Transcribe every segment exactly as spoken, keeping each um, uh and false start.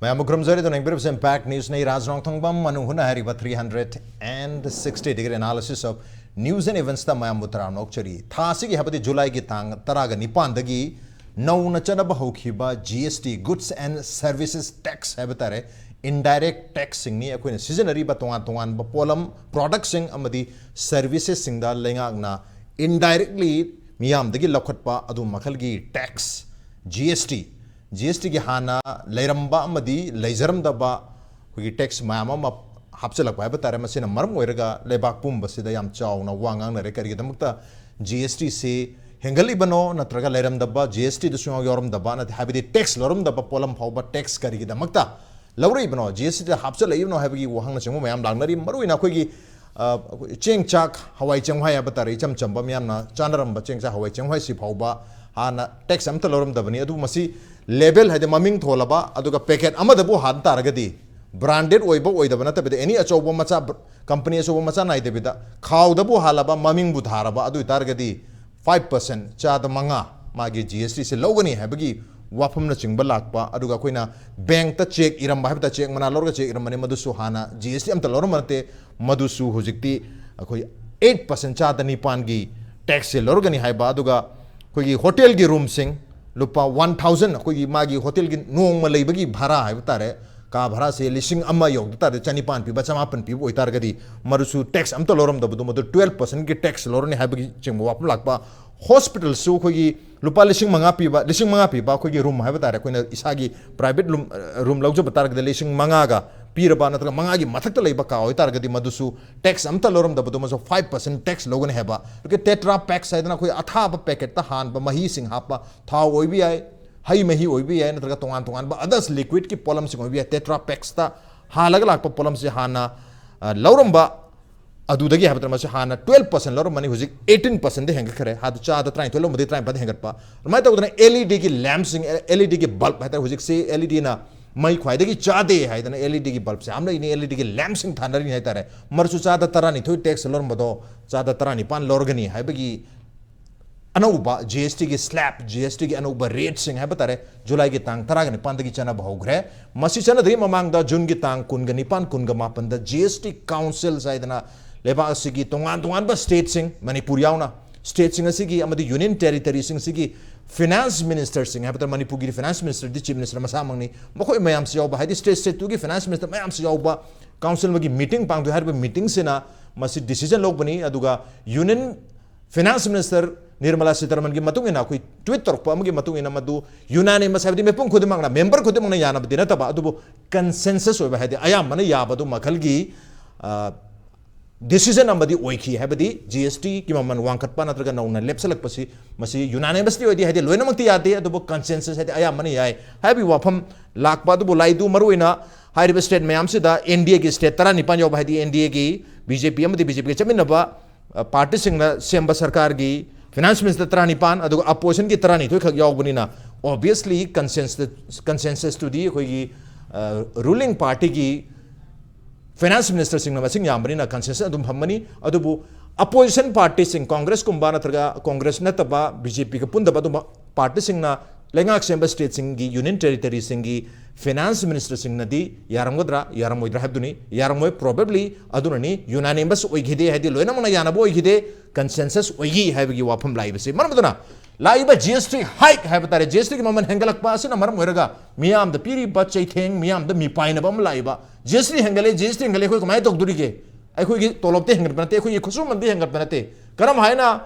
ꯃꯌꯥꯝꯕꯨ ꯈꯨꯔꯨꯝꯖꯔꯤ꯫ ꯑꯗꯨꯅ ꯌꯦꯡꯕꯤꯔꯤꯕꯁꯤ Impact News ꯅꯤ꯫ ꯔꯥꯖ ꯅꯣꯡꯊꯣꯡꯕꯝ ꯃꯅꯨꯡ ꯍꯨꯠꯅ ꯍꯥꯏꯔꯤꯕ three hundred and sixty degree analysis of news and events ꯇ ꯃꯌꯥꯝꯕꯨ ꯇꯔꯥꯝꯅ ꯑꯣꯛꯆꯔꯤ꯫ ꯊꯥ ꯑꯁꯤꯒꯤ ꯍꯥꯏꯕꯗꯤ ꯖꯨꯂꯥꯏꯒꯤ ꯇꯥꯡ ꯇꯔꯥꯒ ꯅꯤꯄꯥꯟꯗꯒꯤ ꯅꯧꯅ ꯆꯠꯅꯕ ꯍꯧꯈꯤꯕ G S T, Goods and Services Tax ꯍꯥꯏꯕ ꯇꯥꯔꯦ, indirect tax ꯁꯤꯡꯅꯤ꯫ ꯑꯩꯈꯣꯏꯅ ꯁꯤꯖꯤꯟꯅꯔꯤꯕ ꯇꯣꯉꯥꯟ ꯇꯣꯉꯥꯟꯕ ꯄꯣꯠꯂꯝ, product ꯁꯤꯡ ꯑꯃꯗꯤ services ꯁꯤꯡꯗ ꯂꯩꯉꯥꯛꯅ indirectly ꯃꯤꯌꯥꯝꯗꯒꯤ ꯂꯧꯈꯠꯄ ꯑꯗꯨ ꯃꯈꯜꯒꯤ tax, G S T, G S T ꯒꯤ ꯍꯥꯟꯅ ꯂꯩꯔꯝꯕ ꯑꯃꯗꯤ ꯂꯩꯖꯔꯝꯗꯕ ꯑꯩꯈꯣꯏꯒꯤ tax ꯃꯌꯥꯝ ꯑꯃ ꯍꯥꯞꯆꯤꯜꯂꯛꯄ ꯍꯥꯏꯕ ꯇꯥꯔꯦ꯫ ꯃꯁꯤꯅ ꯃꯔꯝ ꯑꯣꯏꯔꯒ ꯂꯩꯕꯥꯛ ꯄꯨꯝꯕꯁꯤꯗ ꯌꯥꯝ ꯆꯥꯎꯅ ꯋꯥ ꯉꯥꯡꯅꯔꯦ꯫ ꯀꯔꯤꯒꯤꯗꯃꯛꯇ G S T ꯁꯤ ꯍꯦꯟꯒꯠꯂꯤꯕꯅꯣ, ꯅꯠꯇ꯭ꯔꯒ ꯂꯩꯔꯝꯗꯕ, G S T ꯗ ꯁꯨꯡꯌꯥꯎ ꯌꯥꯎꯔꯝꯗꯕ, ꯅꯠꯇꯦ, ꯍꯥꯏꯕꯗꯤ tax ꯂꯧꯔꯝꯗꯕ ꯄꯣꯠꯂꯝ ꯐꯥꯎꯕ tax ꯀꯔꯤꯒꯤꯗꯃꯛꯇ ꯂꯧꯔꯛꯏꯕꯅꯣ, G S T ꯗ ꯍꯥꯞꯆꯤꯜꯂꯛꯏꯕꯅꯣ ꯍꯥꯏꯕꯒꯤ ꯋꯥꯍꯪꯅꯆꯤꯡꯕ ꯃꯌꯥꯝ ꯂꯥꯛꯅꯔꯤ꯫ ꯃꯔꯨꯑꯣꯏꯅ ꯑꯩꯈꯣꯏꯒꯤ, ꯑ, ꯑꯩꯈꯣꯏ ꯆꯦꯡ ꯆꯥꯛ, ꯍꯋꯥꯏ ꯆꯦꯡꯋꯥꯏ ꯍꯥꯏꯕ ꯇꯥꯔꯦ, ꯏꯆꯝ ꯆꯝꯕ ꯃꯤꯌꯥꯝꯅ ꯆꯥꯅꯔꯝꯕ ꯆꯦꯡ ꯆꯥꯛ, ꯍꯋꯥꯏ ꯆꯦꯡꯋꯥꯏꯁꯤ ꯐꯥꯎꯕ ꯍꯥꯟꯅ tax ꯑꯝꯇ ꯂꯧꯔꯝꯗꯕꯅꯤ꯫ ꯑꯗꯨꯕꯨ ꯃꯁꯤ label, ꯍꯥꯏꯗꯤ ꯃꯃꯤꯡ ꯊꯣꯜꯂꯕ, ꯑꯗꯨꯒ packet ꯑꯃꯗꯕꯨ ꯍꯥꯟ ꯇꯥꯔꯒꯗꯤ, branded ꯑꯣꯏꯕ ꯑꯣꯏꯗꯕ ꯅꯠꯇꯕꯤꯗ, any ꯑꯆꯧꯕ ꯃꯆꯥ, company ꯑꯆꯧꯕ ꯃꯆꯥ ꯅꯥꯏꯗꯕꯤꯗ, ꯈꯥꯎꯗꯕꯨ ꯍꯥꯜꯂꯕ, ꯃꯃꯤꯡꯕꯨ ꯊꯥꯔꯕ, ꯑꯗꯨ ꯑꯣꯏꯇꯥꯔꯒꯗꯤ five percent, ꯆꯥꯗ ꯃꯉꯥ, ꯃꯥꯒꯤ G S T ꯁꯦ ꯂꯧꯒꯅꯤ ꯍꯥꯏꯕꯒꯤ ꯋꯥꯐꯝꯅꯆꯤꯡꯕ ꯂꯥꯛꯄ꯫ ꯑꯗꯨꯒ ꯑꯩꯈꯣꯏꯅ bank ꯇ cheque ꯏꯔꯝꯕ ꯍꯥꯏꯕ ꯇꯥꯔꯦ, cheque ꯃꯅꯥ ꯂꯧꯔꯒ cheque ꯏꯔꯝꯕꯅꯤ, ꯃꯗꯨꯁꯨ ꯍꯥꯟꯅ G S T ꯑꯝꯇ ꯂꯧꯔꯝꯕ ꯅꯠꯇꯦ꯫ ꯃꯗꯨꯁꯨ ꯍꯧꯖꯤꯛꯇꯤ ꯑꯩꯈꯣꯏ eight percent, ꯆꯥꯗ ꯅꯤꯄꯥꯟꯒꯤ tax ꯁꯦ ꯂꯧꯔꯒꯅꯤ ꯍꯥꯏꯕ꯫ ꯑꯗꯨꯒ ꯑꯩꯈꯣꯏꯒꯤ hotel ꯒꯤ room ꯁꯤꯡ ꯂꯨꯄꯥ one thousand, ꯑꯩꯈꯣꯏꯒꯤ ꯃꯥꯒꯤ hotel ꯒꯤ ꯅꯣꯡꯃ ꯂꯩꯕꯒꯤ ꯚꯔꯥ ꯍꯥꯏꯕ ꯇꯥꯔꯦ, ꯀꯥ ꯚꯔꯥꯁꯦ ꯂꯤꯁꯤꯡ ꯑꯃ ꯌꯧꯗ ꯇꯥꯔꯗꯤ, ꯆꯅꯤꯄꯥꯟ ꯄꯤꯕ, ꯆꯃꯥꯄꯟ ꯄꯤꯕ ꯑꯣꯏꯇꯥꯔꯒꯗꯤ, ꯃꯗꯨꯁꯨ tax ꯑꯝꯇ ꯂꯧꯔꯝꯗꯕꯗꯣ, ꯃꯗꯨ twelve percent ꯒꯤ tax ꯂꯧꯔꯅꯤ ꯍꯥꯏꯕꯒꯤ ꯆꯤꯡꯕ ꯋꯥꯐꯝ ꯂꯥꯛꯄ꯫ Hospital ꯁꯨ ꯑꯩꯈꯣꯏꯒꯤ ꯂꯨꯄꯥ ꯂꯤꯁꯤꯡ ꯃꯉꯥ ꯄꯤꯕ, ꯂꯤꯁꯤꯡ ꯃꯉꯥ ꯄꯤꯕ ꯑꯩꯈꯣꯏꯒꯤ room ꯍꯥꯏꯕ ꯇꯥꯔꯦ, ꯑꯩꯈꯣꯏꯅ ꯏꯁꯥꯒꯤ private room, ꯑ, room ꯂꯧꯖꯕ ꯇꯥꯔꯒꯗꯤ, ꯂꯤꯁꯤꯡ ꯃꯉꯥꯒ ꯄꯤꯔꯕ ꯅꯠꯇ꯭ꯔꯒ ꯃꯉꯥꯒꯤ ꯃꯊꯛꯇ ꯂꯩꯕ ꯀꯥ ꯑꯣꯏꯇꯥꯔꯒꯗꯤ, ꯃꯗꯨꯁꯨ tax ꯑꯝꯇ ꯂꯧꯔꯝꯗꯕꯗꯣ, ꯃꯁꯨ five percent tax ꯂꯧꯒꯅꯤ ꯍꯥꯏꯕ꯫ ꯑꯗꯨꯒ Tetra Paks ꯍꯥꯏꯗꯅ ꯑꯩꯈꯣꯏ ꯑꯊꯥꯕ packet ꯇ ꯍꯥꯟꯕ ꯃꯍꯤꯁꯤꯡ ꯍꯥꯞꯄ, ꯊꯥꯎ ꯑꯣꯏꯕ ꯌꯥꯏ, ꯍꯩ ꯃꯍꯤ ꯑꯣꯏꯕ ꯌꯥꯏ, ꯅꯠꯇ꯭ꯔꯒ ꯇꯣꯉꯥꯟ ꯇꯣꯉꯥꯟꯕ others liquid ꯀꯤ ꯄꯣꯠꯂꯝꯁꯤꯡ ꯑꯣꯏꯕ ꯌꯥꯏ, Tetra Paks ꯇ ꯍꯥꯜꯂꯒ ꯂꯥꯛꯄ ꯄꯣꯠꯂꯝꯁꯤ ꯍꯥꯟꯅ, ꯑ, ꯂꯧꯔꯝꯕ, ꯑꯗꯨꯗꯒꯤ ꯍꯥꯏꯕ ꯇꯥꯔꯦ, ꯃꯁꯤ ꯍꯥꯟꯅ twelve percent ꯂꯧꯔꯝꯕꯅꯤ, ꯍꯧꯖꯤꯛ eighteen percent ꯗ ꯍꯦꯟꯒꯠꯈ꯭ꯔꯦ꯫ ꯍꯥꯟꯅ ꯆꯥꯗ ꯇꯔꯥꯅꯤꯊꯣꯏ ꯂꯧꯔꯝꯕꯗꯒꯤ ꯇꯔꯥꯅꯤꯄꯥꯟꯗ ꯍꯦꯟꯒꯠꯄ꯫ ꯑꯗꯨꯃꯥꯏꯅ ꯇꯧꯗꯅ L E D ꯒꯤ lamp ꯁꯤꯡ, L E D ꯒꯤ bulb ꯍꯥꯏ ꯇꯥꯔꯦ, ꯍꯧꯖꯤꯛꯁꯤ L E D ꯅ ꯃꯩ ꯈ꯭ꯋꯥꯏꯗꯒꯤ ꯆꯥꯗꯦ ꯍꯥꯏꯗꯅ L E D ꯒꯤ bulb ꯁꯦ ꯌꯥꯝ ꯂꯩꯅꯤ, L E D ꯒꯤ lamp ꯁꯤꯡ ꯊꯥꯅꯔꯤꯅꯤ ꯍꯥꯏ ꯇꯥꯔꯦ꯫ ꯃꯔꯨꯁꯨ ꯆꯥꯗ ꯇꯔꯥꯅꯤꯊꯣꯏ tax ꯂꯧꯔꯝꯕꯗꯣ ꯆꯥꯗ ꯇꯔꯥꯅꯤꯄꯥꯟ ꯂꯧꯔꯒꯅꯤ ꯍꯥꯏꯕꯒꯤ ꯑꯅꯧꯕ ꯖꯤ ꯑꯦꯁ ꯇꯤꯒꯤ ꯁ꯭ꯂꯦꯕ, ꯖꯤ ꯑꯦꯁ ꯇꯤꯒꯤ ꯑꯅꯧꯕ ꯔꯦꯠꯁꯤꯡ ꯍꯥꯏꯕ ꯇꯥꯔꯦ, ꯖꯨꯂꯥꯏꯒꯤ ꯇꯥꯡ ꯇꯔꯥꯒ ꯅꯤꯄꯥꯟꯗꯒꯤ ꯆꯠꯅꯕ ꯍꯧꯈ꯭ꯔꯦ꯫ ꯃꯁꯤ ꯆꯠꯅꯗ꯭ꯔꯤ ꯃꯃꯥꯡꯗ ꯖꯨꯟꯒꯤ ꯇꯥꯡ ꯀꯨꯟꯒ ꯅꯤꯄꯥꯟ, ꯀꯨꯟꯒ ꯃꯥꯄꯟꯗ ꯖꯤ ꯑꯦꯁ ꯇꯤ ꯀꯥꯎꯟꯁꯤꯜ ꯍꯥꯏꯗꯅ ꯂꯩꯕꯥꯛ ꯑꯁꯤꯒꯤ ꯇꯣꯉꯥꯟ ꯇꯣꯉꯥꯟꯕ ꯁ꯭ꯇꯦꯠꯁꯤꯡ, ꯃꯅꯤꯄꯨꯔ ꯌꯥꯎꯅ, ꯁ꯭ꯇꯦꯠꯁꯤꯡ ꯑꯁꯤꯒꯤ ꯑꯃꯗꯤ ꯌꯨꯅꯤꯌꯟ ꯇꯦꯔꯤꯇꯔꯤꯁꯤꯡ ꯑꯁꯤꯒꯤ ꯐꯤꯅꯥꯟꯁ ꯃꯤꯅꯤꯁꯇꯔꯁꯤꯡ ꯍꯥꯏꯕ ꯇꯥꯔꯦ, ꯃꯅꯤꯄꯨꯔꯒꯤ ꯐꯤꯅꯥꯟꯁ ꯃꯤꯅꯤꯁꯇꯔꯗꯤ ꯆꯤꯐ ꯃꯤꯅꯤꯁꯇꯔ ꯃꯁꯥꯃꯛꯅꯤ, ꯃꯈꯣꯏ ꯃꯌꯥꯝꯁꯤ ꯌꯥꯎꯕ, ꯍꯥꯏꯗꯤ ꯁ꯭ꯇꯦꯠ ꯁ꯭ꯇꯦꯠꯇꯨꯒꯤ ꯐꯤꯅꯥꯟꯁ ꯃꯤꯅꯤꯁꯇꯔ ꯃꯌꯥꯝꯁꯤ ꯌꯥꯎꯕ ꯀꯥꯎꯟꯁꯤꯜ ꯑꯃꯒꯤ ꯃꯤꯇꯤꯡ ꯄꯥꯡꯊꯣꯛꯏ꯫ ꯍꯥꯏꯔꯤꯕ ꯃꯤꯇꯤꯡꯁꯤꯅ ꯃꯁꯤ ꯗꯤꯁꯤꯖꯟ ꯂꯧꯕꯅꯤ꯫ ꯑꯗꯨꯒ ꯌꯨꯅꯤꯌꯟ ꯐꯤꯅꯥꯟꯁ ꯃꯤꯅꯤꯁꯇꯔ ꯅꯤꯔꯃꯂꯥ ꯁꯤꯇꯥꯔꯃꯟꯒꯤ ꯃꯇꯨꯡ ꯏꯟꯅ, ꯑꯩꯈꯣꯏ ꯇ꯭ꯋꯤꯠ ꯇꯧꯔꯛꯄ ꯑꯃꯒꯤ ꯃꯇꯨꯡ ꯏꯟꯅ, ꯃꯗꯨ ꯌꯨꯅꯥꯅꯤꯃꯁ ꯍꯥꯏꯕꯗꯤ ꯃꯤꯄꯨꯝ ꯈꯨꯗꯤꯡꯃꯛꯅ, ꯃꯦꯝꯕꯔ ꯈꯨꯗꯤꯡꯃꯛꯅ ꯌꯥꯅꯕꯗꯤ ꯅꯠꯇꯕ, ꯑꯗꯨꯕꯨ ꯀꯟꯁꯦꯟꯁꯁ ꯑꯣꯏꯕ, ꯍꯥꯏꯗꯤ ꯑꯌꯥꯝꯕꯅ ꯌꯥꯕꯗꯨ ꯃꯈꯜꯒꯤ, ꯑ, ꯗꯤꯁꯤꯖꯟ ꯑꯃꯗꯤ ꯑꯣꯏꯈꯤ꯫ ꯍꯥꯏꯕꯗꯤ ꯖꯤ ꯑꯦꯁ ꯇꯤꯒꯤ ꯃꯃꯜ ꯋꯥꯡꯈꯠꯄ ꯅꯠꯇ꯭ꯔꯒ ꯅꯧꯅ ꯂꯦꯞꯁꯤꯜꯂꯛꯄꯁꯤ, ꯃꯁꯤ ꯌꯨꯅꯥꯅꯤꯃꯁꯇꯤ ꯑꯣꯏꯗꯦ, ꯍꯥꯏꯗꯤ ꯂꯣꯏꯅꯃꯛꯇꯤ ꯌꯥꯗꯦ, ꯑꯗꯨꯕꯨ ꯀꯟꯁꯦꯟꯁꯁ ꯍꯥꯏꯗꯤ ꯑꯌꯥꯝꯕꯅ ꯌꯥꯏ ꯍꯥꯏꯕꯒꯤ ꯋꯥꯐꯝ ꯂꯥꯛꯄ ꯑꯗꯨꯕꯨ ꯂꯥꯛꯏꯗꯨ, ꯃꯔꯨꯑꯣꯏꯅ ꯍꯥꯏꯔꯤꯕ ꯁ꯭ꯇꯦꯠ ꯃꯌꯥꯝꯁꯤꯗ ꯑꯦꯟ ꯗꯤ ꯑꯦꯒꯤ ꯁ꯭ꯇꯦꯠ ꯇꯔꯥꯅꯤꯄꯥꯟ ꯌꯥꯎꯕ, ꯍꯥꯏꯗꯤ ꯑꯦꯟ ꯗꯤ ꯑꯦꯒꯤ ꯕꯤ ꯖꯦ ꯄꯤ ꯑꯃꯗꯤ ꯕꯤ ꯖꯦ ꯄꯤꯒ ꯆꯠꯃꯤꯟꯅꯕ, ꯑ, ꯄꯥꯔꯇꯤꯁꯤꯡꯅ ꯁꯦꯝꯕ ꯁꯔꯀꯥꯔꯒꯤ ꯐꯤꯅꯥꯟꯁ ꯃꯤꯅꯤꯁꯇꯔ ꯇꯔꯥꯅꯤꯄꯥꯟ, ꯑꯗꯨꯒ ꯑꯄꯣꯖꯤꯁꯟꯒꯤ ꯇꯔꯥꯅꯤꯊꯣꯏ ꯈꯛ ꯌꯥꯎꯕꯅꯤꯅ, ꯑꯣꯕꯤꯌꯁꯂꯤ ꯀꯟꯁꯦꯟꯁꯁꯇꯨꯗꯤ ꯑꯩꯈꯣꯏꯒꯤ, ꯑ, ꯔꯨꯂꯤꯡ ꯄꯥꯔꯇꯤꯒꯤ ꯐꯤꯅꯥꯟꯁ ꯃꯤꯅꯤꯁꯇꯔꯁꯤꯡꯅ ꯃꯁꯤꯡ ꯌꯥꯝꯕꯅꯤꯅ ꯀꯟꯁꯦꯟꯁꯁ ꯑꯗꯨꯝ ꯐꯪꯒꯅꯤ꯫ ꯑꯗꯨꯕꯨ ꯑꯄꯣꯖꯤꯁꯟ ꯄꯥꯔꯇꯤꯁꯤꯡ, ꯀꯣꯡꯒ꯭ꯔꯦꯁꯀꯨꯝꯕ ꯅꯠꯇ꯭ꯔꯒ ꯀꯣꯡꯒ꯭ꯔꯦꯁ ꯅꯠꯇꯕ ꯕꯤ ꯖꯦ ꯄꯤꯒ ꯄꯨꯟꯗꯕ ꯑꯗꯨꯝꯕ ꯄꯥꯔꯇꯤꯁꯤꯡꯅ ꯂꯩꯉꯥꯛ ꯁꯦꯝꯕ ꯁ꯭ꯇꯦꯠꯁꯤꯡꯒꯤ ꯌꯨꯅꯤꯌꯟ ꯇꯦꯔꯤꯇꯔꯤꯁꯤꯡꯒꯤ ꯐꯤꯅꯥꯟꯁ ꯃꯤꯅꯤꯁꯇꯔꯁꯤꯡꯅꯗꯤ ꯌꯥꯔꯝꯒꯗ꯭ꯔꯥ, ꯌꯥꯔꯝꯃꯣꯏꯗ꯭ꯔꯥ ꯍꯥꯏꯕꯗꯨꯅꯤ꯫ ꯌꯥꯔꯝꯃꯣꯏ, ꯄ꯭ꯔꯣꯕꯦꯕꯂꯤ ꯑꯗꯨꯅꯅꯤ ꯌꯨꯅꯥꯅꯤꯃꯁ ꯑꯣꯏꯈꯤꯗꯦ, ꯍꯥꯏꯗꯤ ꯂꯣꯏꯅꯃꯛꯅ ꯌꯥꯅꯕ ꯑꯣꯏꯈꯤꯗꯦ, ꯀꯟꯁꯦꯟꯁꯁ ꯑꯣꯏꯈꯤ ꯍꯥꯏꯕꯒꯤ ꯋꯥꯐꯝ ꯂꯥꯛꯏꯕꯁꯤ꯫ ꯃꯔꯝ ꯑꯗꯨꯅ ꯂꯥꯛꯏꯕ ꯖꯤ ꯑꯦꯁ ꯇꯤ ꯍꯥꯏꯛ ꯍꯥꯏꯕ ꯇꯥꯔꯦ, ꯖꯤ ꯑꯦꯁ ꯇꯤꯒꯤ ꯃꯃꯜ ꯍꯦꯟꯒꯠꯂꯛꯄ ꯑꯁꯤꯅ ꯃꯔꯝ ꯑꯣꯏꯔꯒ ꯃꯤꯌꯥꯝꯗ ꯄꯤꯔꯤꯕ ꯆꯩꯊꯦꯡ, ꯃꯤꯌꯥꯝꯗ ꯃꯤꯄꯥꯏꯅꯕ ꯑꯃ ꯂꯥꯛꯏꯕ꯫ ꯖꯤ ꯑꯦꯁ ꯇꯤ ꯍꯦꯟꯒꯠꯂꯦ, ꯖꯤ ꯑꯦꯁ ꯇꯤ ꯍꯦꯟꯒꯠꯂꯦ, ꯑꯩꯈꯣꯏ ꯀꯃꯥꯏꯅ ꯇꯧꯗꯣꯔꯤꯒꯦ? ꯑꯩꯈꯣꯏꯒꯤ ꯇꯣꯂꯣꯞꯇꯤ ꯍꯦꯟꯒꯠꯄ ꯅꯠꯇꯦ, ꯑꯩꯈꯣꯏꯒꯤ ꯈꯨꯠꯁꯨꯃꯟꯗꯤ ꯍꯦꯟꯒꯠꯄ ꯅꯠꯇꯦ꯫ ꯀꯔꯝ ꯍꯥꯏꯅ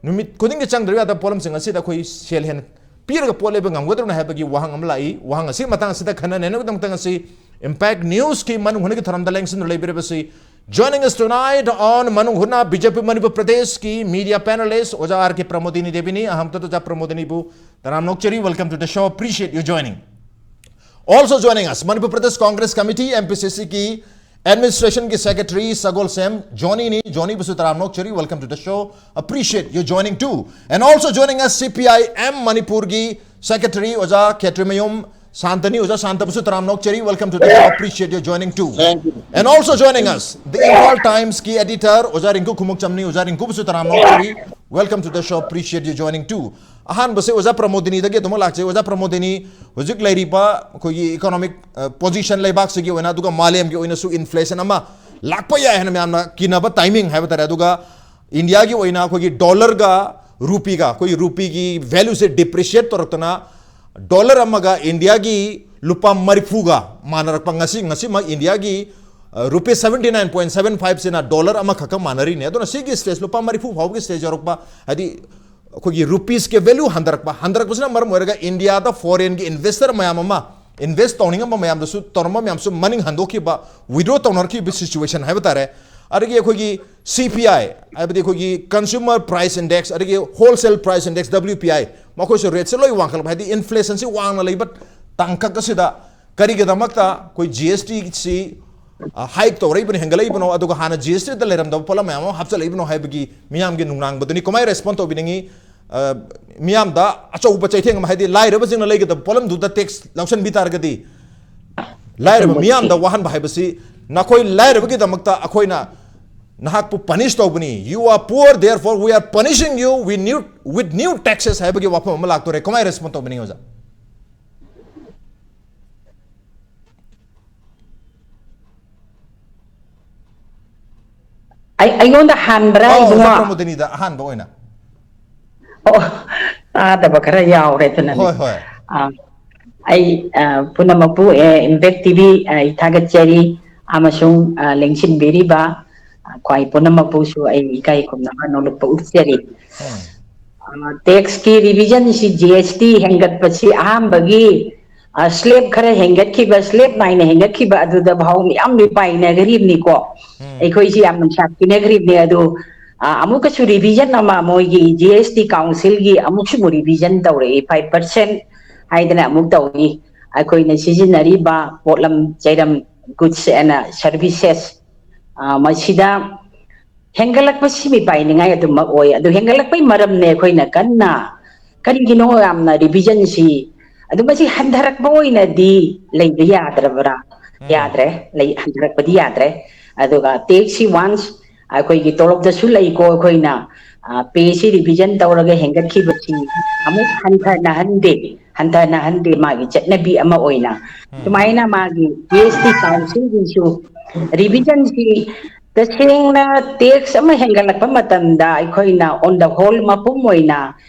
ꯅꯨꯃꯤꯠ ꯈꯨꯗꯤꯡꯒꯤ ꯆꯪꯗ꯭ꯔꯕ ꯌꯥꯗꯕ ꯄꯣꯠꯂꯝꯁꯤꯡ ꯑꯁꯤꯗ ꯑꯩꯈꯣꯏ ꯁꯦꯜ ꯍꯦꯟꯅ ꯄꯤꯔꯒ ꯄꯣꯠ ꯂꯩꯕ ꯉꯝꯒꯗ꯭ꯔꯣꯅ ꯍꯥꯏꯕꯒꯤ ꯋꯥꯍꯪ ꯑꯃ ꯂꯥꯛꯏ꯫ ꯋꯥꯍꯪ ꯑꯁꯤꯒꯤ ꯃꯇꯥꯡ ꯑꯁꯤꯗ ꯈꯟꯅ ꯅꯩꯅꯕꯒꯤꯗꯃꯛꯇ ꯉꯁꯤ ꯏꯝꯄꯦꯛ ꯅ꯭ꯌꯨꯁꯀꯤ ꯃꯅꯨꯡ ꯍꯨꯠꯅꯒꯤ ꯊꯧꯔꯝꯗ ꯂꯦꯡꯁꯤꯟꯗꯨꯅ ꯂꯩꯕꯤꯔꯤꯕꯁꯤ, joining us tonight on ꯃꯅꯨꯡ ꯍꯨꯠꯅ ꯕꯤ ꯖꯦ ꯄꯤ ꯃꯅꯤꯄꯨꯔ ꯄ꯭ꯔꯗꯦꯁꯀꯤ ꯃꯤꯗꯤꯌꯥ ꯄꯦꯅꯦꯂꯤꯁ ꯑꯣꯖꯥ ꯑꯥꯔ ꯀꯦ ꯄ꯭ꯔꯃꯣꯗꯤꯅꯤ ꯗꯦꯕꯤꯅꯤ꯫ ꯑꯍꯝꯇꯗ ꯑꯣꯖꯥ ꯄ꯭ꯔꯃꯣꯗꯤꯅꯤꯕꯨ ꯇꯔꯥꯝꯅ ꯑꯣꯛꯆꯔꯤ꯫ Welcome to the show. Appreciate you joining. Also joining us, Manipur Pradesh Congress Committee, M P C C ꯒꯤ administration ꯒꯤ secretary ꯁꯒꯣꯜꯁꯦꯝ ꯖꯣꯅꯤꯅꯤ꯫ ꯖꯣꯅꯤꯕꯨꯁꯨ ꯇꯔꯥꯝꯅ ꯑꯣꯛꯆꯔꯤ꯫ Welcome to the show. Appreciate you joining too. And also joining us, C P I M ꯃꯅꯤꯄꯨꯔꯒꯤ secretary ꯑꯣꯖꯥ ꯈꯦꯇ꯭ꯔꯤꯃꯌꯨꯝ ꯁꯥꯟꯇꯅꯤ꯫ ꯑꯣꯖꯥ ꯁꯥꯟꯇꯕꯨꯁꯨ ꯇꯔꯥꯝꯅ ꯑꯣꯛꯆꯔꯤ꯫ Welcome to the show. Appreciate you joining too. Thank you. And also joining us, the Imphal Times ꯀꯤ editor ꯑꯣꯖꯥ ꯔꯤꯡꯀꯨ ꯈꯨꯃꯨꯛꯆꯝꯅꯤ꯫ ꯑꯣꯖꯥ ꯔꯤꯡꯀꯨꯕꯨꯁꯨ ꯇꯔꯥꯝꯅ ꯑꯣꯛꯆꯔꯤ꯫ Welcome to the show. Appreciate you joining too. ꯑꯍꯥꯟꯕꯁꯦ ꯑꯣꯖꯥ ꯄ꯭ꯔꯃꯣꯗꯤꯅꯤꯗꯒꯤ ꯑꯗꯨꯃꯛ ꯂꯥꯛꯆꯩ꯫ ꯑꯣꯖꯥ ꯄ꯭ꯔꯃꯣꯗꯤꯅꯤ, ꯍꯧꯖꯤꯛ ꯂꯩꯔꯤꯕ ꯑꯩꯈꯣꯏꯒꯤ economic position ꯂꯩꯕꯥꯛꯁꯤꯒꯤ ꯑꯣꯏꯅ, ꯑꯗꯨꯒ ꯃꯥꯂꯦꯝꯒꯤ ꯑꯣꯏꯅꯁꯨ inflation ꯑꯃ ꯂꯥꯛꯄ ꯌꯥꯏ ꯍꯥꯏꯅ ꯃꯌꯥꯝꯅ ꯀꯤꯅꯕ timing ꯍꯥꯏꯕ ꯇꯥꯔꯦ꯫ ꯑꯗꯨꯒ ꯏꯟꯗꯤꯌꯥꯒꯤ ꯑꯣꯏꯅ ꯑꯩꯈꯣꯏꯒꯤ dollarꯒ rupeeꯒ, ꯑꯩꯈꯣꯏꯒꯤ rupeeꯒꯤ valueꯁꯦ depreciate ꯇꯧꯔꯛꯇꯅ, dollar ꯑꯃꯒ ꯏꯟꯗꯤꯌꯥꯒꯤ ꯂꯨꯄꯥ ꯃꯔꯤꯐꯨꯒ ꯃꯥꯟꯅꯔꯛꯄ, ꯉꯁꯤ, ꯉꯁꯤꯃꯛ ꯏꯟꯗꯤꯌꯥꯒꯤ, ꯑ, rupees seventy nine point seven fiveꯁꯤꯅ dollar ꯑꯃꯈꯛꯀ ꯃꯥꯟꯅꯔꯤꯅꯦ꯫ ꯑꯗꯨꯅ ꯁꯤꯒꯤ stage, ꯂꯨꯄꯥ ꯃꯔꯤꯐꯨ ꯐꯥꯎꯕꯒꯤ stage ꯌꯧꯔꯛꯄ, ꯍꯥꯏꯗꯤ ꯑꯩꯈꯣꯏꯒꯤ rupeesꯀꯤ value ꯍꯟꯊꯔꯛꯄ, ꯍꯟꯊꯔꯛꯄꯁꯤꯅ ꯃꯔꯝ ꯑꯣꯏꯔꯒ ꯏꯟꯗꯤꯌꯥꯗ foreignꯒꯤ investor ꯃꯌꯥꯝ ꯑꯃ invest ꯇꯧꯅꯤꯡꯉꯝꯕ ꯃꯌꯥꯝꯗꯁꯨ, ꯇꯧꯔꯝꯕ ꯃꯌꯥꯝꯁꯨ ꯃꯅꯤꯡ ꯍꯟꯗꯣꯛꯈꯤꯕ, withdraw ꯇꯧꯅꯔꯛꯈꯤꯕ situation ꯍꯥꯏꯕ ꯇꯥꯔꯦ꯫ ꯑꯗꯒꯤ ꯑꯩꯈꯣꯏꯒꯤ C P I, ꯍꯥꯏꯕꯗꯤ ꯑꯩꯈꯣꯏꯒꯤ consumer price index, ꯑꯗꯒꯤ wholesale price index, W P I, ꯃꯈꯣꯏꯁꯨ rateꯁꯦ ꯂꯣꯏ ꯋꯥꯡꯈꯠꯂꯛꯄ, ꯍꯥꯏꯗꯤ inflationꯁꯤ ꯋꯥꯡꯅ ꯂꯩꯕ ꯇꯥꯡꯀꯛ ꯑꯁꯤꯗ ꯀꯔꯤꯒꯤꯗꯃꯛꯇ ꯑꯩꯈꯣꯏ G S Tꯁꯤ, ꯑ, hike ꯇꯧꯔꯛꯏꯕꯅꯣ, ꯍꯦꯟꯒꯠꯂꯛꯏꯕꯅꯣ, ꯑꯗꯨꯒ ꯍꯥꯟꯅ G S Tꯗ ꯂꯩꯔꯝꯗꯕ ꯄꯣꯠꯂꯝ ꯃꯌꯥꯝ ꯑꯃ ꯍꯥꯞꯆꯤꯜꯂꯛꯏꯕꯅꯣ ꯍꯥꯏꯕꯒꯤ ꯃꯤꯌꯥꯝꯒꯤ ꯅꯨꯡꯅꯥꯡꯕꯗꯨꯅꯤ꯫ ꯀꯃꯥꯏꯅ respond ꯇꯧꯕꯤꯅꯤꯡꯉꯤ? ꯑ, ꯃꯤꯌꯥꯝꯗ ꯑꯆꯧꯕ ꯆꯩꯊꯦꯡ ꯑꯃ, ꯍꯥꯏꯗꯤ ꯂꯥꯏꯔꯕꯁꯤꯡꯅ ꯂꯩꯒꯗꯕ ꯄꯣꯠꯂꯝꯗꯨꯗ tax ꯂꯧꯁꯤꯟꯕꯤ ꯇꯥꯔꯒꯗꯤ, ꯂꯥꯏꯔꯕ ꯑꯆꯨꯝꯕ ꯃꯤꯌꯥꯝꯗ ꯊꯤ- ꯋꯥꯍꯟꯕ ꯍꯥꯏꯕꯁꯤ, ꯅꯈꯣꯏ ꯂꯥꯏꯔꯕꯒꯤꯗꯃꯛꯇ ꯑꯩꯈꯣꯏꯅ ꯅꯍꯥꯛꯄꯨ punish ꯇꯧꯕꯅꯤ, "You are poor, therefore we are punishing you with new, with new taxes" ꯍꯥꯏꯕꯒꯤ ꯋꯥꯐꯝ ꯑꯃ ꯂꯥꯛꯇꯣꯔꯦ꯫ ꯀꯃꯥꯏꯅ respond ꯇꯧꯕꯤꯅꯤꯡꯉꯤ, ꯑꯣꯖꯥ? ꯑꯩ, ꯑꯩꯉꯣꯟꯗ ꯍꯥꯟꯕ꯭ꯔꯥ, ꯑꯣ, ꯏꯕꯨꯡꯉꯣ? ꯑꯣꯖꯥ ꯄ꯭ꯔꯃꯣꯗꯤꯅꯤꯗ ꯑꯍꯥꯟꯕ ꯑꯣꯏꯅ꯫ ꯑꯣ, ꯇꯥꯗꯕ ꯈꯔ ꯌꯥꯎꯔꯦ, ꯑꯗꯨꯅꯅꯦ꯫ ꯍꯣꯏ, ꯍꯣꯏ꯫ ꯑꯥ, ꯑꯩ, ꯑꯥ, ꯄꯨꯝꯅꯃꯛꯄꯨ, ꯑꯦ, Impact T V, ꯑꯥ, ꯑꯩ ꯊꯥꯒꯠꯆꯔꯤ, ꯑꯃꯁꯨꯡ, ꯑꯥ, ꯂꯦꯡꯁꯤꯟꯕꯤꯔꯤꯕ, ꯑꯥ, ꯈ꯭ꯋꯥꯏ ꯄꯨꯝꯅꯃꯛꯄꯨꯁꯨ ꯑꯩ ꯏꯀꯥꯏ ꯈꯨꯝꯅꯕ ꯅꯣꯂꯨꯛꯄ ꯎꯠꯆꯔꯤ꯫ ꯎꯝ꯫ ꯑꯥ, taxꯀꯤ revisionꯁꯤ, G S T ꯍꯦꯟꯒꯠꯄꯁꯤ ꯑꯍꯥꯟꯕꯒꯤ, ꯑꯥ, slab ꯈꯔ ꯍꯦꯟꯒꯠꯈꯤꯕ, slab ꯅꯥꯏꯅ ꯍꯦꯟꯒꯠꯈꯤꯕ ꯑꯗꯨꯗ ꯐꯥꯎ ꯃꯌꯥꯝ ꯃꯤꯄꯥꯏꯅꯈ꯭ꯔꯤꯕꯅꯤꯀꯣ꯫ ꯎꯝ꯫ ꯑꯩꯈꯣꯏꯁꯤ ꯌꯥꯝ ꯅꯨꯡꯁꯥ ꯄꯤꯅꯈ꯭ꯔꯤꯕꯅꯦ꯫ ꯑꯗꯨ, ꯑꯥ, ꯑꯃꯨꯛꯀꯁꯨ revision ꯑꯃ ꯃꯣꯏꯒꯤ G S T councilꯒꯤ ꯑꯃꯨꯛꯁꯨ revision ꯇꯧꯔꯛꯏ, five percent ꯍꯥꯏꯗꯅ ꯑꯃꯨꯛ ꯇꯧꯏ꯫ ꯑꯩꯈꯣꯏꯅ ꯁꯤꯖꯤꯟꯅꯔꯤꯕ ꯄꯣꯠꯂꯝ ꯆꯩꯔꯝ, goods and services, ꯑꯥ, ꯃꯁꯤꯗ ꯍꯦꯟꯒꯠꯂꯛꯄꯁꯤ ꯃꯤꯄꯥꯏꯅꯤꯡꯉꯥꯏ ꯑꯗꯨꯃꯛ ꯑꯣꯏ꯫ ꯑꯗꯨ ꯍꯦꯟꯒꯠꯂꯛꯄꯒꯤ ꯃꯔꯝꯅꯦ ꯑꯩꯈꯣꯏꯅ ꯀꯟꯅ, ꯀꯔꯤꯒꯤꯅꯣ ꯌꯥꯝꯅ revisionꯁꯤ, ꯑꯗꯨ ꯃꯁꯤ ꯍꯟꯊꯔꯛꯄ ꯑꯣꯏꯅꯗꯤ ꯂꯩꯕ ꯌꯥꯗ꯭ꯔꯕ꯭ꯔꯥ? ꯎꯝ꯫ ꯌꯥꯗ꯭ꯔꯦ, ꯂꯩ, ꯍꯟꯊꯔꯛꯄꯗꯤ ꯌꯥꯗ꯭ꯔꯦ꯫ ꯑꯗꯨꯒ taxꯁꯤ once ꯑꯩꯈꯣꯏꯒꯤ ꯇꯣꯂꯣꯞꯇꯁꯨ ꯂꯩꯀꯣ, ꯑꯩꯈꯣꯏꯅ, ꯄꯦꯁꯤ ꯔꯤꯚꯤꯖꯟ ꯇꯧꯔꯒ ꯍꯦꯟꯒꯠꯈꯤꯕꯁꯤ ꯑꯃꯨꯛ ꯍꯟꯊꯅꯍꯟꯗꯦ, ꯍꯟꯊꯅꯍꯟꯗꯦ ꯃꯥꯒꯤ ꯆꯠꯅꯕꯤ ꯑꯃ ꯑꯣꯏꯅ꯫ ꯁꯨꯃꯥꯏꯅ ꯃꯥꯒꯤ ꯖꯤ ꯑꯦꯁ ꯇꯤ ꯀꯥꯎꯟꯁꯤꯜꯒꯤꯁꯨ ꯔꯤꯚꯤꯖꯟꯁꯤ ꯇꯁꯦꯡꯅ ꯇꯦꯛꯁ ꯑꯃ ꯍꯦꯟꯒꯠꯂꯛꯄ ꯃꯇꯝꯗ ꯑꯩꯈꯣꯏꯅ on the whole ꯃꯄꯨꯝ ꯑꯣꯏꯅ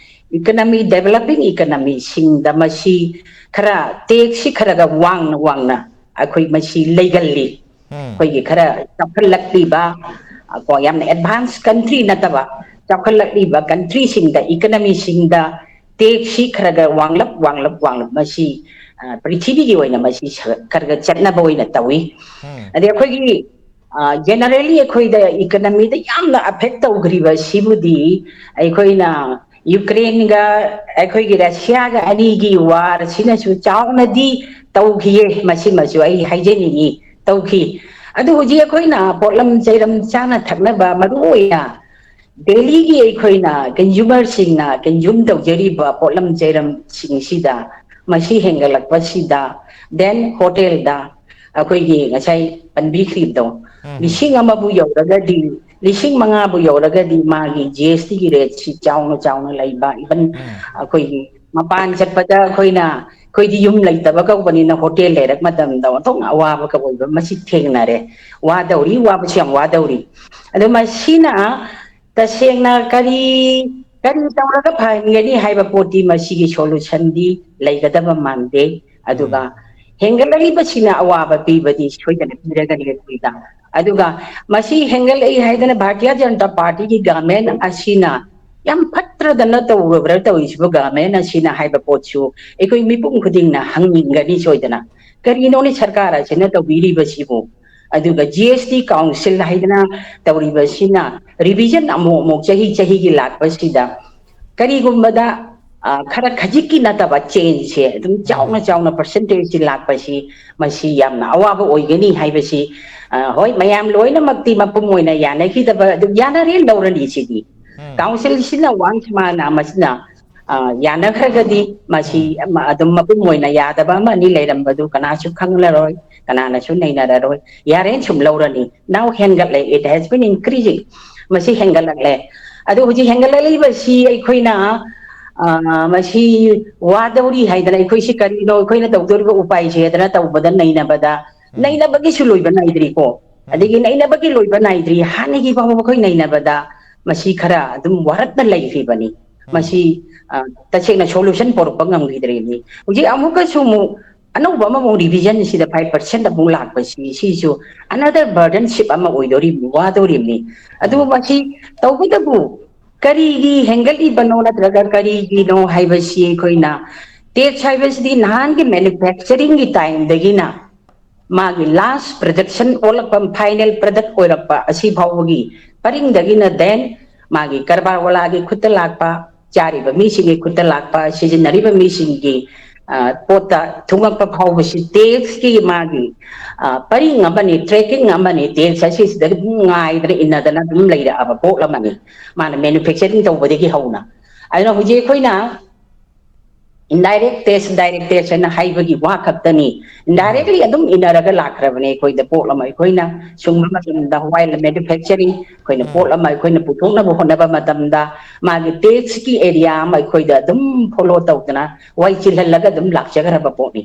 ꯏꯀꯅꯃꯤ, ꯗꯦꯕꯂꯞꯄꯤꯡ ꯏꯀꯅꯃꯤꯁꯤꯡꯗ ꯃꯁꯤ ꯈꯔ ꯇꯦꯛꯁꯁꯤ ꯈꯔꯒ ꯋꯥꯡꯅ ꯋꯥꯡꯅ ꯑꯩꯈꯣꯏ ꯃꯁꯤ ꯂꯩꯒꯜꯂꯤ꯫ ꯑꯩꯈꯣꯏꯒꯤ ꯈꯔ ꯆꯥꯎꯈꯠꯂꯛꯂꯤꯕ, ꯀꯣ, ꯌꯥꯝꯅ ꯑꯦꯗꯚꯥꯟꯁ ꯀꯟꯇ꯭ꯔꯤ ꯅꯠꯇꯕ ꯆꯥꯎꯈꯠꯂꯛꯂꯤꯕ ꯀꯟꯇ꯭ꯔꯤꯁꯤꯡꯗ, ꯏꯀꯅꯃꯤꯁꯤꯡꯗ ꯇꯦꯛꯁꯁꯤ ꯈꯔ ꯈꯔ ꯋꯥꯡꯂꯞ ꯋꯥꯡꯂꯞ ꯋꯥꯡꯂꯞ ꯃꯁꯤ ꯄ꯭ꯔꯤꯊꯤꯕꯤꯒꯤ ꯑꯣꯏꯅ ꯃꯁꯤ ꯈꯔ ꯈꯔ ꯆꯠꯅꯕ ꯑꯣꯏꯅ ꯇꯧꯏ꯫ ꯑꯗꯩ ꯑꯩꯈꯣꯏꯒꯤ ꯖꯦꯅꯔꯦꯜꯂꯤ ꯑꯩꯈꯣꯏꯗ ꯏꯀꯅꯃꯤꯗ ꯌꯥꯝꯅ ꯑꯦꯐꯦꯛ ꯇꯧꯈ꯭ꯔꯤꯕ ꯁꯤꯕꯨꯗꯤ ꯑꯩꯈꯣꯏꯅ ꯌꯨꯀ꯭ꯔꯦꯟꯒ ꯑꯩꯈꯣꯏꯒꯤ ꯔꯁꯤꯌꯥꯒ ꯑꯅꯤꯒꯤ ꯋꯥꯔꯁꯤꯅꯁꯨ ꯆꯥꯎꯅꯗꯤ ꯇꯧꯈꯤꯌꯦ꯫ ꯃꯁꯤꯃꯁꯨ ꯑꯩ ꯍꯥꯏꯖꯅꯤꯡꯉꯤ, ꯇꯧꯈꯤ꯫ ꯑꯗꯨ ꯍꯧꯖꯤꯛ ꯑꯩꯈꯣꯏꯅ ꯄꯣꯠꯂꯝ ꯆꯩꯔꯝ ꯆꯥꯅ ꯊꯛꯅꯕ ꯃꯔꯨ ꯑꯣꯏꯅ ꯗꯦꯜꯂꯤꯒꯤ ꯑꯩꯈꯣꯏꯅ ꯀꯟꯖꯨꯃꯔꯁꯤꯡꯅ ꯀꯟꯖꯨꯝ ꯇꯧꯖꯔꯤꯕ ꯄꯣꯠꯂꯝ ꯆꯩꯔꯝꯁꯤꯡꯁꯤꯗ ꯃꯁꯤ ꯍꯦꯟꯒꯠꯂꯛꯄꯁꯤꯗ, ꯗꯦꯟ ꯍꯣꯇꯦꯜꯗ ꯑꯩꯈꯣꯏꯒꯤ ꯉꯁꯥꯏ ꯄꯟꯕꯤꯈ꯭ꯔꯤꯕꯗꯣ, ꯂꯤꯁꯤꯡ ꯑꯃꯕꯨ ꯌꯧꯔꯒꯗꯤ, ꯂꯤꯁꯤꯡ ꯃꯉꯥꯕꯨ ꯌꯧꯔꯒꯗꯤ ꯃꯥꯒꯤ ꯖꯤ ꯑꯦꯁ ꯇꯤꯒꯤ ꯔꯦꯠꯁꯤ ꯆꯥꯎꯅ ꯆꯥꯎꯅ ꯂꯩꯕ, ꯏꯚꯟ ꯑꯩꯈꯣꯏꯒꯤ ꯃꯄꯥꯟ ꯆꯠꯄꯗ ꯑꯩꯈꯣꯏꯅ, ꯑꯩꯈꯣꯏꯗꯤ ꯌꯨꯝ ꯂꯩꯇꯕ ꯀꯧꯕꯅꯤꯅ ꯍꯣꯇꯦꯜ ꯂꯩꯔꯛ ꯃꯇꯝꯗ ꯑꯣꯟꯊꯣꯛꯅ ꯑꯋꯥꯕ ꯀꯧꯕ ꯃꯁꯤ ꯊꯦꯡꯅꯔꯦ꯫ ꯋꯥꯗꯧꯔꯤ, ꯋꯥꯕꯁꯨ ꯌꯥꯝ ꯋꯥꯗꯧꯔꯤ꯫ ꯑꯗꯣ ꯃꯁꯤꯅ ꯇꯁꯦꯡꯅ ꯀꯔꯤ, ꯀꯔꯤ ꯇꯧꯔꯒ ꯐꯍꯟꯒꯅꯤ ꯍꯥꯏꯕ ꯄꯣꯠꯇꯤ ꯃꯁꯤꯒꯤ ꯁꯣꯂꯨꯁꯟꯗꯤ ꯂꯩꯒꯗꯕ ꯃꯥꯟꯗꯦ꯫ ꯑꯗꯨꯒ ꯍꯦꯟꯒꯠꯂꯛꯂꯤꯕꯁꯤꯅ ꯑꯋꯥꯕ ꯄꯤꯕꯗꯤ ꯁꯣꯏꯗꯅ ꯄꯤꯔꯒꯅꯤ ꯑꯩꯈꯣꯏꯗ꯫ ꯑꯗꯨꯒ ꯃꯁꯤ ꯍꯦꯟꯒꯠꯂꯛꯏ ꯍꯥꯏꯗꯅ ꯚꯥꯔꯇꯤꯌ ꯖꯅꯇꯥ ꯄꯥꯔꯇꯤꯒꯤ ꯒꯚꯔꯟꯃꯦꯟ ꯑꯁꯤꯅ ꯌꯥꯝ ꯐꯠꯇ꯭ꯔꯗꯅ ꯇꯧꯔꯕ꯭ꯔꯥ ꯇꯧꯔꯤꯁꯤꯕꯨ ꯒꯚꯔꯟꯃꯦꯟ ꯑꯁꯤꯅ ꯍꯥꯏꯕ ꯄꯣꯠꯁꯨ ꯑꯩꯈꯣꯏ ꯃꯤꯄꯨꯝ ꯈꯨꯗꯤꯡꯅ ꯍꯪꯅꯤꯡꯒꯅꯤ ꯁꯣꯏꯗꯅ꯫ ꯀꯔꯤꯅꯣꯅꯦ ꯁꯔꯀꯥꯔ ꯑꯁꯤꯅ ꯇꯧꯕꯤꯔꯤꯕꯁꯤꯕꯨ? ꯑꯗꯨꯒ ꯖꯤ ꯑꯦꯁ ꯇꯤ ꯀꯥꯎꯟꯁꯤꯜ ꯍꯥꯏꯗꯅ ꯇꯧꯔꯤꯕꯁꯤꯅ ꯔꯤꯚꯤꯖꯟ ꯑꯃꯨꯛ ꯑꯃꯨꯛ ꯆꯍꯤ ꯆꯍꯤꯒꯤ ꯂꯥꯛꯄꯁꯤꯗ ꯀꯔꯤꯒꯨꯝꯕꯗ, ꯑ, ꯈꯔ ꯈꯖꯤꯛꯀꯤ ꯅꯠꯇꯕ ꯆꯦꯟꯖꯁꯦ ꯑꯗꯨꯝ ꯆꯥꯎꯅ ꯆꯥꯎꯅ ꯄꯔꯁꯦꯟꯇꯦꯖꯁꯤ ꯂꯥꯛꯄꯁꯤ ꯃꯁꯤ ꯌꯥꯝꯅ ꯑꯋꯥꯕ ꯑꯣꯏꯒꯅꯤ ꯍꯥꯏꯕꯁꯤ, ꯑ, ꯍꯣꯏ, ꯃꯌꯥꯝ ꯂꯣꯏꯅꯃꯛꯇꯤ ꯃꯄꯨꯝ ꯑꯣꯏꯅ ꯌꯥꯅꯈꯤꯗꯕ, ꯑꯗꯨꯝ ꯌꯥꯅꯔꯦ ꯂꯧꯔꯅꯤ ꯁꯤꯗꯤ꯫ ꯀꯥꯎꯟꯁꯤꯜꯁꯤꯅ ꯋꯥꯟꯁ ꯃꯥꯅ ꯃꯁꯤꯅ, ꯑ, ꯌꯥꯅꯈ꯭ꯔꯒꯗꯤ ꯃꯁꯤ ꯑꯃ ꯑꯗꯨꯝ ꯃꯄꯨꯡ ꯑꯣꯏꯅ ꯌꯥꯗꯕ ꯑꯃ ꯑꯅꯤ ꯂꯩꯔꯝꯕꯗꯨ ꯀꯅꯥꯁꯨ ꯈꯪꯂꯔꯣꯏ, ꯀꯅꯥꯅꯁꯨ ꯅꯩꯅꯔꯔꯣꯏ꯫ ꯌꯥꯔꯦꯅ ꯁꯨꯝ ꯂꯧꯔꯅꯤ꯫ Now ꯍꯦꯟꯒꯠꯂꯦ, it has been increasing꯫ ꯃꯁꯤ ꯍꯦꯟꯒꯠꯂꯛꯂꯦ꯫ ꯑꯗꯨ ꯍꯧꯖꯤꯛ ꯍꯦꯟꯒꯠꯂꯛꯂꯤꯕꯁꯤ ꯑꯩꯈꯣꯏꯅ, ꯑ, ꯃꯁꯤ ꯋꯥꯗꯧꯔꯤ ꯍꯥꯏꯗꯅ, ꯑꯩꯈꯣꯏꯁꯤ ꯀꯔꯤꯅꯣ ꯑꯩꯈꯣꯏꯅ ꯇꯧꯗꯧꯔꯤꯕ ꯎꯄꯥꯏꯁꯦ ꯍꯥꯏꯗꯅ ꯇꯧꯕꯗ ꯅꯩꯅꯕꯗ, ꯅꯩꯅꯕꯒꯤꯁꯨ ꯂꯣꯏꯕ ꯅꯥꯏꯗ꯭ꯔꯤꯀꯣ꯫ ꯑꯗꯒꯤ ꯅꯩꯅꯕꯒꯤ ꯂꯣꯏꯕ ꯅꯥꯏꯗ꯭ꯔꯤ, ꯍꯥꯟꯅꯒꯤ ꯐꯥꯎꯕ ꯑꯩꯈꯣꯏ ꯅꯩꯅꯕꯗ ꯃꯁꯤ ꯈꯔ ꯑꯗꯨꯝ ꯋꯥꯔꯛꯅ ꯂꯩꯈꯤꯕꯅꯤ꯫ ꯃꯁꯤ, ꯑ, ꯇꯁꯦꯡꯅ solution ꯄꯨꯔꯛꯄ ꯉꯝꯈꯤꯗ꯭ꯔꯤꯕꯅꯤ꯫ ꯍꯧꯖꯤꯛ ꯑꯃꯨꯛꯀꯁꯨ ꯑꯃꯨꯛ ꯑꯅꯧꯕ ꯑꯃꯃꯨꯛ revision ꯁꯤꯗ five percent ꯑꯃꯨꯛ ꯂꯥꯛꯄꯁꯤ, ꯁꯤꯁꯨ another burden ship ꯑꯃ ꯑꯣꯏꯗꯣꯔꯤꯕꯅꯤ, ꯋꯥꯗꯣꯔꯤꯕꯅꯤ꯫ ꯑꯗꯨꯕꯨ ꯃꯁꯤ ꯇꯧꯕꯇꯕꯨ ꯀꯔꯤꯒꯤ ꯍꯦꯟꯒꯠꯂꯤꯕꯅꯣ ꯅꯠꯇ꯭ꯔꯒ ꯀꯔꯤꯒꯤꯅꯣ ꯍꯥꯏꯕꯁꯤ ꯑꯩꯈꯣꯏꯅ, tax ꯍꯥꯏꯕꯁꯤꯗꯤ ꯅꯍꯥꯟꯒꯤ manufacturing ꯒꯤ time ꯗꯒꯤꯅ ꯃꯥꯒꯤ last production ꯑꯣꯜꯂꯛꯄ, final product ꯑꯣꯏꯔꯛꯄ ꯑꯁꯤ ꯐꯥꯎꯕꯒꯤ ꯄꯔꯤꯡꯗꯒꯤꯅ then ꯃꯥꯒꯤ ꯀꯔꯕꯥꯔ ꯋꯥꯂꯥꯒꯤ ꯈꯨꯠꯇ ꯂꯥꯛꯄ, ꯆꯥꯔꯤꯕ ꯃꯤꯁꯤꯡꯒꯤ ꯈꯨꯠꯇ ꯂꯥꯛꯄ, ꯁꯤꯖꯤꯟꯅꯔꯤꯕ ꯃꯤꯁꯤꯡꯒꯤ, ꯑ, ꯄꯣꯠꯇ ꯊꯨꯡꯉꯛꯄ ꯐꯥꯎꯕꯁꯤ tax ꯀꯤ ꯃꯥꯒꯤ, ꯑ, ꯄꯔꯤꯡ ꯑꯃꯅꯤ, tracking ꯑꯃꯅꯤ꯫ Tax ꯑꯁꯤꯁꯤꯗ ꯑꯗꯨꯝ ꯉꯥꯏꯗꯅ ꯏꯟꯅꯗꯅ ꯑꯗꯨꯝ ꯂꯩꯔꯛꯑꯕ ꯄꯣꯠ ꯑꯃꯅꯤ꯫ ꯃꯥꯅ manufacturing ꯇꯧꯕꯗꯒꯤ ꯍꯧꯅ꯫ ꯑꯗꯨꯅ ꯍꯧꯖꯤꯛ ꯑꯩꯈꯣꯏꯅ indirect tax, direct tax ꯍꯥꯏꯅ ꯍꯥꯏꯕꯒꯤ ꯋꯥ ꯈꯛꯇꯅꯤ꯫ Indirectly ꯑꯗꯨꯝ ꯏꯟꯅꯔꯒ ꯂꯥꯛꯈ꯭ꯔꯕꯅꯦ ꯑꯩꯈꯣꯏꯗ ꯄꯣꯠ ꯑꯃ ꯑꯩꯈꯣꯏꯅ ꯁꯨꯡꯕ ꯃꯇꯝꯗ, while manufacturing, ꯑꯩꯈꯣꯏꯅ ꯄꯣꯠ ꯑꯃ ꯑꯩꯈꯣꯏꯅ ꯄꯨꯊꯣꯛꯅꯕ ꯍꯣꯠꯅꯕ ꯃꯇꯝꯗ ꯃꯥꯒꯤ tax ꯀꯤ area ꯑꯃ ꯑꯩꯈꯣꯏꯗ ꯑꯗꯨꯝ follow ꯇꯧꯗꯅ ꯋꯥꯏ ꯆꯤꯜꯍꯜꯂꯒ ꯑꯗꯨꯝ ꯂꯥꯛꯆꯈ꯭ꯔꯕ ꯄꯣꯠꯅꯤ꯫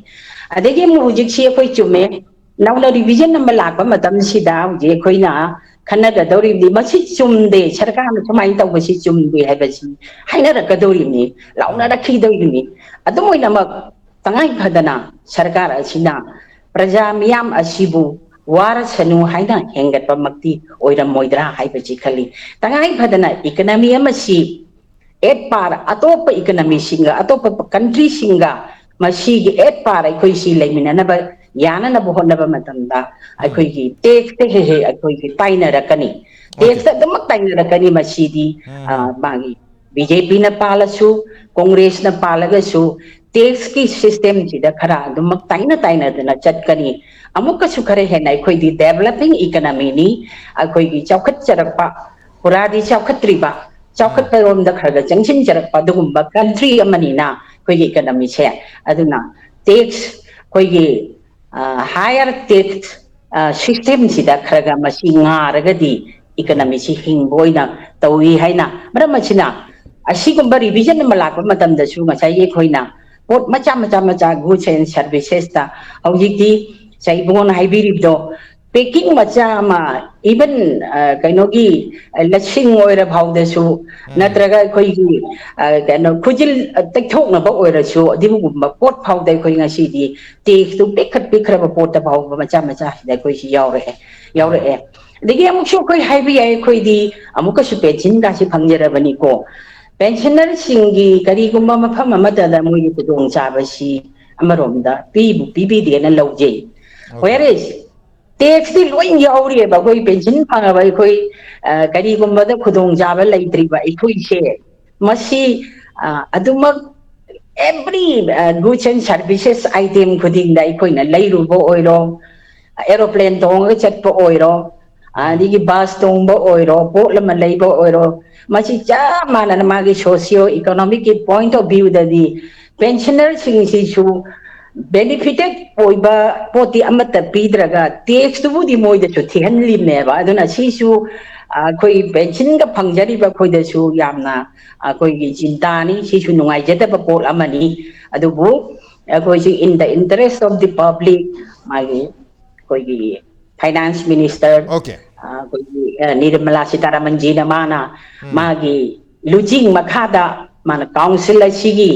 ꯑꯗꯒꯤ ꯑꯃꯨꯛ ꯍꯧꯖꯤꯛꯁꯤ ꯑꯩꯈꯣꯏ ꯆꯨꯝꯃꯦ, ꯅꯧꯅ revision ꯑꯃ ꯂꯥꯛꯄ ꯃꯇꯝꯁꯤꯗ ꯍꯧꯖꯤꯛ ꯑꯩꯈꯣꯏꯅ ꯈꯟꯅꯒꯗꯧꯔꯤꯕꯗꯤ ꯃꯁꯤ ꯆꯨꯝꯗꯦ, ꯁꯔꯀꯥꯔꯅ ꯁꯨꯃꯥꯏꯅ ꯇꯧꯕꯁꯤ ꯆꯨꯝꯗꯦ ꯍꯥꯏꯕꯁꯤ ꯍꯥꯏꯅꯔꯛꯀꯗꯧꯔꯤꯕꯅꯤ, ꯂꯥꯎꯅꯔꯛꯈꯤꯗꯧꯔꯤꯕꯅꯤ꯫ ꯑꯗꯨꯝ ꯑꯣꯏꯅꯃꯛ ꯇꯉꯥꯏ ꯐꯗꯅ ꯁꯔꯀꯥꯔ ꯑꯁꯤꯅ ꯄ꯭ꯔꯖꯥ ꯃꯤꯌꯥꯝ ꯑꯁꯤꯕꯨ ꯋꯥꯔꯁꯅꯨ ꯍꯥꯏꯅ ꯍꯦꯟꯒꯠꯄꯃꯛꯇꯤ ꯑꯣꯏꯔꯝꯃꯣꯏꯗ꯭ꯔꯥ ꯍꯥꯏꯕꯁꯤ ꯈꯜꯂꯤ꯫ ꯇꯉꯥꯏ ꯐꯗꯅ economy ꯑꯃꯁꯤ at par ꯑꯇꯣꯞꯄ economy ꯁꯤꯡꯒ, ꯑꯇꯣꯞꯄ country ꯁꯤꯡꯒ ꯃꯁꯤꯒꯤ at par ꯑꯩꯈꯣꯏ ꯁꯤ ꯂꯩꯃꯤꯟꯅꯅꯕ ꯌꯥꯅꯅꯕ ꯍꯣꯠꯅꯕ ꯃꯇꯝꯗ ꯑꯩꯈꯣꯏꯒꯤ tax ꯇ ꯍꯦꯛ ꯍꯦꯛ ꯑꯩꯈꯣꯏꯒꯤ ꯇꯥꯏꯅꯔꯛꯀꯅꯤ꯫ Tax ꯇ ꯑꯗꯨꯃꯛ ꯇꯥꯏꯅꯔꯛꯀꯅꯤ꯫ ꯃꯁꯤꯗꯤ, ꯑ, ꯃꯥꯒꯤ B J P ꯅ ꯄꯥꯜꯂꯁꯨ, Congress ꯅ ꯄꯥꯜꯂꯒꯁꯨ, tax ꯀꯤ system ꯁꯤꯗ ꯈꯔ ꯑꯗꯨꯃꯛ ꯇꯥꯏꯅ ꯇꯥꯏꯅꯗꯅ ꯆꯠꯀꯅꯤ꯫ ꯑꯃꯨꯛꯀꯁꯨ ꯈꯔ ꯍꯦꯟꯅ ꯑꯩꯈꯣꯏꯗꯤ developing economy ꯅꯤ, ꯑꯩꯈꯣꯏꯒꯤ ꯆꯥꯎꯈꯠꯆꯔꯛꯄ, ꯄꯨꯔꯥꯗꯤ ꯆꯥꯎꯈꯠꯇ꯭ꯔꯤꯕ, ꯆꯥꯎꯈꯠꯄꯔꯣꯝꯗ ꯈꯔ ꯈꯔ ꯆꯪꯁꯤꯟꯖꯔꯛꯄ ꯑꯗꯨꯒꯨꯝꯕ country ꯑꯃꯅꯤꯅ ꯑꯩꯈꯣꯏꯒꯤ economy ꯁꯦ꯫ ꯑꯗꯨꯅ tax, ꯑꯩꯈꯣꯏꯒꯤ, ꯑ, higher tax, ꯑ, system ꯁꯤꯗ ꯈꯔ ꯈꯔ ꯃꯁꯤ ꯉꯥꯔꯒꯗꯤ economy ꯁꯤ ꯍꯤꯡꯕ ꯑꯣꯏꯅ ꯇꯧꯏ ꯍꯥꯏꯅ꯫ ꯃꯔꯝ ꯑꯁꯤꯅ ꯑꯁꯤꯒꯨꯝꯕ revision ꯑꯃ ꯂꯥꯛꯄ ꯃꯇꯝꯗꯁꯨ ꯉꯁꯥꯏꯒꯤ ꯑꯩꯈꯣꯏꯅ ꯄꯣꯠ ꯃꯆꯥ ꯃꯆꯥ ꯃꯆꯥ, goods and servicesꯇ ꯍꯧꯖꯤꯛꯇꯤ ꯉꯁꯥꯏ ꯏꯕꯨꯡꯉꯣꯅ ꯍꯥꯏꯕꯤꯔꯤꯕꯗꯣ, packing ꯃꯆꯥ ꯑꯃ, even ꯀꯩꯅꯣꯒꯤ ꯂꯁꯤꯡ ꯑꯣꯏꯔ ꯐꯥꯎꯗꯁꯨ, ꯅꯠꯇ꯭ꯔꯒ ꯑꯩꯈꯣꯏꯒꯤ ꯀꯩꯅꯣ ꯈꯨꯖꯤꯜ ꯇꯩꯊꯣꯛꯅꯕ ꯑꯣꯏꯔꯁꯨ, ꯑꯗꯨꯒꯨꯝꯕ ꯄꯣꯠ ꯐꯥꯎꯗ ꯑꯩꯈꯣꯏ ꯉꯁꯤꯗꯤ taxꯇꯨ ꯄꯤꯛꯈꯠ ꯄꯤꯛꯈ꯭ꯔꯕ ꯄꯣꯠꯇ ꯐꯥꯎꯕ ꯃꯆꯥ ꯃꯆꯥꯁꯤꯗ ꯑꯩꯈꯣꯏꯁꯤ ꯌꯥꯎꯔꯛꯑꯦ ꯌꯥꯎꯔꯛꯑꯦ꯫ ꯑꯗꯒꯤ ꯑꯃꯨꯛꯁꯨ ꯑꯩꯈꯣꯏ ꯍꯥꯏꯕ ꯌꯥꯏ, ꯑꯩꯈꯣꯏꯗꯤ ꯑꯃꯨꯛꯀꯁꯨ pensionꯒꯁꯤ ꯐꯪꯖꯔꯕꯅꯤꯀꯣ꯫ Pensionerꯁꯤꯡꯒꯤ ꯀꯔꯤꯒꯨꯝꯕ ꯃꯐꯝ ꯑꯃꯠꯇꯗ ꯃꯣꯏꯒꯤ ꯈꯨꯗꯣꯡꯆꯥꯕꯁꯤ ꯑꯃꯔꯣꯝꯗ ꯄꯤꯕꯨ ꯄꯤꯕꯤꯗꯦꯅ ꯂꯧꯖꯩ꯫ Whereas taxꯇꯤ ꯂꯣꯏ ꯌꯥꯎꯔꯤꯑꯕ꯫ ꯑꯩꯈꯣꯏ pension ꯐꯪꯉꯕ ꯑꯩꯈꯣꯏ, ꯑ, ꯀꯔꯤꯒꯨꯝꯕꯗ ꯈꯨꯗꯣꯡꯆꯥꯕ ꯂꯩꯇ꯭ꯔꯤꯕ ꯑꯩꯈꯣꯏꯁꯦ, ꯃꯁꯤ, ꯑ, ꯑꯗꯨꯃꯛ every, ꯑ, goods and services item ꯈꯨꯗꯤꯡꯗ ꯑꯩꯈꯣꯏꯅ ꯂꯩꯔꯨꯕ ꯑꯣꯏꯔꯣ, aeroplane ꯇꯣꯡꯉꯒ ꯆꯠꯄ ꯑꯣꯏꯔꯣ, ꯑꯗꯒꯤ bus ꯇꯣꯡꯕ ꯑꯣꯏꯔꯣ, ꯄꯣꯠ ꯑꯃ ꯂꯩꯕ ꯑꯣꯏꯔꯣ, ꯃꯁꯤ ꯆꯞ ꯃꯥꯟꯅꯅ ꯃꯥꯒꯤ socio economicꯀꯤ point of viewꯗꯗꯤ pensionerꯁꯤꯡꯁꯤꯁꯨ benefited ꯑꯣꯏꯕ ꯄꯣꯠꯇꯤ ꯑꯃꯠꯇ ꯄꯤꯗ꯭ꯔꯒ taxꯇꯨꯕꯨꯗꯤ ꯃꯣꯏꯗꯁꯨ ꯊꯤꯍꯜꯂꯤꯕꯅꯦꯕ꯫ ꯑꯗꯨꯅ ꯁꯤꯁꯨ, ꯑ, ꯑꯩꯈꯣꯏ pensionꯒ ꯐꯪꯖꯔꯤꯕ ꯑꯩꯈꯣꯏꯗꯁꯨ ꯌꯥꯝꯅ ꯑꯩꯈꯣꯏꯒꯤ ꯆꯤꯟꯇꯥꯅꯤ꯫ ꯁꯤꯁꯨ ꯅꯨꯡꯉꯥꯏꯖꯗꯕ ꯄꯣꯠ ꯑꯃꯅꯤ꯫ ꯑꯗꯨꯕꯨ ꯑꯩꯈꯣꯏꯁꯤ in the interest of the public, ꯃꯥꯒꯤ ꯑꯩꯈꯣꯏꯒꯤ finance minister, Okay. ꯑ, ꯑꯩꯈꯣꯏꯒꯤ, ꯑ, ꯅꯤꯔꯃꯂꯥ ꯁꯤꯇꯥꯔꯥꯃꯟꯖꯤꯅ ꯃꯥꯅ ꯃꯥꯒꯤ ꯂꯨꯆꯤꯡ ꯃꯈꯥꯗ ꯃꯥꯅ council ꯑꯁꯤꯒꯤ,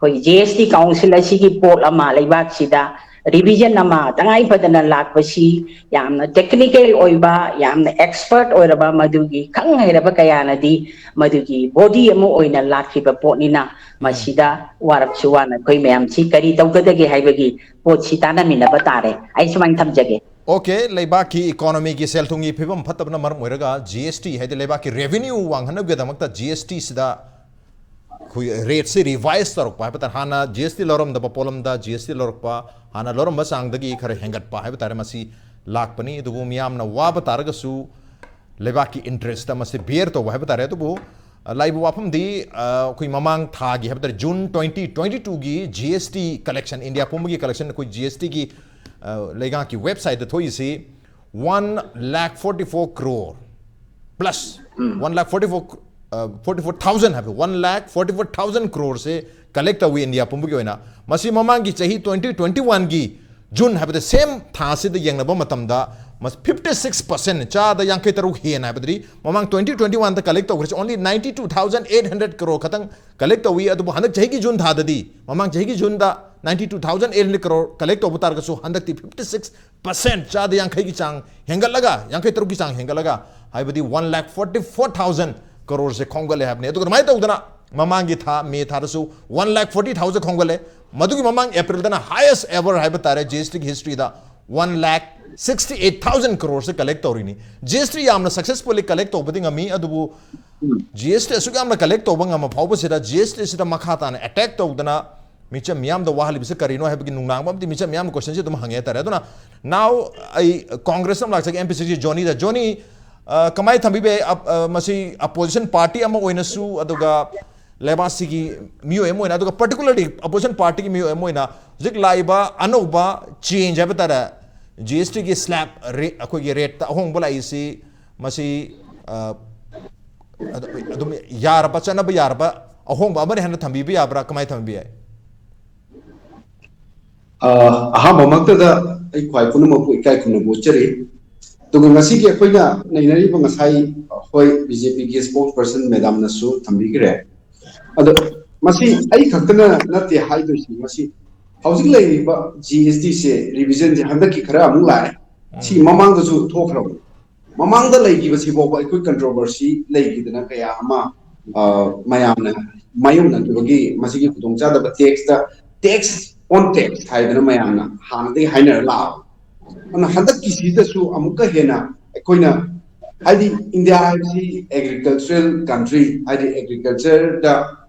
ꯑꯩꯈꯣꯏꯒꯤ G S T council ꯑꯁꯤꯒꯤ ꯄꯣꯠ ꯑꯃ ꯂꯩꯕꯥꯛꯁꯤꯗ revision ꯑꯃ ꯇꯉꯥꯏ ꯐꯗꯅ ꯂꯥꯛꯄꯁꯤ ꯌꯥꯝꯅ technical ꯑꯣꯏꯕ, ꯌꯥꯝꯅ expert ꯑꯣꯏꯔꯕ, ꯃꯗꯨꯒꯤ ꯈꯪ ꯍꯩꯔꯕ ꯀꯌꯥꯅꯗꯤ ꯃꯗꯨꯒꯤ body ꯑꯃ ꯑꯣꯏꯅ ꯂꯥꯛꯈꯤꯕ ꯄꯣꯠꯅꯤꯅ, ꯃꯁꯤꯗ ꯋꯥꯔꯛꯁꯨ ꯋꯥꯅ ꯑꯩꯈꯣꯏ ꯃꯌꯥꯝꯁꯤ ꯀꯔꯤ ꯇꯧꯒꯗꯒꯦ ꯍꯥꯏꯕꯒꯤ ꯄꯣꯠꯁꯤ ꯇꯥꯟꯅꯃꯤꯟꯅꯕ ꯇꯥꯔꯦ꯫ ꯑꯩ ꯁꯨꯃꯥꯏꯅ ꯊꯝꯖꯒꯦ꯫ Okay, ꯂꯩꯕꯥꯛꯀꯤ economyꯒꯤ ꯁꯦꯜ ꯊꯨꯝꯒꯤ ꯐꯤꯕꯝ ꯐꯠꯇꯕꯅ ꯃꯔꯝ ꯑꯣꯏꯔꯒ G S T ꯍꯥꯏꯗꯤ ꯂꯩꯕꯥꯛꯀꯤ revenue ꯋꯥꯡꯍꯟꯅꯕꯒꯤꯗꯃꯛꯇ G S T ꯁꯤꯗ ꯑꯩꯈꯣꯏ rateꯁꯤ revise ꯇꯧꯔꯛꯄ ꯍꯥꯏꯕ ꯇꯥꯔꯦ꯫ ꯍꯥꯟꯅ G S T ꯂꯧꯔꯝꯗꯕ ꯄꯣꯠꯂꯝꯗ G S T ꯂꯧꯔꯛꯄ, ꯍꯥꯟꯅ ꯂꯧꯔꯝꯕ ꯆꯥꯡꯗꯒꯤ ꯈꯔ ꯍꯦꯟꯒꯠꯄ ꯍꯥꯏꯕ ꯇꯥꯔꯦ, ꯃꯁꯤ ꯂꯥꯛꯄꯅꯤ꯫ ꯑꯗꯨꯕꯨ ꯃꯤꯌꯥꯝꯅ ꯋꯥꯕ ꯇꯥꯔꯒꯁꯨ ꯂꯩꯕꯥꯛꯀꯤ interestꯇ ꯃꯁꯤ bear ꯇꯧꯕ ꯍꯥꯏꯕ ꯇꯥꯔꯦ꯫ ꯑꯗꯨꯕꯨ, ꯑ, ꯂꯥꯛꯏꯕ ꯋꯥꯐꯝꯗꯤ, ꯑ, ꯑꯩꯈꯣꯏ ꯃꯃꯥꯡ ꯊꯥꯒꯤ ꯍꯥꯏꯕ ꯇꯥꯔꯦ, June twenty twenty twoꯒꯤ G S T collection, India ꯄꯨꯝꯕꯒꯤ collection, ꯑꯩꯈꯣꯏ G S Tꯒꯤ, ꯑ, ꯂꯩꯉꯥꯛꯀꯤ websiteꯇ ꯊꯣꯛꯏꯁꯤ one lakh forty four crore꯫ plus one lakh forty four forty four thousand ꯍꯥꯏꯕ, one lakh forty four thousand crore ꯁꯦ collect ꯇꯧꯏ India ꯄꯨꯝꯕꯒꯤ ꯑꯣꯏꯅ꯫ ꯃꯁꯤ ꯃꯃꯥꯡꯒꯤ ꯆꯍꯤ twenty twenty one ꯒꯤ ꯖꯨꯟ ꯍꯥꯏꯕꯗ same ꯊꯥ ꯑꯁꯤꯗ ꯌꯦꯡꯅꯕ ꯃꯇꯝꯗ ꯐꯤꯐꯇꯤ ꯁꯤꯛꯁ ꯄꯥꯔꯁꯦꯟ, ꯆꯥꯗ ꯌꯥꯡꯈꯩ ꯇꯔꯨꯛ ꯍꯦꯟꯅ ꯍꯥꯏꯕꯗꯤ ꯃꯃꯥꯡ twenty twenty one ꯗ collect ꯇꯧꯈ꯭ꯔꯤꯁꯦ only ninety two thousand eight hundred crore ꯈꯛꯇꯪ collect ꯇꯧꯏ꯫ ꯑꯗꯨꯕꯨ ꯍꯟꯗꯛ ꯆꯍꯤꯒꯤ ꯖꯨꯟ ꯊꯥꯗꯗꯤ ꯃꯃꯥꯡ ꯆꯍꯤꯒꯤ ꯖꯨꯟꯗ ninety two thousand eight hundred crore collect ꯇꯧꯕ ꯇꯥꯔꯒꯁꯨ ꯍꯟꯗꯛꯇꯤ fifty six percent, ꯆꯥꯗ ꯌꯥꯡꯈꯩꯒꯤ ꯆꯥꯡ ꯍꯦꯟꯒꯠꯂꯒ, ꯌꯥꯡꯈꯩ ꯇꯔꯨꯛꯀꯤ ꯆꯥꯡ ꯍꯦꯟꯒꯠꯂꯒ, ꯍꯥꯏꯕꯗꯤ one lakh forty four thousand crore ꯁꯦ ꯈꯣꯝꯒꯠꯂꯦ ꯍꯥꯏꯕꯅꯤ꯫ ꯑꯗꯨꯒ ꯑꯗꯨꯃꯥꯏꯅ ꯇꯧꯗꯅ ꯃꯃꯥꯡꯒꯤ ꯊꯥ ꯃꯦ ꯊꯥꯗꯁꯨ one lakh forty thousand ꯈꯣꯝꯒꯠꯂꯦ꯫ ꯃꯗꯨꯒꯤ ꯃꯃꯥꯡ ꯑꯦꯄ꯭ꯔꯤꯜꯗꯅ highest ever ꯍꯥꯏꯕ ꯇꯥꯔꯦ G S T ꯒꯤ history ꯗ one lakh sixty eight thousand crore ꯁꯦ collect ꯇꯧꯔꯤꯅꯤ꯫ G S T ꯌꯥꯝꯅ successfully collect ꯇꯧꯕꯗꯤ ꯉꯝꯃꯤ, ꯑꯗꯨꯕꯨ G S T ꯑꯁꯨꯛ ꯌꯥꯝꯅ collect ꯇꯧꯕ ꯉꯝꯕ ꯐꯥꯎꯕꯁꯤꯗ G S T ꯁꯤꯗ ꯃꯈꯥ ꯇꯥꯅ attack ꯇꯧꯗꯅ ꯃꯤꯆꯝ ꯃꯤꯌꯥꯝꯗ ꯋꯥꯍꯜꯂꯤꯕꯁꯤ ꯀꯔꯤꯅꯣ ꯍꯥꯏꯕꯒꯤ ꯅꯨꯡꯅꯥꯡꯕ ꯑꯃꯗꯤ ꯃꯤꯆꯝ ꯃꯤꯌꯥꯝꯅ question ꯁꯤ ꯑꯗꯨꯝ ꯍꯪꯉꯦ ꯍꯥꯏꯇꯥꯔꯦ꯫ ꯑꯗꯨꯅ now ꯑꯩ Congress ꯑꯃ ꯂꯥꯛꯆꯒꯦ, M P six ꯀꯤ Johnny ꯗ꯫ Johnny, ꯑ, ꯀꯃꯥꯏꯅ ꯊꯝꯕꯤꯕ ꯌꯥꯏ? ꯑꯞ-, ꯑ, ꯃꯁꯤ opposition party ꯑꯃ ꯑꯣꯏꯅꯁꯨ, ꯑꯗꯨꯒ ꯂꯩꯕꯥꯛꯁꯤꯒꯤ ꯃꯤꯑꯣꯏ ꯑꯃ ꯑꯣꯏꯅ, ꯑꯗꯨꯒ particularly opposition party ꯒꯤ ꯃꯤꯑꯣꯏ ꯑꯃ ꯑꯣꯏꯅ ꯍꯧꯖꯤꯛ ꯂꯥꯛꯏꯕ ꯑꯅꯧꯕ change ꯍꯥꯏꯕ ꯇꯥꯔꯦ, G S T ꯒꯤ slab rate, ꯑꯩꯈꯣꯏꯒꯤ rate ꯇ ꯑꯍꯣꯡꯕ ꯂꯥꯛꯏꯁꯤ, ꯃꯁꯤ, ꯑ, ꯑꯗ-, ꯑꯗꯨꯝ ꯌꯥꯔꯕ, ꯆꯠꯅꯕ ꯌꯥꯔꯕ ꯑꯍꯣꯡꯕ ꯑꯃꯅꯤ ꯍꯥꯏꯅ ꯊꯝꯕꯤꯕ ꯌꯥꯕ꯭ꯔꯥ? ꯀꯃꯥꯏꯅ ꯊꯝꯕꯤꯕ ꯌꯥꯏ? ꯑ, ꯑꯍꯥꯟꯕꯃꯛꯇꯗ ꯑꯩ ꯈ꯭ꯋꯥꯏ ꯄꯨꯝꯅꯃꯛꯄꯨ ꯏꯀꯥꯏ ꯈꯨꯝꯅꯕ ꯎꯠꯆꯔꯤ꯫ ꯑꯗꯨꯒ ꯉꯁꯤꯒꯤ ꯑꯩꯈꯣꯏꯅ ꯅꯩꯅꯔꯤꯕ ꯉꯁꯥꯏ, ꯍꯣꯏ, B J P ꯒꯤ spokesperson madam ꯅꯁꯨ ꯊꯝꯕꯤꯈ꯭ꯔꯦ꯫ ꯑꯗꯣ ꯃꯁꯤ ꯑꯩ ꯈꯛꯇꯅ ꯅꯠꯇꯦ ꯍꯥꯏꯗꯣꯏꯁꯤ, ꯃꯁꯤ ꯍꯧꯖꯤꯛ ꯂꯩꯔꯤꯕ G S T ꯁꯦ revision ꯁꯦ ꯍꯟꯗꯛꯀꯤ ꯈꯔ ꯑꯃꯨꯛ ꯂꯥꯛꯑꯦ, ꯁꯤ ꯃꯃꯥꯡꯗꯁꯨ ꯊꯣꯛꯈ꯭ꯔꯕꯅꯤ꯫ ꯃꯃꯥꯡꯗ ꯂꯩꯈꯤꯕꯁꯤ ꯐꯥꯎꯕ ꯑꯩꯈꯣꯏ controversy ꯂꯩꯈꯤꯗꯅ ꯀꯌꯥ ꯑꯃ, ꯑ, ꯃꯌꯥꯝꯅ ꯃꯥꯌꯣꯛꯅꯈꯤꯕꯒꯤ ꯃꯁꯤꯒꯤ ꯈꯨꯗꯣꯡꯆꯥꯗꯕ tax ꯇ, tax on tax ꯍꯥꯏꯗꯅ ꯃꯌꯥꯝꯅ ꯍꯥꯟꯅꯗꯒꯤ ꯍꯥꯏꯅꯔ ꯂꯥꯛꯑꯕ꯫ ꯑꯗꯨꯅ ꯍꯟꯗꯛꯀꯤꯁꯤꯗꯁꯨ ꯑꯃꯨꯛꯀ ꯍꯦꯟꯅ ꯑꯩꯈꯣꯏꯅ, ꯍꯥꯏꯗꯤ ꯏꯟꯗꯤꯌꯥ ꯍꯥꯏꯕꯁꯤ agricultural country, ꯍꯥꯏꯗꯤ agriculture ꯗ,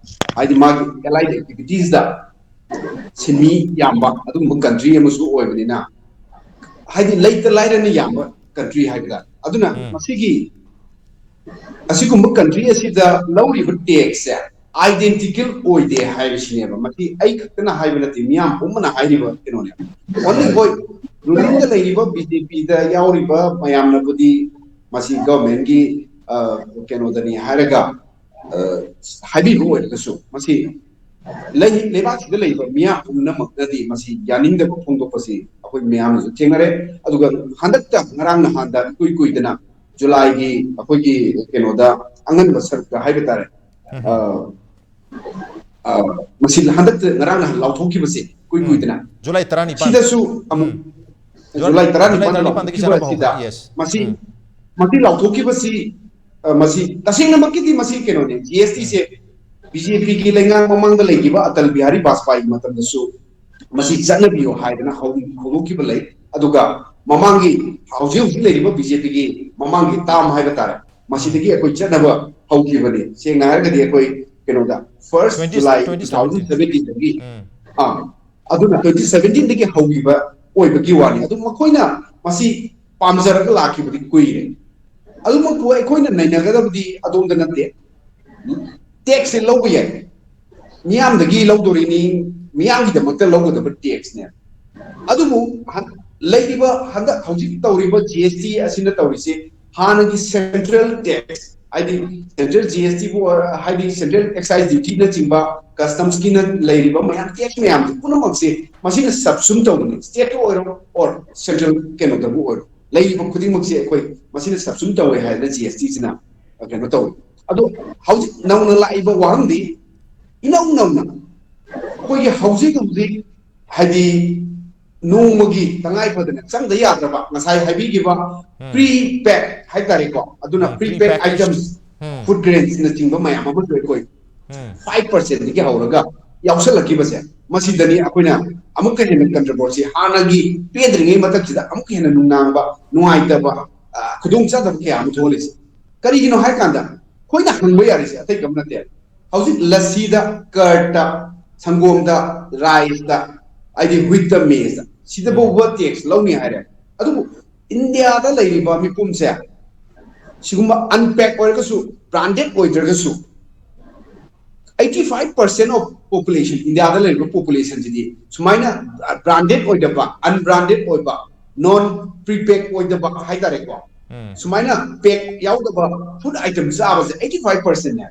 ꯍꯥꯏꯗꯤ ꯃꯥꯒꯤ allied activities ꯇ ꯁꯤꯟꯃꯤ ꯌꯥꯝꯕ ꯑꯗꯨꯒꯨꯝꯕ country ꯑꯃꯁꯨ ꯑꯣꯏꯕꯅꯤꯅ, ꯍꯥꯏꯗꯤ ꯂꯩꯇ ꯂꯥꯏꯔꯅ ꯌꯥꯝꯕ country ꯍꯥꯏꯕꯗ, ꯑꯗꯨꯅ ꯎꯝ꯫ ꯃꯁꯤꯒꯤ ꯑꯁꯤꯒꯨꯝꯕ country ꯑꯁꯤꯗ ꯂꯧꯔꯤꯕ tax ꯁꯦ identical ꯑꯣꯏꯗꯦ ꯍꯥꯏꯕꯁꯤꯅꯦꯕ꯫ ꯃꯁꯤ ꯑꯩ ꯈꯛꯇꯅ ꯍꯥꯏꯕ ꯅꯠꯇꯦ, ꯃꯤꯌꯥꯝ ꯄꯨꯝꯕꯅ ꯍꯥꯏꯔꯤꯕ ꯀꯩꯅꯣꯅꯦ꯫ Only, ꯍꯣꯏ, ruling ꯗ ꯂꯩꯔꯤꯕ B J P ꯗ ꯌꯥꯎꯔꯤꯕ ꯃꯌꯥꯝꯅꯕꯨꯗꯤ ꯃꯁꯤ government ꯀꯤ ꯑ, ꯀꯩꯅꯣꯗꯅꯤ ꯍꯥꯏꯔꯒ, ꯑ, ꯍꯥꯏꯕꯤꯕ ꯑꯣꯏꯔꯒꯁꯨ, ꯃꯁꯤ ꯂꯩ-, ꯂꯩꯕꯥꯛꯁꯤꯗ ꯂꯩꯕ ꯃꯤꯌꯥꯝ ꯄꯨꯝꯅꯃꯛꯅꯗꯤ ꯃꯁꯤ ꯌꯥꯅꯤꯡꯗꯕ ꯐꯣꯡꯗꯣꯛꯄꯁꯤ ꯑꯩꯈꯣꯏ ꯃꯌꯥꯝꯅꯁꯨ ꯊꯦꯡꯅꯔꯦ꯫ ꯑꯗꯨꯒ ꯍꯟꯗꯛꯇ, ꯉꯔꯥꯡ ꯅꯍꯥꯟꯗ, ꯏꯀꯨꯏ ꯀꯨꯏꯗꯅ ꯖꯨꯂꯥꯏꯒꯤ ꯑꯩꯈꯣꯏꯒꯤ ꯀꯩꯅꯣꯗ, ꯑꯉꯟꯕ ꯁꯔꯨꯛꯇ ꯍꯥꯏꯕ ꯇꯥꯔꯦ, ꯑ, ꯑ, ꯃꯁꯤ ꯍꯟꯗꯛꯇ, ꯉꯔꯥꯡ ꯅꯍꯥꯟ ꯂꯥꯎꯊꯣꯛꯈꯤꯕꯁꯦ, ꯏꯀꯨꯏ ꯀꯨꯏꯗꯅ, ꯖꯨꯂꯥꯏ ꯇꯔꯥꯅꯤꯄꯥꯟ꯫ ꯁꯤꯗꯁꯨ ꯑꯃꯨꯛ ꯖꯨꯂꯥꯏ ꯖꯨꯂꯥꯏ ꯇꯔꯥꯅꯤꯄꯥꯟ ꯇꯔꯥꯅꯤꯄꯥꯟꯗꯒꯤ ꯂꯥꯎꯊꯣꯛꯈꯤꯕ ꯆꯠꯅꯕ ꯑꯁꯤꯗ, ꯍꯧꯕ꯫ Yes. ꯃꯁꯤ ꯎꯝ. ꯃꯁꯤ ꯂꯥꯎꯊꯣꯛꯈꯤꯕꯁꯤ, ꯑ, ꯃꯁꯤ ꯇꯁꯦꯡꯅꯃꯛꯀꯤꯗꯤ ꯃꯁꯤ ꯀꯩꯅꯣꯅꯦ, ꯖꯤ ꯑꯦꯁ ꯇꯤꯁꯦ ꯕꯤ ꯖꯦ ꯄꯤꯒꯤ ꯂꯩꯉꯥꯛ ꯃꯃꯥꯡꯗ ꯂꯩꯈꯤꯕ ꯑꯇꯜ ꯕꯤꯍꯥꯔꯤ ꯕꯥꯖꯄꯥꯏꯒꯤ ꯃꯇꯝꯗꯁꯨ ꯃꯁꯤ ꯆꯠꯅꯕꯤꯌꯨ ꯍꯥꯏꯗꯅ ꯍꯧ-, ꯍꯧꯗꯣꯛꯈꯤꯕ ꯂꯩ꯫ ꯑꯗꯨꯒ ꯃꯃꯥꯡꯒꯤ, ꯍꯧꯖꯤꯛ ꯍꯧꯖꯤꯛ ꯂꯩꯔꯤꯕ ꯕꯤ ꯖꯦ ꯄꯤꯒꯤ ꯃꯃꯥꯡꯒꯤ ꯇꯥꯝ ꯍꯥꯏꯕ ꯇꯥꯔꯦ, ꯃꯁꯤꯗꯒꯤ ꯑꯩꯈꯣꯏ ꯆꯠꯅꯕ ꯍꯧꯈꯤꯕꯅꯤ꯫ ꯁꯦꯡꯅ ꯍꯥꯏꯔꯒꯗꯤ ꯑꯩꯈꯣꯏ ꯀꯩꯅꯣꯗ, first Twenty, July twenty two thousand seventeen. ꯁꯚꯦꯟꯇꯤꯟꯗꯒꯤ, ꯎꯝ. ꯑꯥ, ꯑꯗꯨꯅ ꯇ꯭ꯋꯦꯟꯇꯤ ꯁꯚꯦꯟꯇꯤꯟꯗꯒꯤ ꯍꯧꯈꯤꯕ ꯑꯣꯏꯕꯒꯤ ꯋꯥꯅꯤ꯫ ꯑꯗꯨ ꯃꯈꯣꯏꯅ ꯃꯁꯤ ꯄꯥꯝꯖꯔꯒ ꯂꯥꯛꯈꯤꯕꯗꯤ ꯀꯨꯏꯔꯦ꯫ ꯑꯗꯨꯃꯛꯄꯨ ꯑꯩꯈꯣꯏꯅ ꯅꯩꯅꯒꯗꯕꯗꯤ ꯑꯗꯣꯝꯗ ꯅꯠꯇꯦ꯫ ꯇꯦꯛꯁꯁꯦ ꯂꯧꯕ ꯌꯥꯏ, ꯃꯤꯌꯥꯝꯗꯒꯤ ꯂꯧꯗꯣꯔꯤꯅꯤ, ꯃꯤꯌꯥꯝꯒꯤꯗꯃꯛꯇ ꯂꯧꯒꯗꯕ ꯇꯦꯛꯁꯅꯦ꯫ ꯑꯗꯨꯕꯨ ꯍꯟ-, ꯂꯩꯔꯤꯕ ꯍꯟꯗꯛ ꯍꯧꯖꯤꯛ ꯇꯧꯔꯤꯕ ꯖꯤ ꯑꯦꯁ ꯇꯤ ꯑꯁꯤꯅ ꯇꯧꯔꯤꯁꯦ, ꯍꯥꯟꯅꯒꯤ ꯁꯦꯟꯇ꯭ꯔꯦꯜ ꯇꯦꯛꯁ, ꯍꯥꯏꯗꯤ ꯁꯦꯟꯇ꯭ꯔꯦꯜ ꯖꯤ ꯑꯦꯁ ꯇꯤꯕꯨ ꯑꯣꯏꯔꯣ, ꯍꯥꯏꯗꯤ ꯁꯦꯟꯇ꯭ꯔꯦꯜ ꯑꯦꯛꯁꯥꯏꯁ ꯗ꯭ꯌꯨꯇꯤꯅꯆꯤꯡꯕ, ꯀꯁꯇꯝꯁꯀꯤꯅ ꯂꯩꯔꯤꯕ ꯃꯌꯥꯝ, ꯇꯦꯛꯁ ꯃꯌꯥꯝꯁꯦ ꯄꯨꯝꯅꯃꯛꯁꯦ ꯃꯁꯤꯅ ꯁꯕꯁꯨꯝ ꯇꯧꯕꯅꯤ꯫ ꯁ꯭ꯇꯦꯠꯇ ꯑꯣꯏꯔꯣ ꯑꯣꯔ ꯁꯦꯟꯇ꯭ꯔꯦꯜ ꯀꯩꯅꯣꯗꯕꯨ ꯑꯣꯏꯔꯣ, ꯂꯩꯔꯤꯕ ꯈꯨꯗꯤꯡꯃꯛꯁꯦ ꯑꯩꯈꯣꯏ ꯃꯁꯤꯅ ꯁꯕꯁꯨꯝ ꯇꯧꯋꯦ ꯍꯥꯏꯗꯅ ꯖꯤ ꯑꯦꯁ ꯇꯤꯁꯤꯅ ꯀꯩꯅꯣ ꯇꯧꯋꯤ꯫ ꯑꯗꯣ ꯍꯧꯖꯤꯛ ꯅꯧꯅ ꯂꯥꯛꯏꯕ ꯋꯥꯍꯪꯗꯤ, ꯏꯅꯧ ꯅꯧꯅ ꯑꯩꯈꯣꯏꯒꯤ ꯍꯧꯖꯤꯛ ꯍꯧꯖꯤꯛ, ꯍꯥꯏꯗꯤ, ꯅꯣꯡꯃꯒꯤ ꯇꯉꯥꯏ ꯐꯗꯅ ꯆꯪꯗ ꯌꯥꯗ꯭ꯔꯕ, ꯉꯁꯥꯏ ꯍꯥꯏꯕꯤꯈꯤꯕ ꯎꯝ. ꯄ꯭ꯔꯤ ꯄꯦꯛ ꯍꯥꯏꯇꯥꯔꯦꯀꯣ, ꯑꯗꯨꯅ ꯎꯝ, ꯄ꯭ꯔꯤ pre ꯄꯦꯛ packaged. ꯑꯥꯏꯇꯝꯁ, ꯎꯝ. ꯐꯨꯗ ꯒ꯭ꯔꯦꯟꯁꯅꯆꯤꯡꯕ ꯃꯌꯥꯝ ꯑꯃꯁꯨ ꯑꯩꯈꯣꯏ ꯎꯝ. ꯐꯥꯏꯚ ꯄꯥꯔꯁꯦꯟꯗꯒꯤ ꯍꯧꯔꯒ ꯌꯥꯎꯁꯜꯂꯛꯈꯤꯕꯁꯦ, ꯃꯁꯤꯗꯅꯤ ꯑꯩꯈꯣꯏꯅ ꯑꯃꯨꯛꯀ ꯍꯦꯟꯅ ꯀꯟꯇ꯭ꯔꯣꯚꯔꯁꯤ, ꯍꯥꯟꯅꯒꯤ ꯄꯦꯟꯗ꯭ꯔꯤꯉꯩ ꯃꯊꯛꯁꯤꯗ ꯑꯃꯨꯛꯀ ꯍꯦꯟꯅ ꯅꯨꯡꯅꯥꯡꯕ, ꯅꯨꯡꯉꯥꯏꯇꯕ, ꯑ, ꯈꯨꯗꯣꯡꯆꯥꯗꯕ ꯀꯌꯥ ꯑꯃ ꯊꯣꯛꯍꯜꯂꯤꯁꯦ꯫ ꯀꯔꯤꯒꯤꯅꯣ ꯍꯥꯏ ꯀꯥꯟꯗ, ꯑꯩꯈꯣꯏꯅ ꯍꯪꯕ ꯌꯥꯔꯤꯁꯦ ꯑꯇꯩ ꯀꯝ ꯅꯠꯇꯦ꯫ ꯍꯧꯖꯤꯛ ꯂꯁꯤꯗ, ꯀꯔꯠꯇ, ꯁꯪꯒꯣꯝꯗ, ꯔꯥꯏꯁꯇ, ꯍꯥꯏꯗꯤ ꯋꯤꯠꯇ, ꯃꯦꯁꯇ, ꯁꯤꯗ ꯐꯥꯎꯕ ꯇꯦꯛꯁ ꯂꯧꯅꯤ ꯍꯥꯏꯔꯦ꯫ ꯑꯗꯨꯕꯨ ꯏꯟꯗꯤꯌꯥꯗ ꯂꯩꯔꯤꯕ ꯃꯤꯄꯨꯝꯁꯦ, ꯁꯤꯒꯨꯝꯕ ꯑꯟꯄꯦꯛ ꯑꯣꯏꯔꯒꯁꯨ, ꯕ꯭ꯔꯥꯟꯗꯦꯗ ꯑꯣꯏꯗ꯭ꯔꯒꯁꯨ, eighty five percent of population, ꯏꯟꯗꯤꯌꯥꯗ ꯂꯩꯔꯤꯕ ꯄꯣꯄꯨꯂꯦꯁꯟꯁꯤꯗꯤ ꯁꯨꯃꯥꯏꯅ ꯕ꯭ꯔꯥꯟꯗꯦꯗ ꯑꯣꯏꯗꯕ, ꯑꯟꯕ꯭ꯔꯥꯟꯗꯦꯗ ꯑꯣꯏꯕ, ꯅꯣꯟ ꯄ꯭ꯔꯤꯄꯦꯛ ꯑꯣꯏꯗꯕ ꯍꯥꯏꯇꯥꯔꯦꯀꯣ, ꯎꯝ꯫ ꯁꯨꯃꯥꯏꯅ ꯄꯦꯛ ꯌꯥꯎꯗꯕ ꯐꯨꯗ ꯑꯥꯏꯇꯝ ꯆꯥꯕꯁꯦ ꯑꯩꯠꯇꯤ ꯐꯥꯏꯚ ꯄꯥꯔꯁꯦꯟꯅꯦ꯫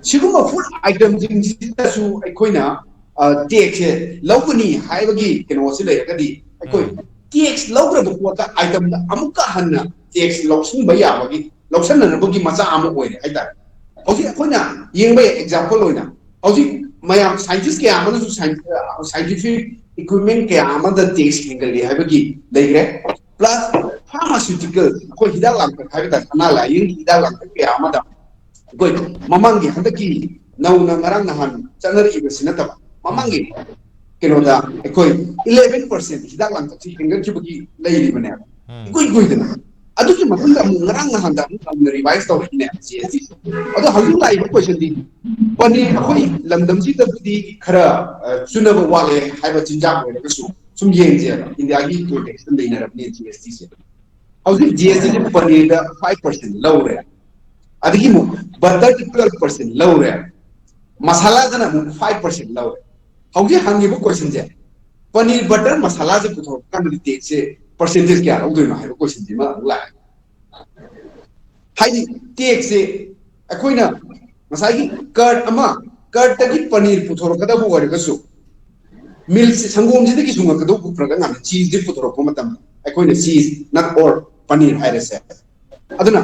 ꯁꯤꯒꯨꯝꯕ ꯐꯨꯗ ꯑꯥꯏꯇꯝꯁꯤꯡꯁꯤꯗꯁꯨ ꯑꯩꯈꯣꯏꯅ ꯇꯦꯛꯁꯁꯦ ꯂꯧꯒꯅꯤ ꯍꯥꯏꯕꯒꯤ ꯀꯩꯅꯣꯁꯤ ꯂꯩꯔꯒꯗꯤ ꯑꯩꯈꯣꯏ ꯎꯝ꯫ ꯇꯦꯛꯁ ꯂꯧꯗ꯭ꯔꯕ ꯄꯣꯠꯇ ꯑꯥꯏꯇꯝꯗ ꯑꯃꯨꯛꯀ ꯍꯟꯅ ꯇꯦꯛꯁ ꯂꯧꯁꯤꯟꯕ ꯌꯥꯕꯒꯤ, ꯂꯧꯁꯤꯟꯅꯅꯕꯒꯤ ꯃꯆꯥꯛ ꯑꯃ ꯑꯣꯏꯔꯦ ꯍꯥꯏꯇꯥꯔꯦ꯫ ꯍꯧꯖꯤꯛ ꯑꯩꯈꯣꯏꯅ ꯌꯦꯡꯕ ꯌꯥꯏ, ꯑꯦꯛꯖꯥꯝꯄꯜ ꯑꯣꯏꯅ ꯍꯧꯖꯤꯛ ꯃꯌꯥꯝ ꯁꯥꯏꯟꯇꯤꯁ ꯀꯌꯥ ꯑꯃꯅꯁꯨ ꯁꯥꯏꯟꯇꯤꯐꯤꯛ ꯏꯀ꯭ꯋꯤꯞꯃꯦꯟ ꯀꯌꯥ ꯑꯃꯗ ꯇꯦꯛꯁ ꯍꯦꯟꯒꯠꯂꯦ ꯍꯥꯏꯕꯒꯤ ꯂꯩꯈ꯭ꯔꯦ꯫ ꯄ꯭ꯂꯁ ꯐꯥꯔꯃꯥꯁꯤꯎꯇꯤꯀꯦꯜ, ꯑꯩꯈꯣꯏ ꯍꯤꯗꯥꯛ ꯂꯥꯡꯊꯛ ꯍꯥꯏꯕ ꯇꯥꯔꯦ, ꯑꯅꯥ ꯂꯥꯏꯌꯦꯡꯒꯤ ꯍꯤꯗꯥꯛ ꯂꯥꯡꯊꯛ ꯀꯌꯥ ꯑꯃꯗ ꯑꯩꯈꯣꯏ ꯃꯃꯥꯡꯒꯤ, ꯍꯟꯗꯛꯀꯤ ꯅꯧꯅ ꯉꯔꯥꯡ ꯅꯍꯥꯟ ꯆꯠꯅꯔꯛꯏꯕꯁꯤ ꯅꯠꯇꯕ, ꯃꯃꯥꯡꯒꯤ ꯀꯩꯅꯣꯗ ꯑꯩꯈꯣꯏ ꯏꯂꯦꯚꯦꯟ ꯄꯥꯔꯁꯦꯟ ꯍꯤꯗꯥꯛ ꯂꯥꯡꯊꯛꯁꯤ ꯍꯦꯟꯒꯠꯈꯤꯕꯒꯤ ꯂꯩꯔꯤꯕꯅꯦꯕ, ꯎꯝ꯫ ꯏꯀꯨꯏ ꯀꯨꯏꯗꯅ꯫ ꯑꯗꯨꯒꯤ ꯃꯇꯨꯡꯗ ꯑꯃꯨꯛ ꯉꯔꯥꯡ ꯅꯍꯥꯟꯗ ꯑꯃꯨꯛ ꯅꯧꯅ ꯔꯤꯚꯥꯏꯁ ꯇꯧꯔꯛꯏꯅꯦ ꯖꯤ ꯑꯦꯁ ꯇꯤꯁꯦ꯫ ꯑꯗꯣ ꯍꯧꯖꯤꯛ ꯂꯥꯛꯏꯕ ꯀꯣꯏꯁꯟꯗꯤ, ꯄꯅꯤꯔ ꯑꯩꯈꯣꯏ ꯂꯝꯗꯝꯁꯤꯗꯕꯨꯗꯤ ꯈꯔ, ꯑ, ꯆꯨꯅꯕ ꯋꯥꯠꯂꯦ ꯍꯥꯏꯕ ꯆꯤꯟꯖꯥꯛ ꯑꯣꯏꯔꯒꯁꯨ, ꯁꯨꯝ ꯌꯦꯡꯁꯦꯕ, ꯏꯟꯗꯤꯌꯥꯒꯤ ꯀꯣꯟꯇꯦꯛꯁꯇ ꯅꯩꯅꯔꯕꯅꯦ ꯖꯤ ꯑꯦꯁ ꯇꯤꯁꯦ꯫ ꯍꯧꯖꯤꯛ ꯖꯤ ꯑꯦꯁ ꯇꯤꯁꯦ ꯄꯅꯤꯔꯗ ꯐꯥꯏꯚ ꯄꯥꯔꯁꯦꯟ ꯂꯧꯔꯦ, ꯑꯗꯒꯤ ꯑꯃꯨꯛ ꯕꯇꯔꯗ ꯇꯨꯋꯦꯜꯐ ꯄꯥꯔꯁꯦꯟ ꯂꯧꯔꯦ, ꯃꯁꯥꯂꯥꯗꯅ ꯑꯃꯨꯛ ꯐꯥꯏꯚ ꯄꯥꯔꯁꯦꯟ ꯂꯧꯔꯦ꯫ ꯍꯧꯖꯤꯛ ꯍꯪꯉꯤꯕ ꯀꯣꯏꯁꯟꯁꯦ, ꯄꯅꯤꯔ, ꯕꯇꯔ, ꯃꯁꯥꯂꯥꯁꯦ ꯄꯨꯊꯣꯔꯛꯄ ꯀꯥꯟꯗꯗꯤ ꯇꯦꯛꯁꯁꯦ ꯄꯥꯔꯁꯦꯟꯇꯦꯖ ꯀꯌꯥ ꯂꯧꯗꯣꯏꯅꯣ ꯍꯥꯏꯕ ꯀꯣꯏꯁꯟꯁꯤ ꯑꯃ ꯑꯃꯨꯛ ꯂꯥꯛꯑꯦ꯫ ꯍꯥꯏꯗꯤ ꯇꯦꯛꯁꯁꯦ ꯑꯩꯈꯣꯏꯅ ꯉꯁꯥꯏꯒꯤ ꯀꯔꯠ ꯑꯃ, ꯀꯔꯠꯇꯒꯤ ꯄꯅꯤꯔ ꯄꯨꯊꯣꯔꯛꯀꯗꯕ ꯑꯣꯏꯔꯒꯁꯨ, ꯃꯤꯜꯛꯁꯦ, ꯁꯪꯒꯣꯝꯁꯤꯗꯒꯤ ꯁꯨꯡꯉꯛꯀꯗꯧꯕ ꯄꯨꯔꯛꯑꯀꯥꯟꯗ ꯆꯤꯁꯁꯦ ꯄꯨꯊꯣꯔꯛꯄ ꯃꯇꯝꯗ, ꯑꯩꯈꯣꯏꯅ ꯆꯤꯁ, ꯅꯠ ꯑꯣꯔ ꯄꯅꯤꯔ ꯍꯥꯏꯔꯁꯦ꯫ ꯑꯗꯨꯅ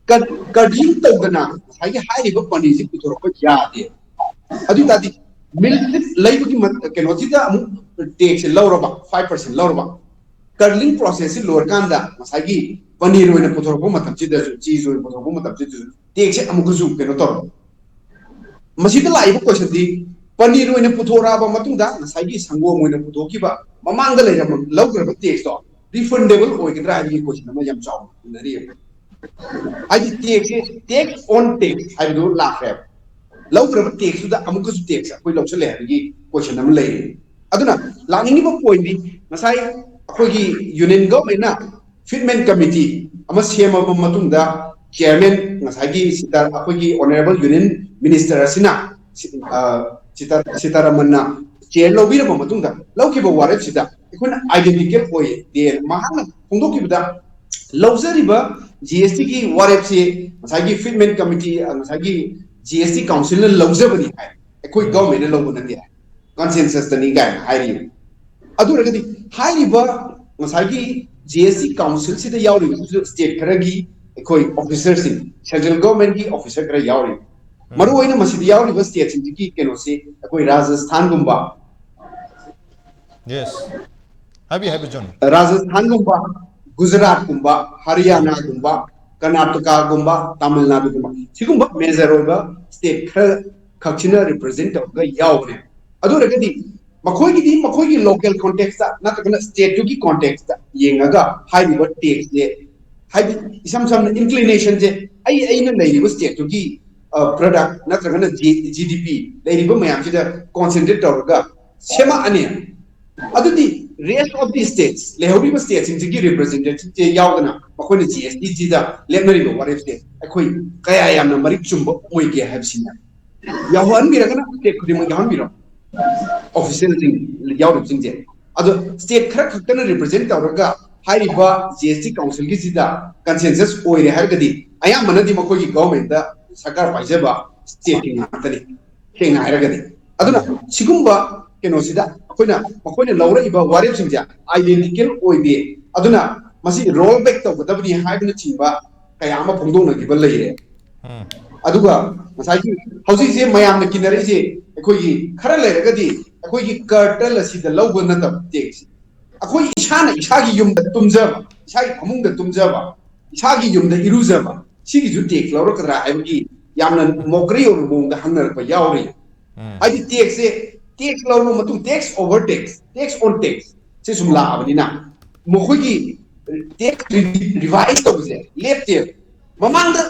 ꯀꯠ-, ꯀꯠꯂꯤꯡ ꯇꯧꯗꯅ ꯉꯁꯥꯏꯒꯤ ꯍꯥꯏꯔꯤꯕ ꯄꯅꯤꯔꯁꯤ ꯄꯨꯊꯣꯔꯛꯄ ꯌꯥꯗꯦ꯫ ꯑꯗꯨ ꯑꯣꯏ ꯇꯥꯔꯗꯤ ꯃꯤꯜꯛ ꯂꯩꯕꯒꯤ ꯃ-, ꯀꯩꯅꯣꯁꯤꯗ ꯑꯃꯨꯛ ꯇꯦꯛꯁꯁꯦ ꯂꯧꯔꯕ, ꯐꯥꯏꯚ ꯄꯥꯔꯁꯦꯟ ꯂꯧꯔꯕ, ꯀꯔꯂꯤꯡ ꯄ꯭ꯔꯣꯁꯦꯁꯁꯤ ꯂꯣꯏꯔꯀꯥꯟꯗ ꯉꯁꯥꯏꯒꯤ ꯄꯅꯤꯔ ꯑꯣꯏꯅ ꯄꯨꯊꯣꯔꯛꯄ ꯃꯇꯝꯁꯤꯗꯁꯨ, ꯆꯤꯁ ꯑꯣꯏꯅ ꯄꯨꯊꯣꯔꯛꯄ ꯃꯇꯝꯁꯤꯗꯁꯨ ꯇꯦꯛꯁꯁꯦ ꯑꯃꯨꯛꯀꯁꯨ ꯀꯩꯅꯣ ꯇꯧꯔꯕ꯫ ꯃꯁꯤꯗ ꯂꯥꯛꯏꯕ ꯀꯣꯏꯁꯟꯗꯤ, ꯄꯅꯤꯔ ꯑꯣꯏꯅ ꯄꯨꯊꯣꯔꯛꯑꯕ ꯃꯇꯨꯡꯗ ꯉꯁꯥꯏꯒꯤ ꯁꯪꯒꯣꯝ ꯑꯣꯏꯅ ꯄꯨꯊꯣꯛꯈꯤꯕ ꯃꯃꯥꯡꯗ ꯂꯩꯔꯝꯕ, ꯂꯧꯈ꯭ꯔꯕ ꯇꯦꯛꯁꯇꯣ ꯔꯤꯐꯟꯗꯦꯕꯜ ꯑꯣꯏꯒꯗ꯭ꯔꯥ ꯍꯥꯏꯕꯒꯤ ꯀꯣꯏꯁꯟ ꯑꯃ ꯌꯥꯝ ꯆꯥꯎꯅ ꯍꯪꯅꯔꯤꯕ꯫ ꯍꯥꯏꯗꯤ ꯇꯦꯛꯁꯁꯦ, tax on tax ꯍꯥꯏꯕꯗꯨ ꯂꯥꯛꯈ꯭ꯔꯦꯕ꯫ ꯂꯧꯈ꯭ꯔꯕ ꯇꯦꯛꯁꯇꯨꯗ ꯑꯃꯨꯛꯀꯁꯨ ꯇꯦꯛꯁ ꯑꯩꯈꯣꯏ ꯂꯧꯁꯜꯂꯦ ꯍꯥꯏꯕꯒꯤ ꯀꯣꯏꯁꯟ ꯑꯃ ꯂꯩꯔꯤ꯫ ꯑꯗꯨꯅ ꯂꯥꯛꯅꯤꯡꯉꯤꯕ ꯄꯣꯏꯟꯗꯤ, ꯉꯁꯥꯏ ꯑꯩꯈꯣꯏꯒꯤ ꯌꯨꯅꯤꯌꯟ ꯒꯚꯔꯟꯃꯦꯟꯅ ꯐꯤꯠꯃꯦꯟ ꯀꯃꯤꯇꯤ ꯑꯃ ꯁꯦꯝꯃꯕ ꯃꯇꯨꯡꯗ, ꯆꯤꯌꯔꯃꯦꯟ ꯉꯁꯥꯏꯒꯤ ꯁꯤꯇꯥ-, ꯑꯩꯈꯣꯏꯒꯤ ꯑꯣꯅꯔꯦꯕꯜ ꯌꯨꯅꯤꯌꯟ ꯃꯤꯅꯤꯁꯇꯔ ꯑꯁꯤꯅ ꯁꯤ-, ꯑ, ꯁꯤꯇꯥ-, ꯁꯤꯇꯥꯔꯥꯃꯟꯅ ꯆꯤꯌꯔ ꯂꯧꯕꯤꯔꯕ ꯃꯇꯨꯡꯗ ꯂꯧꯈꯤꯕ ꯋꯥꯔꯦꯞꯁꯤꯗ ꯑꯩꯈꯣꯏꯅ ꯑꯥꯏꯗꯦꯟꯇꯤꯀꯦꯜ ꯑꯣꯏꯌꯦ꯫ ꯃꯍꯥꯛꯅ ꯐꯣꯡꯗꯣꯛꯈꯤꯕꯗ ꯂꯧꯖꯔꯤꯕ ꯖꯤ ꯑꯦꯁ ꯇꯤꯒꯤ ꯋꯥꯔꯦꯞꯁꯤ ꯉꯁꯥꯏꯒꯤ ꯐꯤꯠꯃꯦꯟ ꯀꯃꯤꯇꯤ, ꯉꯁꯥꯏꯒꯤ ꯖꯤ ꯑꯦꯁ ꯇꯤ ꯀꯥꯎꯟꯁꯤꯜꯅ ꯂꯧꯖꯕꯅꯤ ꯍꯥꯏ, ꯑꯩꯈꯣꯏ ꯒꯚꯔꯟꯃꯦꯟꯅ ꯂꯧꯕ ꯅꯠꯇꯦ ꯍꯥꯏ, ꯀꯟꯁꯦꯟꯁꯁꯇꯅꯤ ꯀꯥꯏꯅ ꯍꯥꯏꯔꯤ꯫ ꯑꯗꯨ ꯑꯣꯏꯔꯒꯗꯤ ꯍꯥꯏꯔꯤꯕ ꯉꯁꯥꯏꯒꯤ ꯖꯤ ꯑꯦꯁ ꯇꯤ ꯀꯥꯎꯟꯁꯤꯜꯁꯤꯗ ꯌꯥꯎꯔꯤꯕꯁꯤꯁꯨ ꯁ꯭ꯇꯦꯠ ꯈꯔꯒꯤ ꯑꯩꯈꯣꯏ ꯑꯣꯐꯤꯁꯔꯁꯤꯡ, ꯁꯦꯟꯇ꯭ꯔꯦꯜ ꯒꯚꯔꯟꯃꯦꯟꯒꯤ ꯑꯣꯐꯤꯁꯔ ꯈꯔ ꯌꯥꯎꯔꯤ꯫ ꯃꯔꯨꯑꯣꯏꯅ ꯃꯁꯤꯗ ꯌꯥꯎꯔꯤꯕ ꯁ꯭ꯇꯦꯠꯁꯤꯡꯁꯤꯒꯤ ꯀꯩꯅꯣꯁꯤ ꯑꯩꯈꯣꯏ ꯔꯥꯖꯁꯊꯥꯟꯒꯨꯝꯕ, ꯌꯦꯁ, ꯍꯥꯏꯕꯤꯌꯨ, ꯍꯥꯏꯕꯤꯌꯨ, ꯖꯣꯟ꯫ ꯔꯥꯖꯁꯊꯥꯟꯒꯨꯝꯕ, ꯒꯨꯖꯔꯥꯠꯀꯨꯝꯕ, ꯍꯔꯤꯌꯥꯅꯥꯒꯨꯝꯕ, ꯀꯔꯅꯥꯇꯀꯥꯒꯨꯝꯕ, ꯇꯥꯃꯤꯜ ꯅꯥꯗꯨꯒꯨꯝꯕ, ꯁꯤꯒꯨꯝꯕ ꯃꯦꯖꯔ ꯑꯣꯏꯕ ꯁ꯭ꯇꯦꯠ ꯈꯔ ꯈꯛꯁꯤꯅ ꯔꯤꯄ꯭ꯔꯖꯦꯟ ꯇꯧꯔꯒ ꯌꯥꯎꯕꯅꯦ꯫ ꯑꯗꯨ ꯑꯣꯏꯔꯒꯗꯤ ꯃꯈꯣꯏꯒꯤꯗꯤ ꯃꯈꯣꯏꯒꯤ ꯂꯣꯀꯦꯜ ꯀꯣꯟꯇꯦꯛꯁꯇ ꯅꯠꯇ꯭ꯔꯒꯅ ꯁ꯭ꯇꯦꯠꯇꯨꯒꯤ ꯀꯣꯟꯇꯦꯛꯁꯇ ꯌꯦꯡꯉꯒ ꯍꯥꯏꯔꯤꯕ ꯇꯦꯛꯁꯁꯦ, ꯍꯥꯏꯗꯤ ꯏꯁꯝ ꯁꯝꯅ ꯏꯟꯀ꯭ꯂꯤꯅꯦꯁꯟꯁꯦ, ꯑꯩ ꯑꯩꯅ ꯂꯩꯔꯤꯕ ꯁ꯭ꯇꯦꯠꯇꯨꯒꯤ ꯄ꯭ꯔꯗꯛ ꯅꯠꯇ꯭ꯔꯒꯅ ꯖꯤ ꯗꯤ ꯄꯤ ꯂꯩꯔꯤꯕ ꯃꯌꯥꯝꯁꯤꯗ ꯀꯣꯟꯁꯦꯟꯇ꯭ꯔꯦꯠ ꯇꯧꯔꯒ ꯁꯦꯝꯃꯛꯑꯅꯤ꯫ ꯑꯗꯨꯗꯤ rest of the states, ꯂꯩꯍꯧꯔꯤꯕ ꯁ꯭ꯇꯦꯠꯁꯤꯡꯁꯤꯒꯤ ꯔꯤꯄ꯭ꯔꯖꯦꯟꯇꯦꯇꯤꯚꯁꯦ ꯌꯥꯎꯗꯅ ꯃꯈꯣꯏꯅ ꯖꯤ ꯑꯦꯁ ꯇꯤꯁꯤꯗ ꯂꯦꯞꯅꯔꯤꯕ ꯋꯥꯔꯦꯞꯁꯦ ꯑꯩꯈꯣꯏ ꯀꯌꯥ ꯌꯥꯝꯅ ꯃꯔꯤꯛ ꯆꯨꯝꯕ ꯑꯣꯏꯒꯦ ꯍꯥꯏꯕꯁꯤꯅꯦ꯫ ꯌꯥꯎꯍꯟꯕꯤꯔꯒꯅ ꯁ꯭ꯇꯦꯠ ꯈꯨꯗꯤꯡꯃꯛ ꯌꯥꯎꯍꯟꯕꯤꯔꯣ, ꯑꯣꯐꯤꯁꯦꯜꯁꯤꯡ ꯌꯥꯎꯔꯤꯕꯁꯤꯡꯁꯦ꯫ ꯑꯗꯣ ꯁ꯭ꯇꯦꯠ ꯈꯔ ꯈꯛꯇꯅ ꯔꯤꯄ꯭ꯔꯖꯦꯟ ꯇꯧꯔꯒ ꯍꯥꯏꯔꯤꯕ ꯖꯤ ꯑꯦꯁ ꯇꯤ ꯀꯥꯎꯟꯁꯤꯜꯒꯤꯁꯤꯗ ꯀꯟꯁꯦꯟꯁꯁ ꯑꯣꯏꯔꯦ ꯍꯥꯏꯔꯒꯗꯤ ꯑꯌꯥꯝꯕꯅꯗꯤ ꯃꯈꯣꯏꯒꯤ ꯒꯚꯔꯟꯃꯦꯟꯠꯇ ꯁꯔꯀꯥꯔ ꯄꯥꯏꯖꯕ ꯁ꯭ꯇꯦꯠꯀꯤ ꯉꯥꯛꯇꯅꯤ, ꯁꯦꯡꯅ ꯍꯥꯏꯔꯒꯗꯤ꯫ ꯑꯗꯨꯅ ꯁꯤꯒꯨꯝꯕ ꯀꯩꯅꯣꯁꯤꯗ ꯑꯩꯈꯣꯏꯅ, ꯃꯈꯣꯏꯅ ꯂꯧꯔꯛꯏꯕ ꯋꯥꯔꯦꯞꯁꯤꯡꯁꯦ ꯑꯥꯏꯗꯦꯟꯇꯤꯀꯦꯜ ꯑꯣꯏꯗꯦ꯫ ꯑꯗꯨꯅ ꯃꯁꯤ ꯔꯣꯜ ꯕꯦꯛ ꯇꯧꯒꯗꯕꯅꯤ ꯍꯥꯏꯕꯅꯆꯤꯡꯕ ꯀꯌꯥ ꯑꯃ ꯐꯣꯡꯗꯣꯛꯅꯈꯤꯕ ꯂꯩꯔꯦ꯫ ꯑꯗꯨꯒ ꯉꯁꯥꯏꯒꯤ ꯍꯧꯖꯤꯛꯁꯦ ꯃꯌꯥꯝꯅ ꯀꯤꯅꯔꯛꯏꯁꯦ, ꯑꯩꯈꯣꯏꯒꯤ ꯈꯔ ꯂꯩꯔꯒꯗꯤ ꯑꯩꯈꯣꯏꯒꯤ ꯀꯔꯇꯜ ꯑꯁꯤꯗ ꯂꯧꯕ ꯅꯠꯇꯕ ꯇꯦꯛꯁ, ꯑꯩꯈꯣꯏ ꯏꯁꯥꯅ ꯏꯁꯥꯒꯤ ꯌꯨꯝꯗ ꯇꯨꯝꯖꯕ, ꯏꯁꯥꯒꯤ ꯐꯃꯨꯡꯗ ꯇꯨꯝꯖꯕ, ꯏꯁꯥꯒꯤ ꯌꯨꯝꯗ ꯏꯔꯨꯖꯕ, ꯁꯤꯒꯤꯁꯨ ꯇꯦꯛꯁ ꯂꯧꯔꯛꯀꯗ꯭ꯔꯥ ꯍꯥꯏꯕꯒꯤ ꯌꯥꯝꯅ ꯃꯣꯀꯔꯤ ꯑꯣꯏꯕ ꯃꯑꯣꯡꯗ ꯍꯪꯅꯔꯛꯄ ꯌꯥꯎꯔꯤ꯫ ꯍꯥꯏꯗꯤ ꯇꯦꯛꯁꯁꯦ, ꯇꯦꯛꯁ ꯂꯧꯔꯕ ꯃꯇꯨꯡ, tax over tax, tax on tax ꯁꯤ ꯁꯨꯝ ꯂꯥꯛꯑꯕꯅꯤꯅ ꯃꯈꯣꯏꯒꯤ ꯇꯦꯛꯁ ꯔꯤꯚꯥꯏꯁ ꯇꯧꯕꯁꯦ ꯂꯦꯞꯇꯦꯕ꯫ ꯃꯃꯥꯡꯗ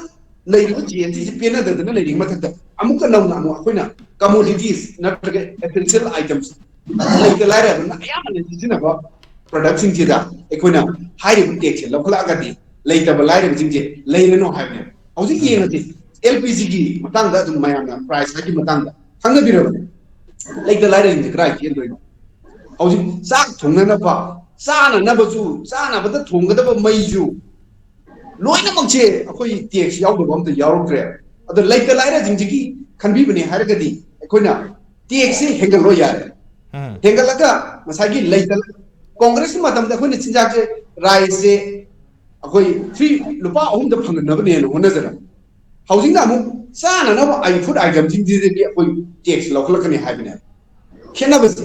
ꯂꯩꯔꯤꯕ ꯖꯤ ꯑꯦꯁ ꯇꯤꯁꯤ ꯄꯦꯟꯅꯗꯗꯅ ꯂꯩꯔꯤꯉꯩ ꯃꯊꯛꯇ ꯑꯃꯨꯛꯀ ꯅꯧꯅ ꯑꯃꯨꯛ ꯑꯩꯈꯣꯏꯅ ꯀꯃꯣꯗꯤꯇꯤꯁ ꯅꯠꯇ꯭ꯔꯒ ꯑꯦꯁꯦꯟꯁꯤꯌꯦꯜ ꯑꯥꯏꯇꯝꯁ ꯂꯩꯇ ꯂꯥꯏꯔꯕꯅ ꯑꯌꯥꯝꯕꯅ ꯁꯤꯖꯤꯟꯅꯕ ꯄ꯭ꯔꯗꯛꯁꯤꯡꯁꯤꯗ ꯑꯩꯈꯣꯏꯅ ꯍꯥꯏꯔꯤꯕ ꯇꯦꯛꯁꯁꯦ ꯂꯧꯈꯠꯂꯛꯑꯒꯗꯤ ꯂꯩꯇꯕ ꯂꯥꯏꯔꯕꯁꯤꯡꯁꯦ ꯂꯩꯔꯅꯨ ꯍꯥꯏꯕꯅꯦꯕ꯫ ꯍꯧꯖꯤꯛ ꯌꯦꯡꯉꯁꯤ, ꯑꯦꯜ ꯄꯤ ꯖꯤꯒꯤ ꯃꯇꯥꯡꯗ ꯑꯗꯨꯝ ꯃꯌꯥꯝꯅ ꯄ꯭ꯔꯥꯏꯁ ꯍꯥꯏꯀꯤ ꯃꯇꯥꯡꯗ ꯈꯪꯅꯕꯤꯔꯕꯅꯦ꯫ ꯂꯩꯇ ꯂꯥꯏꯔꯁꯤꯡꯁꯦ ꯀꯗꯥꯏ ꯆꯦꯟꯗꯣꯏꯅꯣ? ꯍꯧꯖꯤꯛ ꯆꯥꯛ ꯊꯣꯡꯅꯅꯕ, ꯆꯥꯅꯅꯕꯁꯨ, ꯆꯥꯅꯕꯗ ꯊꯣꯡꯒꯗꯕ ꯃꯩꯁꯨ ꯂꯣꯏꯅꯃꯛꯁꯦ ꯑꯩꯈꯣꯏ ꯇꯦꯛꯁ ꯌꯥꯎꯗꯕ ꯑꯝꯇ ꯌꯥꯎꯔꯛꯇ꯭ꯔꯦ꯫ ꯑꯗꯣ ꯂꯩꯇ ꯂꯥꯏꯔꯁꯤꯡꯁꯤꯒꯤ ꯈꯟꯕꯤꯕꯅꯦ ꯍꯥꯏꯔꯒꯗꯤ ꯑꯩꯈꯣꯏꯅ ꯇꯦꯛꯁꯁꯦ ꯍꯦꯟꯒꯠꯂꯣ ꯌꯥꯔꯦ꯫ ꯎꯝ. ꯍꯦꯟꯒꯠꯂꯒ ꯉꯁꯥꯏꯒꯤ ꯂꯩꯇ ꯀꯣꯡꯒ꯭ꯔꯦꯁꯀꯤ ꯃꯇꯝꯗ ꯑꯩꯈꯣꯏꯅ ꯆꯤꯟꯖꯥꯛꯁꯦ, ꯔꯥꯏꯁꯁꯦ ꯑꯩꯈꯣꯏ ꯐ꯭ꯔꯤ ꯂꯨꯄꯥ ꯑꯍꯨꯝꯗ ꯐꯪꯍꯟꯅꯕꯅꯦꯅ ꯍꯣꯠꯅꯖꯔꯝꯃꯤ꯫ ꯍꯧꯖꯤꯛꯅ ꯑꯃꯨꯛ ꯆꯥꯅꯅꯕ ꯑꯩ ꯐꯨꯗ ꯑꯥꯏꯇꯦꯝꯁꯤꯡꯁꯤꯗꯒꯤ ꯑꯩꯈꯣꯏ ꯇꯦꯛꯁ ꯂꯧꯈꯠꯂꯛꯀꯅꯤ ꯍꯥꯏꯕꯅꯦꯕ꯫ ꯈꯦꯠꯅꯕꯁꯦ꯫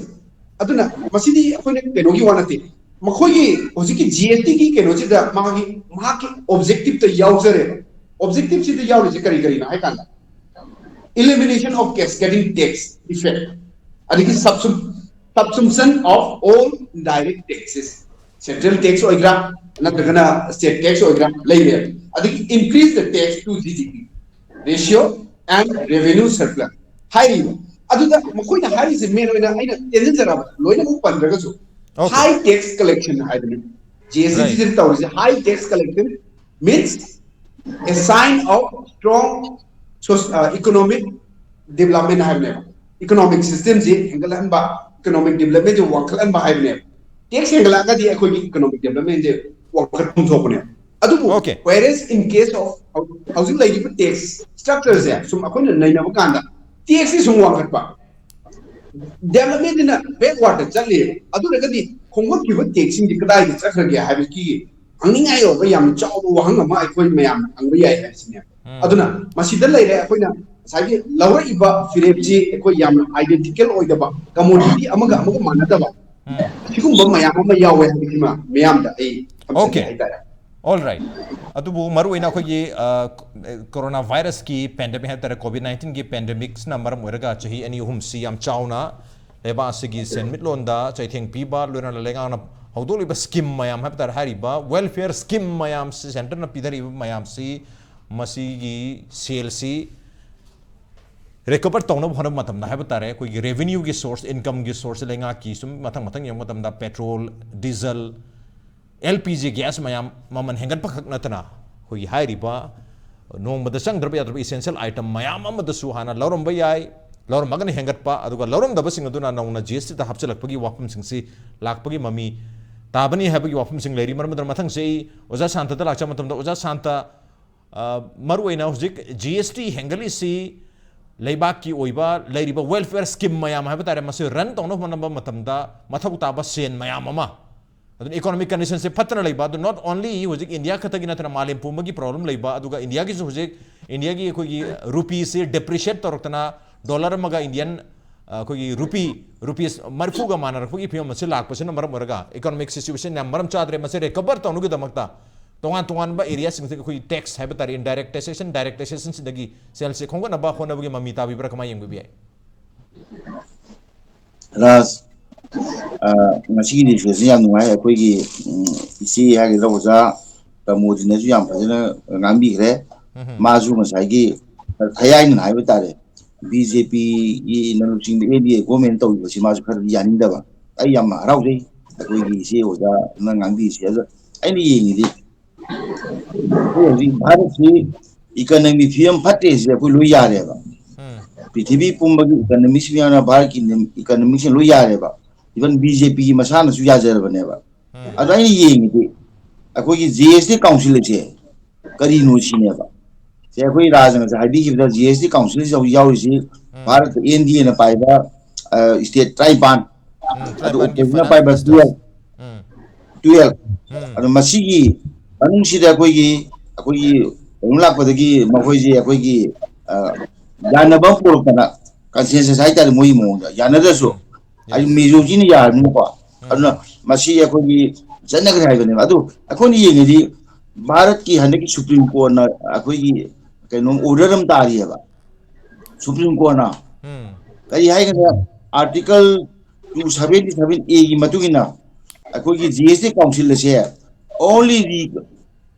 ꯑꯗꯨꯅ ꯃꯁꯤꯗꯤ ꯑꯩꯈꯣꯏꯅ ꯀꯩꯅꯣꯒꯤ ꯋꯥ ꯅꯠꯇꯦ꯫ ꯃꯈꯣꯏꯒꯤ ꯍꯧꯖꯤꯛꯀꯤ ꯖꯤ ꯑꯦꯁ ꯇꯤꯒꯤ ꯀꯩꯅꯣꯁꯤꯗ ꯃꯥꯒꯤ, ꯃꯍꯥꯛꯀꯤ ꯑꯣꯕꯖꯦꯛꯇꯤꯞꯇ ꯌꯥꯎꯖꯔꯦꯕ꯫ ꯑꯣꯕꯖꯦꯛꯇꯤꯞꯁꯤꯗ ꯌꯥꯎꯔꯤꯁꯦ ꯀꯔꯤ ꯀꯔꯤꯅꯣ ꯍꯥꯏ ꯀꯥꯟꯗ, elimination of cascading tax effect, ꯑꯗꯒꯤ subsum- subsumption of all indirect taxes, central tax ꯑꯣꯏꯒꯦꯔꯥ ꯅꯠꯇ꯭ꯔꯒꯅ state tax ꯑꯣꯏꯒꯦꯔꯥ ꯂꯩꯔꯦ꯫ ꯑꯗꯒꯤ increase the tax to G D P ratio and revenue surplus ꯍꯥꯏꯔꯤꯕ꯫ ꯑꯗꯨꯗ ꯃꯈꯣꯏꯅ ꯍꯥꯏꯔꯤꯁꯦ ꯃꯦꯟ ꯑꯣꯏꯅ ꯑꯩꯅ ꯇꯦꯟꯖꯟꯖꯔꯕ ꯂꯣꯏꯅꯃꯛ ꯄꯟꯗ꯭ꯔꯒꯁꯨ, Okay. High tax collection ꯍꯥꯏꯕꯅꯤ꯫ ꯖꯤ ꯑꯦꯁ ꯇꯤꯁꯤꯗ ꯇꯧꯔꯤꯁꯦ, high tax collection means a sign of strong soc- uh, economic development ꯍꯥꯏꯕꯅꯦꯕ꯫ ꯏꯀꯣꯅꯣꯃꯤꯛ ꯁꯤꯁꯇꯦꯝꯁꯤ ꯍꯦꯟꯒꯠꯍꯟꯕ, ꯏꯀꯣꯅꯣꯃꯤꯛ ꯗꯤꯕꯂꯞꯃꯦꯟꯁꯤ ꯋꯥꯡꯈꯠꯍꯟꯕ ꯍꯥꯏꯕꯅꯦꯕ꯫ ꯇꯦꯛꯁ ꯍꯦꯟꯒꯠꯂꯛꯑꯒꯗꯤ ꯑꯩꯈꯣꯏꯒꯤ ꯏꯀꯣꯅꯣꯃꯤꯛ ꯗꯤꯕꯂꯞꯃꯦꯟꯁꯦ ꯋꯥꯡꯈꯠꯐꯝ ꯊꯣꯛꯄꯅꯦꯕ꯫ ꯑꯗꯨꯕꯨ Okay. Whereas in case of ꯍꯧꯖꯤꯛ ꯂꯩꯔꯤꯕ ꯇꯦꯛꯁ ꯁ꯭ꯇ꯭ꯔꯛꯆꯔꯁꯦ ꯁꯨꯝ ꯑꯩꯈꯣꯏꯅ ꯅꯩꯅꯕ ꯀꯥꯟꯗ ꯇꯦꯛꯁꯁꯤ ꯁꯨꯝ ꯋꯥꯡꯈꯠꯄ, ꯗꯦꯕꯂꯞꯃꯦꯟꯁꯤꯅ ꯕꯦꯛꯋꯥꯔꯗ ꯆꯠꯂꯦꯕ꯫ ꯑꯗꯨ ꯑꯣꯏꯔꯒꯗꯤ ꯈꯣꯝꯒꯠꯈꯤꯕ ꯇꯦꯛꯁꯁꯤꯡꯁꯤ ꯀꯗꯥꯏꯗ ꯆꯠꯈ꯭ꯔꯒꯦ ꯍꯥꯏꯕꯒꯤ ꯍꯪꯅꯤꯡꯉꯥꯏ ꯑꯣꯏꯕ ꯌꯥꯝꯅ ꯆꯥꯎꯕ ꯋꯥꯍꯪ ꯑꯃ ꯑꯩꯈꯣꯏ ꯃꯌꯥꯝꯅ ꯍꯪꯕ ꯌꯥꯏ ꯍꯥꯏꯕꯁꯤꯅꯦ꯫ ꯎꯝ. ꯑꯗꯨꯅ ꯃꯁꯤꯗ ꯂꯩꯔꯦ ꯑꯩꯈꯣꯏꯅ ꯉꯁꯥꯏꯒꯤ ꯂꯧꯔꯛꯏꯕ ꯐꯤꯔꯦꯞꯁꯤ ꯑꯩꯈꯣꯏ ꯌꯥꯝꯅ identical ꯑꯣꯏꯗꯕ, ꯀꯃꯣꯗꯤꯇꯤ ꯑꯃꯒ ꯑꯃꯒ ꯃꯥꯟꯅꯗꯕ, ꯎꯝ. ꯁꯤꯒꯨꯝꯕ ꯃꯌꯥꯝ ꯑꯃ ꯌꯥꯎꯋꯦ ꯍꯥꯏꯕꯁꯤꯃ ꯃꯤꯌꯥꯝꯗ ꯑꯩ ꯊꯝꯖꯒꯦ Okay. ꯍꯥꯏꯇꯥꯔꯦ꯫ All right. ꯑꯗꯨꯕꯨ ꯃꯔꯨꯑꯣꯏꯅ ꯑꯩꯈꯣꯏꯒꯤ ꯀꯣꯔꯣꯅꯥ ꯚꯥꯏꯔꯁꯀꯤ ꯄꯦꯟꯗꯦꯃꯤꯛ ꯍꯥꯏꯕ ꯇꯥꯔꯦ, ꯀꯣꯚꯤꯗ ꯅꯥꯏꯟꯇꯤꯟꯒꯤ ꯄꯦꯟꯗꯦꯃꯤꯛꯁꯅ ꯃꯔꯝ ꯑꯣꯏꯔꯒ ꯆꯍꯤ ꯑꯅꯤ ꯑꯍꯨꯝꯁꯤ ꯌꯥꯝ ꯆꯥꯎꯅ ꯂꯩꯕꯥꯛ ꯑꯁꯤꯒꯤ ꯁꯦꯟꯃꯤꯠꯂꯣꯟꯗ ꯆꯩꯊꯦꯡ ꯄꯤꯕ, ꯂꯣꯏꯅꯅ ꯂꯩꯉꯥꯛꯅ ꯍꯧꯗꯣꯛꯂꯤꯕ ꯁ꯭ꯀꯤꯝ ꯃꯌꯥꯝ ꯍꯥꯏꯕ ꯇꯥꯔꯦ, ꯍꯥꯏꯔꯤꯕ ꯋꯦꯜꯐꯤꯌꯔ ꯁ꯭ꯀꯤꯝ ꯃꯌꯥꯝꯁꯤ, ꯁꯦꯟꯇꯔꯅ ꯄꯤꯊꯔꯤꯕ ꯃꯌꯥꯝꯁꯤ, ꯃꯁꯤꯒꯤ ꯁꯦꯜꯁꯤ ꯔꯤꯀꯣꯚꯔ ꯇꯧꯅꯕ ꯍꯣꯠꯅꯕ ꯃꯇꯝꯗ ꯍꯥꯏꯕ ꯇꯥꯔꯦ, ꯑꯩꯈꯣꯏꯒꯤ ꯔꯦꯚꯤꯅ꯭ꯌꯨꯒꯤ ꯁꯣꯔꯁ, ꯏꯟꯀꯝꯒꯤ ꯁꯣꯔꯁ ꯂꯩꯉꯥꯛꯀꯤ ꯁꯨꯝ ꯃꯊꯪ ꯃꯊꯪ ꯌꯦꯡꯕ ꯃꯇꯝꯗ petrol, diesel, L P G gas ꯃꯌꯥꯝ ꯃꯃꯜ ꯍꯦꯟꯒꯠꯄ ꯈꯛ ꯅꯠꯇꯅ ꯑꯩꯈꯣꯏꯒꯤ ꯍꯥꯏꯔꯤꯕ ꯅꯣꯡꯃꯗ ꯆꯪꯗ꯭ꯔꯕ ꯌꯥꯗ꯭ꯔꯕ ꯏꯁꯦꯟꯁꯤꯌꯦꯜ ꯑꯥꯏꯇꯦꯝ ꯃꯌꯥꯝ ꯑꯃꯗꯁꯨ ꯍꯥꯟꯅ ꯂꯧꯔꯝꯕ ꯌꯥꯏ, ꯂꯧꯔꯝꯃꯒꯅ ꯍꯦꯟꯒꯠꯄ, ꯑꯗꯨꯒ ꯂꯧꯔꯝꯗꯕꯁꯤꯡ ꯑꯗꯨꯅ ꯅꯧꯅ ꯖꯤ ꯑꯦꯁ ꯇꯤꯗ ꯍꯥꯞꯆꯤꯜꯂꯛꯄꯒꯤ ꯋꯥꯐꯝꯁꯤꯡꯁꯤ ꯂꯥꯛꯄꯒꯤ ꯃꯃꯤ ꯇꯥꯕꯅꯤ ꯍꯥꯏꯕꯒꯤ ꯋꯥꯐꯝꯁꯤꯡ ꯂꯩꯔꯤ꯫ ꯃꯔꯝ ꯑꯗꯨꯅ ꯃꯊꯪꯁꯦ ꯑꯩ ꯑꯣꯖꯥ ꯁꯥꯟꯇꯗ ꯂꯥꯛꯆꯕ ꯃꯇꯝꯗ, ꯑꯣꯖꯥ ꯁꯥꯟꯇ, ꯑ, ꯃꯔꯨꯑꯣꯏꯅ ꯍꯧꯖꯤꯛ G S T ꯍꯦꯟꯒꯠꯂꯤꯁꯤ ꯂꯩꯕꯥꯛꯀꯤ ꯑꯣꯏꯕ ꯂꯩꯔꯤꯕ welfare scheme ꯃꯌꯥꯝ ꯍꯥꯏꯕ ꯇꯥꯔꯦ, ꯃꯁꯤ run ꯇꯧꯅꯕ ꯍꯣꯠꯅꯕ ꯃꯇꯝꯗ ꯃꯊꯧ ꯇꯥꯕ ꯁꯦꯟ ꯃꯌꯥꯝ ꯑꯃ, ꯑꯗꯨꯅ economic conditionꯁꯦ ꯐꯠꯇꯅ ꯂꯩꯕ, ꯑꯗꯨ not only ꯍꯧꯖꯤꯛ ꯏꯟꯗꯤꯌꯥ ꯈꯛꯇꯒꯤ ꯅꯠꯇꯅ ꯃꯥꯂꯦꯝ ꯄꯨꯝꯕꯒꯤ problem ꯂꯩꯕ, ꯑꯗꯨꯒ ꯏꯟꯗꯤꯌꯥꯒꯤꯁꯨ ꯍꯧꯖꯤꯛ ꯏꯟꯗꯤꯌꯥꯒꯤ ꯑꯩꯈꯣꯏꯒꯤ ꯔꯨꯄꯤꯁꯤ depreciate ꯇꯧꯔꯛꯇꯅ, dollar ꯑꯃꯒ Indian, ꯑ, ꯑꯩꯈꯣꯏꯒꯤ ꯔꯨꯄꯤ, ꯔꯨꯄꯤꯁ ꯃꯔꯤꯐꯨꯒ ꯃꯥꯟꯅꯔꯛꯄꯒꯤ ꯐꯤꯕꯝ ꯑꯁꯤ ꯂꯥꯛꯄꯁꯤꯅ ꯃꯔꯝ ꯑꯣꯏꯔꯒ economic situationꯅ ꯌꯥꯝ ꯃꯔꯝ ꯆꯥꯗ꯭ꯔꯦ꯫ ꯃꯁꯤ recover ꯇꯧꯅꯕꯒꯤꯗꯃꯛꯇ ꯇꯣꯉꯥꯟ ꯇꯣꯉꯥꯟꯕ areaꯁꯤꯡꯁꯤꯗ ꯑꯩꯈꯣꯏ tax ꯍꯥꯏꯕ ꯇꯥꯔꯦ, indirect taxation, direct taxationꯁꯤꯗꯒꯤ ꯁꯦꯜꯁꯦ ꯈꯣꯝꯒꯠꯅꯕ ꯍꯣꯠꯅꯕꯒꯤ ꯃꯃꯤ ꯇꯥꯕꯤꯕ꯭ꯔꯥ, ꯀꯃꯥꯏꯅ ꯌꯦꯡꯕꯤꯕ ꯌꯥꯏ? ꯔꯥꯖ, ꯑ, ꯉꯁꯤꯒꯤ ꯗꯤꯁꯀꯁꯟ ꯌꯥꯝ ꯅꯨꯡꯉꯥꯏ꯫ ꯑꯩꯈꯣꯏꯒꯤ, ꯎꯝ, ꯏꯆꯦ ꯍꯥꯏꯒꯗ꯭ꯔꯥ, ꯑꯣꯖꯥ ꯄ꯭ꯔꯃꯣꯗꯖꯤꯅꯁꯨ ꯌꯥꯝ ꯐꯖꯅ ꯉꯥꯡꯕꯤꯈ꯭ꯔꯦ꯫ ꯎꯝ꯫ ꯃꯥꯁꯨ ꯉꯁꯥꯏꯒꯤ ꯈꯌꯥꯏꯅꯅ ꯍꯥꯏꯕ ꯇꯥꯔꯦ, ꯕꯤ ꯖꯦ ꯄꯤꯒꯤ ꯂꯨꯆꯤꯡꯕ ꯑꯦꯟ ꯗꯤ ꯑꯦ ꯒꯣꯔꯃꯦꯟ ꯇꯧꯔꯤꯕꯁꯤ ꯃꯥꯁꯨ ꯈꯔꯗꯤ ꯌꯥꯅꯤꯡꯗꯕ꯫ ꯑꯩ ꯌꯥꯝ ꯍꯔꯥꯎꯖꯩ ꯑꯩꯈꯣꯏꯒꯤ ꯏꯆꯦ ꯑꯣꯖꯥꯅ ꯉꯥꯡꯕꯤꯔꯤꯁꯦ꯫ ꯑꯗꯣ ꯑꯩꯅ ꯌꯦꯡꯉꯤꯗꯤ, ꯑꯩꯈꯣꯏ ꯍꯧꯖꯤꯛ ꯚꯥꯔꯠꯀꯤ ꯏꯀꯅꯃꯤ ꯐꯤꯕꯝ ꯐꯠꯇ꯭ꯔꯤꯁꯦ ꯑꯩꯈꯣꯏ ꯂꯣꯏ ꯌꯥꯔꯦꯕ꯫ ꯎꯝ꯫ ꯄ꯭ꯔꯤꯊꯤꯕꯤ ꯄꯨꯝꯕꯒꯤ ꯏꯀꯅꯃꯤꯛꯁ ꯃꯌꯥꯝꯅ ꯚꯥꯔꯠꯀꯤ ꯏꯀꯅꯃꯤꯛꯁꯦ ꯂꯣꯏ ꯌꯥꯔꯦꯕ꯫ Even ꯕꯤ ꯖꯦ ꯄꯤꯒꯤ ꯃꯁꯥꯅꯁꯨ ꯌꯥꯖꯔꯕꯅꯦꯕ꯫ ꯎꯝ꯫ ꯑꯗꯣ ꯑꯩꯅ ꯌꯦꯡꯉꯤꯗꯤ ꯑꯩꯈꯣꯏꯒꯤ ꯖꯤ ꯑꯦꯁ ꯇꯤ ꯀꯥꯎꯟꯁꯤꯜ ꯑꯁꯦ ꯀꯔꯤꯅꯣ ꯁꯤꯅꯦꯕ꯫ ꯁꯦ, ꯑꯩꯈꯣꯏ ꯔꯥꯖꯅ ꯉꯁꯥꯏ ꯍꯥꯏꯕꯤꯈꯤꯕꯗ ꯖꯤ ꯑꯦꯁ ꯇꯤ ꯀꯥꯎꯟꯁꯤꯜꯁꯤꯗ ꯍꯧꯖꯤꯛ ꯌꯥꯎꯔꯤꯁꯤ ꯎꯝ꯫ ꯚꯥꯔꯠꯇ ꯑꯦꯟ ꯗꯤ ꯑꯦꯅ ꯄꯥꯏꯕ, ꯑ, ꯁ꯭ꯇꯦꯠ ꯇꯔꯥꯅꯤꯄꯥꯟ, ꯎꯝ, ꯑꯗꯨ ꯇꯔꯥꯅꯤꯄꯥꯟꯒꯤ ꯑꯣꯄꯣꯖꯤꯁꯟꯅ finance ꯄꯥꯏꯕ ministers꯫ ꯇꯨꯌꯦꯜꯐ꯫ ꯎꯝ꯫ ꯇꯨꯌꯦꯜꯐ꯫ ꯎꯝ꯫ ꯑꯗꯣ ꯃꯁꯤꯒꯤ ꯃꯅꯨꯡꯁꯤꯗ ꯑꯩꯈꯣꯏꯒꯤ, ꯑꯩꯈꯣꯏꯒꯤ ꯀꯩꯅꯣ ꯂꯥꯛꯄꯗꯒꯤ ꯃꯈꯣꯏꯁꯦ ꯑꯩꯈꯣꯏꯒꯤ, ꯑ, ꯌꯥꯅꯕ ꯑꯃ ꯄꯨꯔꯛꯇꯅ, ꯀꯟꯁꯦꯟꯁꯁ ꯍꯥꯏꯇꯥꯔꯦ, ꯃꯣꯏꯒꯤ ꯃꯑꯣꯡꯗ ꯌꯥꯅꯗ꯭ꯔꯁꯨ, ꯎꯝ꯫ ꯍꯥꯏꯗꯤ ꯌꯦꯁ꯫ ꯃꯦꯖꯣꯔꯤꯇꯤꯅ ꯌꯥꯔꯕꯅꯤꯅꯀꯣ꯫ ꯎꯝ꯫ ꯑꯗꯨꯅ ꯃꯁꯤ ꯑꯩꯈꯣꯏꯒꯤ ꯆꯠꯅꯈ꯭ꯔꯦ ꯍꯥꯏꯕꯅꯦꯕ꯫ ꯑꯗꯨ ꯑꯩꯈꯣꯏꯅ ꯌꯦꯡꯉꯗꯤ ꯚꯥꯔꯠꯀꯤ ꯍꯟꯗꯛꯀꯤ ꯁꯨꯄ꯭ꯔꯤꯝ ꯀꯣꯔꯠꯅ ꯑꯩꯈꯣꯏꯒꯤ ꯀꯩꯅꯣꯝ ꯑꯣꯔꯗꯔ ꯑꯃ ꯇꯥꯔꯤꯑꯕ꯫ ꯁꯨꯄ꯭ꯔꯤꯝ ꯀꯣꯔꯠꯅ ꯎꯝ꯫ ꯀꯔꯤ ꯍꯥꯏꯒꯅꯤ, ꯑꯥꯔꯇꯤꯀꯜ ꯇꯨ ꯁꯚꯦꯟꯇꯤ ꯁꯚꯦꯟ ꯑꯦꯒꯤ ꯃꯇꯨꯡ ꯏꯟꯅ ꯑꯩꯈꯣꯏꯒꯤ ꯖꯤ ꯑꯦꯁ ꯇꯤ ꯀꯥꯎꯟꯁꯤꯜ ꯑꯁꯦ only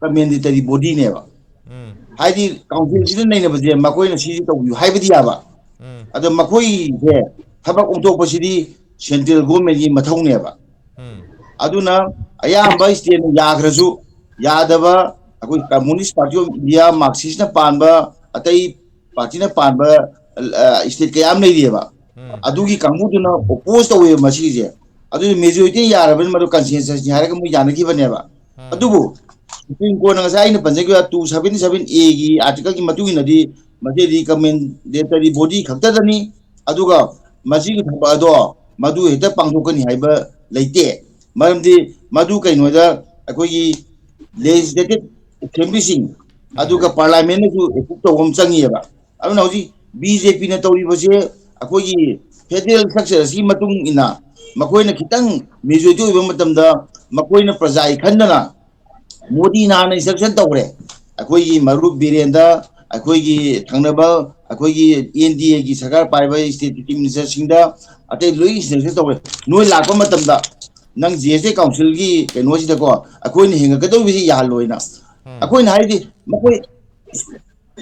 recommendatory bodyꯅꯦꯕ꯫ ꯎꯝ꯫ ꯍꯥꯏꯗꯤ ꯀꯥꯎꯟꯁꯤꯜꯁꯤꯅ ꯅꯩꯅꯕꯁꯦ ꯃꯈꯣꯏꯅ ꯁꯤꯁꯤ ꯇꯧꯕꯤꯌꯨ ꯍꯥꯏꯕꯗꯤ ꯌꯥꯕ꯫ ꯎꯝ꯫ ꯑꯗꯣ ꯃꯈꯣꯏꯁꯦ ꯊꯕꯛ ꯑꯣꯟꯊꯣꯛꯄꯁꯤꯗꯤ ꯁꯦꯟꯇ꯭ꯔꯦꯜ ꯒꯣꯔꯃꯦꯟꯒꯤ ꯃꯊꯧꯅꯦꯕ꯫ ꯎꯝ꯫ ꯑꯗꯨꯅ ꯑꯌꯥꯝꯕ ꯁ꯭ꯇꯦꯠꯅ ꯌꯥꯈ꯭ꯔꯁꯨ ꯌꯥꯗꯕ, ꯑꯩꯈꯣꯏ Communist Party of India, Marxistꯅ ꯄꯥꯟꯕ, ꯑꯇꯩ ꯄꯥꯔꯇꯤꯅ ꯄꯥꯟꯕ, ꯑ, ꯁ꯭ꯇꯦꯠ ꯀꯌꯥ ꯑꯃ ꯂꯩꯔꯤꯑꯕ꯫ ꯎꯝ꯫ ꯑꯗꯨꯒꯤ ꯀꯥꯡꯕꯨꯗꯨꯅ ꯑꯣꯄꯣꯖ ꯇꯧꯋꯦꯕ ꯃꯁꯤꯒꯤꯁꯦ꯫ ꯑꯗꯨꯗꯤ majority ꯌꯥꯔꯕꯅꯤꯅ ꯃꯗꯨ consensusꯅꯤ ꯍꯥꯏꯔꯒ ꯃꯣꯏ ꯌꯥꯅꯈꯤꯕꯅꯦꯕ꯫ ꯑꯗꯨꯕꯨ Supreme Courtꯅ ꯉꯁꯥꯏ ꯑꯩꯅ ꯄꯟꯖꯈꯤꯕ two seventy seven Aꯒꯤ articleꯒꯤ ꯃꯇꯨꯡ ꯏꯟꯅꯗꯤ ꯃꯁꯤꯗꯤ recommendatory body ꯈꯛꯇꯗꯅꯤ, ꯑꯗꯨꯒ ꯃꯁꯤꯒꯤ ꯊꯕꯛ ꯑꯗꯣ ꯃꯗꯨ ꯍꯦꯛꯇ ꯄꯥꯡꯊꯣꯛꯀꯅꯤ ꯍꯥꯏꯕ ꯂꯩꯇꯦ꯫ ꯃꯔꯝꯗꯤ ꯃꯗꯨ ꯀꯩꯅꯣꯗ ꯑꯩꯈꯣꯏꯒꯤ legislative assemblyꯁꯤꯡ ꯑꯗꯨꯒ parliamentꯅꯁꯨ approve ꯇꯧꯕ ꯑꯃ ꯆꯪꯉꯤꯑꯕ꯫ ꯑꯗꯨꯅ ꯍꯧꯖꯤꯛ BJPꯅ ꯇꯧꯔꯤꯕꯁꯦ ꯑꯩꯈꯣꯏꯒꯤ federal structure ꯑꯁꯤꯒꯤ ꯃꯇꯨꯡ ꯏꯟꯅ ꯃꯈꯣꯏꯅ ꯈꯤꯇꯪ majority ꯑꯣꯏꯕ ꯃꯇꯝꯗ ꯃꯈꯣꯏꯅ ꯄ꯭ꯔꯖꯥꯒꯤ ꯈꯟꯗꯅ ꯃꯣꯗꯤꯅ ꯍꯥꯟꯅ instruction ꯇꯧꯈ꯭ꯔꯦ꯫ ꯑꯩꯈꯣꯏꯒꯤ ꯃꯔꯨꯞ ꯕꯤꯔꯦꯟꯗ, ꯑꯩꯈꯣꯏꯒꯤ ꯊꯪꯅꯕ ꯑꯩꯈꯣꯏꯒꯤ NDAꯒꯤ ꯁꯔꯀꯥꯔ ꯄꯥꯏꯕ stateꯀꯤ chief ministerꯁꯤꯡꯗ ꯑꯇꯩ ꯂꯣꯏ instruction ꯇꯧꯈ꯭ꯔꯦ꯫ ꯅꯣꯏ ꯂꯥꯛꯄ ꯃꯇꯝꯗ ꯅꯪ GST councilꯒꯤ ꯀꯩꯅꯣꯁꯤꯗꯀꯣ ꯑꯩꯈꯣꯏꯅ ꯍꯦꯟꯒꯠꯀꯗꯧꯔꯤꯕꯁꯤ ꯌꯥꯍꯜꯂꯣꯏꯅ꯫ ꯑꯩꯈꯣꯏꯅ ꯍꯥꯏꯗꯤ ꯃꯈꯣꯏ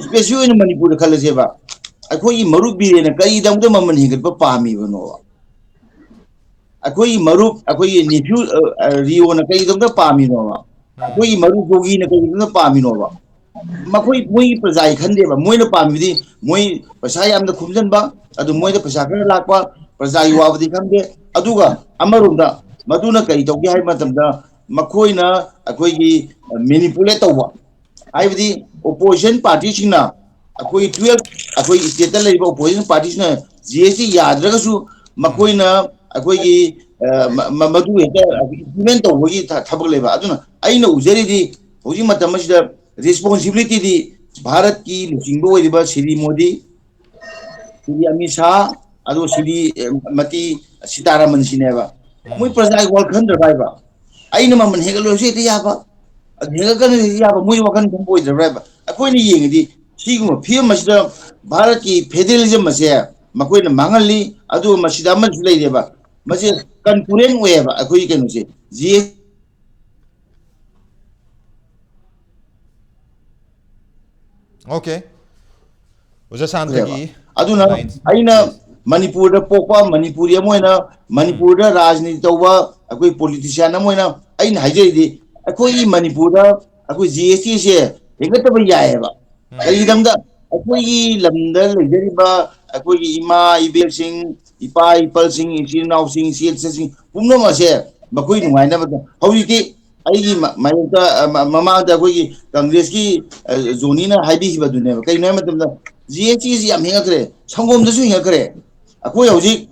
specially ꯑꯣꯏꯅ ꯃꯅꯤꯄꯨꯔꯗ ꯈꯜꯂꯁꯦꯕ, ꯑꯩꯈꯣꯏꯒꯤ ꯃꯔꯨꯞ ꯕꯤꯔꯦꯟꯅ ꯀꯔꯤꯗꯃꯛꯇ ꯃꯃꯜ ꯍꯦꯟꯒꯠꯄ ꯄꯥꯝꯃꯤꯕꯅꯣꯕ? ꯑꯩꯈꯣꯏꯒꯤ ꯃꯔꯨꯞ, ꯑꯩꯈꯣꯏꯒꯤ nephew, ꯑ, ꯑ, ꯔꯤꯌꯣꯅ ꯀꯔꯤꯗꯃꯛꯇ ꯄꯥꯝꯃꯤꯅꯣꯕ? ꯑꯩꯈꯣꯏꯒꯤ ꯃꯔꯨꯞ ꯖꯣꯒꯤꯅ ꯀꯔꯤꯗꯃꯛꯇ ꯄꯥꯝꯃꯤꯅꯣꯕ? ꯃꯈꯣꯏ, ꯃꯣꯏꯒꯤ ꯄ꯭ꯔꯖꯥꯒꯤ ꯈꯟꯗꯦꯕ꯫ ꯃꯣꯏꯅ ꯄꯥꯝꯃꯤꯕꯗꯤ ꯃꯣꯏ ꯄꯩꯁꯥ ꯌꯥꯝꯅ ꯈꯣꯝꯖꯤꯟꯕ, ꯑꯗꯨ ꯃꯣꯏꯗ ꯄꯩꯁꯥ ꯈꯔ ꯂꯥꯛꯄ, ꯄ꯭ꯔꯖꯥꯒꯤ ꯋꯥꯕꯗꯤ ꯈꯪꯗꯦ꯫ ꯑꯗꯨꯒ ꯑꯃꯔꯣꯝꯗ ꯃꯗꯨꯅ ꯀꯔꯤ ꯇꯧꯒꯦ ꯍꯥꯏꯕ ꯃꯇꯝꯗ ꯃꯈꯣꯏꯅ ꯑꯩꯈꯣꯏꯒꯤ manipulate ꯇꯧꯕ, ꯍꯥꯏꯕꯗꯤ opposition partyꯁꯤꯡꯅ ꯑꯩꯈꯣꯏꯒꯤ twelve ꯑꯩꯈꯣꯏꯒꯤ stateꯇ ꯂꯩꯔꯤꯕ opposition partyꯁꯤꯡꯅ GST ꯌꯥꯗ꯭ꯔꯒꯁꯨ ꯃꯈꯣꯏꯅ ꯑꯩꯈꯣꯏꯒꯤ, ꯑ, ꯃ-, ꯃ-, ꯃꯗꯨ ꯍꯦꯛꯇ implement ꯇꯧꯕꯒꯤ ꯊ-, ꯊꯕꯛ ꯂꯩꯕ꯫ ꯑꯗꯨꯅ ꯑꯩꯅ ꯎꯖꯔꯤꯗꯤ ꯍꯧꯖꯤꯛ ꯃꯇꯝ ꯑꯁꯤꯗ responsibilityꯗꯤ ꯚꯥꯔꯠꯀꯤ ꯂꯨꯆꯤꯡꯕ ꯑꯣꯏꯔꯤꯕ ꯁ꯭ꯔꯤ ꯃꯣꯗꯤ, ꯁ꯭ꯔꯤ ꯑꯃꯤꯠ ꯁꯥꯍ, ꯑꯗꯨꯒ ꯁ꯭ꯔꯤ, ꯑ, ꯃꯇꯤ ꯁꯤꯇꯥꯔꯥꯃꯟꯁꯤꯅꯦꯕ꯫ ꯃꯣꯏ ꯄ꯭ꯔꯖꯥꯒꯤ ꯋꯥꯈꯜ ꯈꯟꯗ꯭ꯔꯕ ꯍꯥꯏꯕ? ꯑꯩꯅ ꯃꯃꯜ ꯍꯦꯟꯒꯠꯂꯣꯏꯁꯨ ꯍꯦꯛꯇ ꯌꯥꯕ, ꯑꯗꯨ ꯍꯦꯟꯒꯠꯀꯅꯨ ꯍꯦꯛꯇ ꯌꯥꯕ, ꯃꯣꯏ ꯋꯥꯈꯜ ꯈꯟꯕ ꯑꯣꯏꯗ꯭ꯔꯕ꯭ꯔꯥ ꯍꯥꯏꯕ? ꯑꯩꯈꯣꯏꯅ ꯌꯦꯡꯉꯗꯤ ꯁꯤꯒꯨꯝꯕ ꯐꯤꯕꯝ ꯑꯁꯤꯗ ꯚꯥꯔꯠꯀꯤ federalism ꯑꯁꯦ ꯃꯈꯣꯏꯅ ꯃꯥꯡꯍꯜꯂꯤ꯫ ꯑꯗꯨꯒ ꯃꯁꯤꯗ ꯑꯃꯁꯨ ꯂꯩꯔꯦꯕ, ꯃꯁꯤ concurrent ꯑꯣꯏꯌꯦꯕ ꯑꯩꯈꯣꯏꯒꯤ ꯀꯩꯅꯣꯁꯦ, GST Okay. ꯑꯣꯖꯥ ꯁꯥꯟꯇꯒꯤ ꯑꯗꯨꯅ line. ꯑꯩꯅ Yes. ꯃꯅꯤꯄꯨꯔꯗ ꯄꯣꯛꯄ, ꯃꯅꯤꯄꯨꯔꯤ ꯑꯃ ꯑꯣꯏꯅ, ꯃꯅꯤꯄꯨꯔꯗ ꯔꯥꯖꯅꯤꯇꯤ ꯇꯧꯕ ꯑꯩꯈꯣꯏ politician ꯑꯃ ꯑꯣꯏꯅ ꯑꯩꯅ ꯍꯥꯏꯖꯔꯤꯗꯤ, ꯑꯩꯈꯣꯏꯒꯤ ꯃꯅꯤꯄꯨꯔꯗ ꯑꯩꯈꯣꯏ GSTꯁꯦ ꯍꯦꯟꯒꯠꯇꯕ ꯌꯥꯏꯑꯕ꯫ ꯀꯔꯤꯒꯤꯗꯃꯗ? ꯑꯩꯈꯣꯏꯒꯤ ꯂꯝꯗ ꯂꯩꯖꯔꯤꯕ ꯑꯩꯈꯣꯏꯒꯤ ꯏꯃꯥ ꯏꯕꯦꯜꯁꯤꯡ, ꯏꯄꯥ ꯏꯄꯜꯁꯤꯡ, ꯏꯆꯤꯜ ꯏꯅꯥꯎꯁꯤꯡ, ꯏꯆꯦ ꯏꯆꯟꯁꯤꯡ ꯄꯨꯝꯅꯃꯛ ꯑꯁꯦ ꯃꯈꯣꯏ ꯅꯨꯡꯉꯥꯏꯅꯕꯗ ꯍꯧꯖꯤꯛꯇꯤ ꯑꯩꯒꯤ ꯃ-, ꯃꯥꯌꯣꯛꯇ, ꯑ, ꯃ-, ꯃꯃꯥꯡꯗ ꯑꯩꯈꯣꯏꯒꯤ ꯀꯪꯒ꯭ꯔꯦꯁꯀꯤ, ꯑ, ꯖꯣꯅꯤꯅ ꯍꯥꯏꯕꯤꯈꯤꯕꯗꯨꯅꯦꯕ꯫ ꯀꯩꯅꯣ ꯍꯥꯏꯕ ꯃꯇꯝꯗ, ꯖꯤ ꯑꯦꯁ ꯇꯤꯁꯤ ꯌꯥꯝ ꯍꯦꯟꯒꯠꯈ꯭ꯔꯦ, ꯁꯪꯒꯣꯝꯗꯁꯨ ꯍꯦꯟꯒꯠꯈ꯭ꯔꯦ꯫ ꯑꯩꯈꯣꯏ ꯍꯧꯖꯤꯛ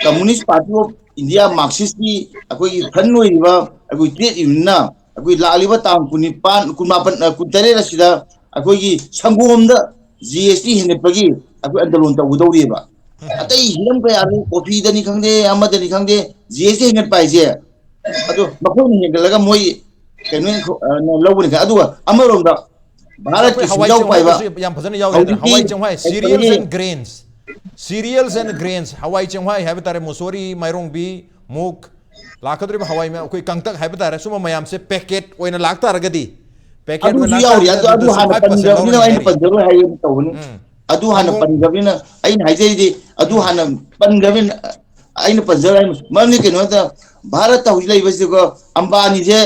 Communist Party of India, ꯃꯥꯔꯛꯁꯤꯁꯀꯤ ꯑꯩꯈꯣꯏꯒꯤ ꯐ꯭ꯔꯟ ꯑꯣꯏꯔꯤꯕ ꯑꯩꯈꯣꯏ ꯇ꯭ꯔꯦꯗ ꯌꯨꯅꯤꯌꯟꯅ ꯑꯩꯈꯣꯏ ꯂꯥꯛꯂꯤꯕ ꯇꯥꯡ ꯀꯨꯟꯅꯤꯄꯥꯟ, ꯀꯨꯟꯃꯥꯄꯟ, ꯑ, ꯀꯨꯟꯇꯔꯦꯠ ꯑꯁꯤꯗ ꯑꯩꯈꯣꯏꯒꯤ ꯁꯪꯒꯣꯝꯗ ꯖꯤ ꯑꯦꯁ ꯇꯤ ꯍꯦꯟꯒꯠꯄꯒꯤ ꯑꯩꯈꯣꯏ ꯑꯟꯗꯣꯂꯣꯟ ꯇꯧꯒꯗꯧꯔꯤꯕ꯫ ꯑꯇꯩ ꯍꯤꯔꯝ ꯀꯌꯥꯗ, ꯀꯣꯐꯤꯗꯅꯤ ꯈꯪꯗꯦ, ꯑꯃꯗꯅꯤ ꯈꯪꯗꯦ, ꯖꯤ ꯑꯦꯁ ꯇꯤ ꯍꯦꯟꯒꯠꯄ ꯍꯥꯏꯁꯦ, ꯑꯗꯣ ꯃꯈꯣꯏꯅ ꯍꯦꯟꯒꯠꯂꯒ ꯃꯣꯏ ꯀꯩꯅꯣ, ꯑ, ꯂꯧꯕꯅꯤ ꯈꯪꯗꯦ꯫ ꯑꯗꯨꯒ ꯑꯃꯔꯣꯝꯗ ꯚꯥꯔꯠꯀꯤ ꯑꯩꯈꯣꯏ ꯍꯋꯥꯏ ꯁꯤꯡꯖꯥꯎ ꯄꯥꯏꯕ ꯆꯦꯡꯋꯥꯏꯒꯁꯨ ꯌꯥꯝ ꯐꯖꯅ ꯌꯥꯎꯔꯦ꯫ ꯍꯧꯖꯤꯛꯇꯤ ꯍꯋꯥꯏ ꯆꯦꯡꯋꯥꯏ, cereals ꯑꯩꯈꯣꯏꯒꯤ and grains, cereals and grains, ꯍꯋꯥꯏ ꯆꯦꯡꯋꯥꯏ ꯍꯥꯏꯕ ꯇꯥꯔꯦ, ꯃꯨꯁꯣꯔꯤ, ꯃꯥꯏꯔꯣꯡꯕꯤ, ꯃꯨꯛ ꯂꯥꯛꯀꯗꯧꯔꯤꯕ ꯍꯋꯥꯏ ꯃꯌꯥꯝ, ꯑꯩꯈꯣꯏ ꯀꯪꯇꯛ ꯍꯥꯏꯕ ꯇꯥꯔꯦ, ꯁꯨꯝꯕ ꯃꯌꯥꯝꯁꯦ ꯄꯦꯀꯦꯠ ꯑꯣꯏꯅ ꯂꯥꯛꯇꯥꯔꯒꯗꯤ, ꯄꯦꯀꯦꯠ ꯑꯣꯏꯅ ꯑꯗꯨꯁꯨ ꯌꯥꯎꯔꯤ꯫ ꯂꯥꯛꯇꯥꯔꯒꯗꯤ ꯑꯗꯨ, ꯑꯗꯨ ꯑꯗꯨꯗꯁꯨ ꯍꯥꯟꯅ ꯐꯥꯏꯚ ꯄꯔꯁꯦꯟ ꯄꯟꯈ꯭ꯔꯕꯅꯤꯅ ꯂꯧꯔꯅꯤ ꯑꯩꯅ ꯍꯥꯏꯔꯤ꯫ ꯄꯟꯖꯔꯣꯏ ꯍꯥꯏꯒꯦ ꯇꯧꯕꯅꯤ꯫ ꯎꯝ꯫ ꯑꯗꯨ ꯍꯥꯟꯅ ꯁꯪꯒꯣꯝ ꯄꯟꯈ꯭ꯔꯕꯅꯤꯅ ꯑꯩꯅ ꯍꯥꯏꯖꯔꯤꯗꯤ, ꯑꯗꯨ ꯎꯝ꯫ ꯍꯥꯟꯅ ꯄꯟꯈ꯭ꯔꯕꯅꯤꯅ ꯑꯩꯅ ꯄꯟꯖꯔꯣꯏ ꯍꯥꯏꯕ ꯃꯔꯝꯗꯤ ꯀꯩꯅꯣ ꯍꯥꯏꯕꯗ, ꯚꯥꯔꯠꯇ ꯍꯧꯖꯤꯛ ꯂꯩꯕꯁꯤꯀꯣ, ꯑꯝꯕꯥꯅꯤꯁꯦ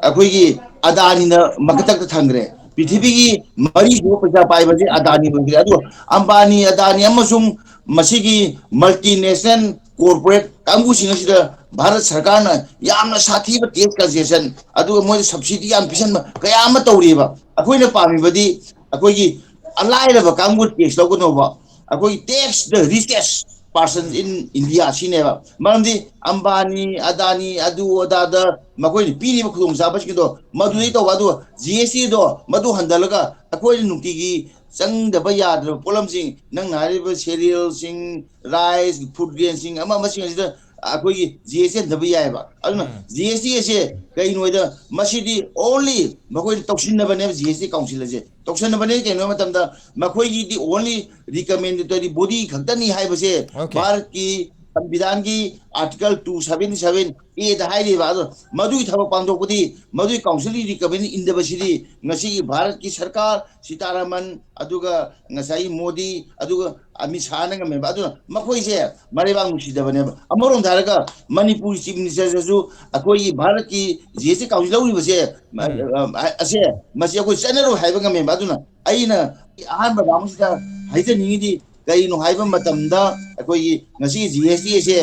ꯑꯩꯈꯣꯏꯒꯤ ꯑꯗꯥꯅꯤꯅ ꯃꯊꯛꯇ ꯊꯝꯈ꯭ꯔꯦ꯫ ꯎꯝ꯫ ꯄ꯭ꯔꯤꯊꯤꯕꯤꯒꯤ ꯃꯔꯤꯁꯨꯕ ꯄꯩꯁꯥ ꯄꯥꯏꯕꯁꯦ ꯑꯗꯥꯅꯤ ꯑꯣꯏꯈ꯭ꯔꯦ꯫ ꯑꯗꯨꯒ ꯑꯝꯕꯥꯅꯤ, ꯑꯗꯥꯅꯤ ꯑꯃꯁꯨꯡ ꯃꯁꯤꯒꯤ multinational corporate ꯀꯥꯡꯕꯨꯁꯤꯡ ꯑꯁꯤꯗ ꯚꯥꯔꯠ ꯁꯔꯀꯥꯔꯅ ꯌꯥꯝꯅ ꯁꯥꯊꯤꯕ tax concession, ꯑꯗꯨꯒ ꯃꯣꯏꯗ subsidy ꯌꯥꯝ ꯄꯤꯁꯟꯕ ꯀꯌꯥ ꯑꯃ ꯇꯧꯔꯤꯑꯕ꯫ ꯑꯩꯈꯣꯏꯅ ꯄꯥꯝꯃꯤꯕꯗꯤ ꯑꯩꯈꯣꯏꯒꯤ ꯑꯂꯥꯏꯔꯕ ꯀꯥꯡꯕꯨ tax ꯂꯧꯒꯗꯧꯕ, ꯑꯩꯈꯣꯏꯒꯤ tax the richest person in India ꯁꯤꯅꯦꯕ꯫ ꯃꯔꯝꯗꯤ ꯑꯝꯕꯥꯅꯤ, ꯑꯗꯥꯅꯤ, ꯑꯗꯨ ꯑꯗꯥꯗ ꯃꯈꯣꯏꯅ ꯄꯤꯔꯤꯕ ꯈꯨꯗꯣꯡꯆꯥꯕꯁꯤꯡꯗꯣ ꯃꯗꯨꯗꯩ ꯇꯧꯕ, ꯑꯗꯨꯒ G S T ꯗꯣ ꯃꯗꯨ ꯍꯟꯊꯍꯜꯂꯒ ꯑꯩꯈꯣꯏꯅ ꯅꯨꯡꯇꯤꯒꯤ ꯆꯪꯗꯕ ꯌꯥꯗ꯭ꯔꯕ ꯄꯣꯠꯂꯝꯁꯤꯡ, ꯅꯪꯅ ꯍꯥꯏꯔꯤꯕ cerealꯁꯤꯡ, rice, food grainꯁꯤꯡ, ꯑꯃ ꯑꯃꯁꯤꯡ ꯑꯁꯤꯗ ꯑꯩꯈꯣꯏꯒꯤ G S T ꯍꯟꯊꯕ ꯌꯥꯏꯑꯕ꯫ ꯑꯗꯨꯅ ꯎꯝ꯫ G S T ꯑꯁꯦ ꯀꯩꯅꯣ ꯍꯥꯏꯗ, ꯃꯁꯤꯗꯤ only ꯃꯈꯣꯏꯅ ꯇꯧꯁꯤꯟꯅꯕꯅꯦꯕ꯫ G S T council ꯑꯁꯦ ꯇꯧꯁꯤꯟꯅꯕꯅꯦ꯫ ꯀꯩꯅꯣ ꯍꯥꯏꯕ ꯃꯇꯝꯗ ꯃꯈꯣꯏꯒꯤꯗꯤ only recommendatory body ꯈꯛꯇꯅꯤ ꯍꯥꯏꯕꯁꯦ Okay. ꯚꯥꯔꯠꯀꯤ ꯁꯪꯕꯤꯙꯥꯟꯒꯤ article two seventy seven A ꯗ ꯍꯥꯏꯔꯤꯕ꯫ ꯑꯗꯣ ꯃꯗꯨꯒꯤ ꯊꯕꯛ ꯄꯥꯡꯊꯣꯛꯄꯗꯤ, ꯃꯗꯨꯒꯤ councilꯒꯤ recommend ꯏꯟꯗꯕꯁꯤꯗꯤ ꯉꯁꯤꯒꯤ ꯚꯥꯔꯠꯀꯤ ꯁꯔꯀꯥꯔ, ꯁꯤꯇꯥꯔꯥꯃꯟ, ꯑꯗꯨꯒ ꯉꯁꯥꯏꯒꯤ ꯃꯣꯗꯤ, ꯑꯗꯨꯒ ꯑꯃꯤꯠ ꯁꯥꯍꯅ ꯉꯝꯃꯦꯕ꯫ ꯑꯗꯨꯅ ꯃꯈꯣꯏꯁꯦ ꯃꯔꯩꯕꯥꯛ ꯅꯨꯡꯁꯤꯗꯕꯅꯦꯕ꯫ ꯑꯃꯔꯣꯝꯗ ꯍꯥꯏꯔꯒ ꯃꯅꯤꯄꯨꯔ Chief Minister ꯁꯤꯁꯨ ꯑꯩꯈꯣꯏꯒꯤ ꯚꯥꯔꯠꯀꯤ G S T council ꯂꯧꯔꯤꯕꯁꯦ, ꯎꯝ꯫ ꯑ, ꯑ, ꯑꯁꯦ, ꯃꯁꯤ ꯑꯩꯈꯣꯏ ꯆꯠꯅꯔꯣꯏ ꯍꯥꯏꯕ ꯉꯝꯃꯦꯕ꯫ ꯑꯗꯨꯅ ꯑꯩꯅ ꯑꯍꯥꯟꯕ ꯔꯥꯎꯟꯁꯤꯗ ꯍꯥꯏꯖꯅꯤꯡꯉꯤꯗꯤ, ꯀꯩꯅꯣ ꯍꯥꯏꯕ ꯃꯇꯝꯗ ꯑꯩꯈꯣꯏꯒꯤ ꯉꯁꯤ ꯖꯤ ꯑꯦꯁ ꯇꯤ ꯑꯁꯦ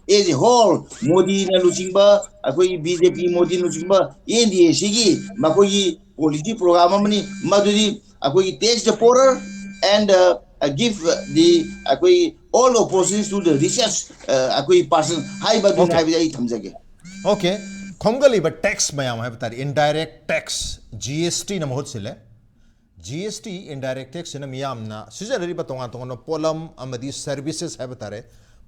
as a whole ꯃꯣꯗꯤꯅ ꯂꯨꯆꯤꯡꯕ, ꯑꯩꯈꯣꯏꯒꯤ ꯕꯤ ꯖꯦ ꯄꯤ ꯃꯣꯗꯤꯅ ꯂꯨꯆꯤꯡꯕ ꯑꯦꯟ ꯗꯤ ꯑꯦ ꯁꯤꯒꯤ ꯃꯈꯣꯏꯒꯤ ꯄꯣꯂꯤꯁꯤ ꯄ꯭ꯔꯣꯒ꯭ꯔꯥꯝ ꯑꯃꯅꯤ꯫ ꯃꯗꯨꯗꯤ ꯑꯩꯈꯣꯏꯒꯤ tax the poorer and give the ꯑꯩꯈꯣꯏꯒꯤ all opportunities to the richest ꯑꯩꯈꯣꯏꯒꯤ person ꯍꯥꯏꯕꯗꯨꯅꯤ Okay. ꯍꯥꯏꯕꯁꯦ ꯑꯩ ꯊꯝꯖꯒꯦ꯫ Okay, ꯈꯣꯝꯒꯠꯂꯤꯕ tax ꯃꯌꯥꯝ ꯍꯥꯏꯕ ꯇꯥꯔꯦ, indirect tax, G S T ꯅ ꯃꯍꯨꯠ ꯁꯤꯜꯂꯦ꯫ G S T, indirect tax ꯁꯤꯅ ꯃꯤꯌꯥꯝꯅ ꯁꯤꯖꯤꯟꯅꯔꯤꯕ ꯇꯣꯉꯥꯟ ꯇꯣꯉꯥꯟꯕ ꯄꯣꯠꯂꯝ ꯑꯃꯗꯤ services ꯍꯥꯏꯕ ꯇꯥꯔꯦ,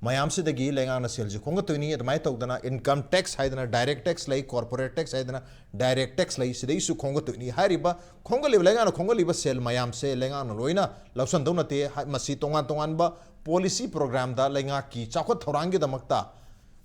ꯃꯌꯥꯝꯁꯤꯗꯒꯤ ꯂꯩꯉꯥꯛꯅ ꯁꯦꯜꯁꯤ ꯈꯣꯝꯒꯠꯇꯣꯏꯅꯤ꯫ ꯑꯗꯨꯃꯥꯏꯅ ꯇꯧꯗꯅ income tax ꯍꯥꯏꯗꯅ, direct tax ꯂꯩ, corporate tax ꯍꯥꯏꯗꯅ, direct tax ꯂꯩ, ꯁꯤꯗꯩꯁꯨ ꯈꯣꯝꯒꯠꯇꯣꯏꯅꯤ꯫ ꯍꯥꯏꯔꯤꯕ ꯈꯣꯝꯒꯠꯂꯤꯕ, ꯂꯩꯉꯥꯛꯅ ꯈꯣꯝꯒꯠꯂꯤꯕ ꯁꯦꯜ ꯃꯌꯥꯝꯁꯦ ꯂꯩꯉꯥꯛꯅ ꯂꯣꯏꯅ ꯂꯧꯁꯟꯗꯧ ꯅꯠꯇꯦ꯫ ꯍꯥꯏ-, ꯃꯁꯤ ꯇꯣꯉꯥꯟ ꯇꯣꯉꯥꯟꯕ policy program ꯗ ꯂꯩꯉꯥꯛꯀꯤ ꯆꯥꯎꯈꯠ ꯊꯧꯔꯥꯡꯒꯤꯗꯃꯛꯇ,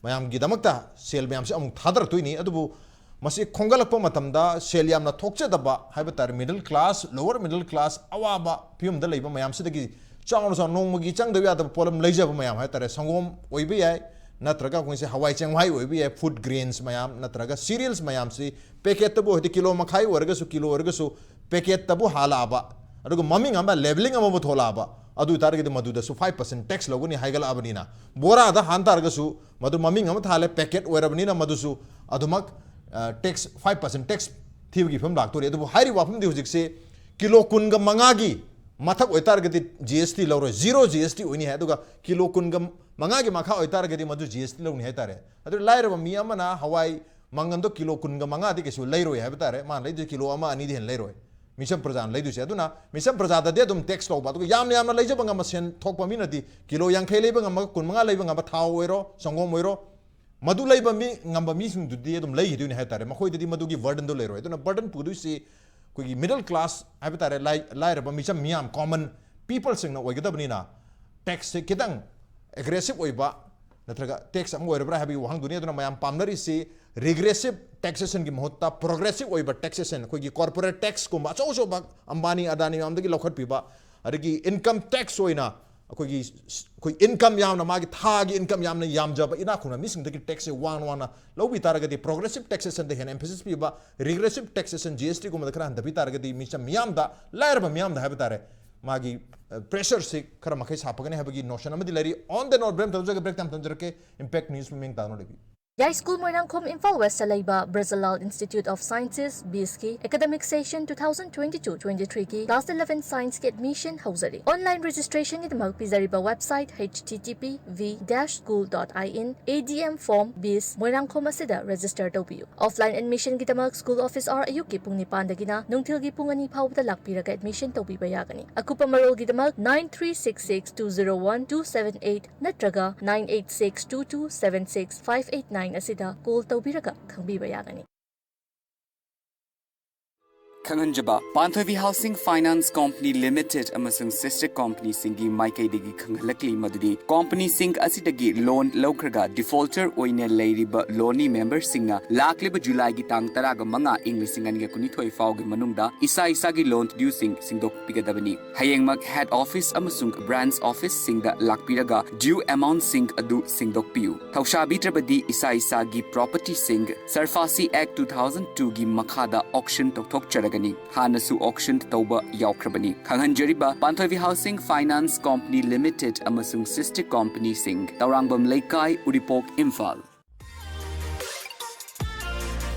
ꯃꯌꯥꯝꯒꯤꯗꯃꯛꯇ ꯁꯦꯜ ꯃꯌꯥꯝꯁꯦ ꯑꯃꯨꯛ ꯊꯥꯗꯔꯛꯇꯣꯏꯅꯤ꯫ ꯑꯗꯨꯕꯨ ꯃꯁꯤ ꯈꯣꯝꯒꯠꯂꯛꯄ ꯃꯇꯝꯗ ꯁꯦꯜ ꯌꯥꯝꯅ ꯊꯣꯛꯆꯗꯕ ꯍꯥꯏꯕ ꯇꯥꯔꯦ, middle class, lower middle class, ꯑꯋꯥꯕ ꯐꯤꯕꯝꯗ ꯂꯩꯕ ꯃꯌꯥꯝꯁꯤꯗꯒꯤ ꯆꯥꯎꯅ ꯆꯥꯎꯅ ꯅꯣꯡꯃꯒꯤ ꯆꯪꯗꯕ ꯌꯥꯗꯕ ꯄꯣꯠꯂꯝ ꯂꯩꯖꯕ ꯃꯌꯥꯝ ꯍꯥꯏ ꯇꯥꯔꯦ, ꯁꯪꯒꯣꯝ ꯑꯣꯏꯕ ꯌꯥꯏ, ꯅꯠꯇ꯭ꯔꯒ ꯑꯩꯈꯣꯏꯁꯦ ꯍꯋꯥꯏ ꯆꯦꯡꯋꯥꯏ ꯑꯣꯏꯕ ꯌꯥꯏ, food grains ꯃꯌꯥꯝ, ꯅꯠꯇ꯭ꯔꯒ cereals ꯃꯌꯥꯝꯁꯤ packet ꯇꯕꯨ ꯍꯥꯏꯗꯤ ꯀꯤꯂꯣ ꯃꯈꯥꯏ ꯑꯣꯏꯔꯒꯁꯨ, ꯀꯤꯂꯣ ꯑꯣꯏꯔꯒꯁꯨ, packet ꯇꯕꯨ ꯍꯥꯜꯂꯛꯑꯕ, ꯑꯗꯨꯒ ꯃꯃꯤꯡ ꯑꯃ, labelling ꯑꯃꯕꯨ ꯊꯣꯛꯂꯛꯑꯕ, ꯑꯗꯨ ꯑꯣꯏꯇꯥꯔꯒꯗꯤ ꯃꯗꯨꯗꯁꯨ five percent tax ꯂꯧꯒꯅꯤ ꯍꯥꯏꯒꯠꯂꯛꯑꯕꯅꯤꯅ, ꯕꯣꯔꯥꯗ ꯍꯥꯟ ꯇꯥꯔꯒꯁꯨ ꯃꯗꯨ ꯃꯃꯤꯡ ꯑꯃ ꯊꯥꯜꯂꯦ, packet ꯑꯣꯏꯔꯕꯅꯤꯅ ꯃꯗꯨꯁꯨ ꯑꯗꯨꯃꯛ tax, five percent tax ꯊꯤꯕꯒꯤ ꯐꯤꯕꯝ ꯂꯥꯛꯇꯣꯔꯤ꯫ ꯑꯗꯨꯕꯨ ꯍꯥꯏꯔꯤꯕ ꯋꯥꯐꯝꯗꯤ ꯍꯧꯖꯤꯛꯁꯦ ꯀꯤꯂꯣ ꯀꯨꯟꯒ ꯃꯉꯥꯒꯤ ꯃꯊꯛ ꯑꯣꯏꯇꯥꯔꯒꯗꯤ G S T ꯂꯧꯔꯣꯏ, zero G S T ꯑꯣꯏꯅꯤ ꯍꯥꯏ꯫ ꯑꯗꯨꯒ ꯀꯤꯂꯣ ꯀꯨꯟꯒ ꯃꯉꯥꯒꯤ ꯃꯈꯥ ꯑꯣꯏꯇꯥꯔꯒꯗꯤ ꯃꯗꯨ G S T ꯂꯧꯅꯤ ꯍꯥꯏꯇꯥꯔꯦ꯫ ꯑꯗꯨ ꯂꯥꯏꯔꯕ ꯃꯤ ꯑꯃꯅ ꯍꯋꯥꯏ ꯃꯪꯒꯟꯗꯣ ꯀꯤꯂꯣ ꯀꯨꯟꯒ ꯃꯉꯥꯗꯤ ꯀꯩꯁꯨ ꯂꯩꯔꯣꯏ ꯍꯥꯏꯕ ꯇꯥꯔꯦ꯫ ꯃꯥꯅ ꯂꯩꯗꯣꯏ ꯀꯤꯂꯣ ꯑꯃ ꯑꯅꯤꯗꯤ ꯍꯦꯟꯅ ꯂꯩꯔꯣꯏ ꯃꯤꯆꯝ ꯄ꯭ꯔꯖꯥꯅ ꯂꯩꯗꯣꯏꯁꯦ꯫ ꯑꯗꯨꯅ ꯃꯤꯆꯝ ꯄ꯭ꯔꯖꯥꯗꯗꯤ ꯑꯗꯨꯝ tax ꯂꯧꯕ, ꯑꯗꯨꯒ ꯌꯥꯝꯅ ꯌꯥꯝꯅ ꯂꯩꯖꯕ ꯉꯝꯕ ꯁꯦꯟ ꯊꯣꯛꯄ ꯃꯤꯅꯗꯤ ꯀꯤꯂꯣ ꯌꯥꯡꯈꯩ ꯂꯩꯕ ꯉꯝꯃꯒ ꯀꯨꯟ ꯃꯉꯥ ꯂꯩꯕ ꯉꯝꯕ ꯊꯥꯎ ꯑꯣꯏꯔꯣ, ꯁꯪꯒꯣꯝ ꯑꯣꯏꯔꯣ, ꯃꯗꯨ ꯂꯩꯕ ꯃꯤ ꯉꯝꯕ ꯃꯤꯁꯤꯡꯗꯨꯗꯤ ꯑꯗꯨꯝ ꯂꯩꯈꯤꯗꯣꯏꯅꯤ ꯍꯥꯏ ꯇꯥꯔꯦ꯫ ꯃꯈꯣꯏꯗꯗꯤ ꯃꯗꯨꯒꯤ burden ꯗꯣ ꯂꯩꯔꯣꯏ꯫ ꯑꯗꯨꯅ burden ꯄꯨꯗꯣꯏꯁꯤ ꯑꯩꯈꯣꯏꯒꯤ middle class ꯍꯥꯏꯕ ꯇꯥꯔꯦ, ꯂꯥꯏ-, ꯂꯥꯏꯔꯕ ꯃꯤꯆꯝ ꯃꯤꯌꯥꯝ, common people ꯁꯤꯡꯅ ꯑꯣꯏꯒꯗꯕꯅꯤꯅ, tax ꯁꯦ ꯈꯤꯇꯪ aggressive ꯑꯣꯏꯕ ꯅꯠꯇ꯭ꯔꯒ tax ꯑꯃ ꯑꯣꯏꯔꯕ꯭ꯔꯥ ꯍꯥꯏꯕꯒꯤ ꯋꯥꯍꯪꯗꯨꯅꯤ꯫ ꯑꯗꯨꯅ ꯃꯌꯥꯝ ꯄꯥꯝꯅꯔꯤꯁꯤ regressive taxation ꯒꯤ ꯃꯍꯨꯠꯇ progressive ꯑꯣꯏꯕ taxation, ꯑꯩꯈꯣꯏꯒꯤ corporate tax ꯀꯨꯝꯕ ꯑꯆꯧ ꯑꯆꯧꯕ ꯑꯝꯕꯥꯅꯤ, ꯑꯗꯥꯅꯤ ꯃꯌꯥꯝꯗꯒꯤ ꯂꯧꯈꯠꯄꯤꯕ, ꯑꯗꯒꯤ income tax ꯑꯣꯏꯅ ꯑꯩꯈꯣꯏꯒꯤ, ꯑꯩꯈꯣꯏ income ꯌꯥꯝꯅ, ꯃꯥꯒꯤ ꯊꯥꯒꯤ income ꯌꯥꯝꯅ ꯌꯥꯝꯖꯕ ꯏꯅꯥꯛ ꯈꯨꯟꯕ ꯃꯤꯁꯤꯡꯗꯒꯤ tax ꯁꯦ ꯋꯥꯡꯅ ꯋꯥꯡꯅ ꯂꯧꯕꯤ ꯇꯥꯔꯒꯗꯤ, progressive taxation ꯗ ꯍꯦꯟꯅ emphasis ꯄꯤꯕ, regressive taxation, G S T ꯒꯨꯝꯕꯗ ꯈꯔ ꯍꯟꯊꯕꯤ ꯇꯥꯔꯒꯗꯤ, ꯃꯤꯆꯝ ꯃꯤꯌꯥꯝꯗ, ꯂꯥꯏꯔꯕ ꯃꯤꯌꯥꯝꯗ ꯍꯥꯏꯕ ꯇꯥꯔꯦ, ꯃꯥꯒꯤ ꯄ꯭ꯔꯦꯁꯔꯁꯤ ꯈꯔ ꯃꯈꯩ ꯁꯥꯐꯒꯅꯤ ꯍꯥꯏꯕꯒꯤ ꯅꯣꯁꯟ ꯑꯃꯗꯤ ꯂꯩꯔꯤ꯫ On the note, ꯕ꯭ꯔꯦꯛ ꯇꯧꯖꯒꯦ, ꯕ꯭ꯔꯦꯛ ꯇꯥꯏꯝ ꯊꯝꯖꯔꯛꯀꯦ꯫ ꯏꯝꯄꯦꯛ ꯅ꯭ꯌꯨꯁ ꯃꯤꯡ ꯇꯥꯅ ꯂꯩꯕꯤꯌꯨ꯫ ꯌꯥꯏ ꯁ꯭ꯀꯨꯜ ꯃꯣꯏꯔꯥꯡꯈꯣꯝ ꯏꯝꯐꯥꯜ ꯋꯦꯁꯇ ꯂꯩꯕ ꯕ꯭ꯔꯖꯂꯥꯜ Institute of Sciences, ꯕꯤꯁꯀꯤ academic session two thousand twenty-two twenty-threeꯒꯤ class eleven scienceꯀꯤ admission ꯍꯧꯖꯔꯤ꯫ Online registrationꯒꯤꯗꯃꯛ ꯄꯤꯖꯔꯤꯕ website H T T P V dash school dot I N, A D M form, ꯕꯤꯁ ꯃꯣꯏꯔꯥꯡꯈꯣꯝ ꯑꯁꯤꯗ register ꯇꯧꯕꯤꯌꯨ꯫ Offline admissionꯒꯤꯗꯃꯛ school office hour ꯑꯌꯨꯛꯀꯤ ꯄꯨꯡ ꯅꯤꯄꯥꯟꯗꯒꯤꯅ ꯅꯨꯡꯊꯤꯜꯒꯤ ꯄꯨꯡ ꯑꯅꯤ ꯐꯥꯎꯕꯗ ꯂꯥꯛꯄꯤꯔꯒ admission ꯇꯧꯕꯤꯕ ꯌꯥꯒꯅꯤ꯫ ꯑꯀꯨꯞꯄ ꯃꯔꯣꯜꯒꯤꯗꯃꯛ nine three six six two zero one two seven eight ꯅꯠꯇ꯭ꯔꯒ nine eight six two two seven six five eight nine ꯑꯁꯤꯗ call ꯇꯧꯕꯤꯔꯒ ꯈꯪꯕꯤꯕ ꯌꯥꯒꯅꯤ꯫ ꯈꯪꯍꯟꯖꯕ, ꯄꯥꯟꯊꯣꯏꯕꯤ Housing Finance Company Limited ꯑꯃꯁꯨꯡ sister companyꯁꯤꯡꯒꯤ ꯃꯥꯏꯀꯩꯗꯒꯤ ꯈꯪꯍꯜꯂꯛꯂꯤ ꯃꯗꯨꯗꯤ companyꯁꯤꯡ ꯑꯁꯤꯗꯒꯤ loan ꯂꯧꯈ꯭ꯔꯒ defaulter ꯑꯣꯏꯅ ꯂꯩꯔꯤꯕ loanee memberꯁꯤꯡꯅ ꯂꯥꯛꯂꯤꯕ ꯖꯨꯂꯥꯏꯒꯤ ꯇꯥꯡ ꯇꯔꯥꯒ ꯃꯉꯥ, ꯏꯪ ꯂꯤꯁꯤꯡ ꯑꯅꯤꯒ ꯀꯨꯟꯅꯤꯊꯣꯏ ꯐꯥꯎꯒꯤ ꯃꯅꯨꯡꯗ ꯏꯁꯥ ꯏꯁꯥꯒꯤ loan dueꯁꯤꯡ ꯁꯤꯡꯗꯣꯛꯄꯤꯒꯗꯕꯅꯤ꯫ ꯍꯌꯦꯡꯃꯛ head office ꯑꯃꯁꯨꯡ branch officeꯁꯤꯡꯗ ꯂꯥꯛꯄꯤꯔꯒ due amountꯁꯤꯡ ꯑꯗꯨ ꯁꯤꯡꯗꯣꯛꯄꯤꯌꯨ꯫ ꯊꯧꯁꯥꯕꯤꯗ꯭ꯔꯕꯗꯤ ꯏꯁꯥ ꯏꯁꯥꯒꯤ propertyꯁꯤꯡ SARFAESI Act two thousand twoꯒꯤ ꯃꯈꯥꯗ auction ꯇꯧꯊꯣꯛꯆꯔꯒꯅꯤ꯫ ꯍꯥꯟꯅꯁꯨ auction ꯇꯧꯕ ꯌꯥꯎꯈ꯭ꯔꯕꯅꯤ꯫ ꯈꯪꯍꯟꯖꯔꯤꯕ, ꯄꯥꯟꯊꯣꯏꯕꯤ Housing Finance Company Limited ꯑꯃꯁꯨꯡ sister companyꯁꯤꯡ, ꯇꯧꯔꯥꯡꯕꯝ ꯂꯩꯀꯥꯏ, ꯎꯔꯤꯄꯣꯛ, ꯏꯝꯐꯥꯜ꯫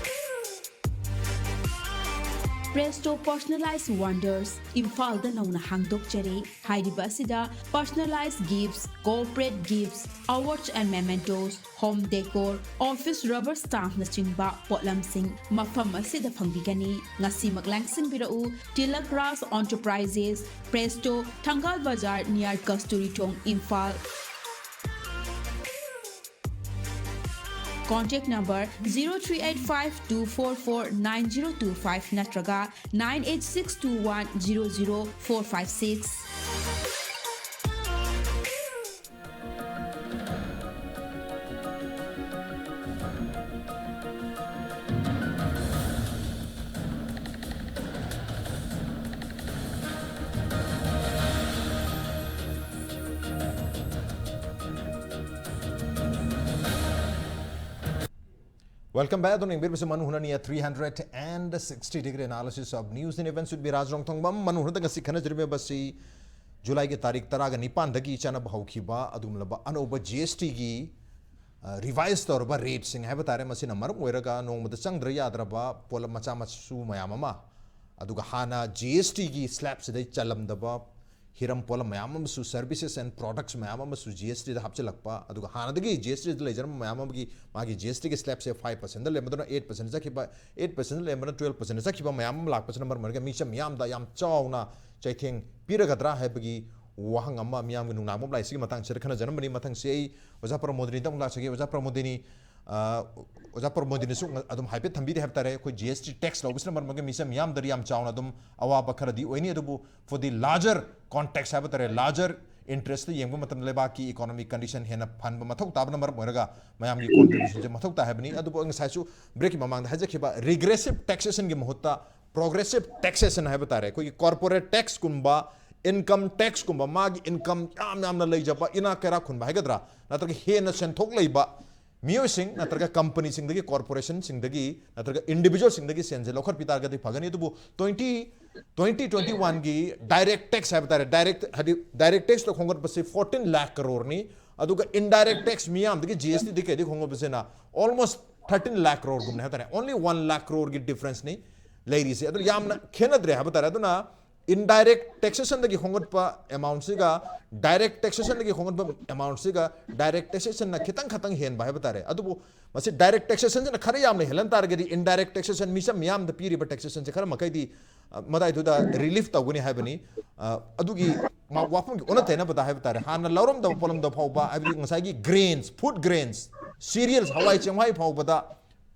Presto Personalized Wonders ꯏꯝꯐꯥꯜꯗ ꯅꯧꯅ ꯍꯥꯡꯗꯣꯛꯆꯔꯦ꯫ ꯍꯥꯏꯔꯤꯕ ꯑꯁꯤꯗ personalized gifts, corporate gifts, awards and mementos, home decor, office rubber stampꯅꯆꯤꯡꯕ ꯄꯣꯠꯂꯝꯁꯤꯡ ꯃꯐꯝ ꯑꯁꯤꯗ ꯐꯪꯕꯤꯒꯅꯤ꯫ ꯉꯁꯤꯃꯛ ꯂꯥꯡꯁꯤꯟꯕꯤꯔꯛꯎ꯫ Tilak Raj Enterprises, Presto, Thangal Bazar, near Kasturi Thong, Imphal. Contact number zero three eight five two four four nine zero two five ꯅꯠꯇ꯭ꯔꯒ nine eight six two one zero zero four five six. Welcome back. ꯑꯗꯨꯅ ꯌꯦꯡꯕꯤꯔꯤꯕꯁꯤ ꯃꯅꯨ ꯍꯨꯅꯅꯤꯌꯥ three hundred and sixty degree analysis of news and events with ꯕꯤꯔꯥꯖ ꯔꯣꯡꯊꯣꯡꯕꯝ꯫ ꯃꯅꯨ ꯍꯨꯅꯗ ꯉꯁꯤ ꯈꯟꯅꯖꯔꯤꯕ ꯑꯁꯤ ꯖꯨꯂꯥꯏꯒꯤ ꯇꯥꯔꯤꯛ ꯇꯔꯥꯒ ꯅꯤꯄꯥꯟꯗꯒꯤ ꯆꯠꯅꯕ ꯍꯧꯈꯤꯕ ꯑꯗꯨꯒꯨꯝꯂꯕ ꯑꯅꯧꯕ ꯖꯤ ꯑꯦꯁ ꯇꯤꯒꯤ ꯔꯤꯚꯥꯏꯁ ꯇꯧꯔꯕ ꯔꯦꯠꯁꯤꯡ ꯍꯥꯏꯕ ꯇꯥꯔꯦ꯫ ꯃꯁꯤꯅ ꯃꯔꯝ ꯑꯣꯏꯔꯒ ꯅꯣꯡꯃꯗ ꯆꯪꯗ꯭ꯔ ꯌꯥꯗ꯭ꯔꯕ ꯄꯣꯠꯂꯝ ꯃꯆꯥ ꯃꯁꯨ ꯃꯌꯥꯝ ꯑꯃ, ꯑꯗꯨꯒ ꯍꯥꯟꯅ ꯖꯤ ꯑꯦꯁ ꯇꯤꯒꯤ ꯁ꯭ꯂꯦꯕꯁꯤꯗ ꯆꯜꯂꯝꯗꯕ ꯍꯤꯔꯝ ꯄꯣꯠꯂꯝ ꯃꯌꯥꯝ ꯑꯃꯁꯨ, services and products ꯃꯌꯥꯝ ꯑꯃꯁꯨ ꯖꯤ ꯑꯦꯁ ꯇꯤꯗ ꯍꯥꯞꯆꯤꯜꯂꯛꯄ, ꯑꯗꯨꯒ ꯍꯥꯟꯅꯗꯒꯤ ꯖꯤ ꯑꯦꯁ ꯇꯤꯗ ꯂꯩꯖꯔꯝꯕ ꯃꯌꯥꯝ ꯑꯃꯒꯤ ꯃꯥꯒꯤ ꯖꯤ ꯑꯦꯁ ꯇꯤꯒꯤ ꯁ꯭ꯂꯦꯕꯁꯦ five percentꯗ ꯂꯩꯔꯝꯕꯗꯨꯅ eight percent ꯆꯠꯈꯤꯕ, eight percentꯗ ꯂꯩꯔꯝꯕꯗꯨꯅ twelve percent ꯆꯠꯈꯤꯕ ꯃꯌꯥꯝ ꯑꯃ ꯂꯥꯛꯄꯁꯤꯅ ꯃꯔꯝ ꯑꯣꯏꯔꯒ ꯃꯤꯆꯝ ꯃꯤꯌꯥꯝꯗ ꯌꯥꯝ ꯆꯥꯎꯅ ꯆꯩꯊꯦꯡ ꯄꯤꯔꯒꯗ꯭ꯔꯥ ꯍꯥꯏꯕꯒꯤ ꯋꯥꯍꯪ ꯑꯃ ꯃꯤꯌꯥꯝꯒꯤ ꯅꯨꯡꯅꯥꯡꯕ ꯑꯃ ꯂꯥꯛꯏ꯫ ꯁꯤꯒꯤ ꯃꯇꯥꯡꯁꯤꯗ ꯈꯟꯅꯖꯔꯝꯕꯅꯤ꯫ ꯃꯊꯪꯁꯤ ꯑꯩ ꯑꯣꯖꯥ ꯄ꯭ꯔꯃꯣꯗꯤꯅꯤꯗ ꯑꯃꯨꯛ ꯂꯥꯛꯆꯒꯦ꯫ ꯑꯣꯖꯥ ꯄ꯭ꯔꯃꯣꯗꯤꯅꯤ, ꯑ, ꯑꯣꯖꯥ ꯄ꯭ꯔꯃꯣꯗꯤꯅꯁꯨ ꯑꯗꯨꯝ ꯍꯥꯏꯐꯦꯠ ꯊꯝꯕꯤꯔꯦ ꯍꯥꯏꯕ ꯇꯥꯔꯦ꯫ ꯑꯩꯈꯣꯏ ꯖꯤ ꯑꯦꯁ ꯇꯤ ꯇꯦꯛꯁ ꯂꯧꯕꯁꯤꯅ ꯃꯔꯝ ꯑꯣꯏꯔꯒ ꯃꯤꯆꯝ ꯃꯤꯌꯥꯝꯗꯗꯤ ꯌꯥꯝ ꯆꯥꯎꯅ ꯑꯗꯨꯝ ꯑꯋꯥꯕ ꯈꯔꯗꯤ ꯑꯣꯏꯅꯤ, ꯑꯗꯨꯕꯨ for the larger context ꯍꯥꯏꯕ ꯇꯥꯔꯦ, larger interestꯇ ꯌꯦꯡꯕ ꯃꯇꯝꯗ ꯂꯩꯕꯥꯛꯀꯤ economic condition ꯍꯦꯟꯅ ꯐꯍꯟꯕ ꯃꯊꯧ ꯇꯥꯕꯅ ꯃꯔꯝ ꯑꯣꯏꯔꯒ ꯃꯌꯥꯝꯒꯤ contributionꯁꯦ ꯃꯊꯧ ꯇꯥꯏ ꯍꯥꯏꯕꯅꯤ꯫ ꯑꯗꯨꯕꯨ ꯑꯩ ꯉꯁꯥꯏꯁꯨ breakꯀꯤ ꯃꯃꯥꯡꯗ ꯍꯥꯏꯖꯈꯤꯕ regressive taxationꯒꯤ ꯃꯍꯨꯠꯇ progressive taxation ꯍꯥꯏꯕ ꯇꯥꯔꯦ, ꯑꯩꯈꯣꯏꯒꯤ corporate taxꯀꯨꯝꯕ, income taxꯀꯨꯝꯕ, ꯃꯥꯒꯤ income ꯌꯥꯝ ꯌꯥꯝꯅ ꯂꯩꯖꯕ, ꯏꯅꯥꯛ ꯀꯩꯔꯥꯛ ꯈꯨꯟꯕ ꯍꯥꯏꯒꯗ꯭ꯔꯥ, ꯅꯠꯇ꯭ꯔꯒ ꯍꯦꯟꯅ ꯁꯦꯟꯊꯣꯛ ꯂꯩꯕ ꯃꯤꯑꯣꯏꯁꯤꯡ ꯅꯠꯇ꯭ꯔꯒ companyꯁꯤꯡꯗꯒꯤ, corporationꯁꯤꯡꯗꯒꯤ ꯅꯠꯇ꯭ꯔꯒ individualꯁꯤꯡꯗꯒꯤ ꯁꯦꯟꯁꯦ ꯂꯧꯈꯠꯄꯤ ꯇꯥꯔꯒꯗꯤ ꯐꯒꯅꯤ꯫ ꯑꯗꯨꯕꯨ twenty, twenty twenty oneꯒꯤ direct tax ꯍꯥꯏꯕ ꯇꯥꯔꯦ, direct, ꯍꯥꯏꯗꯤ direct taxꯇ ꯈꯣꯝꯒꯠꯄꯁꯤ fourteen lakh crore ꯅꯤ, ꯑꯗꯨꯒ indirect tax ꯃꯤꯌꯥꯝꯗꯒꯤ ꯖꯤ ꯑꯦꯁ ꯇꯤꯗꯒꯤ ꯀꯩꯗꯒꯤ ꯈꯣꯝꯒꯠꯄꯁꯤꯅ almost thirteen lakh croreꯒꯨꯝꯕꯅꯤ ꯍꯥꯏꯕ ꯇꯥꯔꯦ꯫ Only one lakh croreꯒꯤ differenceꯅꯤ ꯂꯩꯔꯤꯁꯦ꯫ ꯑꯗꯨ ꯌꯥꯝꯅ ꯈꯦꯠꯅꯗ꯭ꯔꯦ ꯍꯥꯏꯕ ꯇꯥꯔꯦ꯫ ꯑꯗꯨꯅ indirect taxationꯗꯒꯤ ꯈꯣꯝꯒꯠꯄ amountꯁꯤꯒ direct taxationꯗꯒꯤ ꯈꯣꯝꯒꯠꯄ amountꯁꯤꯒ direct taxationꯅ ꯈꯤꯇꯪ ꯈꯇꯪ ꯍꯦꯟꯕ ꯍꯥꯏꯕ ꯇꯥꯔꯦ꯫ ꯑꯗꯨꯕꯨ ꯃꯁꯤ direct taxationꯁꯤꯅ ꯈꯔ ꯌꯥꯝꯅ ꯍꯦꯜꯍꯟ ꯇꯥꯔꯒꯗꯤ indirect taxation, ꯃꯤꯆꯝ ꯃꯤꯌꯥꯝꯗ ꯄꯤꯔꯤꯕ taxationꯁꯦ ꯈꯔ ꯃꯈꯩꯗꯤ, ꯑ, ꯃꯗꯥꯏꯗꯨꯗ relief ꯇꯧꯒꯅꯤ ꯍꯥꯏꯕꯅꯤ꯫ ꯑ, ꯑꯗꯨꯒꯤ ꯃꯥ-, ꯋꯥꯐꯝꯒꯤ ꯑꯣꯟꯅ ꯇꯩꯅꯕꯗ ꯍꯥꯏꯕ ꯇꯥꯔꯦ, ꯍꯥꯟꯅ ꯂꯧꯔꯝꯗꯕ ꯄꯣꯠꯂꯝꯗ ꯐꯥꯎꯕ, ꯍꯥꯏꯕꯗꯤ ꯉꯁꯥꯏꯒꯤ grains, food grains, cereals, ꯍꯋꯥꯏ ꯆꯦꯡꯋꯥꯏ ꯐꯥꯎꯕꯗ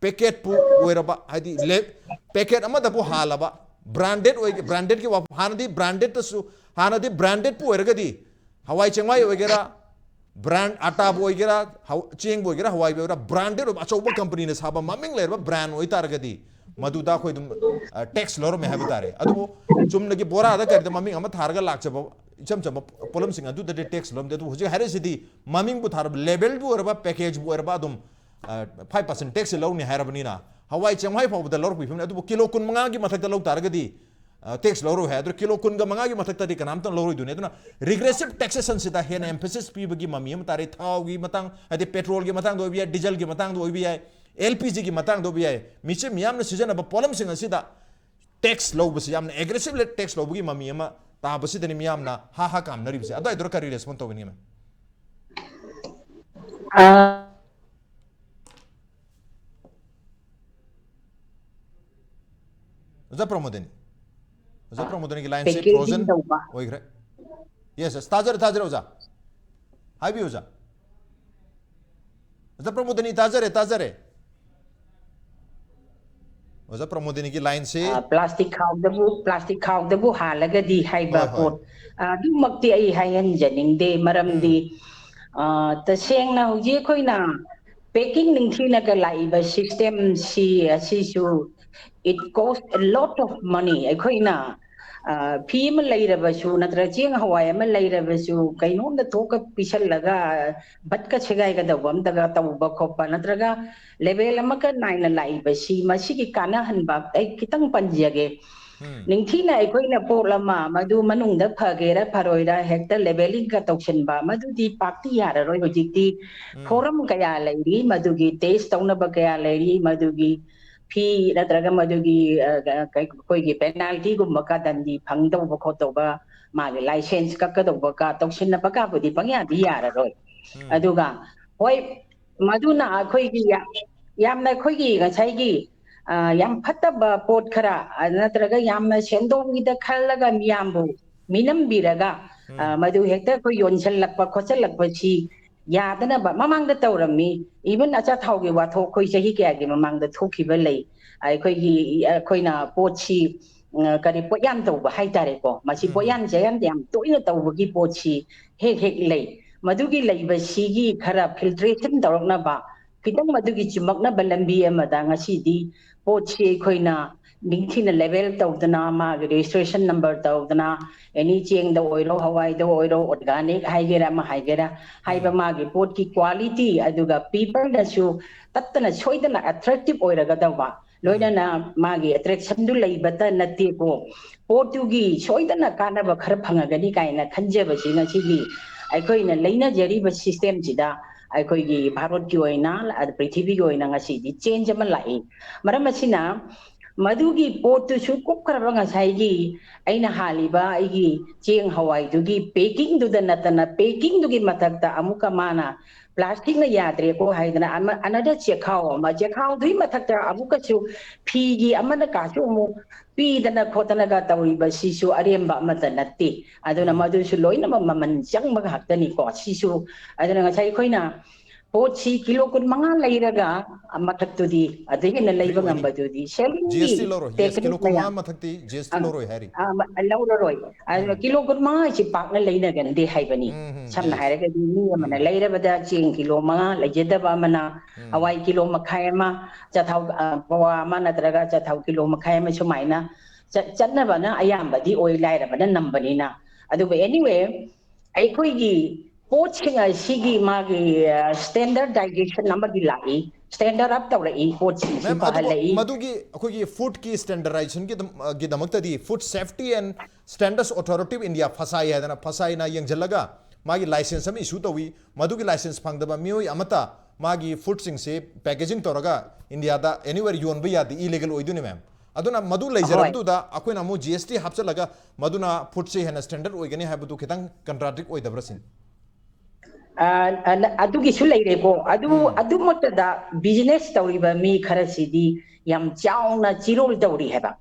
packetꯄꯨ ꯑꯣꯏꯔꯕ, ꯍꯥꯏꯗꯤ ꯂꯦ-, packet ꯑꯃꯗꯕꯨ ꯍꯥꯜꯂꯕ, branded ꯑꯣꯏ-, brandedꯀꯤ ꯋꯥꯐꯝ, ꯍꯥꯟꯅꯗꯤ brandedꯇꯁꯨ, ꯍꯥꯟꯅꯗꯤ brandedꯄꯨ ꯑꯣꯏꯔꯒꯗꯤ ꯍꯋꯥꯏ ꯆꯦꯡꯋꯥꯏ ꯑꯣꯏꯒꯦꯔꯥ, brand ꯑꯇꯥꯕꯨ ꯑꯣꯏꯒꯦꯔꯥ, ꯍꯧ-, ꯆꯦꯡꯕꯨ ꯑꯣꯏꯒꯦꯔꯥ, ꯍꯋꯥꯏꯕꯨ ꯑꯣꯏꯒꯦꯔꯥ, branded ꯑꯣꯏꯕ ꯑꯆꯧꯕ companyꯅ ꯁꯥꯕ ꯃꯃꯤꯡ ꯂꯩꯔꯕ brand ꯑꯣꯏꯇꯥꯔꯒꯗꯤ ꯃꯗꯨꯗ ꯑꯩꯈꯣꯏ ꯑꯗꯨꯝ, ꯑ, tax ꯂꯧꯔꯝꯃꯦ ꯍꯥꯏꯕ ꯇꯥꯔꯦ꯫ ꯑꯗꯨꯕꯨ ꯆꯨꯝꯅꯒꯤ ꯕꯣꯔꯥꯗ ꯀꯔꯤꯗ ꯃꯃꯤꯡ ꯑꯃ ꯊꯥꯔꯒ ꯂꯥꯛꯆꯕ ꯏꯆꯝ ꯆꯝꯕ ꯄꯣꯠꯂꯝꯁꯤꯡ ꯑꯗꯨꯗꯗꯤ tax ꯂꯧꯔꯝꯗꯦ꯫ ꯑꯗꯨꯕꯨ ꯍꯧꯖꯤꯛ ꯍꯥꯏꯔꯤꯁꯤꯗꯤ ꯃꯃꯤꯡꯕꯨ ꯊꯥꯔꯕ, labelꯕꯨ ꯑꯣꯏꯔꯕ, packageꯕꯨ ꯑꯣꯏꯔꯕ, ꯑꯗꯨꯝ ꯐꯥꯏꯚ ꯄꯥꯔꯁꯦꯟ ꯇꯦꯛꯁꯁꯦ ꯂꯧꯅꯤ ꯍꯥꯏꯔꯕꯅꯤꯅ, ꯍꯋꯥꯏ ꯆꯦꯡꯋꯥꯏ ꯐꯥꯎꯕꯗ ꯂꯧꯔꯛꯄꯒꯤ ꯐꯤꯕꯝꯅꯤ꯫ ꯑꯗꯨꯕꯨ ꯀꯤꯂꯣ ꯀꯨꯟ ꯃꯉꯥꯒꯤ ꯃꯊꯛꯇ ꯂꯧ ꯇꯥꯔꯒꯗꯤ ꯇꯦꯛꯁ ꯂꯧꯔꯣꯏ ꯍꯥꯏ꯫ ꯑꯗꯨ ꯀꯤꯂꯣ ꯀꯨꯟꯒ ꯃꯉꯥꯒꯤ ꯃꯊꯛꯇꯗꯤ ꯀꯅꯥꯝꯇꯅ ꯂꯧꯔꯣꯏꯗꯣꯏꯅꯤ꯫ ꯑꯗꯨꯅ ꯔꯤꯒ꯭ꯔꯦꯁꯤꯞ ꯇꯦꯛꯁꯦꯁꯟꯁꯤꯗ ꯍꯦꯟꯅ ꯑꯦꯝꯐꯦꯁꯤꯁ ꯄꯤꯕꯒꯤ ꯃꯃꯤ ꯑꯃ ꯇꯥꯔꯦ꯫ ꯊꯥꯎꯒꯤ ꯃꯇꯥꯡ, ꯍꯥꯏꯗꯤ ꯄꯦꯇ꯭ꯔꯣꯜꯒꯤ ꯃꯇꯥꯡꯗ ꯑꯣꯏꯕ ꯌꯥꯏ, ꯗꯤꯖꯜꯒꯤ ꯃꯇꯥꯡꯗ ꯑꯣꯏꯕ ꯌꯥꯏ, ꯑꯦꯜ ꯄꯤ ꯖꯤꯒꯤ ꯃꯇꯥꯡꯗ ꯑꯣꯏꯕ ꯌꯥꯏ, ꯃꯤꯆꯝ ꯃꯤꯌꯥꯝꯅ ꯁꯤꯖꯤꯟꯅꯕ ꯄꯣꯠꯂꯝꯁꯤꯡ ꯑꯁꯤꯗ ꯇꯦꯛꯁ ꯂꯧꯕꯁꯤ, ꯌꯥꯝꯅ ꯑꯦꯒ꯭ꯔꯦꯁꯤꯞ ꯇꯦꯛꯁ ꯂꯧꯕꯒꯤ ꯃꯃꯤ ꯑꯃ ꯇꯥꯕꯁꯤꯗꯅꯤ ꯃꯤꯌꯥꯝꯅ ꯍꯥ ꯍꯥ ꯀꯥꯝꯅꯔꯤꯕꯁꯦ꯫ ꯑꯗꯨꯋꯥꯏꯗꯨꯗ ꯀꯔꯤ ꯔꯦꯁꯄꯣꯟ ꯇꯧꯒꯅꯤ, ꯃꯦꯝ? ꯑ, ꯑꯣꯖꯥ ꯄ꯭ꯔꯃꯣꯗꯤꯅꯤ, ꯑꯣꯖꯥ ꯄ꯭ꯔꯃꯣꯗꯤꯅꯤꯒꯤ ꯂꯥꯏꯟꯁꯦ packaging ꯐ꯭ꯔꯣꯖꯟ ꯇꯧꯕ꯫ ꯑꯣꯏꯈ꯭ꯔꯦ꯫ ꯌꯦꯁ, ꯌꯦꯁ, ꯇꯥꯖꯔꯦ, ꯇꯥꯖꯔꯦ ꯑꯣꯖꯥ, ꯍꯥꯏꯕꯤꯌꯨ ꯑꯣꯖꯥ꯫ ꯑꯣꯖꯥ ꯄ꯭ꯔꯃꯣꯗꯤꯅꯤ, ꯇꯥꯖꯔꯦ, ꯇꯥꯖꯔꯦ꯫ ꯑꯣꯖꯥ ꯄ꯭ꯔꯃꯣꯗꯤꯅꯤꯒꯤ ꯂꯥꯏꯟꯁꯤ ꯄ꯭ꯂꯥꯁꯇꯤꯛ ꯈꯥꯎꯗꯕꯨ, ꯄ꯭ꯂꯥꯁꯇꯤꯛ ꯈꯥꯎꯗꯕꯨ ꯍꯥꯜꯂꯒꯗꯤ ꯍꯥꯏꯕ ꯍꯣꯏ, ꯍꯣꯏ꯫ ꯄꯣꯠ, ꯑ, ꯑꯗꯨꯃꯛꯇꯤ ꯑꯩ ꯍꯥꯏꯍꯟꯖꯅꯤꯡꯗꯦ꯫ ꯃꯔꯝꯗꯤ, ꯎꯝ꯫ ꯑ, ꯇꯁꯦꯡꯅ ꯍꯧꯖꯤꯛ ꯑꯩꯈꯣꯏꯅ ꯄꯦꯀꯤꯡ ꯅꯤꯡꯊꯤꯅꯒ ꯂꯥꯛꯏꯕ ꯁꯤꯁꯇꯦꯝꯁꯤ ꯑꯁꯤꯁꯨ, it cost a lot of money꯫ ꯑꯩꯈꯣꯏꯅ, ꯑ, ꯐꯤ ꯑꯃ ꯂꯩꯔꯕꯁꯨ ꯅꯠꯇ꯭ꯔꯒ ꯆꯦꯡ ꯍꯋꯥꯏ ꯑꯃ ꯂꯩꯔꯕꯁꯨ ꯀꯩꯅꯣꯝꯗ ꯊꯣꯛꯀ ꯄꯤꯁꯜꯂꯒ ꯚꯠꯀ ꯁꯦꯒꯥꯏꯒꯗꯧꯕ ꯑꯝꯇꯒ ꯇꯧꯕ ꯈꯣꯠꯄ ꯅꯠꯇ꯭ꯔꯒ ꯂꯦꯕꯦꯜ ꯑꯃꯒ ꯅꯥꯏꯅ ꯂꯥꯛꯏꯕꯁꯤ ꯃꯁꯤꯒꯤ ꯀꯥꯟꯅꯍꯟꯕ ꯑꯩ ꯈꯤꯇꯪ ꯄꯟꯖꯒꯦ꯫ ꯎꯝ꯫ ꯅꯤꯡꯊꯤꯅ ꯑꯩꯈꯣꯏꯅ ꯄꯣꯠ ꯑꯃ ꯃꯗꯨ ꯃꯅꯨꯡꯗ ꯐꯒꯦꯔꯥ ꯐꯔꯣꯏꯔꯥ ꯍꯦꯛꯇ ꯂꯦꯕꯦꯂꯤꯡꯒ ꯇꯧꯁꯤꯟꯕ ꯃꯗꯨꯗꯤ ꯄꯥꯛꯇꯤ ꯌꯥꯔꯔꯣꯏ꯫ ꯍꯧꯖꯤꯛꯇꯤ ꯎꯝ꯫ ꯐꯣꯔꯝ ꯀꯌꯥ ꯂꯩꯔꯤ, ꯃꯗꯨꯒꯤ ꯇꯦꯁ ꯇꯧꯅꯕ ꯀꯌꯥ ꯂꯩꯔꯤ, ꯃꯗꯨꯒꯤ ꯐꯤ ꯅꯠꯇ꯭ꯔꯒ ꯃꯗꯨꯒꯤ, ꯑ, ꯑ, ꯑꯩꯈꯣꯏꯒꯤ ꯄꯦꯅꯥꯜꯇꯤꯒꯨꯝꯕ ꯀ ꯗꯟꯗꯤ ꯐꯪꯗꯧꯕ ꯈꯣꯠꯇꯧꯕ, ꯃꯥꯒꯤ ꯂꯥꯏꯁꯦꯟꯁ ꯀꯛꯀꯗꯧꯕ ꯀ ꯇꯧꯁꯤꯟꯅꯕ ꯀꯥꯕꯨꯗꯤ ꯄꯪꯌꯥꯗꯤ ꯌꯥꯔꯔꯣꯏ꯫ ꯎꯝ꯫ ꯑꯗꯨꯒ ꯍꯣꯏ, ꯃꯗꯨꯅ ꯑꯩꯈꯣꯏꯒꯤ ꯌꯥ-, ꯌꯥꯝꯅ ꯑꯩꯈꯣꯏꯒꯤ ꯉꯁꯥꯏꯒꯤ, ꯑ, ꯌꯥꯝ ꯐꯠꯇꯕ ꯄꯣꯠ ꯈꯔ, ꯑ, ꯅꯠꯇ꯭ꯔꯒ ꯌꯥꯝꯅ ꯁꯦꯟꯗꯣꯡꯒꯤꯗ ꯈꯜꯂꯒ ꯃꯤꯌꯥꯝꯕꯨ ꯃꯤꯅꯝꯕꯤꯔꯒ, ꯑ, ꯎꯝ꯫ ꯃꯗꯨ ꯍꯦꯛꯇ ꯑꯩꯈꯣꯏ ꯌꯣꯟꯁꯤꯜꯂꯛꯄ ꯈꯣꯠꯆꯜꯂꯛꯄꯁꯤ ꯌꯥꯗꯅꯕ ꯃꯃꯥꯡꯗ ꯇꯧꯔꯝꯃꯤ꯫ Even ꯑꯆꯥꯊꯥꯎꯒꯤ ꯋꯥꯊꯣꯛ ꯑꯩꯈꯣꯏ ꯆꯍꯤ ꯀꯌꯥꯒꯤ ꯃꯃꯥꯡꯗ ꯊꯣꯛꯈꯤꯕ ꯂꯩ꯫ ꯑꯩꯈꯣꯏꯒꯤ, ꯑꯩꯈꯣꯏꯅ ꯄꯣꯠꯁꯤ, ꯑ, ꯀꯔꯤ, ꯄꯣꯠꯌꯥꯟ ꯇꯧꯕ ꯍꯥꯏꯇꯥꯔꯦꯀꯣ꯫ ꯃꯁꯤ ꯎꯝ꯫ ꯄꯣꯠꯌꯥꯟ ꯆꯌꯥꯟ ꯌꯥꯝ ꯇꯣꯏꯅ ꯇꯧꯕꯒꯤ ꯄꯣꯠꯁꯤ ꯍꯦꯛ ꯍꯦꯛ ꯂꯩ꯫ ꯃꯗꯨꯒꯤ ꯂꯩꯕꯁꯤꯒꯤ ꯈꯔ ꯐꯤꯜꯇ꯭ꯔꯦꯁꯟ ꯇꯧꯔꯛꯅꯕ, ꯈꯤꯇꯪ ꯃꯗꯨꯒꯤ ꯆꯨꯝꯃꯛꯅꯕ ꯂꯝꯕꯤ ꯑꯃꯗ ꯉꯁꯤꯗꯤ ꯄꯣꯠꯁꯤ ꯑꯩꯈꯣꯏꯅ ꯅꯤꯡꯊꯤꯅ ꯂꯦꯕꯦꯜ ꯇꯧꯗꯅ, ꯃꯥꯒꯤ ꯔꯦꯖꯤꯁꯇ꯭ꯔꯦꯁꯟ ꯅꯝꯕꯔ ꯇꯧꯗꯅ, ꯑꯦꯅꯤ ꯆꯦꯡꯗ ꯑꯣꯏꯔꯣ, ꯍꯋꯥꯏꯗ ꯑꯣꯏꯔꯣ, ꯑꯣꯔꯒꯥꯅꯤꯛ ꯍꯥꯏꯒꯦꯔꯥ ꯑꯃ ꯍꯥꯏꯒꯦꯔꯥ, ꯍꯥꯏꯕ ꯃꯥꯒꯤ ꯄꯣꯠꯀꯤ ꯀ꯭ꯋꯥꯂꯤꯇꯤ, ꯑꯗꯨꯒ ꯄꯤꯄꯜꯅꯁꯨ ꯇꯠꯇꯅ ꯁꯣꯏꯗꯅ ꯑꯦꯇ꯭ꯔꯦꯛꯇꯤꯞ ꯑꯣꯏꯔꯒꯗꯧꯕ, ꯂꯣꯏꯅꯅ ꯃꯥꯒꯤ ꯑꯦꯇ꯭ꯔꯦꯛꯁꯟꯗꯨ ꯂꯩꯕꯇ ꯅꯠꯇꯦꯀꯣ, ꯄꯣꯠꯇꯨꯒꯤ ꯁꯣꯏꯗꯅ ꯀꯥꯟꯅꯕ ꯈꯔ ꯐꯪꯉꯒꯅꯤ ꯀꯥꯏꯅ ꯈꯟꯖꯕꯁꯤ ꯉꯁꯤꯒꯤ ꯑꯩꯈꯣꯏꯅ ꯂꯩꯅꯖꯔꯤꯕ ꯁꯤꯁꯇꯦꯝꯁꯤꯗ ꯑꯩꯈꯣꯏꯒꯤ ꯚꯥꯔꯠꯀꯤ ꯑꯣꯏꯅ, ꯑ, ꯄ꯭ꯔꯤꯊꯤꯕꯤꯒꯤ ꯑꯣꯏꯅ ꯉꯁꯤꯗꯤ ꯆꯦꯟꯖ ꯑꯃ ꯂꯥꯛꯏ꯫ ꯃꯔꯝ ꯑꯁꯤꯅ ꯃꯗꯨꯒꯤ ꯄꯣꯠꯇꯨꯁꯨ ꯀꯨꯞꯈ꯭ꯔꯕ ꯉꯁꯥꯏꯒꯤ ꯑꯩꯅ ꯍꯥꯜꯂꯤꯕ ꯑꯩꯒꯤ ꯆꯦꯡ ꯍꯋꯥꯏꯗꯨꯒꯤ ꯄꯦꯀꯤꯡꯗꯨꯗ ꯅꯠꯇꯅ, ꯄꯦꯀꯤꯡꯗꯨꯒꯤ ꯃꯊꯛꯇ ꯑꯃꯨꯛꯀ ꯃꯥꯅ ꯄ꯭ꯂꯥꯁꯇꯤꯛꯅ ꯌꯥꯗ꯭ꯔꯦꯀꯣ ꯍꯥꯏꯗꯅ ꯑꯃ, ꯑꯅꯗꯔ ꯆꯦꯈꯥꯎ ꯑꯃ, ꯆꯦꯈꯥꯎꯗꯨꯒꯤ ꯃꯊꯛꯇ ꯑꯃꯨꯛꯀꯁꯨ ꯐꯤꯒꯤ ꯑꯃꯅ ꯀꯥꯁꯨ ꯑꯃꯨꯛ ꯄꯤꯗꯅ ꯈꯣꯠꯇꯅꯒ ꯇꯧꯔꯤꯕꯁꯤꯁꯨ ꯑꯔꯦꯝꯕ ꯑꯃꯠꯇ ꯅꯠꯇꯦ꯫ ꯑꯗꯨꯅ ꯃꯗꯨꯁꯨ ꯂꯣꯏꯅꯃꯛ ꯃꯃꯜ ꯆꯪꯕ ꯉꯥꯛꯇꯅꯤꯀꯣ꯫ ꯁꯤꯁꯨ, ꯑꯗꯨꯅ ꯉꯁꯥꯏ ꯑꯩꯈꯣꯏꯅ ꯄꯣꯠꯁꯤ ꯀꯤꯂꯣ ꯀꯨꯟꯃꯉꯥ ꯂꯩꯔꯒ ꯃꯊꯛꯇꯨꯗꯤ, ꯑꯗꯨꯗꯒꯤ ꯍꯦꯟꯅ ꯂꯩꯕ ꯉꯝꯕꯗꯨꯗꯤ selling ꯒꯤ ꯖꯤ ꯑꯦꯁ ꯇꯤ ꯂꯧꯔꯣꯏ꯫ ꯌꯦꯁ, ꯀꯤꯂꯣ technique ꯀꯨꯟꯃꯉꯥ ꯃꯌꯥꯝ, ꯃꯊꯛꯇꯤ ꯖꯤ ꯑꯦꯁ ꯇꯤ ꯑ, ꯂꯧꯔꯣꯏ ꯍꯥꯏꯔꯤ꯫ ꯑ, ꯂꯧꯔꯔꯣꯏ꯫ ꯑꯗꯨꯅ ꯀꯤꯂꯣ ꯀꯨꯟꯃꯉꯥ ꯍꯥꯏꯁꯤ ꯄꯥꯛꯅ ꯂꯩꯅꯒꯟꯗꯦ ꯍꯥꯏꯕꯅꯤ꯫ ꯁꯝꯅ ꯍꯥꯏꯔꯒꯗꯤ ꯃꯤ ꯑꯃꯅ ꯂꯩꯔꯕꯗ ꯆꯦꯡ ꯀꯤꯂꯣ ꯃꯉꯥ ꯂꯩꯖꯗꯕ ꯑꯃꯅ ꯍꯋꯥꯏ ꯀꯤꯂꯣ ꯃꯈꯥꯏ ꯑꯃ, ꯆꯊꯥꯎ, ꯑ, ꯄꯋꯥ ꯑꯃ ꯅꯠꯇ꯭ꯔꯒ ꯆꯊꯥꯎ ꯀꯤꯂꯣ ꯃꯈꯥꯏ ꯑꯃ ꯁꯨꯃꯥꯏꯅ ꯆꯠ-, ꯆꯠꯅꯕꯅ ꯑꯌꯥꯝꯕꯗꯤ ꯑꯣꯏ, ꯂꯥꯏꯔꯕꯅ ꯅꯝꯕꯅꯤꯅ꯫ ꯑꯗꯨꯕꯨ anyway, ꯑꯩꯈꯣꯏꯒꯤ ꯄꯣꯠꯁꯤꯡ ꯑꯁꯤꯒꯤ ꯃꯥꯒꯤ, ꯑ, standardization ꯑꯃꯗꯤ ꯂꯥꯛꯏ, standard up ꯇꯧꯔꯛꯏ, ꯄꯣꯠꯁꯤꯡꯁꯤ ꯃꯦꯝ, ꯑꯗꯨꯕꯨ ꯐꯍꯜꯂꯛꯏ꯫ ꯃꯗꯨꯒꯤ ꯑꯩꯈꯣꯏꯒꯤ food ꯀꯤ standardization ꯒꯤꯗꯝ-, ꯑ, ꯒꯤꯗꯃꯛꯇꯗꯤ Food Safety and Standards Authority of India, ꯐꯁꯥꯏ ꯍꯥꯏꯗꯅ, ꯐꯁꯥꯏꯅ ꯌꯦꯡꯁꯤꯜꯂꯒ ꯃꯥꯒꯤ license ꯑꯃ issue ꯇꯧꯏ꯫ ꯃꯗꯨꯒꯤ license ꯐꯪꯗꯕ ꯃꯤꯑꯣꯏ ꯑꯃꯠꯇ ꯃꯥꯒꯤ ꯐꯨꯗꯁꯤꯡꯁꯤ packaging ꯇꯧꯔꯒ ꯏꯟꯗꯤꯌꯥꯗ anywhere ꯌꯣꯟꯕ ꯌꯥꯗꯦ, illegal ꯑꯣꯏꯗꯣꯏꯅꯤ ꯃꯦꯝ꯫ ꯑꯗꯨꯅ ꯃꯗꯨ ꯍꯣꯏ꯫ ꯂꯩꯖꯔꯕꯗꯨꯗ ꯑꯩꯈꯣꯏꯅ ꯑꯃꯨꯛ ꯖꯤ ꯑꯦꯁ ꯇꯤ ꯍꯥꯞꯆꯤꯜꯂꯒ ꯃꯗꯨꯅ ꯐꯨꯗꯁꯤ ꯍꯦꯟꯅ standard ꯑꯣꯏꯒꯅꯤ ꯍꯥꯏꯕꯗꯨ ꯈꯤꯇꯪ contradict ꯑꯣꯏꯗꯕ꯭ꯔꯥ ꯁꯤꯅꯤ? ꯑ, ꯑ, ꯑꯗꯨꯒꯤꯁꯨ ꯂꯩꯔꯦꯀꯣ꯫ ꯑꯗꯨ, ꯎꯝ꯫ ꯑꯗꯨꯃꯛꯇꯗ business ꯇꯧꯔꯤꯕ ꯃꯤ ꯈꯔꯁꯤꯗꯤ ꯌꯥꯝ ꯆꯥꯎꯅ ꯆꯤꯔꯣꯜ ꯇꯧꯔꯤ ꯍꯥꯏꯕ꯫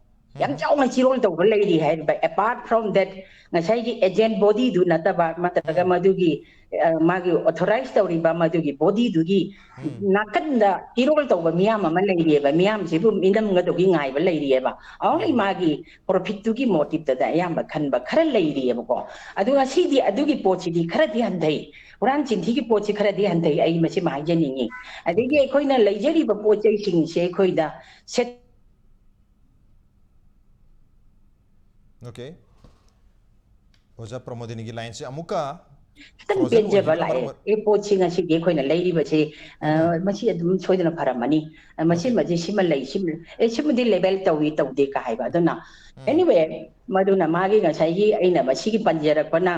ꯌꯥꯝ ꯎꯝ꯫ ꯆꯥꯎꯅ ꯆꯤꯔꯣꯜ ꯇꯧꯕ ꯂꯩꯔꯤ ꯍꯥꯏꯕ꯫ Apart from that, ꯉꯁꯥꯏꯒꯤ agent body ꯗꯨ ꯅꯠꯇꯕ, ꯅꯠꯇ꯭ꯔꯒ ꯎꯝ꯫ ꯃꯗꯨꯒꯤ, ꯑ, ꯃꯥꯒꯤ authorize ꯇꯧꯔꯤꯕ ꯃꯗꯨꯒꯤ body ꯗꯨꯒꯤ ꯎꯝ꯫ ꯅꯥꯀꯟꯗ ꯆꯤꯔꯣꯜ ꯇꯧꯕ ꯃꯤꯌꯥꯝ ꯑꯃ ꯂꯩꯔꯤꯑꯕ꯫ ꯃꯤꯌꯥꯝꯁꯤꯕꯨ ꯃꯤꯅꯝꯒꯗꯧꯒꯤ ꯉꯥꯏꯕ ꯂꯩꯔꯤꯑꯕ꯫ Only ꯎꯝ꯫ ꯃꯥꯒꯤ profit ꯇꯨꯒꯤ motive ꯇꯗ ꯑꯌꯥꯝꯕ ꯈꯟꯕ ꯈꯔ ꯂꯩꯔꯤꯑꯕꯀꯣ꯫ ꯑꯗꯨ ꯉꯁꯤꯗꯤ ꯑꯗꯨꯒꯤ ꯄꯣꯠꯁꯤꯗꯤ ꯈꯔꯗꯤ ꯍꯟꯊꯩ꯫ ꯍꯨꯔꯥꯟ ꯆꯤꯟꯊꯤꯒꯤ ꯄꯣꯠꯁꯤ ꯈꯔꯗꯤ ꯍꯟꯊꯩ, ꯑꯩ ꯃꯁꯤꯃ ꯍꯥꯏꯖꯅꯤꯡꯉꯤ꯫ ꯑꯗꯒꯤ ꯑꯩꯈꯣꯏꯅ ꯂꯩꯖꯔꯤꯕ ꯄꯣꯠ ꯆꯩꯁꯤꯡꯁꯦ ꯑꯩꯈꯣꯏꯗ set Okay. ꯑꯣꯖꯥ ꯄ꯭ꯔꯃꯣꯗꯤꯅꯤꯒꯤ ꯂꯥꯏꯟꯁꯦ ꯑꯃꯨꯛꯀ ꯈꯤꯇꯪ frozen ꯄꯦꯟꯖꯕ ꯑꯣꯏꯈꯤꯕꯅ ꯂꯥꯛꯑꯦ꯫ ꯃꯔꯝ ꯑꯣꯏ- ꯑꯦ ꯄꯣꯠꯁꯤ ꯉꯁꯤꯗꯤ ꯑꯩꯈꯣꯏꯅ ꯂꯩꯔꯤꯕꯁꯤ, ꯑ, ꯃꯁꯤ ꯑꯗꯨꯝ ꯁꯣꯏꯗꯅ ꯐꯔꯝꯃꯅꯤ꯫ ꯑ, ꯃꯁꯤꯃꯗꯤ ꯁꯤꯃ ꯂꯩ, ꯁꯤꯃ, ꯑꯦ, ꯁꯤꯃꯗꯤ ꯂꯦꯕꯦꯜ ꯇꯧꯏ, ꯇꯧꯗꯦ ꯀ ꯍꯥꯏꯕ꯫ ꯑꯗꯨꯅ, anyway, ꯃꯗꯨꯅ ꯃꯥꯒꯤ ꯉꯁꯥꯏꯒꯤ ꯑꯩꯅ ꯃꯁꯤꯒꯤ ꯄꯟꯖꯔꯛꯄꯅ,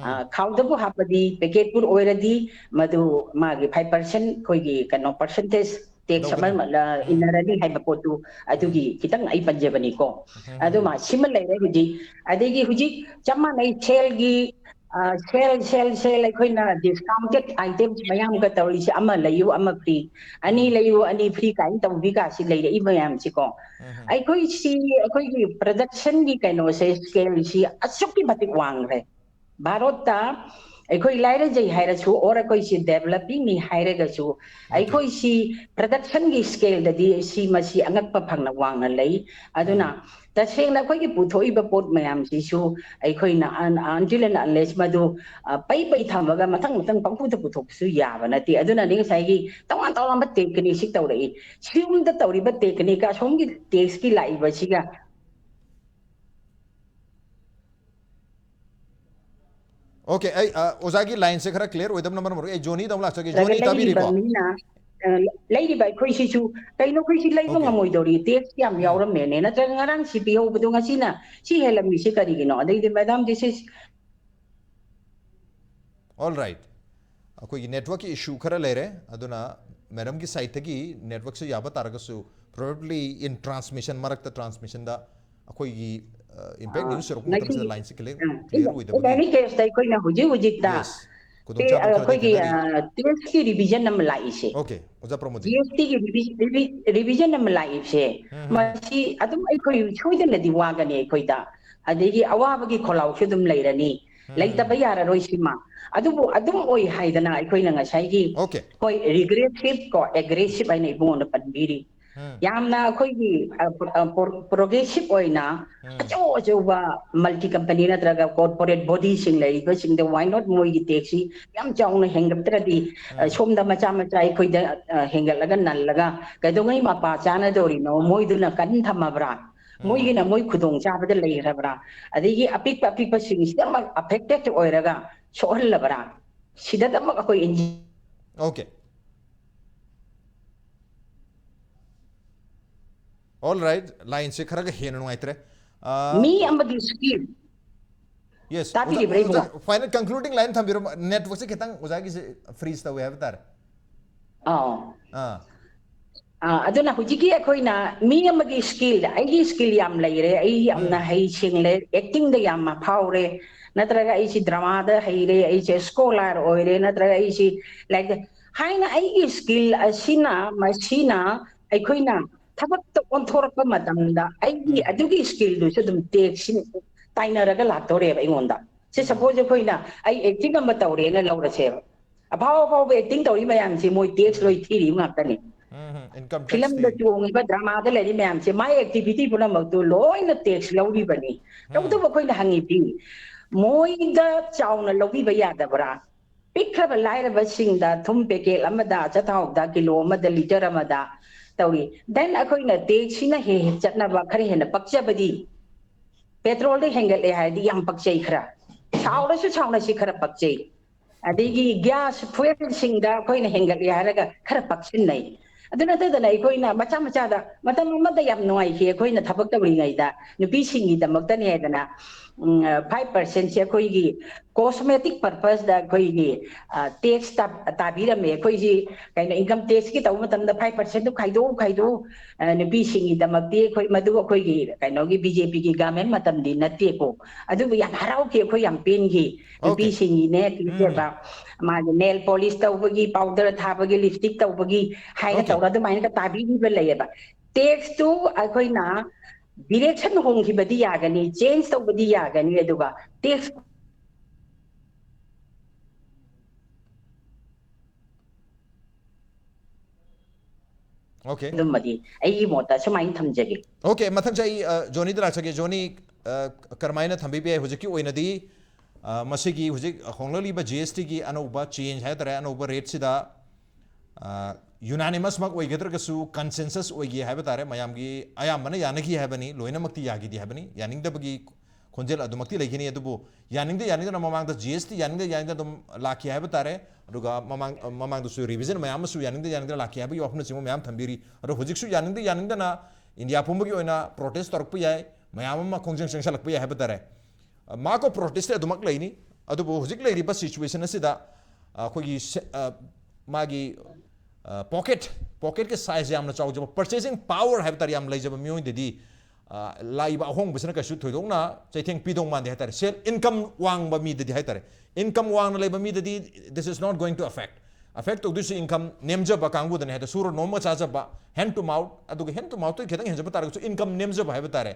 ꯑ, ꯈꯥꯎꯗꯕꯨ ꯍꯥꯞꯄꯗꯤ, ꯄꯦꯀꯦꯠꯄꯨ ꯑꯣꯏꯔꯗꯤ, ꯃꯗꯨ ꯃꯥꯒꯤ five percent ꯑꯩꯈꯣꯏꯒꯤ ꯀꯩꯅꯣ percentage tax ꯑꯃ, ꯂꯧꯒꯅꯤ꯫ ꯑ, ꯏꯟꯅꯔꯅꯤ ꯍꯥꯏꯕ ꯄꯣꯠꯇꯨ ꯑꯗꯨꯒꯤ ꯈꯤꯇꯪ ꯑꯩ ꯄꯟꯖꯕꯅꯤꯀꯣ꯫ ꯑꯗꯨꯃ ꯁꯤꯃ ꯂꯩꯔꯦ ꯍꯧꯖꯤꯛ꯫ ꯑꯗꯒꯤ ꯍꯧꯖꯤꯛ ꯆꯞ ꯃꯥꯟꯅꯩ, ꯁꯦꯜꯒꯤ, ꯑ, ꯁꯦꯜ, ꯁꯦꯜ, ꯁꯦꯜ, ꯑꯩꯈꯣꯏꯅ discounted items ꯃꯌꯥꯝꯒ ꯇꯧꯔꯤꯁꯦ, ꯑꯃ ꯂꯩꯌꯨ, ꯑꯃ free, ꯑꯅꯤ ꯂꯩꯌꯨ, ꯑꯅꯤ free ꯀꯥꯏꯅ ꯇꯧꯕꯤ ꯀꯥꯁꯤ ꯂꯩꯔꯛꯏ ꯃꯌꯥꯝꯁꯤꯀꯣ꯫ ꯑꯩꯈꯣꯏꯁꯤ, ꯑꯩꯈꯣꯏꯒꯤ productionꯒꯤ ꯀꯩꯅꯣꯁꯦ, scaleꯁꯤ ꯑꯁꯨꯛꯀꯤ ꯃꯇꯤꯛ ꯋꯥꯡꯈ꯭ꯔꯦ꯫ ꯚꯥꯔꯠꯇ ꯑꯩꯈꯣꯏ ꯂꯥꯏꯔꯖꯩ ꯍꯥꯏꯔꯁꯨ, or ꯑꯩꯈꯣꯏꯁꯤ developingꯅꯤ ꯍꯥꯏꯔꯒꯁꯨ, ꯑꯩꯈꯣꯏꯁꯤ productionꯒꯤ scaleꯗꯗꯤ ꯁꯤ, ꯃꯁꯤ ꯑꯉꯛꯄ ꯐꯪꯅ ꯋꯥꯡꯅ ꯂꯩ꯫ ꯑꯗꯨꯅ ꯇꯁꯦꯡꯅ ꯑꯩꯈꯣꯏꯒꯤ ꯄꯨꯊꯣꯛꯏꯕ ꯄꯣꯠ ꯃꯌꯥꯝꯁꯤꯁꯨ ꯑꯩꯈꯣꯏꯅ un-, until and unless ꯃꯗꯨ, ꯑ, ꯄꯩ ꯄꯩ ꯊꯝꯃꯒ ꯃꯊꯪ ꯃꯊꯪ ꯄꯪꯄꯨꯗ ꯄꯨꯊꯣꯛꯄꯁꯨ ꯌꯥꯕ ꯅꯠꯇꯦ꯫ ꯑꯗꯨꯅꯅꯤ ꯉꯁꯥꯏꯒꯤ ꯇꯣꯉꯥꯟ ꯇꯣꯉꯥꯟꯕ technicꯁꯤ ꯇꯧꯔꯛꯏ꯫ ꯁꯤꯒꯨꯝꯗ ꯇꯧꯔꯤꯕ technique ꯑꯁꯣꯝꯒꯤ taxꯀꯤ ꯂꯥꯛꯏꯕꯁꯤꯒ Okay, ꯑꯩ, ꯑ, ꯑꯣꯖꯥꯒꯤ ꯂꯥꯏꯟꯁꯦ ꯈꯔ clear ꯑꯣꯏꯗꯕꯅ ꯃꯔꯝ ꯑꯣꯏꯔꯒ ꯑꯩ ꯖꯣꯅꯤꯗ ꯑꯃꯨꯛ ꯂꯥꯛꯆꯒꯦ꯫ ꯖꯣꯅꯤ, ꯂꯩꯔꯤꯕ ꯇꯥꯕꯤꯔꯤꯀꯣ? ꯃꯤꯅ, ꯑ, ꯂꯩꯔꯤꯕ ꯑꯩꯈꯣꯏꯁꯤꯁꯨ ꯀꯩꯅꯣ, ꯑꯩꯈꯣꯏꯁꯤ ꯂꯩꯕ Okay. ꯉꯝꯃꯣꯏꯗꯧꯔꯤ, tax ꯌꯥꯝ ꯌꯥꯎꯔꯝꯃꯦꯅꯦ, ꯅꯠꯇ꯭ꯔꯒ ꯉꯔꯥꯡ ꯁꯤ ꯄꯤꯍꯧꯕꯗꯣ ꯉꯁꯤꯅ ꯁꯤ ꯍꯦꯜꯂꯝꯃꯤꯁꯤ ꯀꯔꯤꯒꯤꯅꯣ? ꯑꯗꯩꯗꯤ, madam, this is All right. ꯑꯩꯈꯣꯏꯒꯤ networkꯀꯤ issue ꯈꯔ ꯂꯩꯔꯦ, ꯑꯗꯨꯅ madamꯒꯤ sideꯇꯒꯤ networkꯁꯦ ꯌꯥꯕ ꯇꯥꯔꯒꯁꯨ, probably in transmission, ꯃꯔꯛꯇ transmissionꯗ ꯑꯩꯈꯣꯏꯒꯤ, ꯑ, Impact ꯑ, News ꯌꯧꯔꯛꯄ ꯉꯁꯤ, ꯃꯇꯝꯁꯤꯗ lineꯁꯦ clear, um, clear in, in ꯑꯣꯏꯗꯕꯒꯤ any case ꯑꯩꯈꯣꯏꯅ ꯍꯧꯖꯤꯛ ꯍꯧꯖꯤꯛꯇ Yes. ꯇꯦ-, ꯈꯨꯗꯣꯡꯆꯥꯗꯕ ꯈꯔꯗꯤ ꯑꯩꯈꯣꯏꯒꯤ, ꯊꯦꯡꯅꯔꯤ꯫ ꯑ, taxꯀꯤ revision ꯑꯃ ꯂꯥꯛꯏꯁꯦ꯫ Okay, ꯑꯣꯖꯥ ꯄ꯭ꯔꯃꯣꯗꯤ꯫ GSTꯒꯤ revi-, revi-, revision ꯑꯃ ꯂꯥꯛꯏꯁꯦ, ꯃꯁꯤ ꯑꯗꯨꯝ ꯑꯩꯈꯣꯏ ꯁꯣꯏꯗꯅꯗꯤ ꯋꯥꯒꯅꯤ ꯑꯩꯈꯣꯏꯗ꯫ ꯑꯗꯒꯤ ꯑꯋꯥꯕꯒꯤ ꯈꯣꯜꯂꯥꯎꯁꯨ ꯑꯗꯨꯝ ꯂꯩꯔꯅꯤ꯫ ꯂꯩꯇꯕ ꯌꯥꯔꯔꯣꯏ ꯁꯤꯃ꯫ ꯑꯗꯨꯕꯨ ꯑꯗꯨꯝ ꯑꯣꯏ ꯍꯥꯏꯗꯅ ꯑꯩꯈꯣꯏꯅ ꯉꯁꯥꯏꯒꯤ, Okay. ꯍꯣꯏ, regressive ꯀꯣ, aggressive ꯍꯥꯏꯅ ꯏꯕꯨꯡꯉꯣꯅ ꯄꯟꯕꯤꯔꯤ꯫ ꯌꯥꯝꯅ ꯑꯩꯈꯣꯏꯒꯤ, ꯑ, ꯄ꯭ꯔꯣ-, ꯑ, ꯄ꯭ꯔꯣ-, progressive ꯑꯣꯏꯅ ꯑꯆꯧ ꯑꯆꯧꯕ multi company ꯅꯠꯇ꯭ꯔꯒ corporate bodyꯁꯤꯡ ꯂꯩꯔꯤꯕꯁꯤꯡꯗ why not ꯃꯣꯏꯒꯤ taxꯁꯤ ꯌꯥꯝ ꯆꯥꯎꯅ ꯍꯦꯟꯒꯠꯇ꯭ꯔꯗꯤ, ꯑ, ꯁꯣꯝꯗ ꯃꯆꯥ ꯃꯆꯥ ꯑꯩꯈꯣꯏꯗ, ꯑ, ꯍꯦꯟꯒꯠꯂꯒ ꯅꯜꯂꯒ ꯀꯩꯗꯧꯉꯩ ꯃꯄꯥ ꯆꯥꯅꯗꯧꯔꯤꯅꯣ? ꯃꯣꯏꯗꯨꯅ ꯀꯟ ꯊꯝꯃꯕ꯭ꯔꯥ? ꯃꯣꯏꯒꯤꯅ ꯃꯣꯏ ꯈꯨꯗꯣꯡꯆꯥꯕꯗ ꯂꯩꯈ꯭ꯔꯕ꯭ꯔꯥ? ꯑꯗꯒꯤ ꯑꯄꯤꯛꯄ ꯑꯄꯤꯛꯄꯁꯤꯡꯁꯤꯗꯃꯛ affected ꯑꯣꯏꯔꯒ ꯁꯣꯛꯍꯜꯂꯕ꯭ꯔꯥ? ꯁꯤꯗꯗꯃꯛ ꯑꯩꯈꯣꯏ N G Okay. All right. Line ꯁꯦ ꯈꯔꯒ ꯍꯦꯟꯅ ꯅꯨꯡꯉꯥꯏꯇ꯭ꯔꯦ. ꯑꯥ, ꯃꯤ ꯑꯃꯒꯤ skill yes. ꯇꯥꯕꯤꯔꯤꯕ꯭ꯔꯥ, ꯏꯕꯨꯡꯉꯣ? Final concluding line ꯊꯝꯕꯤꯔꯣ. Network ꯁꯦ ꯈꯤꯇꯪ ꯑꯣꯖꯥꯒꯤꯁꯦ freeze ꯇꯧꯋꯦ ꯍꯥꯏꯕ ꯇꯥꯔꯦ. ꯑꯥꯎ꯫ ꯑꯥ. ꯑꯥ, ꯑꯗꯨꯅ ꯍꯧꯖꯤꯛꯀꯤ ꯑꯩꯈꯣꯏꯅ ꯃꯤ ꯑꯃꯒꯤ skill, ꯑꯩꯒꯤ skill ꯌꯥꯝ ꯂꯩꯔꯦ, ꯑꯩ ꯌꯥꯝꯅ ꯍꯩ ꯁꯤꯡꯂꯦ, acting ꯗ ꯌꯥꯝꯅ ꯐꯥꯎꯔꯦ, ꯅꯠꯇ꯭ꯔꯒ ꯑꯩꯁꯤ drama ꯗ ꯍꯩꯔꯦ, ꯑꯩꯁꯦ scholar ꯑꯣꯏꯔꯦ, ꯅꯠꯇ꯭ꯔꯒ ꯑꯩꯁꯤ ꯂꯥꯏꯔꯤꯛ ꯍꯥꯏꯅ ꯑꯩꯒꯤ skill ꯑꯁꯤꯅ, ꯃꯁꯤꯅ ꯑꯩꯈꯣꯏꯅ ꯊꯕꯛꯇ ꯑꯣꯟꯊꯣꯔꯛꯄ ꯃꯇꯝꯗ ꯑꯩꯒꯤ ꯑꯗꯨꯒꯤ skill ꯗꯨꯁꯨ ꯑꯗꯨꯝ tax ꯁꯤ ꯇꯥꯏꯅꯔꯒ ꯂꯥꯛꯇꯧꯔꯦꯕ ꯑꯩꯉꯣꯟꯗ꯫ ꯁꯤ suppose ꯑꯩꯈꯣꯏꯅ ꯑꯩ acting ꯑꯃ ꯇꯧꯔꯦꯅ ꯂꯧꯔꯁꯦꯕ꯫ ꯑꯐꯥꯎ ꯑꯐꯥꯎꯕ acting ꯇꯧꯔꯤ ꯃꯌꯥꯝꯁꯤ ꯃꯣꯏ tax ꯂꯣꯏ ꯊꯤꯔꯤꯕ ꯉꯥꯛꯇꯅꯤ꯫ ꯎꯝ, income tax Film ꯗ ꯊꯤ. ꯆꯣꯡꯉꯤꯕ, drama ꯗ ꯂꯩꯔꯤ ꯃꯌꯥꯝꯁꯦ, ꯃꯥꯏ activity ꯄꯨꯝꯅꯃꯛꯇꯨ ꯂꯣꯏꯅ tax ꯂꯧꯔꯤꯕꯅꯤ꯫ ꯇꯧꯕꯇꯕꯨ ꯑꯩꯈꯣꯏꯅ ꯍꯪꯉꯤꯗꯤ, ꯃꯣꯏꯗ ꯆꯥꯎꯅ ꯂꯧꯕꯤꯕ ꯌꯥꯗꯕ꯭ꯔꯥ? ꯄꯤꯛꯈ꯭ꯔꯕ ꯂꯥꯏꯔꯕꯁꯤꯡꯗ ꯊꯨꯝ packet ꯑꯃꯗ, ꯑꯆꯥꯊꯥꯎꯗ ꯀꯤꯂꯣ ꯑꯃꯗ, litre ꯑꯃꯗ ꯇꯧꯔꯤ꯫ Then ꯑꯩꯈꯣꯏꯅ tax ꯁꯤꯅ ꯍꯦꯛ ꯍꯦꯛ ꯆꯠꯅꯕ ꯈꯔ ꯍꯦꯟꯅ ꯄꯛꯆꯕꯗꯤ, petrol ꯗ ꯍꯦꯟꯒꯠꯂꯦ ꯍꯥꯏꯔꯗꯤ ꯌꯥꯝ ꯄꯛꯆꯩ ꯈꯔ꯫ ꯁꯥꯎꯔꯁꯨ ꯁꯥꯎꯅꯁꯤ ꯈꯔ ꯄꯛꯆꯩ꯫ ꯑꯗꯒꯤ gas fuel ꯁꯤꯡꯗ ꯑꯩꯈꯣꯏꯅ ꯍꯦꯟꯒꯠꯂꯦ ꯍꯥꯏꯔꯒ ꯈꯔ ꯄꯛꯁꯤꯟꯅꯩ꯫ ꯑꯗꯨ ꯅꯠꯇꯗꯅ ꯑꯩꯈꯣꯏꯅ ꯃꯆꯥ ꯃꯆꯥꯗ ꯃꯇꯝ ꯑꯃꯗ ꯌꯥꯝ ꯅꯨꯡꯉꯥꯏꯈꯤ ꯑꯩꯈꯣꯏꯅ ꯊꯕꯛ ꯇꯧꯔꯤꯉꯩꯗ ꯅꯨꯄꯤꯁꯤꯡꯒꯤꯗꯃꯛꯇꯅꯦ ꯍꯥꯏꯗꯅ, ꯎꯝ, five percent ꯁꯦ ꯑꯩꯈꯣꯏꯒꯤ cosmetic purpose ꯗ ꯑꯩꯈꯣꯏꯒꯤ, ꯑ, tax ꯇꯥ-, ꯇꯥꯕꯤꯔꯝꯃꯦ꯫ ꯑꯩꯈꯣꯏꯁꯤ ꯀꯩꯅꯣ income tax ꯀꯤ ꯇꯧꯕ ꯃꯇꯝꯗ five percent ꯗꯨ ꯈꯥꯏꯗꯣꯛꯎ, ꯈꯥꯏꯗꯣꯛꯎ, ꯑ, ꯅꯨꯄꯤꯁꯤꯡꯒꯤꯗꯃꯛꯇꯤ ꯑꯩꯈꯣꯏ ꯃꯗꯨ ꯑꯩꯈꯣꯏꯒꯤ ꯀꯩꯅꯣꯒꯤ B J P ꯒꯤ government ꯃꯇꯝꯗꯤ ꯅꯠꯇꯦꯀꯣ꯫ ꯑꯗꯨꯕꯨ ꯌꯥꯝ ꯍꯔꯥꯎꯈꯤ, ꯑꯩꯈꯣꯏ ꯌꯥꯝ ꯄꯦꯟꯈꯤ꯫ Okay. ꯅꯨꯄꯤꯁꯤꯡꯒꯤꯅꯦ, ꯄꯤꯖꯕ, ꯃꯥꯒꯤ nail polish ꯇꯧꯕꯒꯤ, powder ꯊꯥꯕꯒꯤ, lipstick ꯇꯧꯕꯒꯤ ꯍꯥꯏꯅ Okay. ꯇꯧꯔꯒ ꯑꯗꯨꯃꯥꯏꯅꯒ ꯇꯥꯕꯤꯔꯤꯕ ꯂꯩꯌꯦꯕ꯫ Tax ꯇꯨ ꯑꯩꯈꯣꯏꯅ direction ꯍꯣꯡꯈꯤꯕꯗꯤ ꯌꯥꯒꯅꯤ, change ꯇꯧꯕꯗꯤ ꯌꯥꯒꯅꯤ, ꯑꯗꯨꯒ tax Okay. ꯑꯗꯨꯃꯗꯤ ꯑꯩꯒꯤ ꯃꯣꯠꯇ ꯁꯨꯃꯥꯏꯅ ꯊꯝꯖꯒꯦ꯫ Okay, ꯃꯊꯪꯁꯦ ꯑꯩ, ꯑ, ꯖꯣꯅꯤꯗ ꯂꯥꯛꯆꯒꯦ꯫ ꯖꯣꯅꯤ, ꯑ, ꯀꯔꯝꯍꯥꯏꯅ ꯊꯝꯕꯤꯕ ꯌꯥꯏ? ꯍꯧꯖꯤꯛꯀꯤ ꯑꯣꯏꯅꯗꯤ, ꯑ, ꯃꯁꯤꯒꯤ ꯍꯧꯖꯤꯛ ꯍꯣꯡꯂꯛꯂꯤꯕ G S T ꯒꯤ ꯑꯅꯧꯕ change ꯍꯥꯏ ꯇꯥꯔꯦ, ꯑꯅꯧꯕ rate ꯁꯤꯗ, ꯌꯨꯅꯥꯅꯤꯃꯁꯃꯛ ꯑꯣꯏꯒꯗ꯭ꯔꯒꯁꯨ ꯀꯟꯁꯦꯟꯁꯁ ꯑꯣꯏꯈꯤ ꯍꯥꯏꯕ ꯇꯥꯔꯦ꯫ ꯃꯌꯥꯝꯒꯤ ꯑꯌꯥꯝꯕꯅ ꯌꯥꯅꯈꯤ ꯍꯥꯏꯕꯅꯤ, ꯂꯣꯏꯅꯃꯛꯇꯤ ꯌꯥꯈꯤꯗꯦ ꯍꯥꯏꯕꯅꯤ꯫ ꯌꯥꯅꯤꯡꯗꯕꯒꯤ ꯈꯣꯟꯖꯦꯜ ꯑꯗꯨꯃꯛꯇꯤ ꯂꯩꯈꯤꯅꯤ, ꯑꯗꯨꯕꯨ ꯌꯥꯅꯤꯡꯗ ꯌꯥꯅꯤꯡꯗꯅ ꯃꯃꯥꯡꯗ ꯖꯤ ꯑꯦꯁ ꯇꯤ ꯌꯥꯅꯤꯡꯗ ꯌꯥꯅꯤꯡꯗ ꯑꯗꯨꯝ ꯂꯥꯛꯈꯤ ꯍꯥꯏꯕ ꯇꯥꯔꯦ꯫ ꯑꯗꯨꯒ ꯃꯃꯥꯡ ꯃꯃꯥꯡꯗꯁꯨ ꯔꯤꯚꯤꯖꯟ ꯃꯌꯥꯝ ꯑꯃꯁꯨ ꯌꯥꯅꯤꯡꯗ ꯌꯥꯅꯤꯡꯗꯅ ꯂꯥꯛꯈꯤ ꯍꯥꯏꯕꯒꯤ ꯋꯥꯐꯝꯅꯆꯤꯡꯕ ꯃꯌꯥꯝ ꯊꯝꯕꯤꯔꯤ꯫ ꯑꯗꯣ ꯍꯧꯖꯤꯛꯁꯨ ꯌꯥꯅꯤꯡꯗ ꯌꯥꯅꯤꯡꯗꯅ ꯏꯟꯗꯤꯌꯥ ꯄꯨꯝꯕꯒꯤ ꯑꯣꯏꯅ ꯄ꯭ꯔꯣꯇꯦꯁ ꯇꯧꯔꯛꯄ ꯌꯥꯏ, ꯃꯌꯥꯝ ꯑꯃ ꯈꯣꯡꯖꯪ ꯆꯪꯁꯜꯂꯛꯄ ꯌꯥꯏ ꯍꯥꯏꯕ ꯇꯥꯔꯦ꯫ ꯃꯥꯔꯛ ꯑꯣꯐ ꯄ꯭ꯔꯣꯇꯦꯁꯇꯤ ꯑꯗꯨꯃꯛ ꯂꯩꯅꯤ꯫ ꯑꯗꯨꯕꯨ ꯍꯧꯖꯤꯛ ꯂꯩꯔꯤꯕ ꯁꯤꯆꯨꯋꯦꯁꯟ ꯑꯁꯤꯗ ꯑꯩꯈꯣꯏꯒꯤ ꯁꯦ- ꯑ, ꯃꯥꯒꯤ ꯄꯣꯀꯦꯠ ꯄꯣꯀꯦꯠꯀꯤ ꯁꯥꯏꯖ ꯌꯥꯝꯅ ꯆꯥꯎꯖꯕ, ꯄꯔꯆꯦꯁꯤꯡ ꯄꯥꯋꯔ ꯍꯥꯏꯕ ꯇꯥꯔꯦ, ꯌꯥꯝ ꯂꯩꯖꯕ ꯃꯤꯑꯣꯏꯗꯗꯤ ꯑ, ꯂꯥꯛꯏꯕ ꯑꯍꯣꯡꯕꯁꯤꯅ ꯀꯩꯁꯨ ꯊꯣꯏꯗꯣꯛꯅ ꯆꯩꯊꯦꯡ ꯄꯤꯗꯧ ꯃꯥꯟꯗꯦ ꯍꯥꯏ ꯇꯥꯔꯦ꯫ ꯁꯦꯜ ꯏꯟꯀꯝ ꯋꯥꯡꯕ ꯃꯤꯗꯗꯤ ꯍꯥꯏ ꯇꯥꯔꯦ, ꯏꯟꯀꯝ ꯋꯥꯡꯅ ꯂꯩꯕ ꯃꯤꯗꯗꯤ this is not going to affect. Affect ꯇꯧꯗꯣꯏꯁꯤ ꯏꯟꯀꯝ ꯅꯦꯝꯖꯕ ꯀꯥꯡꯕꯨꯗꯅꯦ ꯍꯥꯏ ꯇꯥꯔꯦ꯫ ꯁꯨꯔ ꯅꯣꯝꯃ ꯆꯥꯖꯕ, ꯍꯦꯟ ꯇꯨ ꯃꯥꯎꯠ, ꯑꯗꯨꯒ ꯍꯦꯟ ꯇꯨ ꯃꯥꯎꯠꯇꯒꯤ ꯈꯤꯇꯪ ꯍꯦꯟꯖꯕ ꯇꯥꯔꯒꯁꯨ ꯏꯟꯀꯝ ꯅꯦꯝꯖꯕ ꯍꯥꯏꯕ ꯇꯥꯔꯦ꯫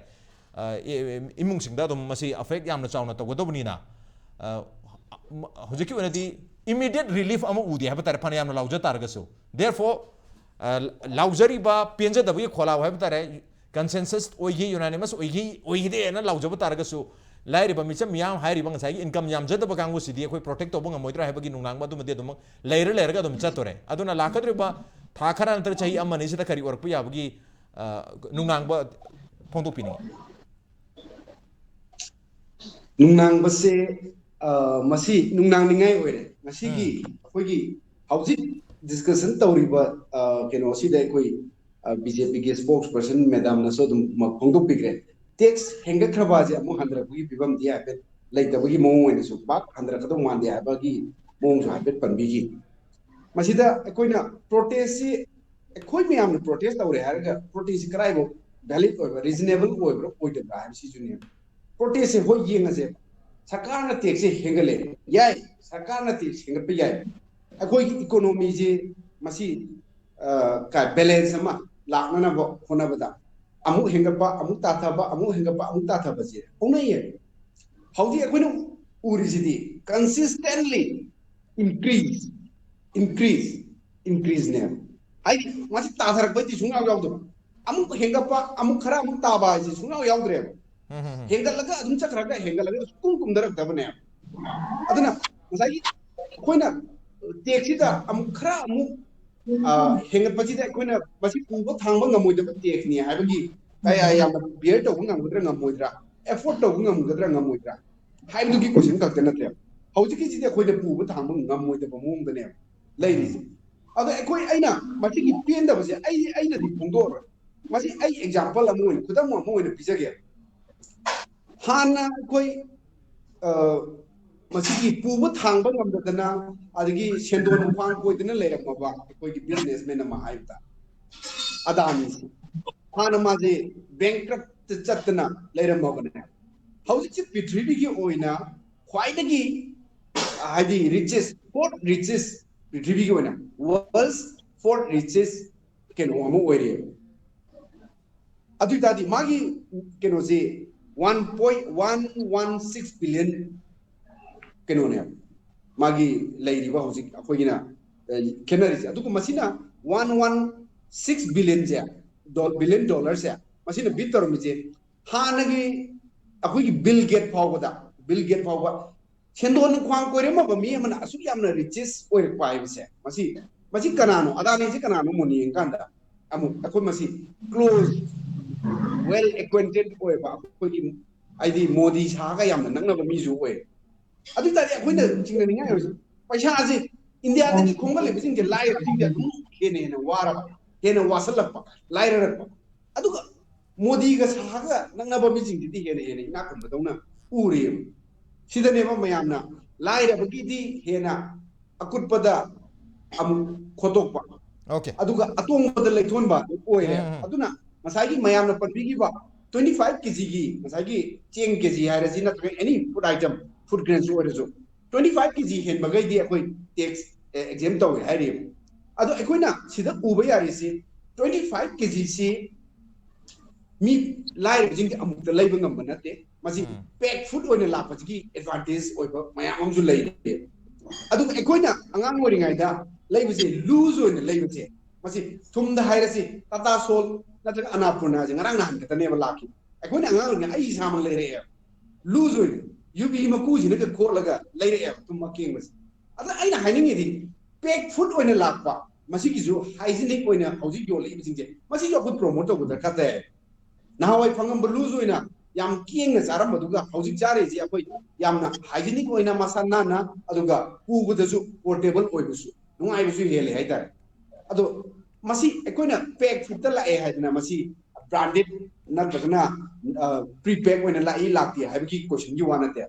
ꯑ, ꯏ- ꯏꯃꯨꯡꯁꯤꯡꯗ ꯑꯗꯨꯝ ꯃꯁꯤ ꯑꯦꯐꯦꯛ ꯌꯥꯝꯅ ꯆꯥꯎꯅ ꯇꯧꯒꯗꯧꯕꯅꯤꯅ, ꯑ, ꯍꯧꯖꯤꯛꯀꯤ ꯑꯣꯏꯅꯗꯤ ꯏꯃꯤꯗꯤꯌꯦꯠ ꯔꯤꯂꯤꯐ ꯑꯃ ꯎꯗꯦ ꯍꯥꯏꯕ ꯇꯥꯔꯦ, ꯐꯅ ꯌꯥꯝꯅ ꯂꯥꯎꯖ ꯇꯥꯔꯒꯁꯨ꯫ Therefore, ꯑ, ꯂꯥꯎꯖꯔꯤꯕ ꯄꯦꯟꯖꯗꯕꯒꯤ ꯈꯣꯜꯂꯥꯎ ꯍꯥꯏꯕ ꯇꯥꯔꯦ, ꯀꯟꯁꯦꯟꯁꯁ ꯑꯣꯏꯈꯤ, ꯌꯨꯅꯥꯅꯤꯃꯁ ꯑꯣꯏꯈꯤ, ꯑꯣꯏꯈꯤꯗꯦꯅ ꯂꯥꯎꯖꯕ ꯇꯥꯔꯒꯁꯨ, ꯂꯥꯏꯔꯕ ꯃꯤꯆꯝ ꯃꯤꯌꯥꯝ ꯍꯥꯏꯔꯤꯕ ꯉꯁꯥꯏꯒꯤ ꯏꯟꯀꯝ ꯌꯥꯝꯖꯗꯕ ꯀꯥꯡꯕꯨꯁꯤꯗꯤ ꯑꯩꯈꯣꯏ ꯄ꯭ꯔꯣꯇꯦꯛ ꯇꯧꯕ ꯉꯝꯃꯣꯏꯗ꯭ꯔꯥ ꯍꯥꯏꯕꯒꯤ ꯅꯨꯡꯅꯥꯡꯕ ꯑꯗꯨꯃꯗꯤ ꯑꯗꯨꯃꯛ ꯂꯩꯔ ꯂꯩꯔꯒ ꯑꯗꯨꯝ ꯆꯠꯇꯣꯔꯦ꯫ ꯑꯗꯨꯅ ꯂꯥꯛꯀꯗꯧꯔꯤꯕ ꯊꯥ ꯈꯔ ꯅꯠꯇ꯭ꯔꯒ ꯆꯍꯤ ꯑꯃ ꯑꯅꯤꯁꯤꯗ ꯀꯔꯤ ꯑꯣꯏꯔꯛꯄ ꯌꯥꯕꯒꯤ, ꯑ, ꯅꯨꯡꯅꯥꯡꯕ ꯐꯣꯡꯗꯣꯛꯄꯤꯅꯤꯡꯉꯤ꯫ ꯅꯨꯡꯅꯥꯡꯕꯁꯦ, ꯑ, ꯃꯁꯤ ꯅꯨꯡꯅꯥꯡꯅꯤꯡꯉꯥꯏ ꯑꯣꯏꯔꯦ꯫ ꯉꯁꯤꯒꯤ ꯑꯩꯈꯣꯏꯒꯤ ꯍꯧꯖꯤꯛ ꯗꯤꯁꯀꯁꯟ ꯇꯧꯔꯤꯕ, ꯑ, ꯀꯩꯅꯣꯁꯤꯗ ꯑꯩꯈꯣꯏ, ꯑ, ꯕꯤ ꯖꯦ ꯄꯤꯒꯤ ꯁ꯭ꯄꯣꯛꯁ ꯄꯔꯁꯟ ꯃꯦꯗꯥꯝꯅꯁꯨ ꯑꯗꯨꯝ ꯃ- ꯐꯣꯡꯗꯣꯛꯄꯤꯈ꯭ꯔꯦ꯫ ꯇꯦꯛꯁ ꯍꯦꯟꯒꯠꯈ꯭ꯔꯕꯁꯦ ꯑꯃꯨꯛ ꯍꯟꯊꯔꯛꯄꯒꯤ ꯐꯤꯕꯝꯗꯤ ꯍꯥꯏꯐꯦꯠ ꯂꯩꯇꯕꯒꯤ ꯃꯑꯣꯡ ꯑꯣꯏꯅꯁꯨ ꯄꯥꯛ ꯍꯟꯊꯔꯛꯀꯗꯧ ꯃꯥꯟꯗꯦ ꯍꯥꯏꯕꯒꯤ ꯃꯑꯣꯡꯁꯨ ꯍꯥꯏꯐꯦꯠ ꯄꯟꯕꯤꯈꯤ꯫ ꯃꯁꯤꯗ ꯑꯩꯈꯣꯏꯅ ꯄ꯭ꯔꯣꯇꯦꯁꯁꯤ, ꯑꯩꯈꯣꯏ ꯃꯌꯥꯝꯅ ꯄ꯭ꯔꯣꯇꯦꯁ ꯇꯧꯔꯦ ꯍꯥꯏꯔꯒ ꯄ꯭ꯔꯣꯇꯦꯁꯁꯤ ꯀꯗꯥꯏꯐꯥꯎ ꯚꯦꯂꯤꯗ ꯑꯣꯏꯕ꯭ꯔꯥ, ꯔꯤꯖꯅꯦꯕꯜ ꯑꯣꯏꯕ꯭ꯔꯥ ꯑꯣꯏꯗꯕ꯭ꯔꯥ ꯍꯥꯏꯕꯁꯤꯁꯨꯅꯦꯕ꯫ ꯄ꯭ꯔꯣꯇꯦꯁꯁꯦ ꯍꯣꯏ ꯌꯦꯡꯉꯁꯦ, ꯁꯔꯀꯥꯔꯅ ꯇꯦꯛꯁꯁꯦ ꯍꯦꯟꯒꯠꯂꯦ, ꯌꯥꯏ, ꯁꯔꯀꯥꯔꯅ ꯇꯦꯛꯁ ꯍꯦꯟꯒꯠꯄ ꯌꯥꯏ꯫ ꯑꯩꯈꯣꯏꯒꯤ ꯏꯀꯣꯅꯣꯃꯤꯁꯦ ꯃꯁꯤ, ꯑ, ꯀ- ꯕꯦꯂꯦꯟꯁ ꯑꯃ ꯂꯥꯛꯅꯅꯕ ꯍꯣꯠꯅꯕꯗ ꯑꯃꯨꯛ ꯍꯦꯟꯒꯠꯄ, ꯑꯃꯨꯛ ꯇꯥꯊꯕ, ꯑꯃꯨꯛ ꯍꯦꯟꯒꯠꯄ, ꯑꯃꯨꯛ ꯇꯥꯊꯕꯁꯦ ꯍꯧꯅꯩꯌꯦ꯫ ꯍꯧꯖꯤꯛ ꯑꯩꯈꯣꯏꯅ ꯎꯔꯤꯁꯤꯗꯤ ꯀꯟꯁꯤꯁꯇꯦꯟꯂꯤ ꯏꯟꯀ꯭ꯔꯤꯖ, ꯏꯟꯀ꯭ꯔꯤꯖ, ꯏꯟꯀ꯭ꯔꯤꯖꯅꯦꯕ꯫ ꯍꯥꯏꯗꯤ ꯃꯁꯤ ꯇꯥꯊꯔꯛꯄꯩꯗꯤ ꯁꯨꯡꯌꯥꯎ ꯌꯥꯎꯗꯕ꯫ ꯑꯃꯨꯛ ꯍꯦꯟꯒꯠꯄ, ꯑꯃꯨꯛ ꯈꯔ ꯑꯃꯨꯛ ꯇꯥꯕ ꯍꯥꯏꯁꯦ ꯁꯨꯡꯌꯥꯎ ꯌꯥꯎꯗ꯭ꯔꯦꯕ꯫ ꯍꯦꯟꯒꯠꯂꯒ ꯑꯗꯨꯝ ꯆꯠꯈ꯭ꯔꯒ ꯍꯦꯟꯒꯠꯂꯒ ꯁꯨꯡ ꯀꯨꯝꯊꯔꯛꯇꯕꯅꯦꯕ꯫ ꯑꯗꯨꯅ ꯉꯁꯥꯏꯒꯤ ꯑꯩꯈꯣꯏꯅ ꯇꯦꯛꯁꯤꯗ ꯑꯃꯨꯛ ꯈꯔ ꯑꯃꯨꯛ ꯑ, ꯍꯦꯟꯒꯠꯄꯁꯤꯗ ꯑꯩꯈꯣꯏꯅ ꯃꯁꯤ ꯄꯨꯕ ꯊꯥꯡꯕ ꯉꯝꯃꯣꯏꯗꯕ ꯇꯦꯛꯁꯅꯤ ꯍꯥꯏꯕꯒꯤ ꯀꯌꯥ ꯌꯥꯝꯅ ꯕꯤꯌꯔ ꯇꯧꯕ ꯉꯝꯒꯗ꯭ꯔꯥ ꯉꯝꯃꯣꯏꯗ꯭ꯔꯥ, ꯑꯦꯐꯣꯔꯠ ꯇꯧꯕ ꯉꯝꯒꯗ꯭ꯔꯥ ꯉꯝꯃꯣꯏꯗ꯭ꯔꯥ ꯍꯥꯏꯕꯗꯨꯒꯤ ꯀꯣꯏꯁꯟ ꯈꯛꯇ ꯅꯠꯇꯦꯕ꯫ ꯍꯧꯖꯤꯛꯀꯤꯁꯤꯗꯤ ꯑꯩꯈꯣꯏꯅ ꯄꯨꯕ ꯊꯥꯡꯕ ꯉꯝꯃꯣꯏꯗꯕ ꯃꯑꯣꯡꯗꯅꯦꯕ ꯂꯩꯔꯤꯁꯦ꯫ ꯑꯗꯣ ꯑꯩꯈꯣꯏ, ꯑꯩꯅ ꯃꯁꯤꯒꯤ ꯄꯦꯟꯗꯕꯁꯦ ꯑꯩ, ꯑꯩꯅꯗꯤ ꯐꯣꯡꯗꯣꯛꯑꯔꯣꯏ꯫ ꯃꯁꯤ ꯑꯩ ꯑꯦꯛꯖꯥꯝꯄꯜ ꯑꯃ ꯑꯣꯏꯅ, ꯈꯨꯗꯝ ꯑꯃ ꯑꯣꯏꯅ ꯄꯤꯖꯒꯦ꯫ ꯍꯥꯟꯅ ꯑꯩꯈꯣꯏ, ꯑ, ꯃꯁꯤꯒꯤ ꯄꯨꯕ ꯊꯥꯡꯕ ꯉꯝꯗꯗꯅ, ꯑꯗꯒꯤ ꯁꯦꯟꯗꯣꯟ ꯈ꯭ꯋꯥꯡ ꯀꯣꯏꯗꯅ ꯂꯩꯔꯝꯃꯕ ꯑꯩꯈꯣꯏꯒꯤ ꯕꯤꯖꯤꯅꯦꯁꯃꯦꯟ ꯑꯃ ꯍꯥꯏꯕ ꯇꯥꯔꯦ, ꯑꯗꯥꯅꯤꯁꯤ꯫ ꯍꯥꯟꯅ ꯃꯥꯁꯦ ꯕꯦꯡꯀ꯭ꯔꯞꯇ ꯆꯠꯇꯅ ꯂꯩꯔꯝꯃꯕꯅꯦ꯫ ꯍꯧꯖꯤꯛꯁꯦ ꯄ꯭ꯔꯤꯊꯤꯕꯤꯒꯤ ꯑꯣꯏꯅ ꯈ꯭ꯋꯥꯏꯗꯒꯤ, ꯍꯥꯏꯗꯤ, ꯔꯤꯆꯦꯁ, ꯐꯣꯔꯠ ꯔꯤꯆꯦꯁ, ꯄ꯭ꯔꯤꯊꯤꯕꯤꯒꯤ ꯑꯣꯏꯅ ꯋꯥꯔꯜ ꯐꯣꯔꯠ ꯔꯤꯆꯦꯁ ꯀꯩꯅꯣ ꯑꯃ ꯑꯣꯏꯔꯦ꯫ ꯑꯗꯨ ꯑꯣꯏꯇꯥꯔꯗꯤ ꯃꯥꯒꯤ ꯀꯩꯅꯣꯁꯤ one point one one six billion ꯀꯩꯅꯣꯅꯦꯕ ꯃꯥꯒꯤ ꯂꯩꯔꯤꯕ ꯍꯧꯖꯤꯛ ꯑꯩꯈꯣꯏꯒꯤꯅ, ꯑ, ꯈꯦꯠꯅꯔꯤꯁꯦ꯫ ꯑꯗꯨꯒ ꯃꯁꯤꯅ ꯋꯥꯟ ꯋꯥꯟ ꯁꯤꯛꯁ ꯕꯤꯂꯤꯌꯟꯁꯦ, ꯕꯤꯂꯤꯌꯟ ꯗꯣꯂꯔꯁꯦ, ꯃꯁꯤꯅ ꯕꯤꯠ ꯇꯧꯔꯝꯃꯤꯁꯦ ꯍꯥꯟꯅꯒꯤ ꯑꯩꯈꯣꯏꯒꯤ ꯕꯤꯜ ꯒꯦꯠ ꯐꯥꯎꯕꯗ, ꯕꯤꯜ ꯒꯦꯠ ꯐꯥꯎꯕ ꯁꯦꯟꯗꯣꯟ ꯈ꯭ꯋꯥꯡ ꯀꯣꯏꯔꯝꯃꯕ ꯃꯤ ꯑꯃꯅ ꯑꯁꯨꯛ ꯌꯥꯝꯅ ꯔꯤꯆꯦꯁ ꯑꯣꯏꯔꯛꯄ ꯍꯥꯏꯕꯁꯦ, ꯃꯁꯤ, ꯃꯁꯤ ꯀꯅꯥꯅꯣ? ꯑꯗꯥꯅꯤꯁꯤ ꯀꯅꯥꯅꯣ? ꯃꯨꯟꯅ ꯌꯦꯡꯀꯥꯟꯗ ꯑꯃꯨꯛ ꯑꯩꯈꯣꯏ ꯃꯁꯤ ꯀ꯭ꯂꯣꯖ, ꯋꯦꯜ ꯑꯦꯀ꯭ꯋꯦꯟꯇꯦꯠ ꯑꯣꯏꯕ ꯑꯩꯈꯣꯏꯒꯤ, ꯍꯥꯏꯗꯤ, ꯃꯣꯗꯤ ꯁꯥꯍꯒ ꯌꯥꯝꯅ ꯅꯛꯅꯕ ꯃꯤꯁꯨ ꯑꯣꯏ꯫ ꯑꯗꯨ ꯇꯥꯔꯗꯤ ꯑꯩꯈꯣꯏꯅ ꯆꯤꯡꯅꯅꯤꯡꯉꯥꯏ ꯑꯣꯏꯔꯤꯁꯦ, ꯄꯩꯁꯥꯁꯦ ꯏꯟꯗꯤꯌꯥꯗꯒꯤ ꯈꯣꯝꯒꯠꯂꯤꯕꯁꯤꯡꯁꯦ, ꯂꯥꯏꯔꯕꯁꯤꯡꯁꯦ ꯑꯗꯨꯝ ꯍꯦꯟꯅ ꯍꯦꯟꯅ ꯋꯥꯔꯕ, ꯍꯦꯟꯅ ꯋꯥꯁꯜꯂꯛꯄ, ꯂꯥꯏꯔꯔꯛꯄ꯫ ꯑꯗꯨꯒ ꯃꯣꯗꯤꯒ ꯁꯥꯍꯒ ꯅꯛꯅꯕ ꯃꯤꯁꯤꯡꯁꯤꯗꯤ ꯍꯦꯟꯅ ꯍꯦꯟꯅ ꯏꯅꯥꯛ ꯈꯨꯟꯕꯗꯧꯅ ꯎꯔꯦꯕ꯫ ꯁꯤꯗꯅꯦꯕ ꯃꯌꯥꯝꯅ ꯂꯥꯏꯔꯕꯒꯤꯗꯤ ꯍꯦꯟꯅ ꯑꯀꯨꯠꯄꯗ ꯑꯃꯨꯛ ꯈꯣꯠꯇꯣꯛꯄ, Okay. ꯑꯗꯨꯒ ꯑꯇꯣꯡꯕꯗ ꯂꯩꯊꯣꯟꯕ ꯑꯗꯨ ꯑꯣꯏꯔꯦ꯫ ꯎꯝ, ꯎꯝ꯫ ꯑꯗꯨꯅ ꯉꯁꯥꯏꯒꯤ ꯃꯌꯥꯝꯅ ꯄꯟꯕꯤꯈꯤꯕ twenty five ꯀꯦꯖꯤꯒꯤ, ꯉꯁꯥꯏꯒꯤ ꯆꯦꯡ ꯀꯦꯖꯤ ꯍꯥꯏꯔꯁꯤ, ꯅꯠꯇ꯭ꯔꯒ any food item, food grains ꯑꯣꯏꯔꯁꯨ, twenty five ꯀꯦꯖꯤ ꯍꯦꯟꯕꯈꯩꯗꯤ ꯑꯩꯈꯣꯏ ꯇꯦꯛꯁ ꯑꯦꯛꯖꯦꯝ ꯇꯧꯋꯦ ꯍꯥꯏꯔꯤꯕ꯫ ꯑꯗꯣ ꯑꯩꯈꯣꯏꯅ ꯁꯤꯗ ꯎꯕ ꯌꯥꯔꯤꯁꯤ, twenty five ꯀꯦꯖꯤꯁꯤ ꯃꯤ ꯂꯥꯏꯔꯕꯁꯤꯡꯗꯤ ꯑꯃꯨꯛꯇ ꯂꯩꯕ ꯉꯝꯕ ꯅꯠꯇꯦ꯫ ꯃꯁꯤ ꯎꯝ꯫ ꯄꯦꯛ ꯐꯨꯗ ꯑꯣꯏꯅ ꯂꯥꯛꯄꯁꯤꯒꯤ ꯑꯦꯗꯚꯥꯟꯇꯦꯖ ꯑꯣꯏꯕ ꯃꯌꯥꯝ ꯑꯃꯁꯨ ꯂꯩꯔꯦ꯫ ꯑꯗꯨꯒ ꯑꯩꯈꯣꯏꯅ ꯑꯉꯥꯡ ꯑꯣꯏꯔꯤꯉꯩꯗ ꯂꯩꯕꯁꯦ, ꯂꯨꯖ ꯑꯣꯏꯅ ꯂꯩꯕꯁꯦ, ꯃꯁꯤ ꯊꯨꯝꯗ ꯍꯥꯏꯔꯁꯤ, ꯇꯥꯇꯥ ꯁꯣꯜ ꯅꯠꯇ꯭ꯔꯒ ꯑꯅꯥꯄꯨꯔꯅꯥꯁꯦ ꯉꯔꯥꯡ ꯅꯍꯥꯟ ꯈꯛꯇꯅꯦꯕ ꯂꯥꯛꯈꯤꯕ꯫ ꯑꯩꯈꯣꯏꯅ ꯑꯉꯥꯡ ꯑꯣꯏꯔꯤꯉꯩ ꯑꯩ ꯏꯁꯥꯃꯛ ꯂꯩꯔꯛꯑꯦꯕ, ꯂꯨꯖ ꯑꯣꯏꯅ ꯌꯨꯕꯤ ꯃꯀꯨꯁꯤꯅꯒ ꯈꯣꯠꯂꯒ ꯂꯩꯔꯛꯑꯦꯕ ꯊꯨꯝ ꯑꯀꯦꯡꯕꯁꯦ꯫ ꯑꯗ ꯑꯩꯅ ꯍꯥꯏꯅꯤꯡꯉꯤꯗꯤ, ꯄꯦꯛ ꯐꯨꯗ ꯑꯣꯏꯅ ꯂꯥꯛꯄ, ꯃꯁꯤꯒꯤꯁꯨ ꯍꯥꯏꯖꯤꯅꯤꯛ ꯑꯣꯏꯅ ꯍꯧꯖꯤꯛ ꯌꯣꯜꯂꯛꯏꯕꯁꯤꯡꯁꯦ, ꯃꯁꯤꯁꯨ ꯑꯩꯈꯣꯏ ꯄ꯭ꯔꯣꯃꯣꯠ ꯇꯧꯕ ꯗꯔꯀꯥꯔ ꯇꯥꯏ꯫ ꯅꯍꯥꯟꯋꯥꯏ ꯐꯪꯉꯝꯕ ꯂꯨꯁ ꯑꯣꯏꯅ ꯌꯥꯝ ꯀꯦꯡꯅ ꯆꯥꯔꯝꯕꯗꯨꯒ ꯍꯧꯖꯤꯛ ꯆꯥꯔꯤꯁꯤ ꯑꯩꯈꯣꯏ ꯌꯥꯝꯅ ꯍꯥꯏꯖꯤꯅꯤꯛ ꯑꯣꯏꯅ, ꯃꯁꯥ ꯅꯥꯟꯅ, ꯑꯗꯨꯒ ꯄꯨꯕꯗꯁꯨ ꯄꯣꯔꯇꯦꯕꯜ ꯑꯣꯏꯕꯁꯨ, ꯅꯨꯡꯉꯥꯏꯕꯁꯨ ꯍꯦꯜꯂꯦ ꯍꯥꯏꯇꯥꯔꯦ꯫ ꯑꯗꯣ ꯃꯁꯤ ꯑꯩꯈꯣꯏꯅ ꯄꯦꯛ ꯐꯨꯗꯇ ꯂꯥꯛꯑꯦ ꯍꯥꯏꯗꯅ ꯃꯁꯤ ꯕ꯭ꯔꯥꯟꯗꯦꯗ ꯅꯠꯇ꯭ꯔꯒꯅ ꯄ꯭ꯔꯤꯄꯦꯛ ꯑꯣꯏꯅ ꯂꯥꯛꯏ ꯂꯥꯛꯇꯦ ꯍꯥꯏꯕꯒꯤ ꯀꯣꯏꯁꯟꯒꯤ ꯋꯥ ꯅꯠꯇꯦ꯫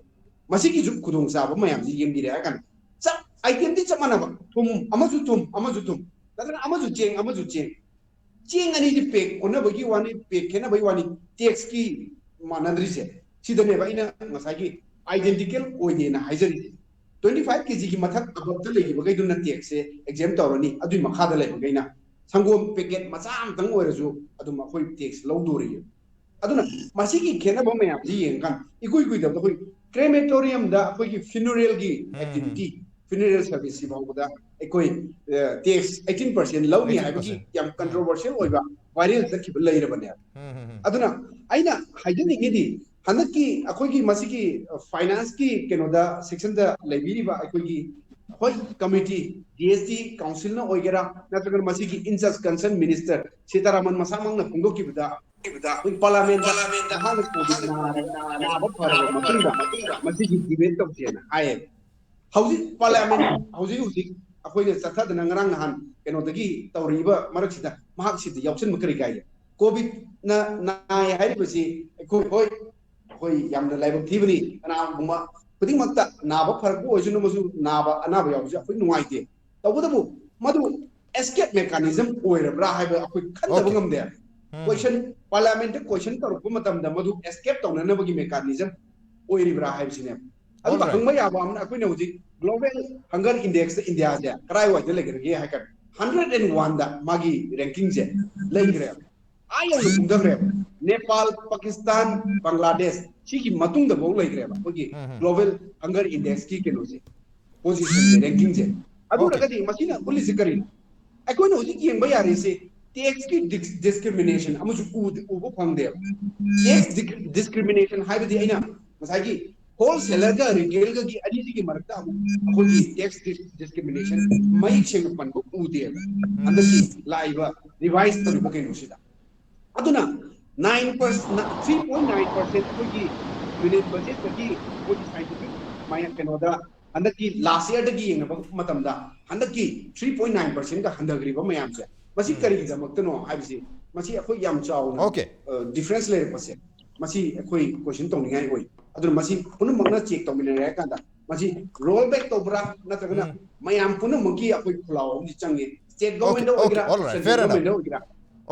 ꯃꯁꯤꯒꯤꯁꯨ ꯈꯨꯗꯣꯡꯆꯥꯕ ꯃꯌꯥꯝꯁꯤ ꯌꯦꯡꯕꯤꯔꯦ ꯍꯥꯏ ꯀꯥꯟꯗ, ꯆꯞ ꯑꯥꯏꯇꯦꯝꯗꯤ ꯆꯞ ꯃꯥꯟꯅꯕ, ꯊꯨꯝ ꯑꯃꯁꯨ ꯊꯨꯝ ꯑꯃꯁꯨ ꯊꯨꯝ, ꯅꯠꯇ꯭ꯔꯒ ꯑꯃꯁꯨ ꯆꯦꯡ ꯑꯃꯁꯨ ꯆꯦꯡ, ꯆꯦꯡ ꯑꯅꯤꯁꯤ ꯄꯦꯛ ꯑꯣꯟꯅꯕꯒꯤ ꯋꯥꯅꯤ, ꯄꯦꯛ ꯈꯦꯠꯅꯕꯒꯤ ꯋꯥꯅꯤ, ꯇꯦꯛꯁꯀꯤ ꯃꯥꯟꯅꯗ꯭ꯔꯤꯁꯦ꯫ ꯁꯤꯗꯅꯦꯕ ꯑꯩꯅ ꯉꯁꯥꯏꯒꯤ identical ꯑꯣꯏꯗꯦꯅ ꯍꯥꯏꯖꯔꯤꯁꯦ꯫ Twenty five ꯀꯦꯖꯤꯒꯤ ꯃꯊꯛ ꯑꯕꯞꯇ ꯂꯩꯈꯤꯕꯈꯩꯗꯨꯅ ꯇꯦꯛꯁꯁꯦ exempt ꯇꯧꯔꯅꯤ, ꯑꯗꯨꯒꯤ ꯃꯈꯥꯗ ꯂꯩꯕꯈꯩꯅ ꯁꯪꯒꯣꯝ ꯄꯦꯀꯦꯠ ꯃꯆꯥ ꯑꯃꯇꯪ ꯑꯣꯏꯔꯁꯨ ꯑꯗꯨꯝ ꯑꯩꯈꯣꯏ ꯇꯦꯛꯁ ꯂꯧꯗꯣꯔꯤꯌꯦ꯫ ꯑꯗꯨꯅ ꯃꯁꯤꯒꯤ ꯈꯦꯠꯅꯕ ꯃꯌꯥꯝꯁꯤ ꯌꯦꯡꯉꯀꯥꯟꯗ ꯏꯀꯨꯏ ꯀꯨꯏꯗꯕꯗ ꯑꯩꯈꯣꯏ ꯀ꯭ꯔꯦꯃꯦꯇꯣꯔꯤꯌꯝꯗ ꯑꯩꯈꯣꯏꯒꯤ ꯐ꯭ꯌꯨꯅꯔꯦꯜꯒꯤ ꯑꯦꯛꯇꯤꯚꯤꯇꯤ, ꯐ꯭ꯌꯨꯅꯔꯦꯜ ꯁꯔꯚꯤꯁꯁꯤ ꯐꯥꯎꯕꯗ ꯑꯩꯈꯣꯏ ꯇꯦꯛꯁ eighteen percent ꯂꯧꯅꯤ ꯍꯥꯏꯕꯒꯤ ꯌꯥꯝ ꯀꯟꯇ꯭ꯔꯣꯚꯔꯁꯤꯌꯦꯜ ꯑꯣꯏꯕ ꯚꯥꯏꯔꯦꯜ ꯆꯠꯈꯤꯕ ꯂꯩꯔꯕꯅꯦꯕ꯫ ꯑꯗꯨꯅ ꯑꯩꯅ ꯍꯥꯏꯖꯅꯤꯡꯉꯤꯗꯤ ꯍꯟꯗꯛꯀꯤ ꯑꯩꯈꯣꯏꯒꯤ ꯃꯁꯤꯒꯤ ꯐꯥꯏꯅꯥꯟꯁꯀꯤ ꯀꯩꯅꯣꯗ ꯁꯦꯛꯁꯟꯗ ꯂꯩꯕꯤꯔꯤꯕ ꯑꯩꯈꯣꯏꯒꯤ ꯍꯣꯏ ꯀꯃꯤꯇꯤ, ꯖꯤ ꯑꯦꯁ ꯇꯤ ꯀꯥꯎꯟꯁꯤꯜꯅ ꯑꯣꯏꯒꯦꯔꯥ ꯅꯠꯇ꯭ꯔꯒꯅ ꯃꯁꯤꯒꯤ in charge concerned minister Sitharaman ꯃꯁꯥꯃꯛꯅ ꯐꯣꯡꯗꯣꯛꯈꯤꯕꯗ ꯑꯩꯈꯣꯏ ꯄꯥꯔꯂꯥꯃꯦꯟꯗ ꯃꯍꯥꯛꯅ ꯀꯣꯚꯤꯗ ꯅꯥꯔ ꯅꯥꯕ ꯐꯔꯕ ꯃꯇꯨꯡꯗ ꯃꯁꯤꯒꯤ ꯗꯤꯕꯦꯠ ꯇꯧꯁꯦꯅ ꯍꯥꯏꯌꯦ꯫ ꯍꯧꯖꯤꯛ ꯄꯥꯔꯂꯤꯌꯥꯃꯦꯟ ꯍꯧꯖꯤꯛ ꯍꯧꯖꯤꯛ ꯑꯩꯈꯣꯏꯅ ꯆꯠꯊꯗꯅ ꯉꯔꯥꯡ ꯅꯍꯥꯟ ꯀꯩꯅꯣꯗꯒꯤ ꯇꯧꯔꯛꯏꯕ ꯃꯔꯛꯁꯤꯗ ꯃꯍꯥꯛ ꯁꯤꯗ ꯌꯥꯎꯁꯟꯕ ꯀꯔꯤ ꯀꯥꯏꯒꯦ? ꯀꯣꯚꯤꯗꯅ ꯅꯥꯏ ꯍꯥꯏꯔꯤꯕꯁꯤ ꯑꯩꯈꯣꯏ ꯍꯣꯏ, ꯑꯩꯈꯣꯏ ꯌꯥꯝꯅ ꯂꯥꯏꯕꯛ ꯊꯤꯕꯅꯤ꯫ ꯀꯅꯥꯒꯨꯝꯕ ꯈꯨꯗꯤꯡꯃꯛꯇ ꯅꯥꯕ ꯐꯔꯛꯄ ꯑꯣꯏꯁꯅꯨ, ꯃꯁꯨ ꯅꯥꯕ ꯑꯅꯥꯕ ꯌꯥꯎꯕꯁꯦ ꯑꯩꯈꯣꯏ ꯅꯨꯡꯉꯥꯏꯇꯦ꯫ ꯇꯧꯕꯇꯕꯨ ꯃꯗꯨ escape mechanism ꯑꯣꯏꯔꯕ꯭ꯔꯥ ꯍꯥꯏꯕ ꯑꯩꯈꯣꯏ ꯈꯟꯗꯕ ꯉꯝꯗꯦ꯫ ꯀꯣꯏꯁꯟ, ꯄꯥꯔꯂꯤꯌꯥꯃꯦꯟꯠꯇ ꯀꯣꯏꯁꯟ ꯇꯧꯔꯛꯄ ꯃꯇꯝꯗ ꯃꯗꯨ escape ꯇꯧꯅꯅꯕꯒꯤ mechanism ꯑꯣꯏꯔꯤꯕ꯭ꯔꯥ ꯍꯥꯏꯕꯁꯤꯅꯦ꯫ ꯑꯗꯨꯒ ꯍꯪꯕ ꯌꯥꯕ ꯑꯃꯅ ꯑꯩꯈꯣꯏꯅ ꯍꯧꯖꯤꯛ global hunger indexꯇ ꯏꯟꯗꯤꯌꯥꯁꯦ ꯀꯗꯥꯏꯋꯥꯏꯗ ꯂꯩꯈ꯭ꯔꯒꯦ ꯍꯥꯏ ꯀꯥꯟꯗ hundred and oneꯗ ꯃꯥꯒꯤ rankingꯁꯦ ꯂꯩꯈ꯭ꯔꯦꯕ꯫ ꯑꯥ ꯌꯧꯅ ꯀꯨꯝꯊꯈ꯭ꯔꯦꯕ꯫ ꯅꯦꯄꯥꯜ, ꯄꯥꯀꯤꯁꯇꯥꯟ, ꯕꯪꯒ꯭ꯂꯥꯗꯦꯁ ꯁꯤꯒꯤ ꯃꯇꯨꯡꯗꯐꯥꯎ ꯂꯩꯈ꯭ꯔꯦꯕ ꯑꯩꯈꯣꯏꯒꯤ global hunger indexꯀꯤ ꯀꯩꯅꯣꯁꯦ, positionꯁꯦ, rankingꯁꯦ꯫ ꯑꯗꯨ ꯑꯣꯏꯔꯒꯗꯤ ꯃꯁꯤꯅ ꯎꯠꯂꯤꯁꯦ ꯀꯔꯤꯅꯣ? ꯑꯩꯈꯣꯏꯅ ꯍꯧꯖꯤꯛ ꯌꯦꯡꯕ ꯌꯥꯔꯤꯁꯦ taxꯀꯤ dis-, discrimination ꯑꯃꯁꯨ ꯎꯗ-, ꯎꯕ ꯐꯪꯗꯦꯕ꯫ Tax di-, discrimination ꯍꯥꯏꯕꯗꯤ ꯑꯩꯅ ꯉꯁꯥꯏꯒꯤ ꯍꯣꯜꯁꯦꯂꯔꯒ ꯔꯤꯇꯦꯜꯒꯒꯤ ꯑꯅꯤꯁꯤꯒꯤ ꯃꯔꯛꯇ ꯑꯃꯨꯛ ꯑꯩꯈꯣꯏꯒꯤ ꯇꯦꯛꯁ ꯗꯤꯁꯀ꯭ꯔꯤꯃꯤꯅꯦꯁꯟ ꯃꯌꯦꯛ ꯁꯦꯡꯅ ꯄꯟꯕ ꯎꯗꯦꯕ ꯍꯟꯗꯛꯀꯤ ꯂꯥꯛꯏꯕ ꯔꯤꯚꯥꯏꯁ ꯇꯧꯔꯤꯕ ꯀꯩꯅꯣꯁꯤꯗ꯫ ꯑꯗꯨꯅ nine percent, three point nine percent ꯑꯩꯈꯣꯏꯒꯤ ꯌꯨꯅꯤꯌꯟ ꯕꯖꯦꯠꯇꯒꯤ ꯑꯩꯈꯣꯏꯒꯤ ꯁꯥꯏꯟꯇꯤꯐꯤꯛ ꯀꯩꯅꯣꯗ ꯍꯟꯗꯛꯀꯤ ꯂꯥꯁ ꯏꯌꯔꯗꯒꯤ ꯌꯦꯡꯅꯕ ꯃꯇꯝꯗ ꯍꯟꯗꯛꯀꯤ ꯊ꯭ꯔꯤ ꯄꯣꯏꯟ ꯅꯥꯏꯟ ꯄꯔꯁꯦꯟꯒ ꯍꯟꯊꯈ꯭ꯔꯤꯕ ꯃꯌꯥꯝꯁꯦ, ꯃꯁꯤ ꯀꯔꯤꯒꯤꯗꯃꯛꯇꯅꯣ ꯍꯥꯏꯕꯁꯤ, ꯃꯁꯤ ꯑꯩꯈꯣꯏ ꯌꯥꯝ ꯆꯥꯎꯅ Okay. ꯗꯤꯐ꯭ꯔꯦꯟꯁ ꯂꯩꯔꯛꯄꯁꯦ, ꯃꯁꯤ ꯑꯩꯈꯣꯏ ꯀꯣꯏꯁꯟ ꯇꯧꯅꯤꯡꯉꯥꯏ ꯑꯣꯏ꯫ ꯑꯗꯨꯅ ꯃꯁꯤ ꯄꯨꯝꯅꯃꯛꯅ ꯆꯦꯛ ꯇꯧꯃꯤꯟꯅꯔꯦ ꯍꯥꯏ ꯀꯥꯟꯗ ꯃꯁꯤ ꯔꯣꯜ ꯕꯦꯛ ꯇꯧꯕ꯭ꯔꯥ ꯅꯠꯇ꯭ꯔꯒꯅ ꯃꯌꯥꯝ ꯄꯨꯝꯅꯃꯛꯀꯤ ꯑꯩꯈꯣꯏ ꯈꯨꯜꯂꯥꯎ ꯑꯃꯗꯤ ꯆꯪꯉꯦ꯫ ꯁ꯭ꯇꯦꯠ Okay, ꯒꯣꯔꯃꯦꯟꯗ okay, ꯑꯣꯏꯒꯦꯔꯥ, all right, fair central enough. ꯒꯣꯔꯃꯦꯟꯗ ꯑꯣꯏꯒꯦꯔꯥ꯫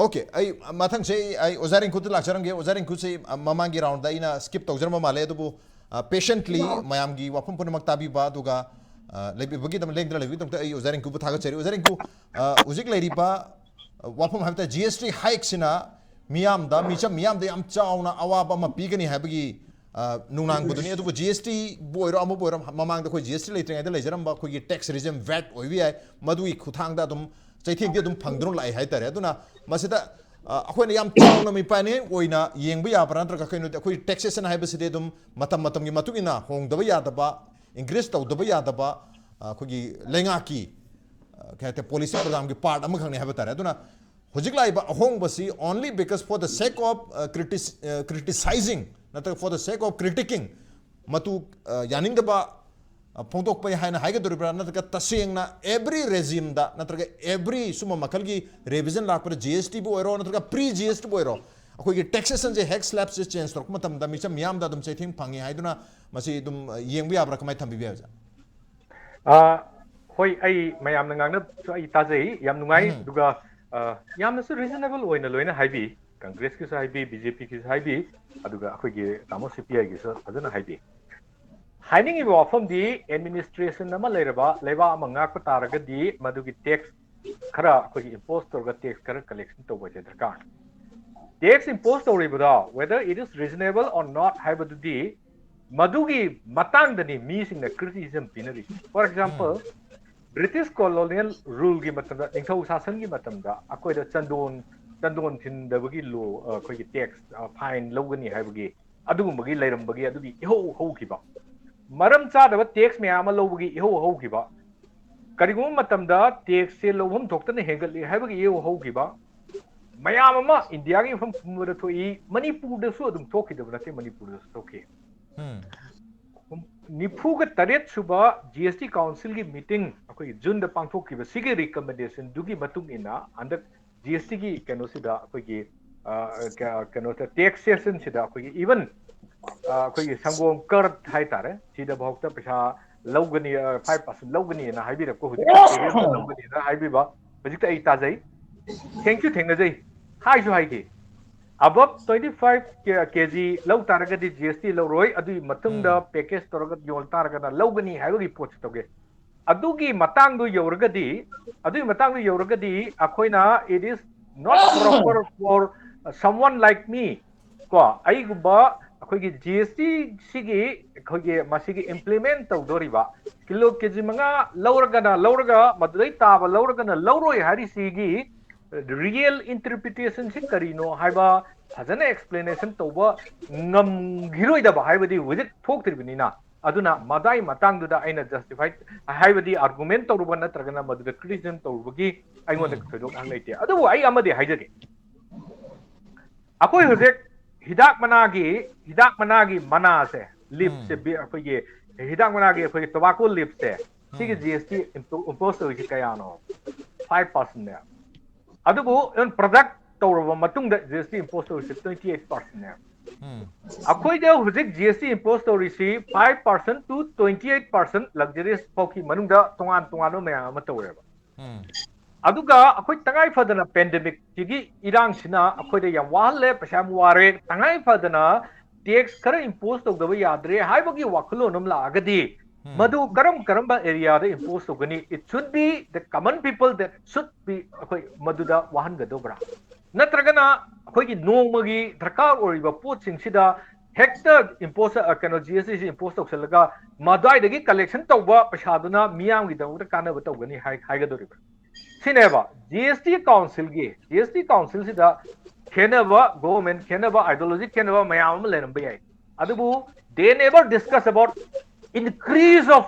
Okay, ꯑꯩ ꯃꯊꯪꯁꯦ ꯑꯩ, ꯑꯩ ꯑꯣꯖꯥ ꯔꯤꯡꯀꯨꯗ ꯂꯥꯛꯆꯔꯝꯒꯦ꯫ ꯑꯣꯖꯥ ꯔꯤꯡꯀꯨꯁꯦ, ꯑ, ꯃꯃꯥꯡꯒꯤ ꯔꯥꯎꯟꯗ ꯑꯩꯅ ꯁ꯭ꯀꯤꯞ ꯇꯧꯖꯔꯝꯕ ꯃꯥꯜꯂꯦ, ꯑꯗꯨꯕꯨ ꯄꯦꯁꯦꯟꯠꯂꯤ ꯃꯌꯥꯝꯒꯤ ꯋꯥꯐꯝ ꯄꯨꯝꯅꯃꯛ ꯇꯥꯕꯤꯕ, ꯑꯗꯨꯒ, ꯑ, ꯂꯩꯕꯤꯕꯒꯤꯗꯃꯛ, ꯂꯦꯡꯗꯅ ꯂꯩꯕꯒꯤꯗꯃꯛꯇ ꯑꯩ ꯑꯣꯖꯥ ꯔꯤꯡꯀꯨꯕꯨ ꯊꯥꯒꯠꯆꯔꯤ꯫ ꯑꯣꯖꯥ ꯔꯤꯡꯀꯨ, ꯑ, ꯍꯧꯖꯤꯛ ꯂꯩꯔꯤꯕ, ꯑ, ꯋꯥꯐꯝ ꯍꯥꯏꯕ ꯇꯥꯔꯦ, ꯖꯤ ꯑꯦꯁ ꯇꯤ ꯍꯥꯏꯛꯁꯤꯅ ꯃꯤꯌꯥꯝꯗ, ꯃꯤꯆꯝ ꯃꯤꯌꯥꯝꯗ ꯌꯥꯝ ꯆꯥꯎꯅ ꯑꯋꯥꯕ ꯑꯃ ꯄꯤꯒꯅꯤ ꯍꯥꯏꯕꯒꯤ, ꯑ, ꯅꯨꯡꯅꯥꯡꯕꯗꯨꯅꯤ꯫ ꯑꯗꯨꯕꯨ ꯖꯤ ꯑꯦꯁ ꯇꯤꯕꯨ ꯑꯣꯏꯔꯣ, ꯑꯃꯕꯨ ꯑꯣꯏꯔꯣ, ꯃꯃꯥꯡꯗ ꯑꯩꯈꯣꯏ ꯖꯤ ꯑꯦꯁ ꯇꯤ ꯂꯩꯇ꯭ꯔꯤꯉꯩꯗ ꯂꯩꯖꯔꯝꯕ ꯑꯩꯈꯣꯏꯒꯤ ꯇꯦꯛꯁ ꯔꯤꯖꯤꯝ ꯚꯦꯠ ꯑꯣꯏꯕ ꯌꯥꯏ, ꯃꯗꯨꯒꯤ ꯈꯨꯊꯥꯡꯗ ꯑꯗꯨꯝ ꯆꯩꯊꯦꯡꯗꯤ ꯑꯗꯨꯝ ꯐꯪꯗꯨꯅ ꯂꯥꯛꯑꯦ ꯍꯥꯏꯇꯥꯔꯦ꯫ ꯑꯗꯨꯅ ꯃꯁꯤꯗ, ꯑ, ꯑꯩꯈꯣꯏꯅ ꯌꯥꯝ ꯆꯥꯎꯅ ꯃꯤꯄꯥꯏꯅꯤꯡꯉꯥꯏ ꯑꯣꯏꯅ ꯌꯦꯡꯕ ꯌꯥꯕ꯭ꯔꯥ, ꯅꯠꯇ꯭ꯔꯒ ꯀꯩꯅꯣꯗꯤ ꯑꯩꯈꯣꯏ ꯇꯦꯛꯁꯦꯁꯟ ꯍꯥꯏꯕꯁꯤꯗꯤ ꯑꯗꯨꯝ ꯃꯇꯝ ꯃꯇꯝꯒꯤ ꯃꯇꯨꯡ ꯏꯟꯅ ꯍꯣꯡꯗꯕ ꯌꯥꯗꯕ, ꯏꯟꯀ꯭ꯔꯤꯖ ꯇꯧꯗꯕ ꯌꯥꯗꯕ, ꯑ, ꯑꯩꯈꯣꯏꯒꯤ ꯂꯩꯉꯥꯛꯀꯤ, ꯑ, ꯀꯩ ꯍꯥꯏꯇꯥꯔꯦ, ꯄꯣꯂꯤꯁꯤ ꯄ꯭ꯔꯣꯒ꯭ꯔꯥꯝꯒꯤ ꯄꯥꯔꯠ ꯑꯃꯈꯛꯅꯤ ꯍꯥꯏꯕ ꯇꯥꯔꯦ꯫ ꯑꯗꯨꯅ ꯍꯧꯖꯤꯛ ꯂꯥꯛꯏꯕ ꯑꯍꯣꯡꯕꯁꯤ only because for the sake of, ꯑ, critici-, ꯑ, criticizing ꯅꯠꯇ꯭ꯔꯒ for the sake of critiquing ꯃꯇꯨ, ꯑ, ꯌꯥꯅꯤꯡꯗꯕ, ꯑ, ꯐꯣꯡꯗꯣꯛꯄ ꯍꯥꯏꯅ ꯍꯥꯏꯒꯗꯧꯔꯤꯕ꯭ꯔꯥ, ꯅꯠꯇ꯭ꯔꯒ ꯇꯁꯦꯡꯅ ꯑꯦꯚ꯭ꯔꯤ ꯔꯦꯖꯤꯝꯗ ꯅꯠꯇ꯭ꯔꯒ ꯑꯦꯚ꯭ꯔꯤ ꯁꯨꯝꯕ ꯃꯈꯜꯒꯤ ꯔꯤꯚꯤꯖꯟ ꯂꯥꯛꯄꯗ ꯖꯤ ꯑꯦꯁ ꯇꯤꯕꯨ ꯑꯣꯏꯔꯣ ꯅꯠꯇ꯭ꯔꯒ ꯄ꯭ꯔꯤ ꯖꯤ ꯑꯦꯁ ꯇꯤꯕꯨ ꯑꯣꯏꯔꯣ ꯑꯩꯈꯣꯏꯒꯤ ꯇꯦꯛꯁꯦꯁꯟꯁꯦ ꯍꯦꯛ ꯁ꯭ꯂꯦꯕꯁꯦ ꯆꯦꯟꯖ ꯇꯧꯔꯛꯄ ꯃꯇꯝꯗ ꯃꯤꯆꯝ ꯃꯤꯌꯥꯝꯗ ꯑꯗꯨꯝ ꯆꯩꯊꯦꯡ ꯐꯪꯉꯤ ꯍꯥꯏꯗꯨꯅ ꯃꯁꯤ ꯑꯗꯨꯝ, ꯑ, ꯌꯦꯡꯕ ꯌꯥꯕ꯭ꯔꯥ, ꯀꯃꯥꯏꯅ ꯊꯝꯕꯤꯕ ꯌꯥꯏ, ꯑꯣꯖꯥ? ꯑ, ꯍꯣꯏ, ꯑꯩ ꯃꯌꯥꯝꯅ ꯉꯥꯡꯅꯕꯁꯨ ꯑꯩ ꯇꯥꯖꯩ, ꯌꯥꯝ ꯅꯨꯡꯉꯥꯏ꯫ ꯎꯝ꯫ ꯑꯗꯨꯒ, ꯑ, ꯌꯥꯝꯅꯁꯨ ꯔꯤꯖꯅꯦꯕꯜ ꯑꯣꯏꯅ ꯂꯣꯏꯅ ꯍꯥꯏꯕꯤ, ꯀꯪꯒ꯭ꯔꯦꯁꯀꯤꯁꯨ ꯍꯥꯏꯕꯤ, ꯕꯤ ꯖꯦ ꯄꯤꯒꯤꯁꯨ ꯍꯥꯏꯕꯤ, ꯑꯗꯨꯒ ꯑꯩꯈꯣꯏꯒꯤ ꯇꯥꯃꯣ ꯁꯤ ꯄꯤ ꯑꯥꯏꯒꯤꯁꯨ ꯐꯖꯅ ꯍꯥꯏꯕꯤ꯫ ꯍꯥꯏꯅꯤꯡꯉꯤꯕ ꯋꯥꯐꯝꯗꯤ, ꯑꯦꯗꯃꯤꯅꯤꯁꯇ꯭ꯔꯦꯁꯟ ꯑꯃ ꯂꯩꯔꯕ ꯂꯩꯕꯥꯛ ꯑꯃ ꯉꯥꯛꯄ ꯇꯥꯔꯒꯗꯤ ꯃꯗꯨꯒꯤ ꯇꯦꯛꯁ ꯈꯔ ꯑꯩꯈꯣꯏꯒꯤ ꯏꯝꯄꯣꯁ ꯇꯧꯔꯒ ꯇꯦꯛꯁ ꯈꯔ ꯀꯂꯦꯛꯁꯟ ꯇꯧꯕ ꯍꯥꯏꯁꯦ ꯗꯔꯀꯥꯔ꯫ ꯇꯦꯛꯁ ꯏꯝꯄꯣꯁ ꯇꯧꯔꯤꯕꯗꯣ whether it is reasonable or not ꯍꯥꯏꯕꯗꯨꯗꯤ ꯃꯗꯨꯒꯤ ꯃꯇꯥꯡꯗꯅꯤ ꯃꯤꯁꯤꯡꯅ criticism ꯄꯤꯅꯔꯤꯁꯦ꯫ For example, British colonial ꯔꯨꯜꯒꯤ ꯃꯇꯝꯗ, ꯅꯤꯡꯊꯧ ꯁꯥꯁꯟꯒꯤ ꯃꯇꯝꯗ ꯑꯩꯈꯣꯏꯗ ꯆꯟꯗꯣꯟ, ꯆꯟꯗꯣꯟ ꯊꯤꯟꯗꯕꯒꯤ ꯂꯣ, ꯑ, ꯑꯩꯈꯣꯏꯒꯤ ꯇꯦꯛꯁ, ꯑ, ꯐꯥꯏꯟ ꯂꯧꯒꯅꯤ ꯍꯥꯏꯕꯒꯤ ꯑꯗꯨꯒꯨꯝꯕꯒꯤ ꯂꯩꯔꯝꯕꯒꯤ ꯑꯗꯨꯒꯤ ꯏꯍꯧ ꯍꯧꯈꯤꯕ, ꯃꯔꯝ ꯆꯥꯗꯕ ꯇꯦꯛꯁ ꯃꯌꯥꯝ ꯑꯃ ꯂꯧꯕꯒꯤ ꯏꯍꯧ ꯍꯧꯈꯤꯕ, ꯀꯔꯤꯒꯨꯝꯕ ꯃꯇꯝꯗ ꯇꯦꯛꯁꯁꯦ ꯂꯧꯐꯝ ꯊꯣꯛꯇꯅ ꯍꯦꯟꯒꯠꯂꯤ ꯍꯥꯏꯕꯒꯤ ꯏꯍꯧ ꯍꯧꯈꯤꯕ ꯃꯌꯥꯝ ꯑꯃ ꯏꯟꯗꯤꯌꯥꯒꯤ ꯃꯐꯝ ꯄꯨꯝꯕꯗ ꯊꯣꯛꯏ꯫ ꯃꯅꯤꯄꯨꯔꯗꯁꯨ ꯑꯗꯨꯝ ꯊꯣꯛꯈꯤꯗꯕ ꯅꯠꯇꯦ, ꯃꯅꯤꯄꯨꯔꯗꯁꯨ ꯊꯣꯛꯈꯤ꯫ ꯎꯝ ꯅꯤꯐꯨꯒ ꯇꯔꯦꯠ ꯁꯨꯕ ꯖꯤ ꯑꯦꯁ ꯇꯤ ꯀꯥꯎꯟꯁꯤꯜꯒꯤ ꯃꯤꯇꯤꯡ ꯑꯩꯈꯣꯏꯒꯤ ꯖꯨꯟꯗ ꯄꯥꯡꯊꯣꯛꯈꯤꯕꯁꯤꯒꯤ ꯔꯤꯀꯃꯦꯟꯗꯦꯁꯟꯗꯨꯒꯤ ꯃꯇꯨꯡ ꯏꯟꯅ ꯍꯟꯗꯛ ꯖꯤ ꯑꯦꯁ ꯇꯤꯒꯤ ꯀꯩꯅꯣꯁꯤꯗ ꯑꯩꯈꯣꯏꯒꯤ ꯀꯩꯅꯣꯗ ꯇꯦꯛꯁ ꯁꯦꯁꯟꯁꯤꯗ ꯑꯩꯈꯣꯏꯒꯤ ꯏꯚꯟ ꯑꯩꯈꯣꯏꯒꯤ ꯁꯪꯒꯣꯝ ꯀꯔꯠ ꯍꯥꯏꯇꯥꯔꯦ, ꯁꯤꯗꯐꯥꯎꯗ ꯄꯩꯁꯥ ꯂꯧꯒꯅꯤ, ꯐꯥꯏꯚ ꯄꯥꯔꯁꯦꯟ ꯂꯧꯒꯅꯤꯅ ꯍꯥꯏꯕꯤꯔꯛꯄ, ꯍꯧꯖꯤꯛ ꯂꯧꯒꯅꯤꯅ ꯍꯥꯏꯕꯤꯕ ꯍꯧꯖꯤꯛꯇ ꯑꯩ ꯇꯥꯖꯩ꯫ ꯊꯦꯡꯁꯨ ꯊꯦꯡꯅꯖꯩ, ꯍꯥꯏꯁꯨ ꯍꯥꯏꯈꯤ꯫ Above twenty five K G ꯂꯧ ꯇꯥꯔꯒꯗꯤ ꯖꯤ ꯑꯦꯁ ꯇꯤ ꯂꯧꯔꯣꯏ, ꯑꯗꯨꯒꯤ ꯃꯇꯨꯡꯗ ꯄꯦꯀꯦꯖ ꯇꯧꯔꯒ ꯌꯣꯜ ꯇꯥꯔꯒꯅ ꯂꯧꯒꯅꯤ ꯍꯥꯏꯕꯒꯤ ꯄꯣꯠꯁꯤ ꯇꯧꯒꯦ꯫ ꯑꯗꯨꯒꯤ ꯃꯇꯥꯡꯗꯣ ꯌꯧꯔꯒꯗꯤ, ꯑꯗꯨꯒꯤ ꯃꯇꯥꯡꯗꯣ ꯌꯧꯔꯒꯗꯤ ꯑꯩꯈꯣꯏꯅ it is not proper for someone like me, ꯀꯣ, ꯑꯩꯒꯨꯝꯕ ꯑꯩꯈꯣꯏꯒꯤ ꯖꯤ ꯑꯦꯁ ꯇꯤ ꯁꯤꯒꯤ ꯑꯩꯈꯣꯏꯒꯤ ꯃꯁꯤꯒꯤ ꯏꯝꯄ꯭ꯂꯤꯃꯦꯟ ꯇꯧꯗꯣꯔꯤꯕ ꯀꯤꯂꯣ ꯀꯦ ꯖꯤ ꯃꯉꯥ ꯂꯧꯔꯒꯅ ꯂꯧꯔꯒ ꯃꯗꯨꯗꯩ ꯇꯥꯕ ꯂꯧꯔꯒꯅ ꯂꯧꯔꯣꯏ ꯍꯥꯏꯔꯤꯁꯤꯒꯤ ꯔꯤꯌꯦꯜ ꯏꯟꯇꯔꯄ꯭ꯔꯤꯇꯦꯁꯟꯁꯤ ꯀꯔꯤꯅꯣ ꯍꯥꯏꯕ ꯐꯖꯅ ꯑꯦꯛꯁꯄ꯭ꯂꯦꯅꯦꯁꯟ ꯇꯧꯕ ꯉꯝꯈꯤꯔꯣꯏꯗꯕ, ꯍꯥꯏꯕꯗꯤ ꯍꯧꯖꯤꯛ ꯊꯣꯛꯇ꯭ꯔꯤꯕꯅꯤꯅ꯫ ꯑꯗꯨꯅ ꯃꯗꯥꯏ ꯃꯇꯥꯡꯗꯨꯗ ꯑꯩꯅ ꯖꯁꯇꯤꯐꯥꯏ ꯍꯥꯏꯕꯗꯤ ꯑꯥꯔꯒꯨꯃꯦꯟ ꯇꯧꯔꯨꯕ ꯅꯠꯇ꯭ꯔꯒꯅ ꯃꯗꯨꯗ ꯀ꯭ꯔꯤꯇꯤꯁꯤꯖꯝ ꯇꯧꯔꯨꯕꯒꯤ ꯑꯩꯉꯣꯟꯗ ꯊꯣꯏꯗꯣꯛꯅ ꯂꯩꯇꯦ꯫ ꯑꯗꯨꯕꯨ ꯑꯩ ꯑꯃꯗꯤ ꯍꯥꯏꯖꯒꯦ, ꯑꯩꯈꯣꯏ ꯍꯧꯖꯤꯛ ꯍꯤꯗꯥꯛ ꯃꯅꯥꯒꯤ ꯍꯤꯗꯥꯛ ꯃꯅꯥꯒꯤ ꯃꯅꯥꯁꯦ, ꯂꯤꯞꯁꯦ, ꯑꯩꯈꯣꯏꯒꯤ ꯍꯤꯗꯥꯛ ꯃꯅꯥꯒꯤ ꯑꯩꯈꯣꯏꯒꯤ ꯇꯣꯕꯥꯀꯣ ꯂꯤꯞꯁꯦ, ꯁꯤꯒꯤ ꯖꯤ ꯑꯦꯁ ꯇꯤ ꯏꯝꯄꯣꯁ ꯇꯧꯔꯤꯁꯤ ꯀꯌꯥꯅꯣ? ꯐꯥꯏꯚ ꯄꯥꯔꯁꯦꯟꯅꯦ꯫ ꯑꯗꯨꯕꯨ ꯏꯚꯟ ꯄ꯭ꯔꯗꯛ ꯇꯧꯔꯕ ꯃꯇꯨꯡꯗ ꯖꯤ ꯑꯦꯁ ꯇꯤ ꯏꯝꯄꯣꯁ ꯇꯧꯔꯤꯁꯤ ꯇ꯭ꯋꯦꯟꯇꯤ ꯑꯩꯠ ꯄꯥꯔꯁꯦꯟꯅꯦ꯫ ꯑꯩꯈꯣꯏꯗ ꯍꯧꯖꯤꯛ ꯖꯤ ꯑꯦꯁ ꯇꯤ ꯏꯝꯄꯣꯁ ꯇꯧꯔꯤꯁꯤ five percent two twenty eight percent luxurious ꯐꯥꯎꯒꯤ ꯃꯅꯨꯡꯗ ꯇꯣꯉꯥꯟ ꯇꯣꯉꯥꯟꯕ ꯃꯌꯥꯝ ꯑꯃ ꯇꯧꯔꯦꯕ꯫ ꯑꯗꯨꯒ ꯑꯩꯈꯣꯏ ꯇꯉꯥꯏ ꯐꯗꯅ ꯄꯦꯟꯗꯦꯃꯤꯛꯁꯤꯒꯤ ꯏꯔꯥꯡꯁꯤꯅ ꯑꯩꯈꯣꯏꯗ ꯌꯥꯝ ꯋꯥꯍꯜꯂꯦ, ꯄꯩꯁꯥ ꯌꯥꯝ ꯋꯥꯔꯦ, ꯇꯉꯥꯏ ꯐꯗꯅ ꯇꯦꯛꯁ ꯈꯔ ꯏꯝꯄꯣꯁ ꯇꯧꯗꯕ ꯌꯥꯗ꯭ꯔꯦ ꯍꯥꯏꯕꯒꯤ ꯋꯥꯈꯜꯂꯣꯟ ꯑꯃ ꯂꯥꯛꯑꯒꯗꯤ ꯃꯗꯨ ꯀꯔꯝ ꯀꯔꯝꯕ ꯑꯦꯔꯤꯌꯥꯗ ꯏꯝꯄꯣꯁ ꯇꯧꯒꯅꯤ? It should be the common people that should be ꯑꯩꯈꯣꯏ ꯃꯗꯨꯗ ꯋꯥꯍꯟꯒꯗꯧꯕ꯭ꯔꯥ? ꯅꯠꯇ꯭ꯔꯒꯅ ꯑꯩꯈꯣꯏꯒꯤ ꯅꯣꯡꯃꯒꯤ ꯗꯔꯀꯥꯔ ꯑꯣꯏꯔꯤꯕ ꯄꯣꯠꯁꯤꯡꯁꯤꯗ ꯍꯦꯛꯇ ꯏꯝꯄꯣꯁ, ꯀꯩꯅꯣ, ꯖꯤ ꯑꯦꯁ ꯇꯤꯁꯤ ꯏꯝꯄꯣꯁ ꯇꯧꯁꯤꯜꯂꯒ ꯃꯗ꯭ꯋꯥꯏꯗꯒꯤ ꯀꯂꯦꯛꯁꯟ ꯇꯧꯕ ꯄꯩꯁꯥꯗꯨꯅ ꯃꯤꯌꯥꯝꯒꯤꯗꯃꯛꯇ ꯀꯥꯟꯅꯕ ꯇꯧꯒꯅꯤ ꯍꯥꯏ-, ꯍꯥꯏꯒꯗꯧꯔꯤꯕ꯭ꯔꯥ? ꯁꯤꯅꯦꯕ ꯖꯤ ꯑꯦꯁ ꯇꯤ ꯀꯥꯎꯟꯁꯤꯜꯒꯤ, ꯖꯤ ꯑꯦꯁ ꯇꯤ ꯀꯥꯎꯟꯁꯤꯜꯁꯤꯗ ꯈꯦꯠꯅꯕ, government ꯈꯦꯠꯅꯕ, ideology ꯈꯦꯠꯅꯕ ꯃꯌꯥꯝ ꯑꯃ ꯂꯩꯔꯝꯕ ꯌꯥꯏ꯫ ꯑꯗꯨꯕꯨ they never discuss about increase of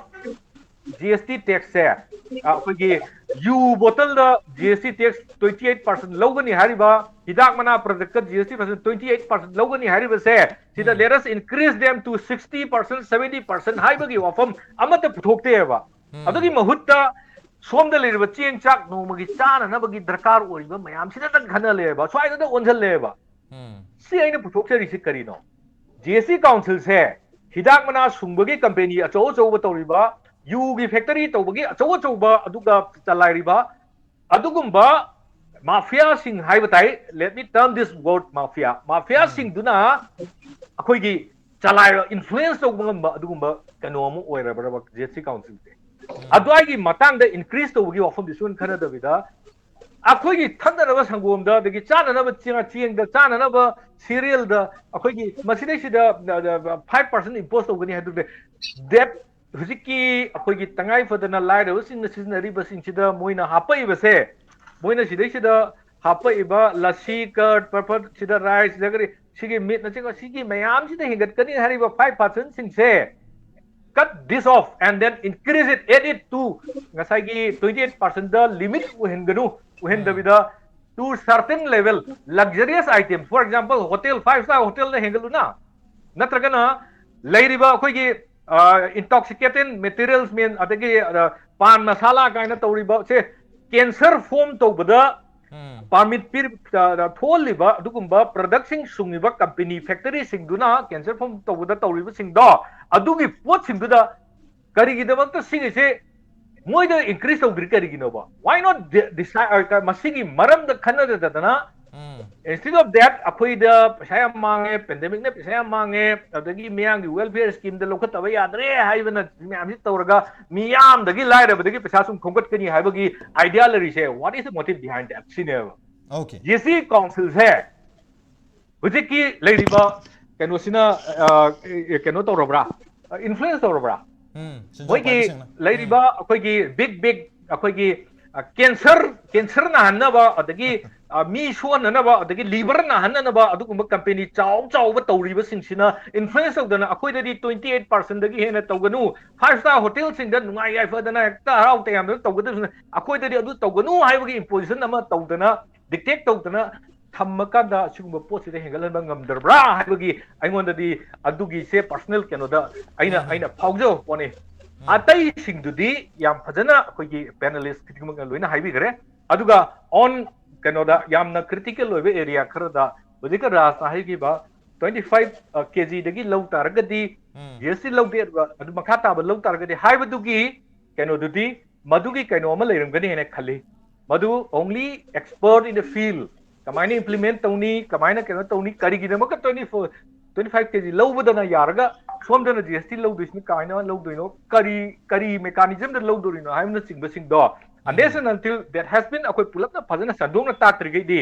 G S T tax ꯁꯦ, ꯑꯩꯈꯣꯏꯒꯤ U ꯕꯣꯇꯜꯗ G S T tax twenty eight percent ꯂꯧꯒꯅꯤ ꯍꯥꯏꯔꯤꯕ, ꯍꯤꯗꯥꯛ ꯃꯅꯥ product ꯇ G S T percent, twenty eight percent ꯂꯧꯒꯅꯤ ꯍꯥꯏꯔꯤꯕꯁꯦ, ꯁꯤꯗ let us increase them to sixty percent, seventy percent ꯍꯥꯏꯕꯒꯤ ꯋꯥꯐꯝ ꯑꯃꯠꯇ ꯄꯨꯊꯣꯛꯇꯦꯕ꯫ ꯑꯗꯨꯒꯤ ꯃꯍꯨꯠꯇ ꯁꯣꯝꯗ ꯂꯩꯔꯤꯕ ꯆꯦꯡ ꯆꯥꯛ ꯅꯣꯡꯃꯒꯤ ꯆꯥꯅꯅꯕꯒꯤ ꯗꯔꯀꯥꯔ ꯑꯣꯏꯔꯤꯕ ꯃꯌꯥꯝꯁꯤꯗꯇꯪ ꯈꯟꯅ ꯂꯩꯔꯕ, ꯁ꯭ꯋꯥꯏꯗꯇ ꯑꯣꯟꯁꯤꯜꯂꯦꯕ꯫ ꯁꯤ ꯑꯩꯅ ꯄꯨꯊꯣꯛꯆꯔꯤꯁꯤ ꯀꯔꯤꯅꯣ? G S T council ꯁꯦ ꯍꯤꯗꯥꯛ ꯃꯅꯥ ꯁꯨꯡꯕꯒꯤ company ꯑꯆꯧ ꯑꯆꯧꯕ ꯇꯧꯔꯤꯕ, ꯌꯨꯒꯤ factory ꯇꯧꯕꯒꯤ ꯑꯆꯧ ꯑꯆꯧꯕ, ꯑꯗꯨꯒ ꯆꯂꯥꯏꯔꯤꯕ ꯑꯗꯨꯒꯨꯝꯕ mafia ꯁꯤꯡ ꯍꯥꯏꯕ ꯇꯥꯏ, let me term this word mafia, mafia ꯁꯤꯡꯗꯨꯅ ꯑꯩꯈꯣꯏꯒꯤ ꯆꯂꯥꯏꯕ, influence ꯇꯧꯕ ꯉꯝꯕ ꯑꯗꯨꯒꯨꯝꯕ ꯀꯩꯅꯣ ꯑꯃ ꯑꯣꯏꯔꯕ꯭ꯔꯕ G S T council ꯁꯦ? ꯑꯗꯨꯋꯥꯏꯒꯤ ꯃꯇꯥꯡꯗ increase ꯇꯧꯕꯒꯤ ꯋꯥꯐꯝꯗꯤ ꯁꯨꯡꯈꯟ ꯈꯟꯅꯗꯕꯤꯗ, ꯑꯩꯈꯣꯏꯒꯤ ꯊꯛꯅꯅꯕ ꯁꯪꯒꯣꯝꯗ, ꯑꯗꯒꯤ ꯆꯥꯅꯅꯕ ꯆꯦꯡ, ꯆꯦꯡꯗ, ꯆꯥꯅꯅꯕ cereal ꯗ ꯑꯩꯈꯣꯏꯒꯤ ꯃꯁꯤꯗꯩꯁꯤꯗ five percent impose ꯇꯧꯒꯅꯤ ꯍꯥꯏꯗꯨꯗꯤ, that ꯍꯧꯖꯤꯛꯀꯤ ꯑꯩꯈꯣꯏꯒꯤ ꯇꯉꯥꯏ ꯐꯗꯅ ꯂꯥꯏꯔꯕꯁꯤꯡꯅ ꯁꯤꯖꯤꯟꯅꯔꯤꯕꯁꯤꯡꯁꯤꯗ ꯃꯣꯏꯅ ꯍꯥꯞꯄꯛꯏꯕꯁꯦ, ꯃꯣꯏꯅ ꯁꯤꯗꯩꯁꯤꯗ ꯍꯥꯞꯄꯛꯏꯕ ꯂꯁꯤ, curd, ꯄꯥꯄꯔ, ꯁꯤꯗ rice, ꯖꯒꯔꯤ, ꯁꯤꯒꯤ meat ꯅꯆꯤꯡꯕ, ꯁꯤꯒꯤ ꯃꯌꯥꯝꯁꯤꯗ ꯍꯦꯟꯒꯠꯀꯅꯤ ꯍꯥꯏꯔꯤꯕ five percent ꯁꯤꯡꯁꯦ, cut this off and then increase it, add it to ꯉꯁꯥꯏꯒꯤ twenty eight percent the limit ꯑꯣꯏꯍꯟꯒꯅꯨ, ꯑꯣꯏꯍꯟꯗꯕꯤꯗ to certain level, luxurious items, for example, hotel, five star hotel ꯗ ꯍꯦꯟꯒꯠꯂꯨꯅ, ꯅꯠꯇ꯭ꯔꯒꯅ ꯂꯩꯔꯤꯕ ꯑꯩꯈꯣꯏꯒꯤ intoxicating materials, ꯃꯦꯟ, ꯑꯗꯒꯤ ꯄꯥꯟ ꯃꯁꯥꯂꯥ ꯀꯥꯏꯅ ꯇꯧꯔꯤꯕꯁꯦ cancer form ꯇꯧꯕꯗ permit ꯄꯤꯔ-, ꯑ, ꯊꯣꯛꯍꯜꯂꯤꯕ ꯑꯗꯨꯒꯨꯝꯕ product ꯁꯤꯡ ꯁꯨꯡꯉꯤꯕ company, factory ꯁꯤꯡꯗꯨꯅ cancer form ꯇꯧꯕꯗ ꯇꯧꯔꯤꯕꯁꯤꯡꯗꯣ, ꯑꯗꯨꯒꯤ ꯄꯣꯠꯁꯤꯡꯗꯨꯗ ꯀꯔꯤꯒꯤꯗꯃꯛꯇ ꯁꯤꯒꯤꯁꯦ ꯃꯣꯏꯗ increase ꯇꯧꯗ꯭ꯔꯤ ꯀꯔꯤꯒꯤꯅꯣꯕ? Why not de-, decide, ꯑ, ꯃꯁꯤꯒꯤ ꯃꯔꯝꯗ ꯈꯟꯅꯗꯗꯅ, instead of that, ꯑꯩꯈꯣꯏꯗ ꯄꯩꯁꯥ ꯌꯥꯝ ꯃꯥꯡꯉꯦ, pandemic ꯅ ꯄꯩꯁꯥ ꯌꯥꯝ ꯃꯥꯡꯉꯦ, ꯑꯗꯒꯤ ꯃꯤꯌꯥꯝꯒꯤ welfare scheme ꯗ ꯂꯧꯈꯠꯇꯕ ꯌꯥꯗ꯭ꯔꯦ ꯍꯥꯏꯕꯅ ꯃꯌꯥꯝꯁꯤ ꯇꯧꯔꯒ ꯃꯤꯌꯥꯝꯗꯒꯤ ꯂꯥꯏꯔꯕꯗꯒꯤ ꯄꯩꯁꯥ ꯁꯨꯝ ꯈꯣꯝꯒꯠꯀꯅꯤ ꯍꯥꯏꯕꯒꯤ idea ꯂꯩꯔꯤꯁꯦ, what is the motive behind that? ꯁꯤꯅꯦꯕ꯫ Okay. G S T council ꯁꯦ ꯍꯧꯖꯤꯛꯀꯤ ꯂꯩꯔꯤꯕ ꯀꯩꯅꯣꯁꯤꯅ, ꯑ, ꯀꯩꯅꯣ ꯇꯧꯔꯕ꯭ꯔꯥ? Influence ꯇꯧꯔꯕ꯭ꯔꯥ? ꯎꯝ, ꯁꯦꯟꯖꯥꯎ ꯃꯣꯏꯒꯤ ꯄꯥꯏꯕꯁꯤꯡꯅ꯫ ꯂꯩꯔꯤꯕ ꯑꯩꯈꯣꯏꯒꯤ big big, ꯑꯩꯈꯣꯏꯒꯤ, ꯑ, cancer, cancer ꯅꯥꯍꯟꯅꯕ, ꯑꯗꯒꯤ ꯑ, ꯃꯤ ꯁꯣꯟꯅꯅꯕ, ꯑꯗꯒꯤ ꯂꯤꯚꯔ ꯅꯥꯍꯟꯅꯅꯕ ꯑꯗꯨꯒꯨꯝꯕ ꯀꯝꯄꯦꯅꯤ ꯆꯥꯎ ꯆꯥꯎꯕ ꯇꯧꯔꯤꯕꯁꯤꯡꯁꯤꯅ ꯏꯟꯐ꯭ꯂꯨꯌꯦꯟꯁ ꯇꯧꯗꯅ ꯑꯩꯈꯣꯏꯗꯗꯤ twenty eight percentꯗꯒꯤ ꯍꯦꯟꯅ ꯇꯧꯒꯅꯨ, five star ꯍꯣꯇꯦꯜꯁꯤꯡꯗ ꯅꯨꯡꯉꯥꯏ ꯌꯥꯏꯐꯗꯅ ꯍꯦꯛꯇ ꯍꯔꯥꯎ ꯇꯌꯥꯝꯗꯅ ꯇꯧꯒꯗꯕꯁꯤꯅ ꯑꯩꯈꯣꯏꯗꯗꯤ ꯑꯗꯨ ꯇꯧꯒꯅꯨ ꯍꯥꯏꯕꯒꯤ ꯏꯝꯄꯣꯖꯤꯁꯟ ꯑꯃ ꯇꯧꯗꯅ, ꯗꯤꯛꯇꯦꯠ ꯇꯧꯗꯅ ꯊꯝꯃꯀꯥꯟꯗ ꯁꯤꯒꯨꯝꯕ ꯄꯣꯠꯁꯤꯗ ꯍꯦꯟꯒꯠꯍꯟꯕ ꯉꯝꯗ꯭ꯔꯕ꯭ꯔꯥ ꯍꯥꯏꯕꯒꯤ ꯑꯩꯉꯣꯟꯗꯗꯤ ꯑꯗꯨꯒꯤꯁꯦ ꯄꯔꯁꯅꯦꯜ ꯀꯩꯅꯣꯗ ꯑꯩꯅ, ꯑꯩꯅ ꯐꯥꯎꯖꯕ ꯄꯣꯠꯅꯤ꯫ ꯑꯇꯩꯁꯤꯡꯗꯨꯗꯤ ꯌꯥꯝ ꯐꯖꯅ ꯑꯩꯈꯣꯏꯒꯤ ꯄꯦꯅꯦꯂꯤꯁ ꯈꯨꯗꯤꯡꯃꯛꯅ ꯂꯣꯏꯅ ꯍꯥꯏꯕꯤꯈ꯭ꯔꯦ꯫ ꯑꯗꯨꯒ ꯑꯣꯟ ꯀꯩꯅꯣꯗ ꯌꯥꯝꯅ ꯀ꯭ꯔꯤꯇꯤꯀꯦꯜ ꯑꯣꯏꯕ ꯑꯦꯔꯤꯌꯥ ꯈꯔꯗ ꯍꯧꯖꯤꯛꯀ ꯔꯥꯖꯅ ꯍꯥꯏꯈꯤꯕ twenty five ꯀꯦꯖꯤꯗꯒꯤ ꯂꯧ ꯇꯥꯔꯒꯗꯤ, ꯖꯤ ꯑꯦꯁ ꯇꯤ ꯂꯧꯗꯦ, ꯑꯗꯨꯒ ꯑꯗꯨ ꯃꯈꯥ ꯇꯥꯕ ꯂꯧ ꯇꯥꯔꯒꯗꯤ ꯍꯥꯏꯕꯗꯨꯒꯤ ꯀꯩꯅꯣꯗꯨꯗꯤ, ꯃꯗꯨꯒꯤ ꯀꯩꯅꯣ ꯑꯃ ꯂꯩꯔꯝꯒꯅꯤ ꯍꯥꯏꯅ ꯈꯜꯂꯤ꯫ ꯃꯗꯨ only expert in the field ꯀꯃꯥꯏꯅ ꯏꯝꯄ꯭ꯂꯤꯃꯦꯟ ꯇꯧꯅꯤ, ꯀꯃꯥꯏꯅ ꯀꯩꯅꯣ ꯇꯧꯅꯤ, ꯀꯔꯤꯒꯤꯗꯃꯛꯇ twenty four, twenty five ꯀꯦꯖꯤ ꯂꯧꯕꯗꯅ ꯌꯥꯔꯒ ꯁꯣꯝꯗꯅ ꯖꯤ ꯑꯦꯁ ꯇꯤ ꯂꯧꯗꯣꯏꯁꯤꯅ ꯀꯃꯥꯏꯅ ꯂꯧꯗꯣꯏꯅꯣ, ꯀꯔꯤ, ꯀꯔꯤ ꯃꯦꯀꯥꯅꯤꯖꯝꯗ ꯂꯧꯗꯣꯏꯅꯣ ꯍꯥꯏꯕꯅꯆꯤꯡꯕꯁꯤꯡꯗꯣ, unless and until that has been ꯑꯩꯈꯣꯏ ꯄꯨꯂꯞꯅ ꯐꯖꯅ ꯁꯟꯗꯣꯛꯅ ꯇꯥꯛꯇ꯭ꯔꯤꯈꯩꯗꯤ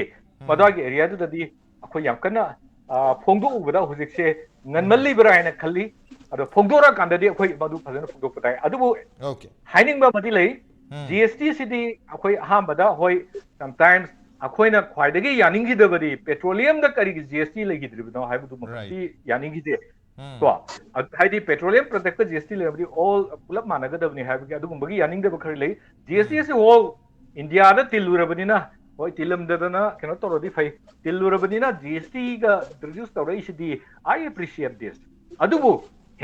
ꯃꯗꯨꯒꯤ ꯑꯦꯔꯤꯌꯥꯗꯨꯗꯗꯤ ꯑꯩꯈꯣꯏ ꯌꯥꯝ ꯀꯟꯅ, ꯑ, ꯐꯣꯡꯗꯣꯛꯎꯕꯗ ꯍꯧꯖꯤꯛꯁꯦ ꯉꯟꯃꯜꯂꯤꯕ꯭ꯔꯥ ꯍꯥꯏꯅ ꯈꯜꯂꯤ꯫ ꯑꯗꯣ ꯐꯣꯡꯗꯣꯔꯛꯑꯀꯥꯟꯗꯗꯤ ꯑꯩꯈꯣꯏ ꯃꯗꯨ ꯐꯖꯅ ꯐꯣꯡꯗꯣꯛꯄ ꯇꯥꯏ꯫ ꯑꯗꯨꯕꯨ Okay. ꯍꯥꯏꯅꯤꯡꯕ ꯑꯃꯗꯤ ꯂꯩ, ꯖꯤ ꯑꯦꯁ ꯇꯤ ꯁꯤꯗꯤ ꯑꯩꯈꯣꯏ ꯑꯍꯥꯟꯕꯗ, ꯍꯣꯏ, sometimes ꯑꯩꯈꯣꯏꯅ ꯈ꯭ꯋꯥꯏꯗꯒꯤ ꯌꯥꯅꯤꯡꯈꯤꯗꯕꯗꯤ ꯄꯦꯇ꯭ꯔꯣꯂꯤꯌꯝꯗ ꯀꯔꯤꯒꯤ ꯖꯤ ꯑꯦꯁ ꯇꯤ ꯂꯩꯈꯤꯗ꯭ꯔꯤꯕꯅꯣ ꯍꯥꯏꯕꯗꯨꯃꯛꯇꯤ ꯌꯥꯅꯤꯡꯈꯤꯗꯦ꯫ ꯀꯣ, ꯑ-, ꯍꯥꯏꯗꯤ petroleum product G S T ꯂꯩꯔꯕꯗꯤ ꯑꯣꯜ ꯄꯨꯂꯞ ꯃꯥꯟꯅꯒꯗꯕꯅꯤ ꯍꯥꯏꯕꯒꯤ ꯑꯗꯨꯒꯨꯝꯕꯒꯤ ꯌꯥꯅꯤꯡꯗꯕ ꯈꯔ ꯂꯩ꯫ ꯖꯤ ꯑꯦꯁ ꯇꯤ ꯑꯁꯤ ꯑꯣꯜ ꯏꯟꯗꯤꯌꯥꯗ ꯇꯤꯜꯂꯨꯔꯕꯅꯤꯅ, ꯍꯣꯏ, ꯇꯤꯜꯂꯝꯗꯗꯅ ꯀꯩꯅꯣ ꯇꯧꯔꯗꯤ ꯐꯩ, ꯇꯤꯜꯂꯨꯔꯕꯅꯤꯅ ꯖꯤ ꯑꯦꯁ ꯇꯤꯒ ꯏꯟꯇ꯭ꯔꯣꯗ꯭ꯌꯨꯁ ꯇꯧꯔꯛꯏꯁꯤꯗꯤ, I appreciate this꯫ ꯑꯗꯨꯕꯨ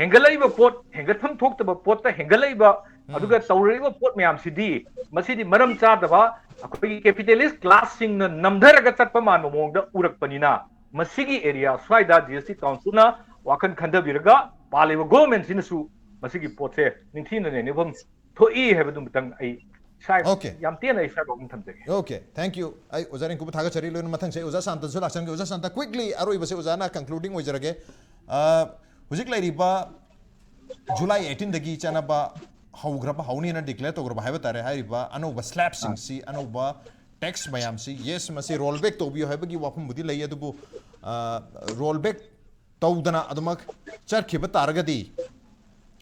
ꯍꯦꯟꯒꯠꯂꯛꯏꯕ ꯄꯣꯠ, ꯍꯦꯟꯒꯠꯐꯝ ꯊꯣꯛꯇꯕ ꯄꯣꯠꯇ ꯍꯦꯟꯒꯠꯂꯛꯏꯕ, ꯑꯗꯨꯒ ꯇꯧꯔꯛꯏꯕ ꯄꯣꯠ ꯃꯌꯥꯝꯁꯤꯗꯤ, ꯃꯁꯤꯗꯤ ꯃꯔꯝ ꯆꯥꯗꯕ, ꯑꯩꯈꯣꯏꯒꯤ ꯀꯦꯄꯤꯇꯦꯂꯤꯁ ꯀ꯭ꯂꯥꯁꯁꯤꯡꯅ ꯅꯝꯊꯔꯒ ꯆꯠꯄ ꯃꯥꯟꯕ ꯃꯑꯣꯡꯗ ꯎꯔꯛꯄꯅꯤꯅ, ꯃꯁꯤꯒꯤ ꯑꯦꯔꯤꯌꯥ ꯁ꯭ꯋꯥꯏꯗ ꯖꯤ ꯑꯦꯁ ꯇꯤ ꯀꯥꯎꯟꯁꯤꯜꯅ ꯋꯥꯈꯜ ꯈꯟꯊꯕꯤꯔꯒ ꯄꯥꯜꯂꯤꯕ ꯒꯣꯚꯔꯟꯃꯦꯟꯠꯁꯤꯅꯁꯨ ꯃꯁꯤꯒꯤ ꯄꯣꯠꯁꯦ ꯅꯤꯡꯊꯤꯅ ꯅꯩꯅꯐꯝ ꯊꯣꯛꯏ ꯍꯥꯏꯕꯗꯨꯃꯇꯪ ꯑꯩ ꯁ꯭ꯋꯥꯏ-, Okay. ꯌꯥꯝ ꯇꯦꯟꯅ ꯑꯩ ꯁ꯭ꯋꯥꯏꯐꯥꯎ ꯑꯗꯨꯝ ꯊꯝꯖꯒꯦ꯫ Okay, thank you. ꯑꯩ ꯑꯣꯖꯥ ꯔꯤꯡꯀꯨꯕꯨ ꯊꯥꯒꯠꯆꯔꯤ꯫ ꯂꯣꯏꯅ ꯃꯊꯪꯁꯦ ꯑꯩ ꯑꯣꯖꯥ ꯁꯥꯟꯇꯟꯁꯨ ꯂꯥꯛꯆꯔꯒꯦ꯫ ꯑꯣꯖꯥ ꯁꯥꯟꯇ, quickly ꯑꯔꯣꯏꯕꯁꯦ ꯑꯣꯖꯥꯅ concluding ꯑꯣꯏꯖꯔꯒꯦ꯫ ꯑ, ꯍꯧꯖꯤꯛ ꯂꯩꯔꯤꯕ July eighteen ꯗꯒꯤ ꯆꯠꯅꯕ ꯍꯧꯈ꯭ꯔꯕ, ꯍꯧꯅꯤ ꯍꯥꯏꯅ declare ꯇꯧꯈ꯭ꯔꯕ ꯍꯥꯏꯕ ꯇꯥꯔꯦ, ꯍꯥꯏꯔꯤꯕ ꯑꯅꯧꯕ slabꯁꯤꯡꯁꯤ, ꯑꯅꯧꯕ tax ꯃꯌꯥꯝꯁꯤ, yes, ꯃꯁꯤ roll back ꯇꯧꯕꯤꯌꯨ ꯍꯥꯏꯕꯒꯤ ꯋꯥꯐꯝꯕꯨꯗꯤ ꯂꯩ, ꯑꯗꯨꯕꯨ, ꯑ, roll back ꯇꯧꯗꯅ ꯑꯗꯨꯃꯛ ꯆꯠꯈꯤꯕ ꯇꯥꯔꯒꯗꯤ,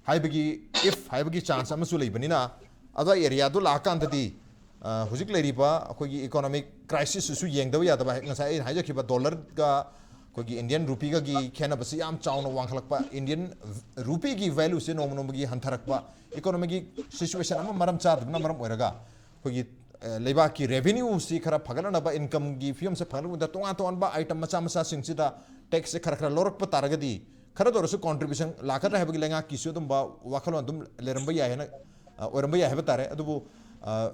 ꯍꯥꯏꯕꯒꯤ, if ꯍꯥꯏꯕꯒꯤ chance ꯑꯃꯁꯨ ꯂꯩꯕꯅꯤꯅ, ꯑꯗꯨ ꯑꯦꯔꯤꯌꯥꯗꯨ ꯂꯥꯛꯑꯀꯥꯟꯗꯗꯤ ꯑ, ꯍꯧꯖꯤꯛ ꯂꯩꯔꯤꯕ ꯑꯩꯈꯣꯏꯒꯤ economic crisis ꯁꯤꯁꯨ ꯌꯦꯡꯗꯕ ꯌꯥꯗꯕ, ꯉꯁꯥꯏ ꯑꯩꯅ ꯍꯥꯏꯖꯈꯤꯕ dollar ꯒ ꯑꯩꯈꯣꯏꯒꯤ Indian rupee ꯒꯒꯤ ꯈꯦꯠꯅꯕꯁꯤ ꯌꯥꯝ ꯆꯥꯎꯅ ꯋꯥꯡꯈꯠꯂꯛꯄ, Indian rupee ꯒꯤ value ꯁꯦ ꯅꯣꯡꯃ ꯅꯣꯡꯃꯒꯤ ꯍꯟꯊꯔꯛꯄ, economy ꯒꯤ situation ꯑꯃ ꯃꯔꯝ ꯆꯥꯗꯕꯅ ꯃꯔꯝ ꯑꯣꯏꯔꯒ ꯑꯩꯈꯣꯏꯒꯤ, ꯑ, ꯂꯩꯕꯥꯛꯀꯤ revenue ꯁꯤ ꯈꯔ ꯐꯒꯠꯅꯅꯕ, income ꯒꯤ ꯐꯤꯕꯝꯁꯦ ꯐꯒꯠꯅꯕꯗ ꯇꯣꯉꯥꯟ ꯇꯣꯉꯥꯟꯕ item ꯃꯆꯥ ꯃꯆꯥꯁꯤꯡꯁꯤꯗ tax ꯁꯦ ꯈꯔ ꯈꯔ ꯂꯧꯔꯛꯄ ꯇꯥꯔꯒꯗꯤ ꯈꯔꯗ ꯑꯣꯏꯔꯁꯨ contribution ꯂꯥꯛꯀꯗ꯭ꯔꯥ ꯍꯥꯏꯕꯒꯤ ꯂꯩꯉꯥꯛꯀꯤꯁꯨ ꯑꯗꯨꯝꯕ ꯋꯥꯈꯜꯂꯣꯟ ꯑꯗꯨꯝ ꯂꯩꯔꯝꯕ ꯌꯥꯏ ꯍꯥꯏꯅ, ꯑ, ꯑꯣꯏꯔꯝꯕ ꯌꯥꯏ ꯍꯥꯏꯕ ꯇꯥꯔꯦ꯫ ꯑꯗꯨꯕꯨ, ꯑ,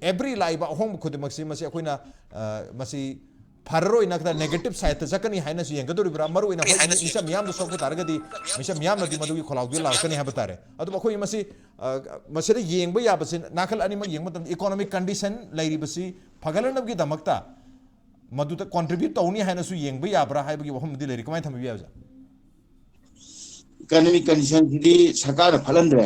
every ꯂꯥꯛꯏꯕ ꯑꯍꯣꯡꯕ ꯈꯨꯗꯤꯡꯃꯛꯁꯤ ꯃꯁꯤ ꯑꯩꯈꯣꯏꯅ, ꯑ, ꯃꯁꯤ ꯐꯔꯔꯣꯏ, ꯅꯠꯇ꯭ꯔꯒ negative side ꯇ ꯆꯠꯀꯅꯤ ꯍꯥꯏꯅꯁꯨ ꯌꯦꯡꯒꯗꯧꯔꯤꯕ꯭ꯔꯥ? ꯃꯔꯨ ꯑꯣꯏꯅ ꯍꯣꯏ, ꯃꯤꯆꯝ ꯃꯤꯌꯥꯝꯗ ꯁꯣꯛꯄ ꯇꯥꯔꯒꯗꯤ ꯃꯤꯆꯝ ꯃꯤꯌꯥꯝꯅꯗꯤ ꯃꯗꯨꯒꯤ ꯈꯣꯜꯂꯥꯎꯗꯨ ꯂꯥꯎꯔꯛꯀꯅꯤ ꯍꯥꯏꯕ ꯇꯥꯔꯦ꯫ ꯑꯗꯨꯕꯨ ꯑꯩꯈꯣꯏ ꯃꯁꯤ, ꯑ, ꯃꯁꯤꯗ ꯌꯦꯡꯕ ꯌꯥꯕꯁꯤ, ꯅꯥꯀꯜ ꯑꯅꯤꯃꯛ ꯌꯦꯡꯕ ꯃꯇꯝꯗ economic condition ꯂꯩꯔꯤꯕꯁꯤ ꯐꯒꯠꯂꯛꯅꯕꯒꯤꯗꯃꯛꯇ ꯃꯗꯨꯗ contribute ꯇꯧꯅꯤ ꯍꯥꯏꯅꯁꯨ ꯌꯦꯡꯕ ꯌꯥꯕ꯭ꯔꯥ ꯍꯥꯏꯕꯒꯤ ꯋꯥꯐꯝꯗꯤ ꯂꯩꯔꯤ꯫ ꯀꯃꯥꯏꯅ ꯊꯝꯕꯤꯕ ꯌꯥꯏ, ꯑꯣꯖꯥ? Economic condition ꯁꯤꯗꯤ ꯁꯔꯀꯥꯔꯅ ꯐꯠꯍꯟꯗ꯭ꯔꯦ,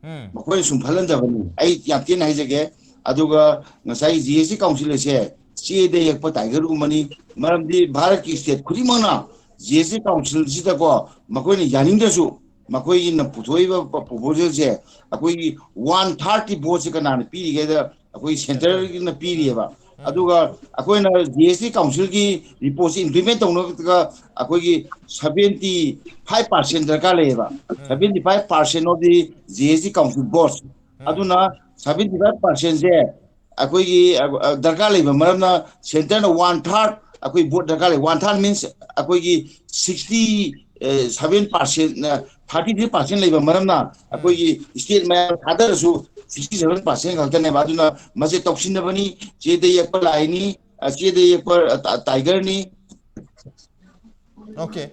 ꯎꯝ꯫ ꯃꯈꯣꯏꯅ ꯁꯨꯝ ꯐꯠꯍꯟꯗꯕꯅꯤ꯫ ꯑꯩ ꯌꯥꯝ ꯊꯤꯅ ꯍꯥꯏꯖꯒꯦ꯫ ꯑꯗꯨꯒ ꯉꯁꯥꯏꯒꯤ G S T council ꯑꯁꯦ ꯆꯦꯗ ꯌꯦꯛꯄ tiger ꯒꯨꯝꯕꯅꯤ꯫ ꯃꯔꯝꯗꯤ ꯚꯥꯔꯠꯀꯤ state ꯈꯨꯗꯤꯡꯃꯛꯅ G S T council ꯁꯤꯗꯀꯣ, ꯃꯈꯣꯏꯅ ꯌꯥꯅꯤꯡꯗ꯭ꯔꯁꯨ, ꯃꯈꯣꯏꯒꯤꯅ ꯄꯨꯊꯣꯛꯏꯕ proposal ꯁꯦ, ꯑꯩꯈꯣꯏꯒꯤ one third ꯀꯤ vote ꯁꯦ ꯀꯅꯥꯅ ꯄꯤꯔꯤꯒꯦꯗ, ꯑꯩꯈꯣꯏ centre ꯒꯤꯅ ꯄꯤꯔꯤꯑꯕ꯫ ꯎꯝ꯫ ꯑꯗꯨꯒ ꯑꯩꯈꯣꯏꯅ G S T council ꯒꯤ report ꯁꯦ implement ꯇꯧꯅꯕꯗ ꯑꯩꯈꯣꯏꯒꯤ seventy five percent ꯗꯔꯀꯥꯔ ꯂꯩꯌꯦꯕ꯫ ꯎꯝ꯫ Seventy five percent of the G S T council votes꯫ ꯎꯝ꯫ ꯑꯗꯨꯅ seventy five percent ꯁꯦ ꯑꯩꯈꯣꯏꯒꯤ, ꯑ, ꯑ, ꯗꯔꯀꯥꯔ ꯂꯩꯕ ꯃꯔꯝꯅ centre ꯅ one third ꯑꯩꯈꯣꯏ vote ꯗꯔꯀꯥꯔ ꯂꯩ꯫ One third means ꯑꯩꯈꯣꯏꯒꯤ sixty seven percent, thirty three percent ꯂꯩꯕ ꯃꯔꯝꯅ ꯎꯝ꯫ ꯑꯩꯈꯣꯏꯒꯤ state ꯃꯌꯥꯝ ꯊꯥꯗꯔꯁꯨ sixty seven percent ꯈꯛꯇꯅꯦꯕ꯫ ꯑꯗꯨꯅ ꯃꯁꯦ ꯇꯧꯁꯤꯟꯅꯕꯅꯤ, ꯆꯦꯗ ꯌꯦꯛꯄ ꯂꯥꯏꯅꯤ, ꯑ, ꯆꯦꯗ ꯌꯦꯛꯄ, ꯑ, ꯇ-, tiger ꯅꯤ꯫ Okay꯫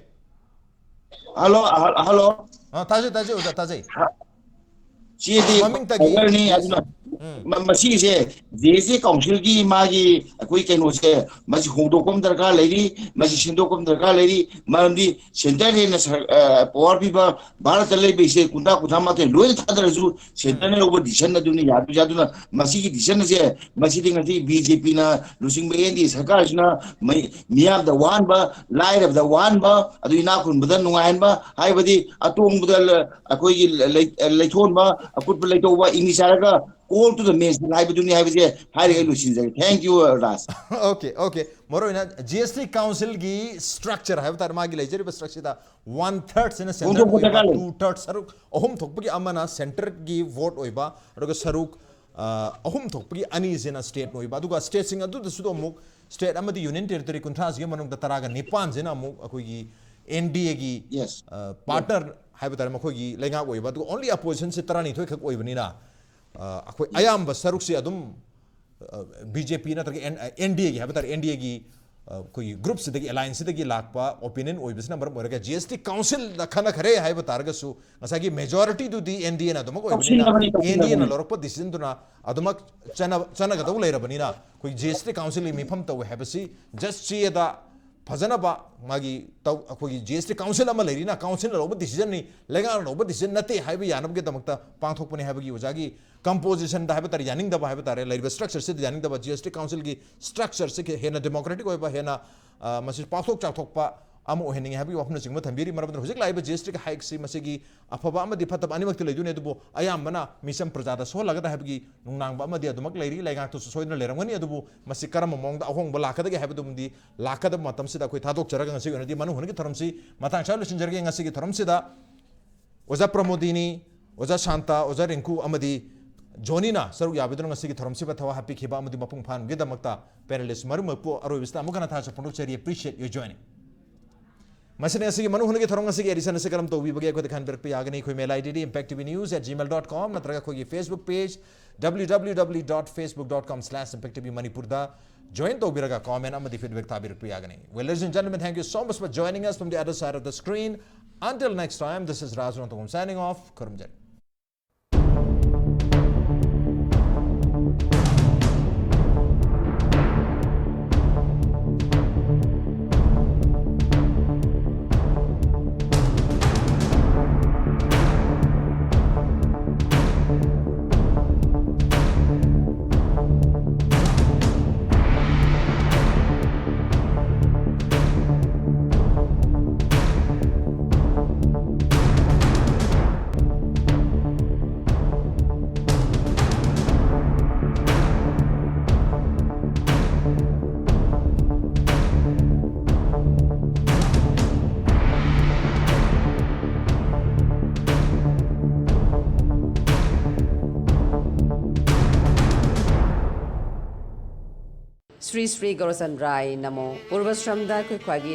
Hello, ꯑ, hello꯫ ꯑ, ꯇꯥꯖꯩ, ꯇꯥꯖꯩ, ꯑꯣꯖꯥ, ꯇꯥꯖꯩ꯫ ꯍ-, ꯆꯦꯗ ꯌꯦꯛꯄ ꯃꯃꯤꯡꯇꯒꯤ tiger ꯅꯤ꯫ ꯑꯗꯨꯅ ꯎꯝ꯫ ꯃ-, ꯃꯁꯤꯒꯤꯁꯦ G S T council ꯒꯤ ꯃꯥꯒꯤ ꯑꯩꯈꯣꯏ ꯀꯩꯅꯣꯁꯦ, ꯃꯁꯤ ꯍꯣꯡꯗꯣꯛꯄ ꯑꯃ ꯗꯔꯀꯥꯔ ꯂꯩꯔꯤ, ꯃꯁꯤ ꯎꯝ꯫ ꯁꯦꯝꯗꯣꯛꯄ ꯑꯃ ꯗꯔꯀꯥꯔ ꯂꯩꯔꯤ꯫ ꯃꯔꯝꯗꯤ centre ꯅ ꯍꯦꯟꯅ ꯁꯔ-, ꯑ, power ꯄꯤꯕ, ꯚꯥꯔꯠꯇ ꯂꯩꯕ ꯏꯁꯦ ꯀꯨꯟꯊ꯭ꯔꯥ, ꯀꯨꯟꯊ꯭ꯔꯥ ꯃꯥꯊꯣꯏ ꯂꯣꯏꯅ ꯊꯥꯗꯔꯁꯨ centre ꯅ ꯎꯝ꯫ ꯂꯧꯕ decision ꯑꯗꯨꯅ ꯌꯥꯗꯣꯏꯁꯦ꯫ ꯑꯗꯨꯅ ꯃꯁꯤꯒꯤ decision ꯑꯁꯦ, ꯃꯁꯤꯗꯤ ꯉꯁꯤ B J P ꯅ ꯂꯨꯆꯤꯡꯕ N D A ꯁꯔꯀꯥꯔꯁꯤꯅ ꯃꯩ-, ꯃꯤꯌꯥꯝꯗ ꯋꯥꯍꯟꯕ, ꯂꯥꯏꯔꯕꯗ ꯋꯥꯍꯟꯕ, ꯑꯗꯨ ꯏꯅꯥꯛ ꯈꯨꯟꯕꯗ ꯅꯨꯡꯉꯥꯏꯍꯟꯕ, ꯍꯥꯏꯕꯗꯤ ꯑꯇꯣꯡꯕꯗ ꯂ-, ꯑꯩꯈꯣꯏꯒꯤ ꯂ-, ꯂꯩ-, ꯂꯩꯊꯣꯟꯕ, ꯑꯀꯨꯠꯄ ꯂꯩꯇꯧꯕ, ꯏꯪꯂꯤꯁ ꯍꯥꯏꯔꯒ call to the machine ꯍꯥꯏꯕꯗꯨꯅꯤ ꯍꯥꯏꯕꯁꯦ ꯍꯥꯏꯔꯒ ꯑꯩ ꯂꯣꯏꯁꯤꯟꯖꯔꯦ꯫ Thank you, Raj. Okay, okay. ꯃꯔꯨ ꯑꯣꯏꯅ G S T council ꯒꯤ structure ꯍꯥꯏꯕ ꯇꯥꯔꯦ, ꯃꯥꯒꯤ ꯂꯩꯖꯔꯤꯕ structure ꯗ one third ꯁꯤꯅ central ꯍꯣꯡꯗꯣꯛꯄ ꯑꯣꯏꯕ, ꯗꯔꯀꯥꯔ ꯂꯩ꯫ Two third, ꯁꯔꯨꯛ ꯑꯍꯨꯝ ꯊꯣꯛꯄꯒꯤ ꯑꯃꯅ centre ꯒꯤ vote ꯑꯣꯏꯕ, ꯑꯗꯨꯒ ꯁꯔꯨꯛ ꯑ, ꯑꯍꯨꯝ ꯊꯣꯛꯄꯒꯤ ꯑꯅꯤꯁꯤꯅ state ꯅ ꯑꯣꯏꯕ, ꯑꯗꯨꯒ state ꯁꯤꯡ ꯑꯗꯨꯗꯁꯨ ꯑꯃꯨꯛ state ꯑꯃꯗꯤ union territory ꯀꯨꯟꯊ꯭ꯔꯥꯁꯤꯒꯤ ꯃꯅꯨꯡꯗ ꯇꯔꯥꯒ ꯅꯤꯄꯥꯟꯁꯤꯅ ꯑꯃꯨꯛ ꯑꯩꯈꯣꯏꯒꯤ N D A ꯒꯤ Yes. ꯑ, partner ꯍꯥꯏꯕ ꯇꯥꯔꯦ, ꯃꯈꯣꯏꯒꯤ ꯂꯩꯉꯥꯛ ꯑꯣꯏꯕ, ꯑꯗꯨꯒ only opposition ꯁꯦ ꯇꯔꯥꯅꯤꯊꯣꯏ ꯈꯛ ꯑꯣꯏꯕꯅꯤꯅ, ꯑ, ꯑꯩꯈꯣꯏ ꯑꯌꯥꯝꯕ ꯁꯔꯨꯛꯁꯤ ꯑꯗꯨꯝ B J P ꯅꯠꯇ꯭ꯔꯒ N D A ꯒꯤ ꯍꯥꯏꯕ ꯇꯥꯔꯦ, N D A ꯒꯤ, ꯑ, ꯑꯩꯈꯣꯏꯒꯤ group ꯁꯤꯗꯒꯤ, alliance ꯁꯤꯗꯒꯤ ꯂꯥꯛꯄ opinion ꯑꯣꯏꯕꯁꯤꯅ ꯃꯔꯝ ꯑꯣꯏꯔꯒ G S T council ꯗ ꯈꯟꯅꯈ꯭ꯔꯦ ꯍꯥꯏꯕ ꯇꯥꯔꯒꯁꯨ, ꯉꯁꯥꯏꯒꯤ majority ꯗꯨꯗꯤ N D A ꯅ ꯑꯗꯨꯃꯛ ꯑꯣꯏꯕꯅꯤꯅ, ꯇꯧꯁꯤꯟꯅꯕꯅꯤ, N D A ꯅ ꯇꯧꯁꯤꯟꯅꯕꯅꯤ꯫ ꯂꯧꯔꯛꯄ decision ꯗꯨꯅ ꯑꯗꯨꯃꯛ ꯆꯠꯅ-, ꯆꯠꯅꯒꯗꯧ ꯂꯩꯔꯕꯅꯤꯅ, ꯑꯩꯈꯣꯏ G S T council ꯒꯤ ꯃꯤꯐꯝ ꯇꯧꯋꯦ ꯍꯥꯏꯕꯁꯤ just ꯆꯦꯗ ꯐꯖꯅꯕ ꯃꯥꯒꯤ ꯇꯧ-, ꯑꯩꯈꯣꯏꯒꯤ G S T council ꯑꯃ ꯂꯩꯔꯤꯅ, council ꯅ ꯂꯧꯕ decision ꯅꯤ, ꯂꯩꯉꯥꯛꯅ ꯂꯧꯕ decision ꯅꯠꯇꯦ ꯍꯥꯏꯕ ꯌꯥꯅꯕꯒꯤꯗꯃꯛꯇ ꯄꯥꯡꯊꯣꯛꯄꯅꯤ ꯍꯥꯏꯕꯒꯤ ꯑꯣꯖꯥꯒꯤ composition ꯗ ꯍꯥꯏꯕ ꯇꯥꯔꯦ, ꯌꯥꯅꯤꯡꯗꯕ ꯍꯥꯏꯕ ꯇꯥꯔꯦ, ꯂꯩꯔꯤꯕ structure ꯁꯤꯗ ꯌꯥꯅꯤꯡꯗꯕ, G S T council ꯒꯤ structure ꯁꯤ ꯍꯦꯟꯅ democratic ꯑꯣꯏꯕ, ꯍꯦꯟꯅ, ꯑ, ꯃꯁꯤ ꯄꯥꯛꯊꯣꯛ ꯆꯥꯎꯊꯣꯛꯄ ꯑꯃ ꯑꯣꯏꯍꯟꯅꯤꯡꯉꯤ ꯍꯥꯏꯕꯒꯤ ꯋꯥꯐꯝꯅꯆꯤꯡꯕ ꯊꯝꯕꯤꯔꯤ꯫ ꯃꯔꯝ ꯑꯗꯨꯅ ꯍꯧꯖꯤꯛ ꯂꯥꯛꯏꯕ G S T ꯒꯤ hike ꯁꯤ ꯃꯁꯤꯒꯤ ꯑꯐꯕ ꯑꯃꯗꯤ ꯐꯠꯇꯕ ꯑꯅꯤꯃꯛꯇꯤ ꯂꯩꯗꯣꯏꯅꯤ, ꯑꯗꯨꯕꯨ ꯑꯌꯥꯝꯕꯅ ꯃꯤꯆꯝ ꯄ꯭ꯔꯖꯥꯗ ꯁꯣꯛꯍꯜꯂꯒꯗ꯭ꯔꯥ ꯍꯥꯏꯕꯒꯤ ꯅꯨꯡꯅꯥꯡꯕ ꯑꯃꯗꯤ ꯑꯗꯨꯃꯛ ꯂꯩꯔꯤ꯫ ꯂꯩꯉꯥꯛꯇꯁꯨ ꯁꯣꯏꯗꯅ ꯂꯩꯔꯝꯒꯅꯤ, ꯑꯗꯨꯕꯨ ꯃꯁꯤ ꯀꯔꯝꯕ ꯃꯑꯣꯡꯗ ꯑꯍꯣꯡꯕ ꯂꯥꯛꯀꯗꯒꯦ ꯍꯥꯏꯕꯗꯨꯃꯗꯤ ꯂꯥꯛꯀꯗꯕ ꯃꯇꯝꯁꯤꯗ ꯑꯩꯈꯣꯏ ꯊꯥꯗꯣꯛꯆꯔꯒ ꯉꯁꯤꯒꯤ ꯑꯣꯏꯅꯗꯤ ꯃꯅꯨꯡ ꯍꯨꯠꯅꯒꯤ ꯊꯧꯔꯝꯁꯤ ꯃꯇꯥꯡ ꯆꯥꯅ ꯂꯣꯏꯁꯤꯟꯖꯔꯒꯦ꯫ ꯉꯁꯤꯒꯤ ꯊꯧꯔꯝꯁꯤꯗ ꯑꯣꯖꯥ ꯄ꯭ꯔꯃꯣꯗꯤꯅꯤ, ꯑꯣꯖꯥ ꯁꯥꯟꯇ, ꯑꯣꯖꯥ ꯔꯤꯡꯀꯨ ꯑꯃꯗꯤ ꯖꯣꯅꯤꯅ ꯁꯔꯨꯛ ꯌꯥꯕꯤꯗꯨꯅ ꯉꯁꯤꯒꯤ ꯊꯧꯔꯝꯁꯤꯕꯨ ꯊꯋꯥꯏ ꯍꯥꯞꯄꯤꯈꯤꯕ ꯑꯃꯗꯤ ꯃꯄꯨꯡ ꯐꯥꯍꯟꯕꯒꯤꯗꯃꯛꯇ panelist ꯃꯔꯨꯞ ꯃꯄꯨ ꯑꯔꯣꯏꯕꯁꯤꯗ ꯑꯃꯨꯛ ꯍꯟꯅ ꯊꯥꯒꯠꯆꯕ ꯐꯣꯡꯗꯣꯛꯆꯔꯤ꯫ Appreciate your joining. ꯃꯁꯤꯅ ꯉꯁꯤꯒꯤ ꯃꯅꯨꯡ ꯍꯨꯠꯅꯒꯤ ꯊꯧꯔꯝ ꯉꯁꯤꯒꯤ edition ꯑꯁꯤ ꯀꯔꯝ ꯇꯧꯕꯤꯕꯒꯦ ꯑꯩꯈꯣꯏꯗ ꯈꯟꯕꯤꯔꯛꯄ ꯌꯥꯒꯅꯤ꯫ ꯑꯩꯈꯣꯏ mail I D D impact T V news at gmail dot com ꯅꯠꯇ꯭ꯔꯒ ꯑꯩꯈꯣꯏꯒꯤ Facebook page W W W dot facebook dot com slash impact T V Manipur ꯗ join ꯇꯧꯕꯤꯔꯒ comment ꯑꯃꯗꯤ feedback ꯊꯥꯕꯤꯔꯛꯄ ꯌꯥꯒꯅꯤ꯫ Well, ladies and gentlemen, thank you so much for joining us from the other side of the screen. Until next time, this is Raj Rongtongom signing off. ꯈꯨꯔꯨꯝꯖꯔꯤ꯫ Shri Shri ꯒꯧꯔꯆꯟꯗ꯭ꯔꯥꯏ ꯅꯃꯣ꯫ ꯄꯨꯔꯕꯁ꯭ꯔꯝꯗ ꯑꯩꯈꯣꯏ ꯈ꯭ꯋꯥꯏꯒꯤ